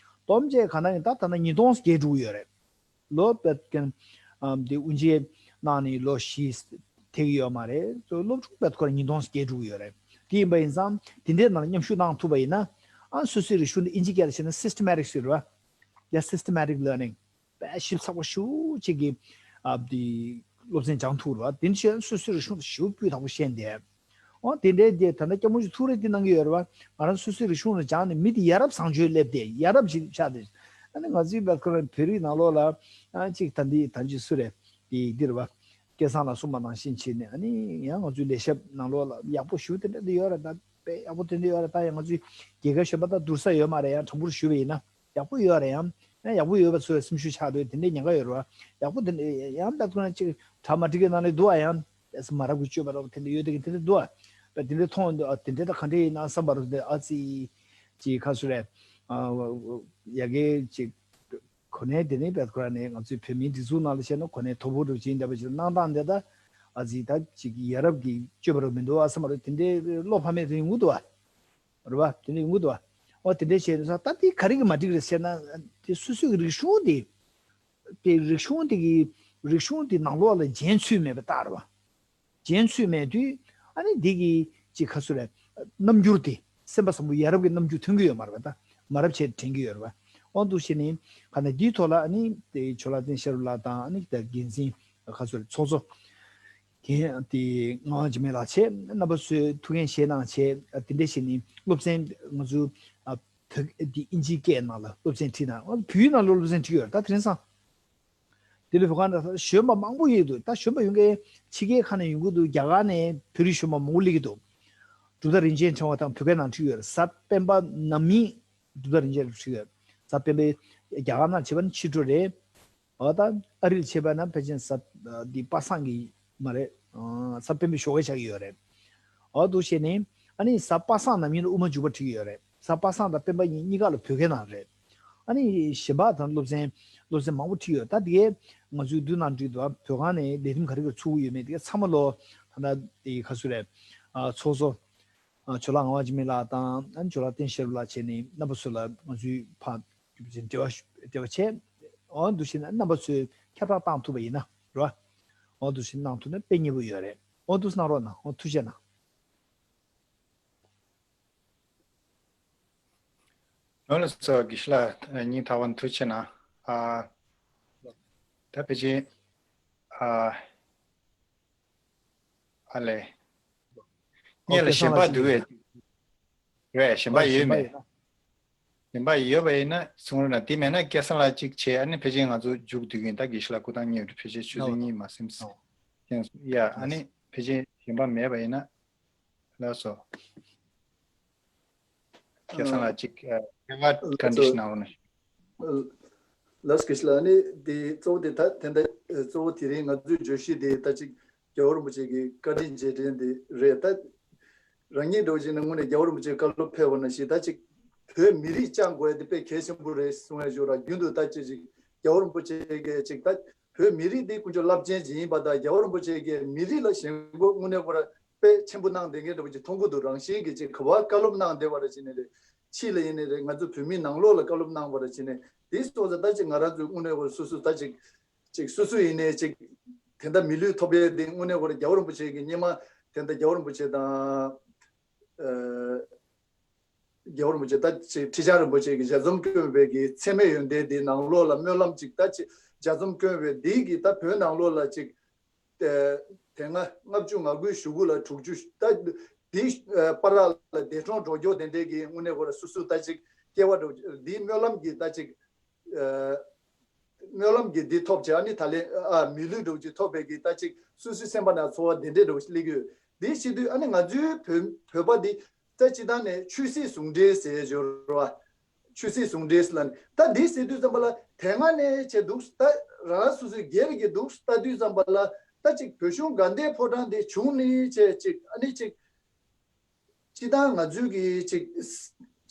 བསྡོམས་བྱས་ག་ན་ཡང་ད་ད་ན་ཉིས་སྟོང་བརྒལ་འགྲོ་གི་ཡོད་རེད། ལོ་བེད་ཀན་འདི་དབུ་འབྱེད་གནང་ནས་ལོ་བཞི་ཐེག་ཡོད་མ་རེད། སློབ་ཕྲུག་བེད་ཁོ་ར་ཉིས་སྟོང་བརྒལ་འགྲོ་གི་ཡོད་རེད། དེ་ཡིན་པ་ཡིན་ཙང་དེ་འདྲའི་ནང་ལ་མཉམ་ཞུགས་གནང་ཐུབ་པ་ཡིན་ན་ཨ་སོ་སོའི་རིག་གཞུང་འདི་དབྱིན་ཇི་སྐད་ལ་བཤད་ན་སིས་ཊེ་མེ་ཊིག་ཟེར་བ། ཡ་སིས་ཊེ་མེ་ཊིག་ལར་ནིང་། དཔེ་ཞིབ་ཚགས་པོ་ཞེ་པོ་ཅིག་གི་ཨ་དེ་སློབ་ཚན་སྦྱང་ཐུབ་རེད་བ། དེ་འདྲ་བྱས་ན་སོ་སོའི་རིག་གཞུང་དང་ཞེ་པོ་སྤུས་དག་པོ་ཤེས་བསྡད། འོ་དེ་འདྲའི་དེ་ད་ལྟ་སྐྱབས་མགོན་གྱིས་ཐུགས་རེ་དེ་གནང་གི་ཡོད་རེད་བ། ང་རང་སོ་སོའི་རིག་གཞུང་ལ་སྦྱངས་ནས་མི་དེ་ཡ་རབས་བཟང་སྤྱོད་སླེབས་ཏེ་ཡ་རབས་ཅིག་ཆགས་ཏེ། ཨ་ནི་ང་ཚོའི་བོད་སྐད་བོད་རིགས་ནང་ལོགས་ལ་ཨ་ཅིག་ད་འདི་ད་ཅིག་སུ་རེད། དེ་འདི་རེད་བ། སྐལ་བཟང་ལགས་གསུངས་པ་ནང་བཞིན་བྱས་ནས་ཨ་ནི་ཡང་ང་ཚོའི་ལས་ཞབས་ནང་ལོགས་ལ་ཡག་པོ་ཞེ་པོ་དེ་འདྲ་དེ་ཡོད་རེད། ད་དཔེ་ཡག་པོ་དེ་འདྲ་ཡོད་རེད། ད་ཡང་ང་ཚོའི་དགེ་རྒན་གཞོན་པ་ད་བསྡུར་ས་ཡོད་མ་རེད། ཡང་དྲང་པོར་ཞུས་པ་ཡིན་ན། ཡག་པོ་ཡོད་རེད། ཡང་ཡང་ཡག་པོ་ཡོད་པ་ཚོའི་སེམས་ཤུགས་ཆག་འདུག་དེ་འདྲའི་ཉེན་ཁ་ཡོད་རེད་བ། ཡག་པོ་དེ་འདྲ་ཡང་ད་ཁོ་ན་ཅིག་གྲ་མ་འགྲིག་གི་ནང་ནས་འདུག་ཨ། ཡང་མ་རབས་ཀྱི་སྤྱོད་པ་རོགས་དེ་འདྲ་ཡོད་དེ་གི་དེ་འདྲ་འདུག་ཨ། དེ་འདྲ་མཐོང་འདུག་ཨ། དེ་འདྲ་ད་ག་འདྲ་ཡིན་ན་བསམ་པ་རོགས་དེ་ཨ་ཙི་ཅིག་ཁ་སུ་རེད། ཡ་གི་ཅིག་གོ་གནས་དེ་ནས་བེད་ཁོ་ར་ནས་ང་ཚོའི་བོད་མིའི་སྒྲིག་འཛུགས་ནང་ལ་བཤད་ན་གོ་གནས་མཐོ་པོ་རུ་ཕྱིན་བསྡད་པ་ཞིག་གནང་སྟངས་དེ་ད་ཨ་ཙི་ད་ཅིག་ཡ་རབས་ཀྱི་སྤྱོད་པ་རོགས་མི་འདུག་ཨ་བསམ་པ་རོགས་དེ་འདྲའི་བློ་ཕམ་མེད་དུ་ཡོང་གི་འདུག་ཨ། རེད་བ། དེ་འདྲ་ཡོང་གི་འདུག་བ། འོ་དེ་འདྲ་བྱས་ནས་ད་དེ་ག་རེ་གི་མ་འགྲིག་རེད་ཟེར་ན། དེ་སོ་སོའི་རིག་གཞུང་དེ། དེ་རིག་གཞུང་དེ་གི་རིག་གཞུང་དེ་ནང་ལོགས་ལ་འཇོན་ཚུལ་མེད་པ་རྟགས་རེད་བ། འཇོན་ཚུལ་མེད་དུས་ཨ་ནི་འདི་གི་ཅིག་ཁ་སུ་རེད། རྣམ་འགྱུར་དེ་སེམས་པ་བཟང་པོ་ཡ་རབས་ཀྱི་རྣམ་འགྱུར་ཐོན་གི་ཡོད་མ་རེད་བ། ད་མ་རབས་བྱས་དྲན་གི་ཡོད་རེད་བ། འོ་འདུག་བྱས་ནས་ག་ནས་འདིའི་ཐོག་ལ་ཨ་ནི་དེ་ཇོ་ལགས་བསྟན་ཤེས་རབ་ལགས་དང་ཨ་ནི་དེ་འགན་འཛིན་ཁ་སུ་རེད་ཚོགས་གཙོ། རྒན་དེ་ངག་དབང་འཇིགས་མེད་ལགས་བྱས་རྣམ་པ་ཚོས་ཐུགས་འགན་བཞེས་གནང་བྱས་དེ་འདྲ་བྱས་ནས་སློབ་ཚན་ང་ཚོ་ཨ་བོད་འདི་དབྱིན་ཇིའི་སྐད་ནང་ལ་སློབ་ཚན་ཁྲིད་ན་བོད་ཡིག་ནང་ལ་སློབ་ཚན་ཁྲིད་ཡོད་རེད། ད་དེ་རིང་སང་དེ་ལས་བོད་ཁང་ནང་གཞོན་པ་མང་པོ་ཡོད་འདུག་ད་གཞོན་པ་ཡོང་མཁན་ཕྱི་རྒྱལ་ཁག་ནས་ཡོང་གི་འདུག་རྒྱ་གར་ནས་བོད་རིགས་གཞོན་པ་མང་པོ་སླེབས་ཀྱི་འདུག་གྲུབ་མཐའ་རིན་ཆེན་ཕྲེང་བ་དང་བོད་སྐད་ནང་ཁྲིད་ཡོད་རེད། གཟའ་སྤེན་པ་ནམ་ཡིན་གྲུབ་མཐའ་རིན་ཆེན་ཁྲིད་ཡོད་རེད། གཟའ་སྤེན་པའི་རྒྱ་གར་ནང་བྱས་པ་ན་ཕྱི་དྲོ་རེད། འོ་ད་ཨ་རིར་བྱས་པ་ན་ཕལ་ཆེར་གཟའ་འདི་པ་སངས་ཀྱི་མ་རེད། གཟའ་སྤེན་པའི་ཞོགས་ཀས་ཆགས་ཀྱི་ཡོད་རེད། འོ་འདུག་བྱས་ནས་ཨ་ནི་གཟའ་པ་སངས་ནམ་ཡིན་ལ་དབུ་མ་འཇུག་པ་ཁྲིད་ཀྱི་ཡོད་རེད། གཟའ་པ་སངས་དང་སྤེན་པ་གཉིས་གཉིས་ཀ་ལ་བོད་སྐད་ནང་རེད། ཨ་ནི་གཞན་པ་དང་སློབ་ཚན་སློབ་ཚན་མང་པོ་ཁྲིད་ཡོད། ད་དེ་གས་ང་ཚོའི་མདུན་ནང་འགྲིག་འདུག་བོད་ཁང་ནས་ལས་རིམ་ག་རེ་ག་རེ་ཚུགས་ཀྱི་ཡོད་མེད་དེ་གས་ཚང་མ་ལོ་ད་ལྟ་དེ་ག་ཚོད་རེད། ཚོགས་གཙོ། ཇོ་ལགས་ངག་དབང་འཇིགས་མེད་ལགས་དང་ཇོ་ལགས་བསྟན་ཤེས་རབ་ལགས་བྱས་ནས་རྣམ་པ་ཚོ་ལ་ང་ཚོའི་ཕར་འབྲེལ་བ་འབྲེལ་བ་བྱས། འོ་འདུག་བྱས་ན་རྣམ་པ་ཚོས་ཁྱབ་བསྒྲགས་བཏང་ཐུབ་པ་ཡིན་ན་རེད་བ། འོ་འདུག་བྱས་གནང་ཐུབ་ན་དཔེ་མཉེས་པོ་ཡོད་རེད། འོ་འདུག་གནང་རོགས་གནང་། འོ་ཐུགས་རྗེ་གནང་། ལོ་ལ་སོ་དགེ་བཤེས་ལགས་སྙིང་ཐག་པ་ནས་ཐུགས་རྗེ་གནང་། ཨ་ད་ཕལ་ཆེར་ཨ། ཨ་ལས། ངེད་ལ་གཞན་པ་འདུག་བས། རེད་གཞན་པ་ཡོད་མེད། གཞན་པ་ཡོད་པ་ཡིན་ན་གསུང་རོགས་གནང་། དེ་མེད་ན་སྐལ་བཟང་ལགས་གཅིག་བྱས་ཨ་ནི་ཕལ་ཆེར་ང་ཚོ་མཇུག་བསྡུ་གི་ཡིན། ད་དགེ་བཤེས་ལགས་སྐུ་ཐང་གཉིས་ཕལ་ཆེར་ཆུ་ཚོད་གཉིས་མ་ཟིན། ཡ་ཨ་ནི་ཕལ་ཆེར་གཞན་པ་མེད་པ་ཡིན་ན། ལགས་སོ། སྐལ་བཟང་ལགས་ཅིག་ཨ་དྲི་བ་བཀའ་འདྲི་ཞིག་གནང་རོགས་གནང་། ལགས་སོ། ལགས་སོ། ཨ་ནི་དེ་གཙོ་བོ་དེ་ད་དེ་འདྲ་གཙོ་བོ་དེ་རིང་ང་ཚོའི་བརྗོད་གཞི་དེ་ད་ཅིག་རྒྱལ་བ་རིན་པོ་ཆེ་གི་བཀའ་དྲིན་རྗེས་དྲན་དེ་རེད། ད་རང་ཉིད་འདྲ་བོ་ཅིག་ནས་དངོས་གནས་རྒྱལ་བ་རིན་པོ་ཆེ་བཀའ་སློབ་ཕེབས་པ་ནང་བཞིན་ད་ཅིག་བོད་མི་རིགས་བསྐྱངས་དགོས་ཡ་དེ་དཔེ་གལ་ཆེན་པོ་རེད་གསུང་ཡ་ཞུ་ར། རྒྱུན་དུ་ད་ཅིག་ཅིག་རྒྱལ་བ་རིན་པོ་ཆེ་གིས་ཅིག་ད་བོད་མི་རིགས་འདི་ཀུན་སྤྱོད་རླབས་ཆེན་ཅིག་ཡིན་པ་དང་། རྒྱལ་བ་རིན་པོ་ཆེ་གིས་མི་རིགས་ལ་ཞེན་ཁོག་དངོས་གནས་ཁོ་ར་དཔེ་ཆེན་པོ་གནང་བསྡད་མཁན་འདྲ་བོ་ཅིག་མཐོང་གི་འདུག་རང་བཞིན་གྱིས་ཅིག་ག་བ་བཀའ་སློབ་གནང་བསྡད་པ་ར་བྱས་ནས་རེད། ཕྱི་ལ་ཡིན་ནའི་རེད། ང་ཚོ་བོད་མི་ནང་ལོགས་ལ་བཀའ་སློབ་གནང་བ་ར་བྱས་ནས་དེ་སོང་ཙང་ད་ཅིག་ང་རང་ཚོའི་དངོས་གནས་ཁོ་ར་སོ་སོ་ད་ཅིག་ཅིག་སོ་སོ་ཡིན་ནའི་ཅིག་དེ་འདྲ་མི་ལུས་ཐོབ་ཡས་དེ་དངོས་གནས་ཁོ་ར་རྒྱལ་བ་རིན་པོ་ཆེ་གི་སྔོན་མ་དེ་འདྲ་རྒྱལ་བ་རིན་པོ་ཆེ་དང་། ཨ། རྒྱལ་བ་རིན་པོ་ཆེ་ད་ཅིག་ཁྲི་བྱང་རིན་པོ་ཆེ་གི་ཞལ་འཛོམས་བསྐྱོན་པའི་གི་མཚན་སྨད་ཡོན་ཏན་འདི་ནང་ལོགས་ལ་སྨོན་ལམ་ཅིག་ད་ཅིག་ཞལ་འཛོམས་བསྐྱོན་པའི་འདི་གི་ད་བོད་ནང་ལོགས་ལ་ཅིག་ཨ་དེ་སྔ་ལྔ་བཅུ་ང་དགུའི་གཞུག་གུ་ལ་དྲུག་ཅུ་ད་འདི་ཨ་བར་ལ་འདས་གྲོངས་འགྲོ་རྒྱུ་དེ་འདྲའི་གི་དངོས་གནས་ཁོ་ར་སོ་སོ་ད་ཅིག་སྐྱེ་བ་འགྲོ་འདི་སྨོན་ལམ་གི་ད་ཅིག་ཨ། སྨོན་ལམ་གྱི་འདི་ཐོབ་བྱས། ཨ་ནི་ད་ལན་ཨ་མི་ལུས་འདྲ་བོ་ཅིག་ཐོབ་པའི་གི་ད་ཅིག་སོ་སོའི་སེམས་པ་ནང་ཚོར་བ་དེ་འདྲས་འདྲ་བོ་ཅིག་སླེབས་ཀྱི་ཡོད། འདི་བྱེད་དུས་ཨ་ནི་ང་ཚོའི་བོད་བོད་པ་འདི་ད་སྤྱི་བཏང་ནས་ཆོས་སྲིད་ཟུང་འབྲེལ་ཟེར་ཞོར་བ། ཆོས་སྲིད་ཟུང་འབྲེལ་ཟེར་ལ་ནི་ད་འདི་ཟེར་དུས་ཙམ་པ་ལ་དེ་སྔ་ནས་བྱས་འདུག་ད་རང་སོ་སོའི་སྒེར་གྱི་འདུག་ལྟ་དུས་ཙམ་པ་ལ་ད་ཅིག་བོད་གཞུང་དགའ་ལྡན་ཕོ་བྲང་འདི་བྱུང་ནས་བྱས་ཅིག་ཨ་ནི་ཅིག་སྤྱི་བཏང་ང་ཚོའི་གི་ཅིག་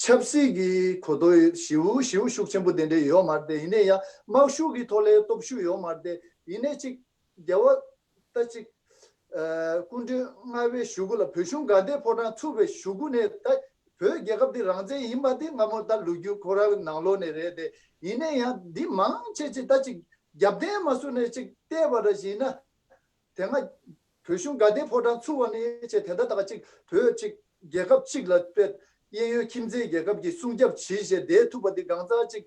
ཆབ་སྲིད་ཀྱི་གོ་རྟོགས་ཞེ་པོ་ཞེ་པོ་ཤུགས་ཆེན་པོ་དེ་འདྲ་ཡོད་མ་རེད་དེ། ཡིན་ནའི་ཡང་དམག་ཤུགས་ཀྱི་ཐོག་ལ་སྟོབས་ཤུགས་ཡོད་མ་རེད་དེ། ཡིན་ནའི་ཅིག་རྒྱལ་བ་ད་ཅིག་ཨ་སྐུ་ཕྲེང་ལྔ་པའི་གཞུག་གུ་ལ་བོད་གཞུང་དགའ་ལྡན་ཕོ་བྲང་ཚུགས་པའི་གཞུག་གུ་ནས་ད་བོད་རྒྱལ་ཁབ་འདི་རང་བཙན་ཡིན་པ་འདི་སྔ་མོ་ད་ལོ་རྒྱུས་ཁོ་རང་ནང་ལོགས་ནས་རེད་དེ། ཡིན་ནའི་ཡང་འདི་མང་ཆེ་ཆེ་ད་ཅིག་རྒྱབ་རྟེན་མ་བཟུང་ནས་ཅིག་བལྟས་པ་འདྲ་ཞིག་ཡིན་ན། དེ་སྔ་བོད་གཞུང་དགའ་ལྡན་ཕོ་བྲང་ཚུགས་པ་ནས་བྱས་དེ་ལྟ་ད་ག་ཅིག་བོད་ཅིག་རྒྱལ་ཁབ་ཅིག་ལ་དཔེ་གཡས་གཡོན་ཁྱིམ་མཚེས་རྒྱལ་ཁབ་ཀྱི་སྲུང་སྐྱོབ་བྱེད་བྱས་བསྡད་ཐུབ་པ་འདི་གང་ཟག་ཅིག་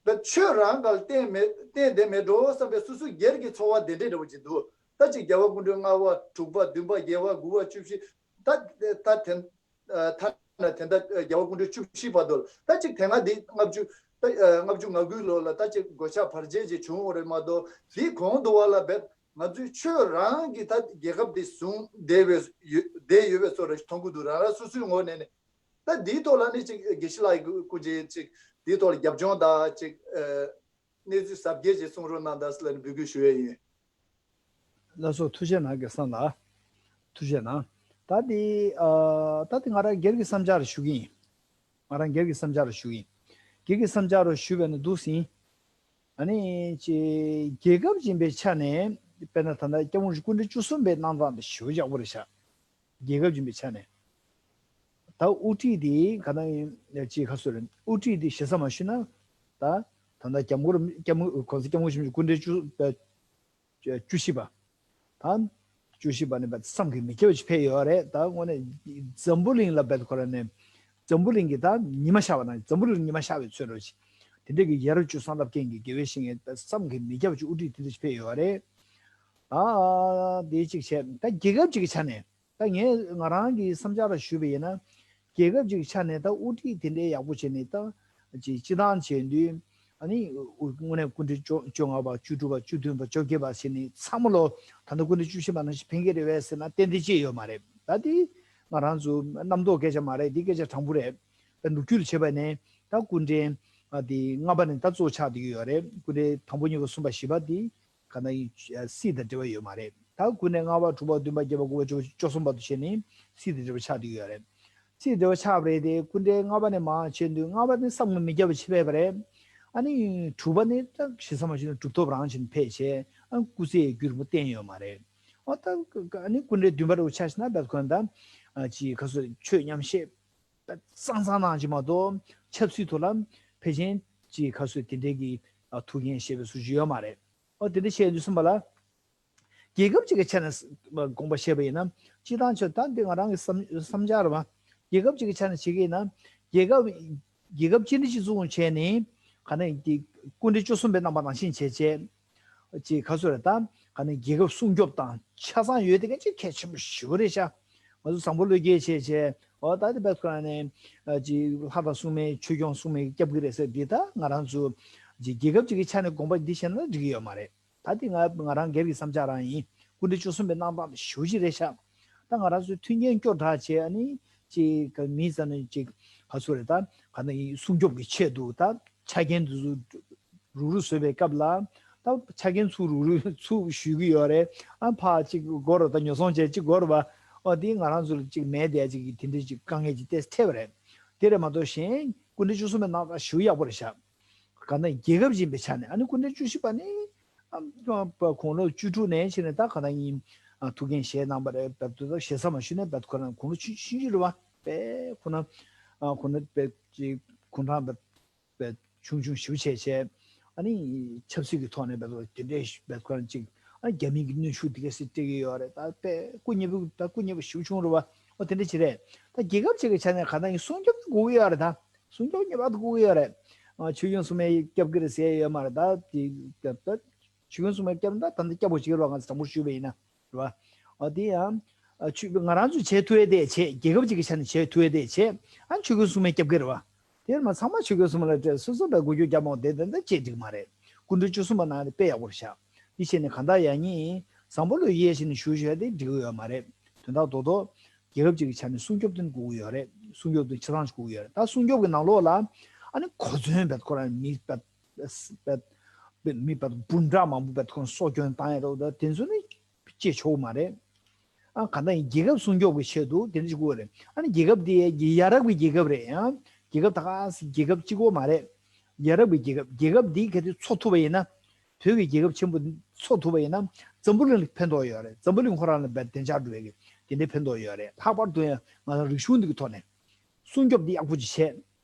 ད་ཆོས་རང་ག་ལ་བརྟེན་མེད་བརྟེན་བསྡད་མེད་འགྲོ་བསམ་པའི་སོ་སོ་སྒེར་གྱི་ཚོར་བ་དེ་འདྲས་འདྲ་བོ་ཅིག་འདུག་ད་ཅིག་རྒྱལ་བ་སྐུ་ཕྲེང་ལྔ་པ་དྲུག་པ་བདུན་པ་བརྒྱད་པ་དགུ་པ་བཅུ་བཞི་ད་ད་དེ། ཐ་ན་དེ་འདྲ་རྒྱལ་བ་སྐུ་ཕྲེང་བཅུ་བཞི་བར་དུ་ད་ཅིག་དེ་སྔ་འདི་ལྔ་བཅུ་ད་ལྔ་བཅུ་ང་དགུའི་ལོ་ལ་ད་ཅིག་གོད་ཆག་བར་ཆད་ཅིག་བྱུང་བ་རེད་མ་གཏོགས། དེའི་གོང་དུ་བ་ལ་བས་ང་ཚོས་ཆོས་རང་གི་ད་རྒྱལ་ཁབ་འདི་བཟུང་བསྡད་པའི་ཡོད་བསྡད་ཡོད་པའི་བཟོ་འདྲ་ཞིག་མཐོང་གི་འདུག་རང་རང་སོ་སོའི་ངོས་ནས་ནི། ད་འདིའི་ཐོག་ལ་ནི་ཅིག་དགེ་བཤེས་ལགས་ཀྱི་སྐུ་མཁྱེན་ཅིག་འདིའི་ཐོག་ལ་རྒྱབ་ལྗོངས་དང་ཅིག་ཨ་གནས་ཚུལ་གཟབ་རྒྱས་ཅིག་གསུང་རོགས་གནང་དང་ཟེར་ལ་ནི་འབོད་སྐུལ་ཞུ་ཡས་ཡིན། ལགས་སོ། ཐུགས་རྗེ་གནང་། དགེ་བསམ་ལགས། ཐུགས་རྗེ་གནང་། ད་དེ་ཨ་ད་དེ་ང་རང་སྒེར་གྱི་བསམ་འཆར་ཞུ་གི་ཡིན། ང་རང་སྒེར་གྱི་བསམ་འཆར་ཞུ་གི་ཡིན། སྒེར་གྱི་བསམ་འཆར་ཞུ་བས་ན་འདུག་ཟིན། ཨ་ནི་ཅེ་རྒྱལ་ཁབ་ཡིན་པའི་ཆ་ནས་དཔེར་ན་ད་ལྟ་སྐྱབས་མགོན་སྐུ་ཕྲེང་བཅུ་གསུམ་པའི་གནང་སྟངས་དེ་ཞེ་པོ་ཡག་པོ་རེད་ཤག་རྒྱལ་ཁབ་ཡིན་པའི་ཆ་ནས། ད་དབུ་ཁྲིད་དེ་ག་ན་ཅེ་ཁ་སོ་རེད། དབུ་ཁྲིད་དེ་ཞེ་ས་མ་ཞུ་ན་ད་ད་ལྟ་སྐྱབས་མགོན་སྐྱབས་མགོན་གོང་ས་སྐྱབས་མགོན་ཆེན་པོ་སྐུ་ཕྲེང་བཅུ་བཅུ་བཞི་པ། ད་བཅུ་བཞི་པ་ནས་བསམ་གྱིས་མི་ཁྱབ་ཅིག་ཕེབས་ཡོད་རེད། ད་དངོས་གནས་འཛམ་བུ་གླིང་ལ་བས་ཁོ་ར་ནས་འཛམ་བུ་གླིང་གི་ད་ཉི་མ་ཤར་བ་ན་འཛམ་བུ་གླིང་ཉི་མ་ཤར་བའི་ཚོད་འདྲ་ཅིག་དེ་འདྲའི་གི་ཡ་རབས་སྤྱོད་བཟང་རླབས་ཆེན་གྱི་དགེ་བའི་བཤེས་གཉེན་བསམ་གྱིས་མི་ཁྱབ་ཅིག་དབུ་ཁྲིད་དེ་འདྲ་ཅིག་ཕེབས་ཡོད་རེད། ད་དེ་གཅིག་བྱས། ད་རྒྱལ་ཁབ་ཅིག་གི་ཆ་ནས་ད་ངས་ང་རང་གི་བསམ་འཆར་ལ་ཞུས་པ་ཡིན་ན། རྒྱལ་ཁབ་ཅིག་གི་ཆ་ནས་ད་དབུ་ཁྲིད་དེ་འདྲའི་ཡག་པོ་བྱས་ནས་ད་ཅིག་སྤྱི་བཏང་བྱས་དུས། ཨ་ནི་དངོས་གནས་སྐུ་ཕྲེང་བཅོ་བཅོ་ལྔ་པ་བཅུ་དྲུག་པ་བཅུ་བདུན་པ་བཅོ་བརྒྱད་པ་ཟེར་ནས་ཚང་མ་ལོ་ད་ལྟ་སྐུ་ཕྲེང་བཅུ་བཞི་པ་ནང་བཞིན་ཕན་གྱི་རེད་པས་ཟེར་ན་ཏན་ཏན་ཅི་ཡོད་མ་རེད། ད་དེ་ང་རང་ཚོ་རྣམ་རྟོག་སྐད་ཆ་མ་རེད། དེ་སྐད་ཆ་དྲང་པོ་རེད། ད་ལོ་རྒྱུས་ལ་བྱས་པ་ནས་ད་སྐུ་ཕྲེང་ཨ་དེ་ལྔ་པ་ནས་ད་གཙོ་ཆགས་བསྡད་ཀྱི་ཡོད་རེད། སྐུ་ཕྲེང་དང་པོ་གཉིས་པ་གསུམ་པ་བཞི་པ་དེ་ག་ན་ཡིན་སྲིད་དང་འབྲེལ་བ་ཡོད་མ་རེད། ད་སྐུ་ཕྲེང་ལྔ་པ་དྲུག་པ་བདུན་པ་བརྒྱད་པ་དགུ་པ་བཅུ་པ་བཅུ་གསུམ་བར་དུ་བྱས་ནས་སྲིད་དང་འབྲེལ་བ་ཆགས་བསྡད་ཀྱི་ཡོད་རེད། སྲིད་དང་འབྲེལ་བ་ཆགས་པ་རེད་དེ། སྐུ་ཕྲེང་ལྔ་པ་ནས་མར་བྱས་དུས་ལྔ་པ་ནས་བསམ་མི་རྒྱབ་པ་བྱས་པ་རེད། ཨ་ནི་དྲུག་པ་ནས་ད་ཞེ་ས་མ་ཞུ་ན་གྲུབ་ཐོབ་རང་བཞིན་ཕེབས་བྱས། ཨ་སྐུ་ཚེ་རྒྱུན་རིང་པོ་བརྟན་ཡོད་མ་རེད། ཨ་ད་ཨ་ནི་སྐུ་ཕྲེང་བདུན་པ་རུ་ཆ་བཞག་ན་བས་ཁོ་ན་ད་ཅིག་ཁ་སོ་ཆོས་ཉམས་བཞེས་ད་གཙང་གཙང་གནང་གི་མ་གཏོགས་ཆབ་སྲིད་ཐོག་ལ་ཕལ་ཆེར་ཅིག་ཁ་སོ་དེ་འདྲའི་གི་ཨ་ཐུགས་འགན་བཞེས་པའི་སྲོལ་ཞིག་ཡོད་མ་རེད། ཨོ་དེ་འདྲ་བཤད་དུས་ཙམ་པ་ལ། རྒྱལ་ཁབ་ཅིག་གི་ཆ་ནས་དགོངས་པ་བཞེས་པ་ཡིན་ན། སྤྱི་བཏང་ཆ་ད་འདི་ང་རང་གི་བསམ་བསམ་འཆར་རེད་བ། རྒྱལ་ཁབ་ཅིག་གི་ཆ་ནས་བྱེད་ཀྱི་ཡིན་ན། རྒྱལ་ཁབ་རྒྱལ་ཁབ་ཅི་འདྲ་ཅིག་བཙུགས་བྱས་ནས་ག་ནས་འདི་སྐུ་ཕྲེང་བཅུ་གསུམ་པའི་རྣམ་པ་ནང་བཞིན་བྱས་བྱས། ཅིག་ག་ཚོད་རེད་ད། ག་ནས་རྒྱལ་ཁབ་སྲུང་སྐྱོབ་དང་ཆ་ཚང་ཡོད་དེ་ག་ཅིག་གལ་ཆེན་པོ་ཞེ་པོ་རེད་ཤག་ང་ཚོ་བཟང་པོ་བློ་སྐྱེད་བྱས་བྱས། འོ་ད་དེ་བས་ཁོ་ན་ནས་ཅིག་ལྷ་དང་སྲུང་མའི་ཆོས་སྐྱོང་སྲུང་མའི་སྐྱབས་ཀྱི་རེད་ཟེར་འདི་ད་ང་རང་ཚོ་ཅིག་རྒྱལ་ཁབ་ཅིག་གི་ཆ་ནས་དགོངས་པ་འདི་བཞེས་ན་འགྲིག་གི་ཡོད་མ་རེད། ད་དེ་ང་ང་རང་སྒེར་གྱི་བསམ་འཆར་རང་ཡིན། སྐུ་ཕྲེང་བཅུ་གསུམ་པའི་གནང་སྟངས་དེ་ཞེ་པོ་ཅིག་རེད་ཤག་ད་ང་རང་ཚོའི་མཐུན་རྐྱེན་སྐྱོ་དྲགས་བྱས། ཨ་ནི་ ཅིག་ག་མི་ཙམ་ནས་ཅིག་ག་ཚོད་རེད། ད་ག་ན་ཡིན་སྲུང་སྐྱོབ་ཀྱི་ཆེད་དུ་ད་ཆ་རྐྱེན་དེ་ཚོ་རུག་རུག་བཟོས་པའི་སྐབས་ལ། ད་ཆ་རྐྱེན་ཚུར་རུག་རུག་ཚུར་ཞུ་གི་ཡོད་རེད། ཨ་ཕ་ཅིག་སྒོར་ད་ཉོ་ཚོང་བྱས་ཅིག་སྒོར་བ། ཨོ་དེ་ང་རང་ཚོར་ཅིག་མེད་དེ་ཅིག་དེ་འདྲའི་ཅིག་དཀའ་ངལ་ཅིག་ཏོག་ཙམ་འཕྲད་པ་རེད། དེ་རེད་མ་གཏོགས་གཞན་སྐུ་ཕྲེང་བཅུ་གསུམ་པའི་ནང་ད་ཞེ་པོ་ཡག་པོ་རེད་ཤག་ག་ན་རྒྱལ་ཁབ་ཅིག་ཡིན་པའི་ཆ་ནས། ཨ་ནི་སྐུ་ཕྲེང་བཅུ་བཞི་པ་ནི་ཨ་དགུང་ལོ་བཅུ་དྲུག་ནས་ཕྱིན་ནས་ད་ག་ན་ཡིན་ཨ་ཐུགས་འགན་བཞེས་གནང་པ་རེད། བབ་དུ་ད་ཞེ་ས་མ་ཞུས་ནས་བབ་ཁོ་རང་དགུང་ལོ་ཆུང་ཆུང་རེད་བ། དཔེ་ཁོ་ན་ཨ་ཁོ་ན་དཔེ་ཅིག་ཁོང་རང་བབ་དཔེ་ཆུང་ཆུང་ཞེ་པོ་བྱས་བྱས། ཨ་ནི་ཆབ་སྲིད་ཀྱི་ཐོག་ནས་བབ་དེ་འདྲའི་བབ་ཁོ་རང་ཅིག་ཨ་རྒྱ་མི་གི་གནོན་ཤུགས་དེ་ག་སེ་སྤྲད་ཀྱི་ཡོད་རེད། ད་དཔེ་སྐུ་ཉེ་པོ་ད་སྐུ་ཉེ་པོ་ཞེ་པོ་བྱུང་རེད་བ། ཨོ་དེ་འདྲ་ཅིག་རེད། ད་རྒྱལ་ཁབ་ཅིག་གི་ཆ་ནས་ག་ན་ཡིན་སྲུང་སྐྱོབ་དགོས་ཀྱི་ཡོད་རེད། ད་སྲུང་སྐྱོབ་ངེས་པར་དུ་དགོས་ཀྱི་ཡོད་རེད། ཨ་ཆོས་སྐྱོང་སྲུང་མས་སྐྱོབ་ཀྱི་རེད་ཟེར་ཡོད་མ་རེད། ད་དེ་ད་ཆོས་སྐྱོང་སྲུང་མས་སྐྱོབ་ན་ད་ད་འདི་སྐྱབས་པོ་ཅིག་རེད་བ། ང་ཚོ་དྲང་པོ་ཞུས་པ་ཡིན་ན་རེད་བ། ཨ་དེ་ཡང་ཨ་ཆོས་ང་རང་ཚོས་བྱེད་ཐུབ་ཡས་དེ་བྱེད། རྒྱལ་ཁབ་ཅིག་གི་ཆ་ནས་བྱེད་ཐུབ་ཡས་དེ་བྱེད། ཨ་ཆོས་སྐྱོང་སྲུང་མས་སྐྱོབ་ཀྱི་རེད་བ། དེར་མ་ཚང་མ་ཆོས་སྐྱོང་སྲུང་མ་ལ་སྤྲད། སོ་སོ་བས་འགུལ་སྐྱོད་རྒྱབ་མོ་དེ་དེ་འདྲ་བྱེད་འགྲིག་མ་རེད། སྐུ་ཕྲེང་བཅུ་གསུམ་པ་ནང་ནས་དཔེ་ཡག་པོ་རེད་ཤག་འདི་བྱས་ནས་གང་ལྟར་ཡང་སྙིང་བཟང་པོ་ལོས་ཡས་བྱས་ནས་ཞུ་ཞུ་ཡ་དེ་འགྲིག་གི་ཡོད་མ་རེད། དོན་དག་རྡོག་རྡོག་རྒྱལ་ཁབ་ཅིག་གི་ཆ་ནས་སྲུང་སྐྱོབ་དེ་དགོས་ཀྱི་ཡོད་རེད། སྲུང་སྐྱོབ་དེ་ཆ་ཚང་ཞིག་དགོས་ཀྱི་ཡོད་རེད། ད་སྲུང་སྐྱོབ་ཀྱི་ནང་ལོགས་ལ་ཨ་ནི་གོ་མཚོན་བས་ཁོ་རང་མི་བས་བས་མི་བས་འབུམ་ཕྲག་མང་པོ་བས་ཁོ་རང་སྲོག་སྐྱོན་བཏང་ཡ་རེད། ད་དེ་ཚོ་ནི་བྱེད་ཆོག་གི་མ་རེད། ཨ་གང་ལྟར་ཡིན་རྒྱལ་ཁབ་སྲུང་སྐྱོབ་ཀྱི་ཆེད་དུ་དེ་འདྲ་ཞིག་དགོས་རེད། ཨ་ནི་རྒྱལ་ཁབ་དེ་ཡ་རབས་ཀྱི་རྒྱལ་ཁབ་རེད། ཡང་རྒྱལ་ཁབ་ད་ག་རྒྱལ་ཁབ་གཅིག་པོ་མ་རེད། ཡ་རབས་ཀྱི་རྒྱལ་ཁབ། རྒྱལ་ཁབ་འདི་གལ་ཏེ་འཚོ་ཐུབ་པ་ཡིན་ན། བོད་ཀྱི་རྒྱལ་ཁབ་ཆེན་པོ་འཚོ་ཐུབ་པ་ཡིན་ན། འཛམ་བུ་གླིང་ལ་ཕན་ཐོགས་ཡོད་རེད། འཛམ་བུ་གླིང་ཁོ་རང་ལ་བདེ་འཇགས་འགྲོ་ཡ་གི་དེ་འདྲའི་ཕན་ཐོགས་ཡོད་རེད། ལྷག་པར་དུ་ཡང་ང་རང་རིག་གཞུང་འདི་གི་ཐོག་ནས་སྲུང་སྐྱོབ་འདི་ཡག་པོ་ཅིག་བྱས།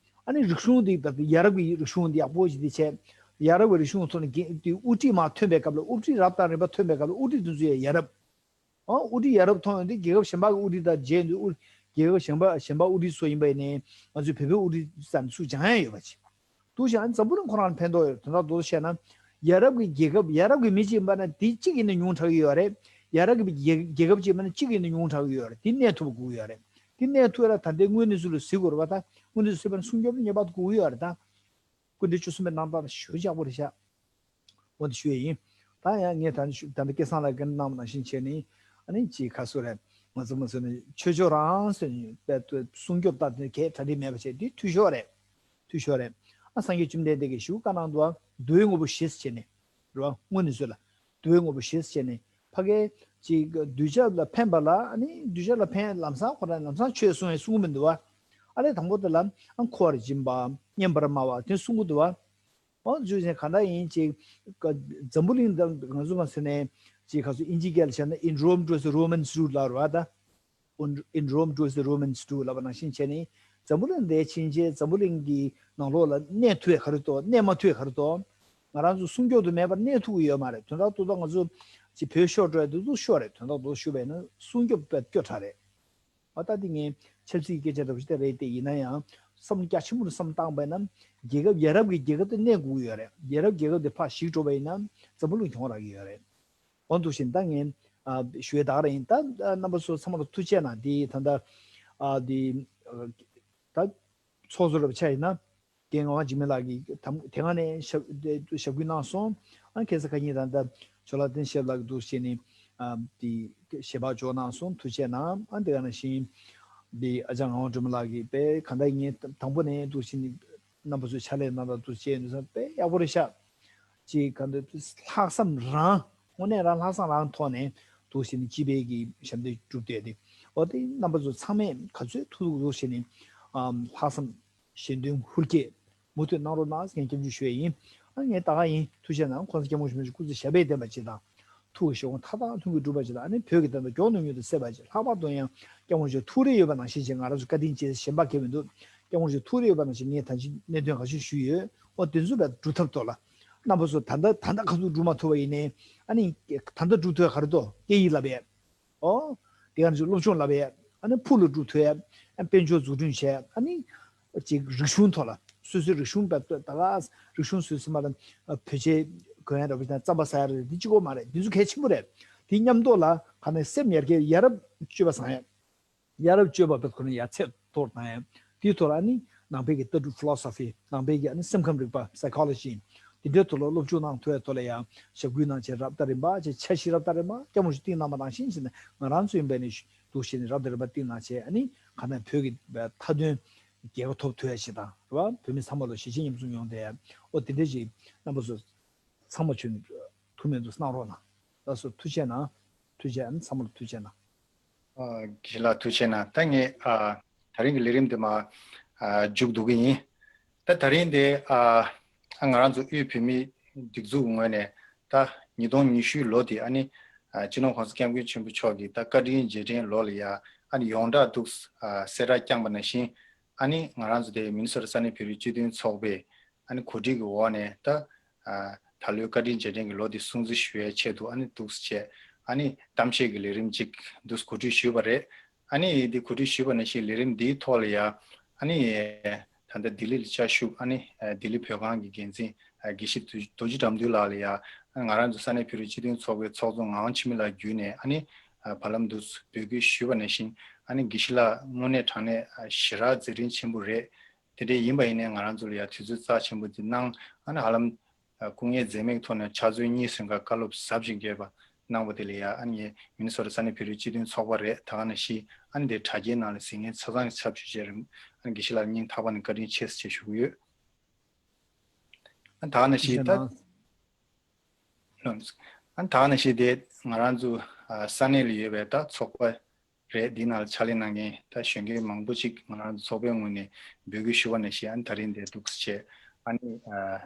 ཨ་ནི་རིག་གཞུང་འདི་ཡ་རབས་ཀྱི་རིག་གཞུང་འདི་ཡག་པོ་ཅིག་འདི་བྱས། ཡ་རབས་ཀྱི་རིག་གཞུང་ཐོག་ནས་དེ་དབུ་ཁྲིད་མར་ཐོན་པའི་སྐབས་ལ་དབུ་ཁྲིད་རབ་དང་རིམ་པ་ཐོན་པའི་སྐབས་ལ་དབུ་ཁྲིད་དེ་ཚོ་ཡ་ཡ་རབས། ཨོ་དབུ་ཁྲིད་ཡ་རབས་ཐོན་ཡོང་དུས་རྒྱལ་ཁབ་གཞན་པ་གི་དབུ་ཁྲིད་དང་མཇལ་དུས་དབུ་རྒྱལ་ཁབ་གཞན་པ་གཞན་པ་དབུ་ཁྲིད་ཚོ་ཡིན་པ་ཡིན་ནའི་ང་ཚོའི་བོད་པའི་དབུ་ཁྲིད་ཙམ་ཚུར་སྦྱང་ཡ་ཡོད་པ་ཅིག་འདུག་ཤག་འཛམ་བུ་གླིང་ཁོ་རང་ལ་ཕན་ཐོགས་ཡོད། དོན་དག་རྡོག་རྡོག་བཤད་ན། ཡ་རབས་ཀྱི་རྒྱལ་ཁབ་ཡ་རབས་ཀྱི་མི་གཅིག་ཡིན་པ་ན་དེ་གཅིག་ཡིན་ན་ཉུང་དྲགས་ཀྱི་ཡོད་རེད། ཡ་རབས་ཀྱི་རྒྱལ་རྒྱལ་ཁབ་གཅིག་ཡིན་པ་ན་གཅིག་ཡིན་ན་ཉུང་དྲགས་ཀྱི་ཡོད་རེད། དེ་གནས་ཐུབ་པ་དགོས་ཀྱི་ཡོད་རེད། དེ་གནས་ཐུབ་ཡ་ལ་ད་ལྟའི་དངོས་གནས་ཚུལ་ལ་གཟིགས་དགོས་རེད་པ། ད་དངོས་གནས་ཚུལ་ལ་སྲུང་སྐྱོབ་ངེས་པར་དུ་དགོས་ཀྱི་ཡོད་རེད། ད་སྐུ་ཕྲེང་བཅུ་གསུམ་པའི་རྣམ་ཐར་ཞེ་པོ་ཡག་པོ་རེད་ཤག་འོ་དེ་ཞུ་ཡས་ཡིན། ད་ཡང་ངས་ད་ནི་ཞུ་ད་ནི་སྐལ་བཟང་ལགས་ཀྱིས་གནང་བ་ནང་བཞིན་བྱས་ནས། ཨ་ནི་ཅིག་ག་ཚོད་རེད། ང་ཚོ་མ་ཟེར་ནས་ཆོས་ཕྱོགས་རང་ཟེར་ནས་དཔེ་སྲུང་སྐྱོབ་ད་དེ་གས་གྲ་སྒྲིག་མེད་པ་བྱས་དེ་འཐུས་ཤོར་རེད། འཐུས་ཤོར་རེད། ཨ་སངས་རྒྱས་བཅོམ་ལྡན་འདས་ཀྱིས་ཞུ་བཀའ་གནང་འདུག་འདུལ་བའི་དངོས་པོ་བཞི་ཟེར་བྱས་ནས། རེད་བ། དངོས་གནས་ཚུལ་ལ་འདུལ་བའི་དངོས་པོ་བཞི་ཟེར་བྱས་ནས་ཕ་གིའི་ཅིག་གདུལ་བྱ་ལ་ཕན་པ་ལ། ཨ་ནི་གདུལ་བྱ་ལ་ཕན་ལམ་སང་ཁོ་རང་ལམ་སང་ཆོས་གསུང་ཡས་གསུང་གི་མི་འདུག་བ། ཨ་ལས་དང་པོ་དེ་ལ་ཨ་འཁོར་བར་འབྱིན་པ། མཉན་པར་སྨྲ་བ་དེ་གསུང་གི་འདུག་བ། འོ་བརྗོད་བཞིན་གང་འདྲ་ཡིན་ཅིག་འཛམ་བུ་གླིང་འདི་ང་ཚོ་མ་ཟེར་ནས་ཅིག་ག་ཚོད་ཨིན་ཇི་སྐད་ལ་བྱས་ན། In Rome do as the Romans do ལབ་རེད་བ། ད་In Rome do as the Romans do ལབ་པ་ནང་བཞིན་བྱས་ནས། འཛམ་བུ་གླིང་འདིའི་ཕྱིན་ཆད་འཛམ་བུ་གླིང་གི་ནང་ལོགས་ལ་གནས་ཐུབ་ཡ་ག་རེ་འདུག་གནས་མ་ཐུབ་ཡ་ག་རེ་འདུག་ང་རང་ཚོ་སྲུང་སྐྱོབ་ཏུ་མེད་པར་གནས་ཐུབ་ཀྱི་ཡོད་མ་རེད། དོན་དག་ཏུ་ད་ང་ཚོ་ཅིག་བོད་ཤོར་འགྲོ་ཡ་འདུག་ཚུལ་ཤོར་རེད། དོན་དག་ཏུ་ཞུ་བས་ན་སྲུང་སྐྱོབ་དཔེ་སྐྱོ་དྲགས་རེད། ཨ་ད་འདི་ངས་ཆབ་སྲིད་སྐད་ཆ་འདྲ་པོ་ཞིག་ད་རེད་དེ། ཡིན་ན་ཡང་བསམ་བློ་རྒྱ་ཆེན་པོ་རུ་བསམ་བཏང་པས་ན། རྒྱལ་ཁབ་ཡ་རབས་ཀྱི་རྒྱལ་ཁབ་དེ་གནས་དགོས་ཀྱི་ཡོད་རེད། ཡ་རབས་རྒྱལ་ཁབ་དེ་ཕར་ཞིག་འགྲོ་བ་ཡིན་ན་འཛམ་བུ་གླིང་གྱོང་རག་གི་ཡོད་རེད། འོ་འདུག་བཞིན་ད་ངས་ཨ་ཞུ་ཡས་ད་ག་རང་ཡིན། ད་ཨ་རྣམ་པ་ཚོ་ཚང་མ་ལ་ཐུགས་རྗེ་གནང་། དེ་ད་ལྟ་ཨ་དེ་ཨ་ད་ཚོགས་གཙོ་རབ་ཆ་ཡིན་ན། རྒན་ངག་དབང་འཇིགས་མེད་ལགས་ཀྱིས་དམ་དེ་སྔ་ནས་ཞབས་ཞབས་སྐུལ་གནང་སོང་། ཨ་ཁ་སང་ཁ་ཉིན་ད་ལྟ་ཇོ་ལགས་བསྟན་ཞབས་ལགས་ཀྱིས་འདུག་བྱས་ནས་ཨ་དེ་ཞལ་པར་འབྱོར་གནང་སོང་། ཐུགས་རྗེ་གནང་། ཨ་དེ་ག་ནང་བཞིན་དེ་ཨ་ཅག་ངག་དབང་སྒྲོལ་མ་ལགས་ཀྱིས་དཔེ་གང་ལྟར་ངས་དང་པོ་ནས་འདུག་བྱས་ནས་རྣམ་པ་ཚོའི་ཕྱག་ལས་གནང་དང་འདུག་བྱས་འདུག་ས་དཔེ་ཡག་པོ་རེད་ཤག་ཅིག་ག་འདི་ལྷག་བསམ་རང་དངོས་གནས་རང་ལྷག་བསམ་རང་ཐོག་ནས་འདུག་བྱས་ནས་སྤྱི་པའི་གི་ཞབས་འདེགས་སྒྲུབ་བསྡད་དེ། འོ་དེ་རྣམ་པ་ཚོ་ཚང་མས་ག་ཚོད་ཐུབ་ཐུབ་འདུག་བྱས་ནས་ཨམ་ལྷག་བསམ་གཞན་དོན་ཧུར་སྐྱེད་མུ་མཐུད་གནང་རོགས་གནང་ཟེར་ངས་སྐྱབས་འཇུག་ཞུ་ཡས་ཡིན། ཨ་ངས་ད་ག་ཡིན། ཐུགས་རྗེ་གནང་། ཁོང་ཚོ་སྐྱབས་མགོན་ཆེན་པོ་མཆོག་སྐུ་ཚེ་ཞབས་པད་བརྟན་པ་ཅིག་དང་། ཐུགས་ཀྱི་བཞེད་དགོངས་མཐའ་དག་མཐུན་གྱིས་གྲུབ་པ་ཅིག་དང་། ཨ་ནི་བོད་ཀྱི་བདེན་དོན་མགྱོགས་ནས་མྱུར་དུ་སེལ་བ་ཅིག་ལྷག་པར་དུ་ཡང་སྐྱབས་མགོན་མཆོག་ཐུགས་རེ་ཡོད་པ་ནང་བཞིན་བྱས། ང་རང་ཚོ་བཀའ་དྲིན་ཅན་གཞན་པ་གང་ཡང་མི་འདུག་སྐྱབས་མགོན་མཆོག་ཐུགས་རེ་ཡོད་པ་ནང་བཞིན་ངས་ད་ཅི་གནད་དོན་ག་ཚོད་ཞུས་ཡོད། འོ་དེ་ཚོ་བས་སྒྲུབ་ཐབས་ཐོག་ལ་རྣམ་པ་ཚོ་ད་ལྟ་ད་ལྟ་ག་ཚོད་སྒྲུབ་མ་ཐུབ་པ་ཡིན་ནའི། ཨ་ནི་ད་ལྟ་སྒྲུབ་ཐུབ་ཡ་ག་རེ་འདུག་སྐད་ཡིག་བསླབ་ཡས། ཨོ། དེ་ག་ནང་བཞིན་སློབ་སྦྱོང་བསླབ་ཡས། ཨ་ནི་ཕུགས་ལ་འགྲོ་ཐུབ་ཡས། ཨ་དཔལ་འབྱོར་འཛུགས་སྐྲུན་བྱས། ཨ་ནི་ཅིག་རིག་གཞུང་ཐོག་ལ་སོ་སོའི་རིག་གཞུང་བས་ད་ག་རིག་གཞུང་སོ་སོ་མ་ལ་བོད་ཆས་གོན་ཡ་འདྲ་པོ་དང་རྩམ་པ་ཟ་ཡ་རེད། འདི་གཅིག་པོ་མ་རེད། འདི་ཚོ་གལ་ཆེན་པོ་རེད། དེ་མཉམ་དུ་ལ་ག་ནས་སེམས་ཡར་རྒྱས། ཡ་རབས་སྤྱོད་པ་བཟང་ཡས། ཡ་རབས་སྤྱོད་པ་བས་ཁོ་ན་ཡར་ཚད་མཐོར་བཏང་ཡས། དེའི་ཐོག་ལ་ཨ་ནི་ནང་པའི་གི་ལྟ་གྲུབ་ཕི་ལོ་སོ་ཕི། ནང་པའི་གི་ཨ་ནི་སེམས་ཁམས་རིག་པ་སའི་ཁོ་ལོ་ཇི། དེ་འདྲའི་ཐོག་ལ་སློབ་སྦྱོང་གནང་ཐུབ་ཡ་ཐོག་ལ་ཡང་ཞབས་སྐུལ་གནང་བྱས་རབ་དང་རིམ་པ་བྱས། འཆར་གཞི་རབ་དང་རིམ་པ་སྐྱབས་མགོན་མཆོག་བཏིང་གནང་བ་ནང་བཞིན་བྱས་ནས་ང་རང་ཚོ་ཡིན་པས་ནི། འདུག་བྱས་ནས་རབ་དང་རིམ་པ་བསྟི་གནང་བྱས། ཨ་ནི་གང་ལྟར་བོད་ཀྱི་མཐའ་དོན་རྒྱལ་ཁ་ཐོབ་ཐུབ་ཡ་ཞིག་དང་རེད་བ། བོད་མི་ཚང་མ་ལ་གཞིས་བྱེས་མཉམ་འཛོམས་ཡོང་བསྡད་ཡ། ཨོ་དེ་འདྲ་ཞིག་རྣམ་པ་ཚོ་ཚང་མ་ཁྱོད་ཐུགས་སྨོན་འདུག་གནང་རོགས་གནང་། ལགས་སོ། ཐུགས་རྗེ་གནང་། ཐུགས་རྗེ། ཨ་ནི་ཚང་མ་ལ་ཐུགས་རྗེ་གནང་། ཨ། དགེ་བཤེས་ལགས་ཐུགས་རྗེ་གནང་། ད་ངས་ཨ་ད་རིང་གི་ལས་རིམ་འདི་མ་ཨ་མཇུག་བསྡུ་གི་ཡིན། ད་ད་རིང་འདི་ཨ་ང་རང་ཚོ་དབུས་བོད་མིའི་སྒྲིག་འཛུགས་ངོས་ནས་ད་ཉིས་སྟོང་ཉི་ཤུའི་ལོ་འདི་ཨ་ནི་ཨ་སྤྱི་ནོར་༸གོང་ས་༸སྐྱབས་མགོན་ཆེན་པོ་མཆོག་གི་ད་བཀའ་དྲིན་རྗེས་དྲན་ལོ་ལ་ཡ་ཨ་ནི་ཡོངས་གྲགས་འདུག་ཨ་གསལ་བསྒྲགས་བསྐྱངས་པ་ནང་བཞིན། ཨ་ནི་ང་རང་ཚོ་དེ་མི་ནི་སོ་ཊ་ས་གནས་བོད་རིགས་སྤྱི་མཐུན་ཚོགས་པས་ཨ་ནི་གོ་སྒྲིག་གི་འོག་ནས་ད་ཨ་ད་ལོའི་བཀའ་དྲིན་རྗེས་དྲན་གྱི་ལོ་འདི་སྲུང་བརྩི་ཞུ་ཡའི་ཆེད་དུ་ཨ་ནི་འདུག་སེ་བྱས་ཨ་ནི་གཏམ་བཤད་ཀྱི་ལས་རིམ་ཅིག་འདུག་སེ་གོ་སྒྲིག་ཞུས་པ་རེད། ཨ་ནི་འདི་གོ་སྒྲིག་ཞུས་པ་ནང་བཞིན་ལས་རིམ་འདིའི་ཐོག་ལ་ཡ་ཨ་ནི་ད་ལྟ་ལྡི་ལི་ལ་བཅའ་བཞུགས་ཨ་ནི་ལྡི་ལི་བོད་ཁང་གི་འགན་འཛིན་དགེ་བཤེས་རྡོ་རྗེ་དགྲ་འདུལ་ལགས་ལ་ཡ་ང་རང་ཚོ་ས་གནས་བོད་རིགས་སྤྱི་མཐུན་ཚོགས་པའི་ཚོགས་གཙོ་ངག་དབང་འཆི་མེད་ལགས་བརྒྱུད་ནས་ཨ་ནི་བར་ལམ་འདུག་སེ་འབོད་སྐུལ་ཞུས་པ་ནང་བཞིན་ཨ་ནི་དགེ་བཤེས་ལགས་དངོས་གནས་དྲང་གནས་ཞེ་དྲག་མཛད་རིན་ཆེན་པོ་རེད། དེ་འདྲ་ཡིན་པ་ཡིན་ནའི་ང་རང་ཚོ་ལ་ཡང་དུས་ཚོད་རྩ་ཆེན་པོ་འདི་གནང་། ཨ་ནི་ཧ་ལམ་སྐུ་ངལ་འཛེམས་མེད་ཀྱི་ཐོག་ནས་ཕྱག་ཚོད་གཉིས་ཙམ་ཀ་བཀའ་སློབ་ཟབ་ཅིང་རྒྱས་པ་གནང་བ་དེ་ལ་ཡང་ཨ་ནི་ངས་མི་ནི་སོ་ཊ་ས་གནས་བོད་རིགས་སྤྱི་མཐུན་ཚོགས་པ་རེད། ད་ག་ནང་བཞིན་ཨ་ནི་དེ་དྲ་རྒྱའི་ནང་ལ་གཟིགས་མཁན་ཆ་ཚང་གི་ཚབ་ཞུས་བྱས་རིང་ཨ་ནི་དགེ་བཤེས་ལགས་སྙིང་ཐག་པ་ནས་བཀའ་དྲིན་ཆེ་ཟེར་ཞུ་གི་ཡོད། ཨ་ནི་ད་ག་ནང་བཞིན་ད་ཨ་ནི་ད་ག་ནང་བཞིན་དེ་ང་རང་ཚོ་ས་གནས་ལ་ཡོད་པའི་ད་ཚོགས་པ་རེད། འདི་ནང་ལ་ཕྱག་ལས་གནང་མཁན་ད་གཞོན་སྐྱེས་མང་པོ་ཅིག་ང་རང་ཚོ་ཚོགས་པའི་ངོས་ནས་འབོད་སྐུལ་ཞུ་བ་ནང་བཞིན་ཨ་ནི་ད་རིང་འདིར་འདུག་སེ་བྱས་ཨ་ནི་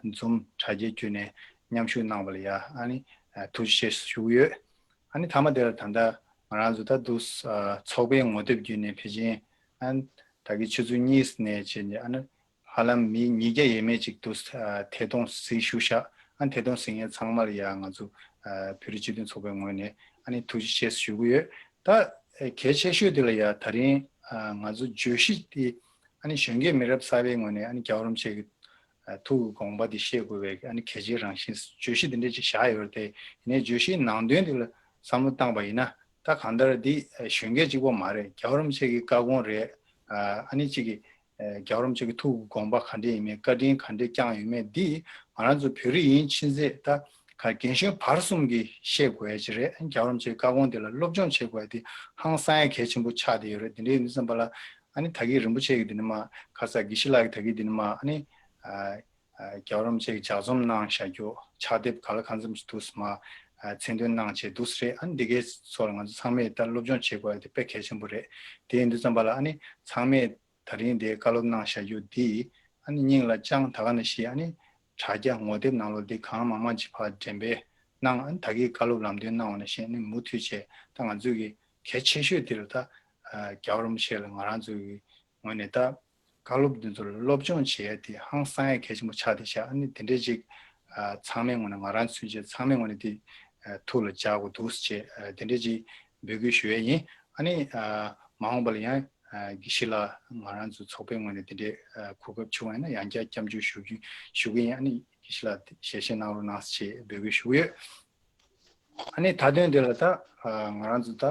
ཨ་Zoom་དྲ་རྒྱའི་བརྒྱུད་ནས་མཉམ་ཞུགས་གནང་བ་ལ་ཡ་ཨ་ནི་ཨ་ཐུགས་རྗེ་ཆེ་ཞུ་གི་ཡོད། ཨ་ནི་མཐའ་མ་དེ་ལ་ད་ལྟ་ང་རང་ཚོ་ད་འདུག་སེ་ཨ་ཚོགས་པའི་ངོ་དེབ་བརྒྱུད་ནས་ཕལ་ཆེར་ཨ་ནི་ད་གི་ཆུ་ཚོད་གཉིས་ནས་བྱས་ནས་ཨ་ནི་ཧ་ལམ་མི་ཉིས་བརྒྱ་ཡས་མས་ཅིག་འདུག་སེ་ཨ་ཐད་གཏོང་གཟིགས་བཞུགས་ཤག་ཨ་ཐད་གཏོང་གཟིགས་མཁན་ཚང་མ་ལ་ཡ་ང་ཚོ་ཨ་བོད་རིགས་སྤྱི་མཐུན་ཚོགས་པའི་ངོས་ནས་ཨ་ནི་ཐུགས་རྗེ་ཆེ་ཞུ་གི་ཡོད། ད་ཨ་གལ་ཆེ་ཤོས་དེ་ལ་ཡ་ད་རིང་ཨ་ང་ཚོ་བརྗོད་གཞི་དེ་ཨ་ནི་གཞོན་སྐྱེས་མི་རབས་གསར་པའི་ངོས་ནས་ཨ་ནི་རྒྱལ་བ་རིན་པོ་ཆེ་གི་ཨ་ཐུགས་ཀྱི་དགོངས་པ་དེ་བཞེས་དགོས་པའི་ཨ་ནི་གལ་ཆེའི་རང་བཞིན་བརྗོད་གཞི་དེ་འདྲ་ཅིག་བཞག་ཡོད་རེད། དེ་ཡིན་ནའི་བརྗོད་གཞིའི་ནང་དོན་དེ་ལ་བསམ་བློ་བཏང་པ་ཡིན་ན་ད་གང་ལྟར་འདི་གཞོན་སྐྱེས་གཅིག་པོ་མ་རེད། རྒྱལ་བ་རིན་པོ་ཆེ་གི་བཀའ་དགོངས་རེད། ཨ་ནི་གཅིག་གི་རྒྱལ་བ་རིན་པོ་ཆེ་གི་ཐུགས་ཀྱི་དགོངས་པ་ག་འདྲས་ཡིན་མིན་བཀའ་དྲིན་ག་འདྲས་བསྐྱངས་ཡོད་མེད་འདི་ང་རང་ཚོ་བོད་རིགས་ཡིན་ཕྱིན་ཆད་ད་ག་རྒན་གཞོན་བར་གསུམ་གྱིས་ཤེས་དགོས་ཡ་ཅིག་རེད། རྒྱལ་བ་རིན་པོ་ཆེའི་བཀའ་དགོངས་དེ་ལ་སློབ་སྦྱོང་བྱེད་དགོས་ཡ་དེ་ཧང་སང་ཡ་གལ་ཆེན་པོ་ཆགས་བསྡད་ཡོད་རེད། དེ་འདྲ་ཡིན་དུས་ཙམ་པ་ལ་ཨ་ནི་ད་གིན་རིན་པོ་ཆེ་གི་འདི་ནི་མ་ཁ་ས་དགེ་བཤེས་ལགས་ཀྱི་ད་གིན་འདི་ནི་མ་ཨ་ནི་ཨ་རྒྱལ་བ་རིན་པོ་ཆེ་གི་ལྗགས་རྩོམ་གནང་བཞག་རྒྱུ་ཕྱག་དེབ་ག་ལ་གང་འཚམ་ཞིག་འདུག་སེ་མ་ཨ་མཚན་འདོན་གནང་བྱས་འདུག་སེ་རེད། ཨ་ནི་འདི་གའི་ཚོ་ལ་ང་ཚོ་ཚང་མས་ད་སློབ་སྦྱོང་བྱེད་དགོས་ཡ་དེ་དཔེ་གལ་ཆེན་པོ་རེད། དེ་ཡིན་དུས་ཙམ་པ་ལ་ཨ་ནི་ཚང་མས་ད་རིང་འདིའི་བཀའ་སློབ་གནང་བཞག་རྒྱུ་འདི་ཨ་ནི་སྙིང་ལ་བཅངས། ད་ག་ནང་བཞིན་ཨ་ནི་དྲ་རྒྱ་ངོ་དེབ་ནང་ལོགས་འདི་གང་མང་མང་ཅིག་ཕར་འགྲེམས་སྤེལ་གནང་། ཨ་ནི་ད་གིན་བཀའ་སློབ་ལམ་སྟོན་གནང་བ་ནང་བཞིན་ཨ་ནི་མུ་མཐུད་བྱས་ད་ང་ཚོས་ཀྱི་གལ་ཆེ་ཤོས་འདི་ལ་ད་ཨ་རྒྱལ་བ་རིན་པོ་ཆེ་ལ་ང་རང་ཚོའི་ངོས་ནས་ད་བཀའ་སློབ་འདི་ཚོ་ལ་སློབ་སྦྱོང་བྱེད་ཡ་དེ་ཧང་སང་ཡ་གལ་ཆེན་པོ་ཆགས་བསྡད་ཤག་ཨ་ནི་དེ་འདྲས་ཅིག་ཨ་ཚང་མའི་ངོས་ནས་ང་རང་ཚུན་ཆད་ཚང་མའི་ངོས་ནས་དེ་ཨ་ཐུགས་ལ་འཇགས་དགོས་འདུག་ཟེར་བྱས་ཨ་དེ་འདྲས་ཅིག་འབོད་སྐུལ་ཞུ་ཡ་ཡིན། ཨ་ནི་ཨ་མ་འོངས་པ་ལ་ཡང་ཨ་དགེ་བཤེས་ལགས་ང་རང་ཚོ་ཚོགས་པའི་ངོས་ནས་དེ་འདྲས་ཨ་གོ་སྐབས་བྱུང་བ་ཡིན་ན་ཡང་བསྐྱར་སྐྱབས་འཇུག་ཞུ་རྒྱུ་ཞུ་གི་ཡིན། ཨ་ནི་དགེ་བཤེས་ལགས་ཞལ་བཞེས་གནང་རོགས་གནང་ཟེར་བྱས་འབོད་སྐུལ་ཞུ་གི་ཡོད། ཨ་ནི་མཐའ་དོན་དེ་ལ་ད་ཨ་ང་རང་ཚོ་ད་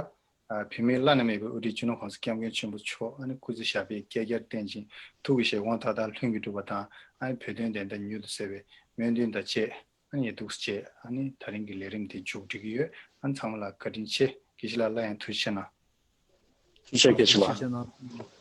ཨ་བོད་མིའི་བླ་ན་མེད་པའི་དབུ་ཁྲིད་སྤྱི་ནོར་༸གོང་ས་༸སྐྱབས་མགོན་ཆེན་པོ་མཆོག་ཨ་ནི་སྐུ་ཚེ་ཞབས་པད་བསྐལ་བརྒྱར་བརྟན་ཅིང་ཐུགས་ཀྱི་བཞེད་དགོངས་མཐའ་དག་ལྷུན་གྱིས་གྲུབ་པ་དང་ཨ་ནི་བོད་དོན་བདེན་མཐའ་མྱུར་དུ་གསལ་བའི་སྨོན་འདུན་དང་བཅས་ཨ་ནི་འདུག་སེ་བྱས་ཨ་ནི་ད་རིང་གི་ལས་རིམ་དེ་མཇུག་སྒྲིལ་གྱི་ཡོད། ཨ་ནི་ཚང་མ་ལ་བཀའ་དྲིན་ཆེ། དགེ་བཤེས་ལགས་སླར་ཡང་ཐུགས་རྗེ་ཆེ་གནང་། ཐུགས་རྗེ་ཆེ་དགེ་བཤེས་ལགས། ཐུགས་རྗེ་ཆེ་གནང་།